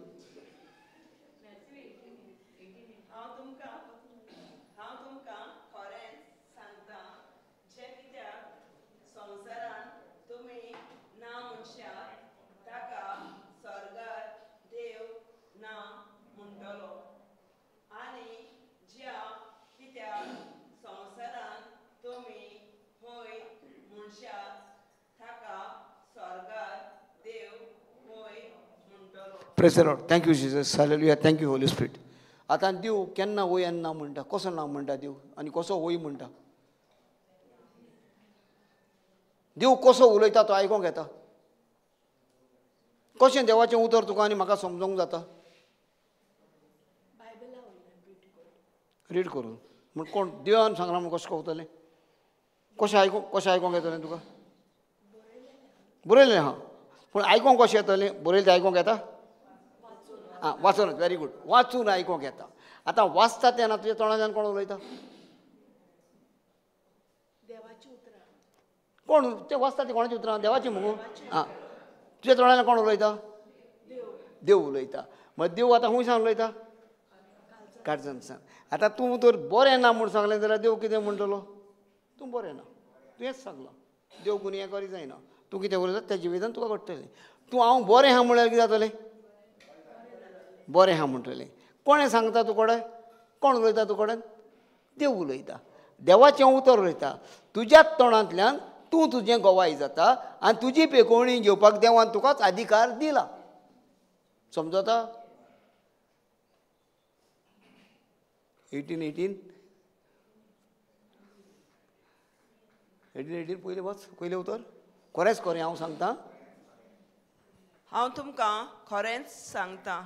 [SPEAKER 2] हांव तुमकां खरेंच सांगता, जें कित्याक संवसारान तुमी ना म्हणशात ताका स्वर्गार देव ना म्हणटलो, आनी ज्या कित्याक संवसारान तुमी हय म्हणशात ताका स्वर्गार देव हय म्हणटलो.
[SPEAKER 4] Praise the Lord. Thank you Jesus. Hallelujah. Thank you Holy Spirit. आतां देव केन्ना वय आनी ना म्हणटा? कसो ना म्हणटा देव आनी कसो वय म्हणटा? देव कसो उलयता तो आयकोंक येता? कशें देवाचें उतर तुका आनी म्हाका समजोंक जाता? रीड करून म्हण कोण देवान सांगलां म्हूण कशें कवतलें? कशें आयकोंक, कशें आयकोंक येतलें तुका? बरयलें आहा पूण आयकोंक कशें येतलें? बरयलें तें आयकोंक येता? आं वाचून. Very good. वाचून आयकोंक येता. आतां वाचता तेन्ना तुज्या तोंडाच्यान कोण उलयता? कोण तें वाचता तें कोणाचीं उतरां? देवाचीं मुगो. आं तुज्या तोंडाच्यान कोण उलयता? देव उलयता. मागीर देव आतां खंय सावन उलयता? काळजान सावन. आतां तूं तर बरें ना म्हूण सांगलें जाल्यार देव कितें म्हणटलो? तूं बरें ना, तुवेंच सांगलां. देव गुन्यांव करी जायना. तूं कितें उलयता त्या जिवितान तुका घडटलें. तूं हांव बरें आहा म्हळ्यार कितें जातलें? बरें आहा म्हणटलें. कोणें सांगता तूं कडेन? कोण उलयता तूं कडेन? देव उलयता. देवाचें उतर उलयता. तुज्याच तोंडांतल्यान तूं तुजें गवाय जाता आनी तुजी पेकोवणी घेवपाक देवान तुकाच अधिकार दिला. समजता? 18 18 18 18 पयलें वाच, पयलें उतर. खरेंच खरें हांव सांगता,
[SPEAKER 2] हांव तुमकां खरेंच सांगता,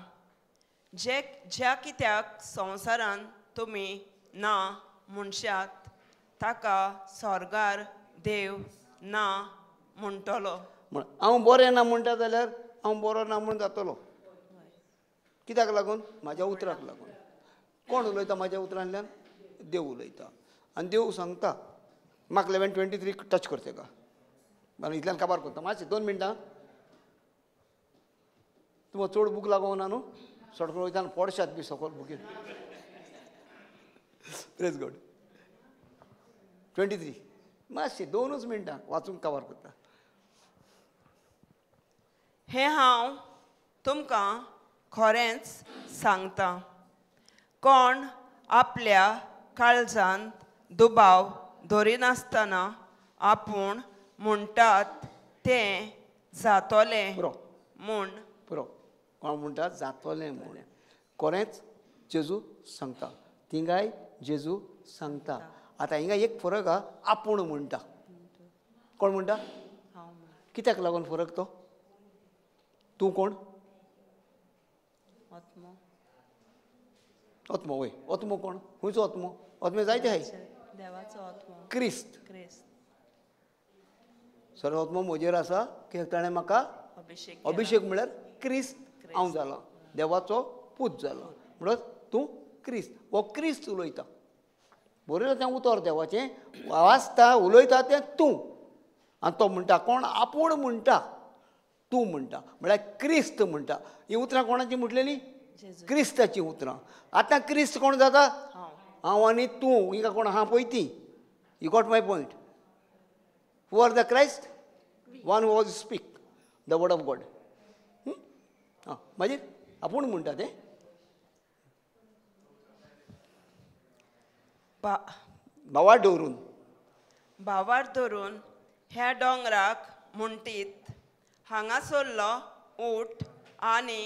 [SPEAKER 2] जे ज्या कित्याक संवसारान तुमी ना म्हणशात ताका स्वर्गार देव ना म्हणटलो.
[SPEAKER 4] म्हण हांव बरें ना म्हणटा जाल्यार हांव बरो ना म्हूण जातलो. कित्याक लागून? म्हाज्या उतराक लागून. कोण उलयता म्हाज्या उतरांतल्यान? देव उलयता. आनी देव सांगता. म्हाका 11:23 टच करता का? इतल्यान काबार करता मातशें 2 मिनटां. तुमकां चड बूक लागोवना न्हू, सडकून वयता पडशात बी सकयल बुकीर. प्रेज गॉड. 23 मातशें 2 मिनटां वाचूंक काबार करता.
[SPEAKER 2] हें हांव तुमकां खरेंच सांगता, कोण आपल्या काळजांत दुबाव धरिनासतना आपूण म्हणटात तें जातलें म्हूण.
[SPEAKER 4] पुरो. कोण म्हणटा जातलें म्हूण. खरेंच जेजू सांगता, थिंगाय जेजू सांगता. आतां हिंगा एक फरक आहा, आपूण म्हणटा. कोण म्हणटा? कित्याक लागून फरक तो? तूं कोण? आत्मो. वय, आत्मो कोण? खंयचो आत्मो? आत्मे जायते आहाय.
[SPEAKER 2] देवाचो आत्मो,
[SPEAKER 4] क्रिस्त. सर आत्मो म्हजेर आसा की ताणें म्हाका अभिशेक म्हळ्यार क्रिस्त हांव जाला, देवाचो पूत जाला. म्हणून तूं क्रिस्त. हो क्रिस्त उलयता. बरयलां तें उतर देवाचें, वाचता उलयता तें तूं. आनी तो म्हणटा कोण? आपूण म्हणटा. तूं म्हणटा म्हळ्यार क्रिस्त म्हणटा. हीं उतरां कोणाची म्हटलेलीं? क्रिस्ताचीं उतरां. आतां क्रिस्त कोण जाता? हांव आनी तूं. हिंगा कोण आहा पळय ती. You got my point? Who are the Christ? One who was speak the word of God. आं, मागीर आपूण म्हणटा तें भावार दवरून.
[SPEAKER 2] भावार धरून ह्या दोंगराक म्हणटीत, हांगासरलो उठ आनी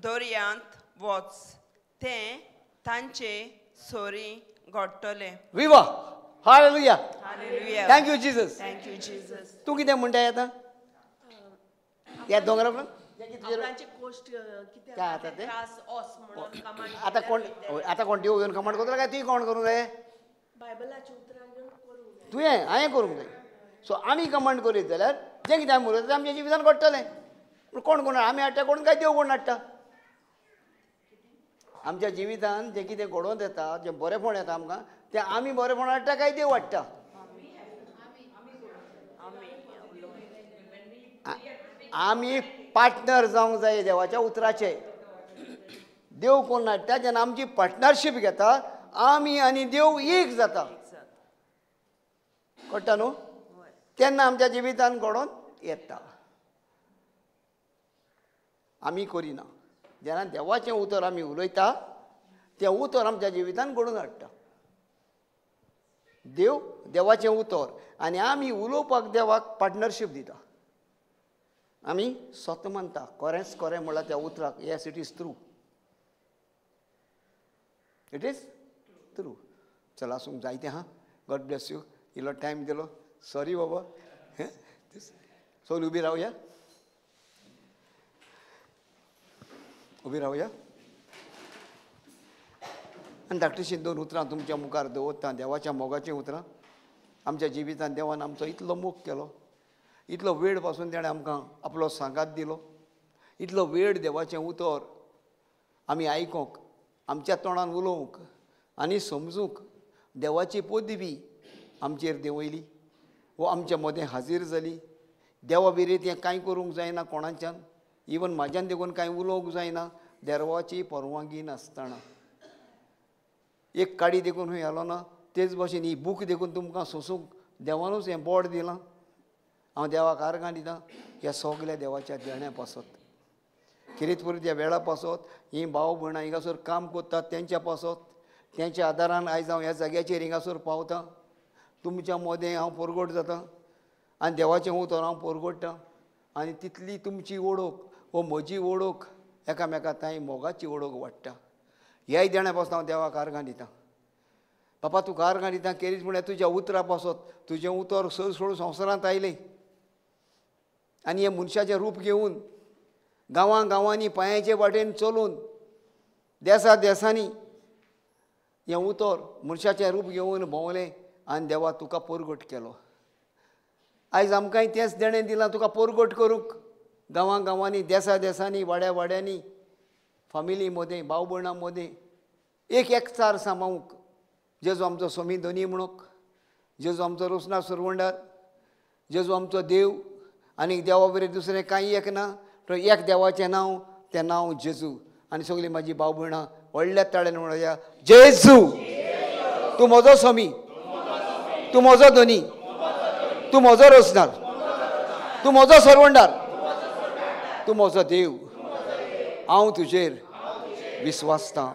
[SPEAKER 2] दर्यांत वच, तें तांचे सोरी घडटलें.
[SPEAKER 4] विवा. Hallelujah.
[SPEAKER 2] Hallelujah.
[SPEAKER 4] Thank you Jesus.
[SPEAKER 2] Thank you Jesus.
[SPEAKER 4] तूं कितें म्हणटाय आतां ह्या दोंगरा? आतां कोण, आतां कोण देव घेवन कमांड करतलो काय तुवें कोण करूंक जाय? तुवें हांवें करूंक जाय. सो आमी कमांड करीत जाल्यार जें कितें आमी उलयता तें आमच्या जिवितान घडटलें. पूण कोण कोण आमी हाडटा, कोण काय देव कोण हाडटा? आमच्या जिवितान जें कितें घडोवन येता, जें बरेंपण येता आमकां, तें आमी बरेंपण हाडटा काय देव हाडटा? आमी पार्टनर जावंक जाय देवाच्या उतराचे. देव कोण हाडटा? जेन्ना आमची पार्टनरशीप घेता, आमी आनी देव एक जाता. कळटा न्हू? तेन्ना आमच्या जिवितान घडोवन येता. आमी करिना. जेन्ना देवाचें उतर आमी उलयता तें उतर आमच्या जिवितान घडोवन हाडटा. देव देवाचें उतर आनी आमी उलोवपाक देवाक पार्टनरशीप दिता. आमी सत मानता. खरेंच खरें म्हणल्यार त्या उतराक yes, it is true, it is true. चल आसूंक जायतें आहा. God bless you. इल्लो टायम दिलो, सॉरी बाबा. सगळीं उबी रावया, उबी रावया. आनी धाकटीशीं 2 उतरां तुमच्या मुखार दवरता, देवाच्या मोगाचीं उतरां. आमच्या जिवितान देवान आमचो इतलो मोग केलो, इतलो वेळ पासून ताणें आमकां आपलो सांगात दिलो, इतलो वेळ देवाचें उतर आमी आयकोंक, आमच्या तोंडान उलोवंक आनी समजूंक देवाची पदवी आमचेर देंवयली वो आमच्या मदें हाजीर जाली. देवा विरीत हें कांय करूंक जायना कोणाच्यान, इवन म्हाज्यान देखून कांय उलोवंक जायना देवाची परवानगी नासतना. एक काडी देखून खंय आलो ना, तेच भाशेन ही बूक देखून तुमकां सोंसूंक देवानूच हें बोड दिलां. हांव देवाक आर्गां दितां ह्या सगल्या देवाच्या देण्या पासत, किरेतपुरी त्या वेळा पासत, हीं भाव भयणां हिंगासर काम करतात तेंच्या पासत, तेंच्या आदारान आयज हांव ह्या जाग्याचेर हिंगासर पावतां. तुमच्या मदें हांव परगट जाता. आनी देवाचें उतर हांव पोरगोडटा आनी तितली तुमची ओळख वो म्हजी ओळख एकामेका तांय मोगाची ओळख वाडटा. ह्याय देण्या पासून हांव देवाक आर्गां दितां. बापा तुका आर्गां दितां केरीच म्हळ्यार तुज्या उतरा पासत तुजें उतर सर सोडून संवसारांत आयलें आनी हें मनशाचें रूप घेवन गांवां गांवांनी पांयाचे वाटेन चलून देसा देसांनी हें उतर मनशाचें रूप घेवन भोंवलें आनी देवा तुका पोरगट केलो. आयज आमकांय तेंच देणें दिलां तुका पोरगट करूंक गांवां गांवांनी देसा देसांनी वाड्या वाड्यांनी फामिली मदें भाव भयणां मदें एक एकचार सांबाळूंक. जेजू आमचो सोमी धनी म्हणूंक, जेजू आमचो रोसना सुरवंडार, जेजू आमचो देव आनी देवा बरें दुसरें कांय एक ना, तो एक देवाचें नांव तें नांव जेजू. आनी सगळीं म्हाजी भाव भयणां व्हडल्या ताळ्यान म्हणया जेजू तूं म्हजो सोमी, तूं म्हजो धनी, तूं म्हजो रोसनार, तूं म्हजो सरवंडार, तूं म्हजो देव, हांव तुजेर विस्वासतां.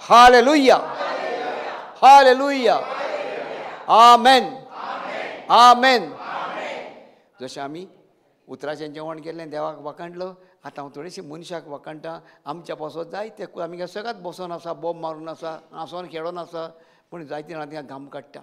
[SPEAKER 4] हालेलुया, हालेलुया, आमेन, आमेन. जशें आमी उतराचें जेवण केल्लें देवाक वाखाणलो, आतां हांव थोडेशें मनशाक वाखाणटा. आमच्या पासत जायते आमी सगळ्यात बसोन आसा, बोब मारून आसा, हांसोन खेळोन आसा, पूण जायते जाणां थिंगा घाम काडटा.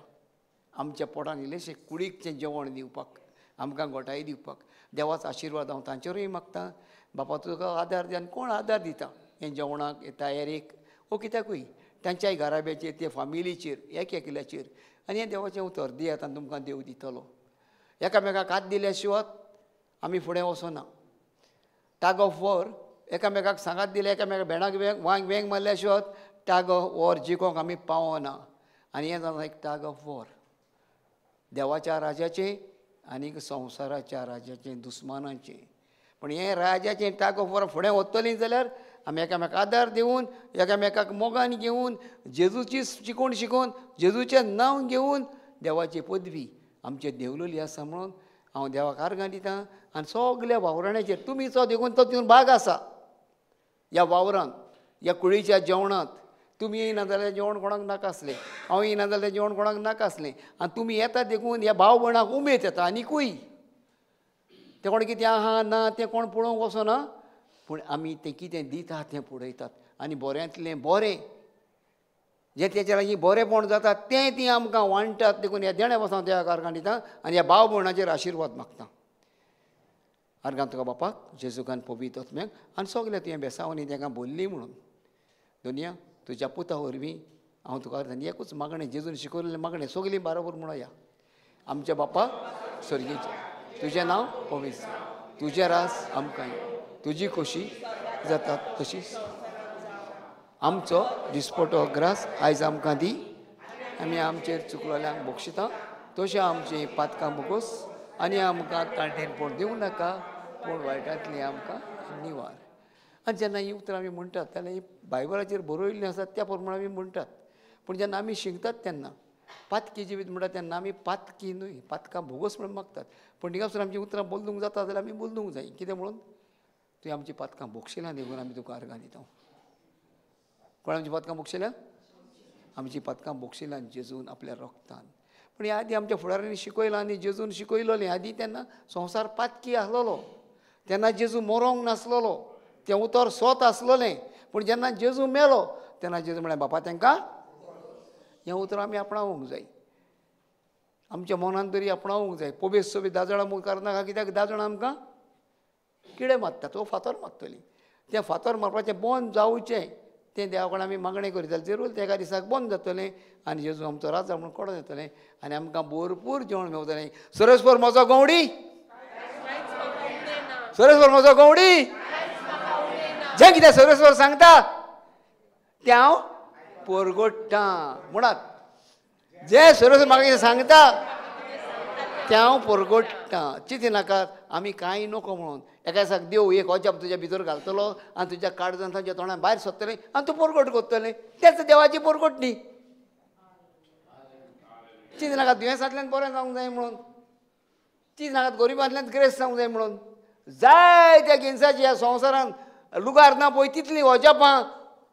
[SPEAKER 4] आमच्या पोटान इल्लेशें कुडीकचें जेवण दिवपाक, आमकां गोठाय दिवपाक देवाचो आशिर्वाद हांव तांचेरूय मागता. बापा तुका आदार दी आनी कोण आदार दिता हें जेवणाक, हे तयारेक वो कित्याकूय तांच्याय घराब्याचेर, ते फामिलीचेर, एक एकल्याचेर. आनी हें देवाचें उतर दियात आनी तुमकां देव दितलो. एकामेकाक हात दिल्या शिवाय आमी फुडें वचना. टाग ऑफ वॉर एकामेकाक सांगात दिले, एकामेका भेणाक वेंग वांग वेंग मारल्या शिवाय टाग ऑफ वॉर जिखोंक आमी पावना. आनी हें जाता एक टाग ऑफ वॉर देवाच्या राजाचें आनी संवसाराच्या राजाचें, दुस्मानाचें. पूण हें राजाचें टाग ऑफ वॉर फुडें वतलीं जाल्यार आमी एकामेकाक आदार दिवन, एकामेकाक मोगान घेवन, जेजूची शिकोवन शिकोवन, जेजूचें नांव घेवन देवाची पदवी आमचे देवलोली आसा म्हणून हांव देवाक आर्गां दितां. आनी सगल्या वावराण्याचेर तुमीचो देखून तो तितून भाग आसा. ह्या वावरांत, ह्या कुळीच्या जेवणांत तुमी येयना जाल्यार जेवण कोणाक नाका आसलें, हांव येयना जाल्यार जेवण कोणाक नाका आसलें. आनी तुमी येता देखून ह्या भाव भयणाक उमेद येता. आनिकूय तें कोण कितें आहा ना तें कोण पळोवंक वचना, पूण आमी तें कितें दिता तें पळयतात. आनी बऱ्यांतलें बरें जें तेच्या लागीं बरेंपण जाता तें तीं आमकां वांट्टात. देखून ह्या देण्या पासून हांव देवाक आर्गां दिता आनी ह्या भाव भयणाचेर आशिर्वाद मागता. आर्गां तुका बापाक, जेजूक आनी पवित्र आत्म्याक आनी सगळें तुवें बेसांवांनी तांकां बोल्ली म्हणून. दुनिया तुज्या पुता वरवीं हांव तुका आनी एकूच मागणें, जेजून शिकयल्लें मागणें सगळीं बाराबर म्हणोया. आमच्या बापा स्वर्गीचे, तुजें नांव पवित्र, तुजें रास आमकां, तुजी खोशी जाता तशीच आमचो दिसपटो ग्रास आयज आमकां दी. आमी आमचेर चुकलोल्यांक बक्षिता तशें आमचीं पातकां भोगोस आनी आमकां ताणटेनपण दिवं नाका, पूण वायटांतलीं आमकां निवार. आनी जेन्ना हीं उतरां आमी म्हणटात जाल्यार हीं बायबलाचेर बरयल्लीं आसात त्या प्रमाण आमी म्हणटात. पूण जेन्ना आमी शिकतात तेन्ना पातकी जिवीत म्हणटा तेन्ना आमी पातकी न्हय, पातकां भोगोस म्हणून मागतात. पूण थिंगासर आमचीं उतरां बदलूंक जाता जाल्यार आमी बदलूंक जाय. कितें म्हणून तुवें आमचीं पातकां भोगशिल्या देखून आमी तुका आर्गां दिता. कोण आमचीं पातकां भोगशिल्या? आमचीं पातकां भोगशिल्यान जेजून आपल्या रोगतान. पूण ह्या आदीं आमच्या फुडाऱ्यांनी शिकयलां आनी जेजून शिकयलोलें. आदीं तेन्ना संवसार पातकी आसलेलो, तेन्ना जेजू मरोंक नासलेलो, तें उतर सोत आसलेलें. पूण जेन्ना जेजू मेलो तेन्ना जेजू म्हळें बापा तांकां हें उतर आमी आपणावंक जाय, आमच्या मनान तरी आपणावंक जाय. पोबेस सोबेस दाजणां मुखार नाका, कित्याक दाजणां आमकां किडे मारतात, तो फातर मारतली. तें फातर मारपाचें बंद जावचें तें देवा कडेन आमी मागणें करीत जाल्यार जरूर तें एका दिसाक बंद जातलें आनी जेजू आमचो राजा म्हणून कडोन येतलें आनी आमकां भरपूर जेवण मेवतलें. सरस्वर म्हजो गवडी, सरस्वर म्हजो गवडी, जें कितें सरस्वर सांगता तें हांव पोरगोडटा म्हणात. जें सरस्वर म्हाका कितें सांगता तें हांव पोरगोडटा. चिंती नाकात आमी कांय नको म्हणून. एका दिसाक देव एक अजाप तुज्या भितर घालतलो आनी तुज्या काळजान तुज्या तोंडान भायर सोदतलें आनी तूं पोरगोट करतलें. तेंच देवाची पोरगोट न्ही. चिंती नाकात दुयेंसांतल्यान बरें जावंक जाय म्हणून, चिंती नाकात गरिबांतल्यान ग्रेस जावंक जाय म्हणून. जाय त्या गिन्साची ह्या संवसारान लुगार ना पळय तितलीं अजापां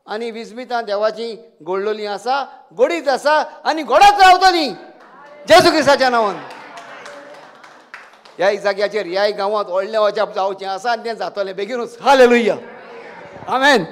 [SPEAKER 4] आनी विस्मितां देवाची घडलोलीं आसा, घडीत आसा आनी घडत रावतलीं जेजू क्रिस्ताच्या नांवान. ह्या जाग्याचेर ह्याय गांवांत व्हडलें अजाप जावचें आसा आनी तें जातलें बेगीनूच. हालेलुया, आमेन.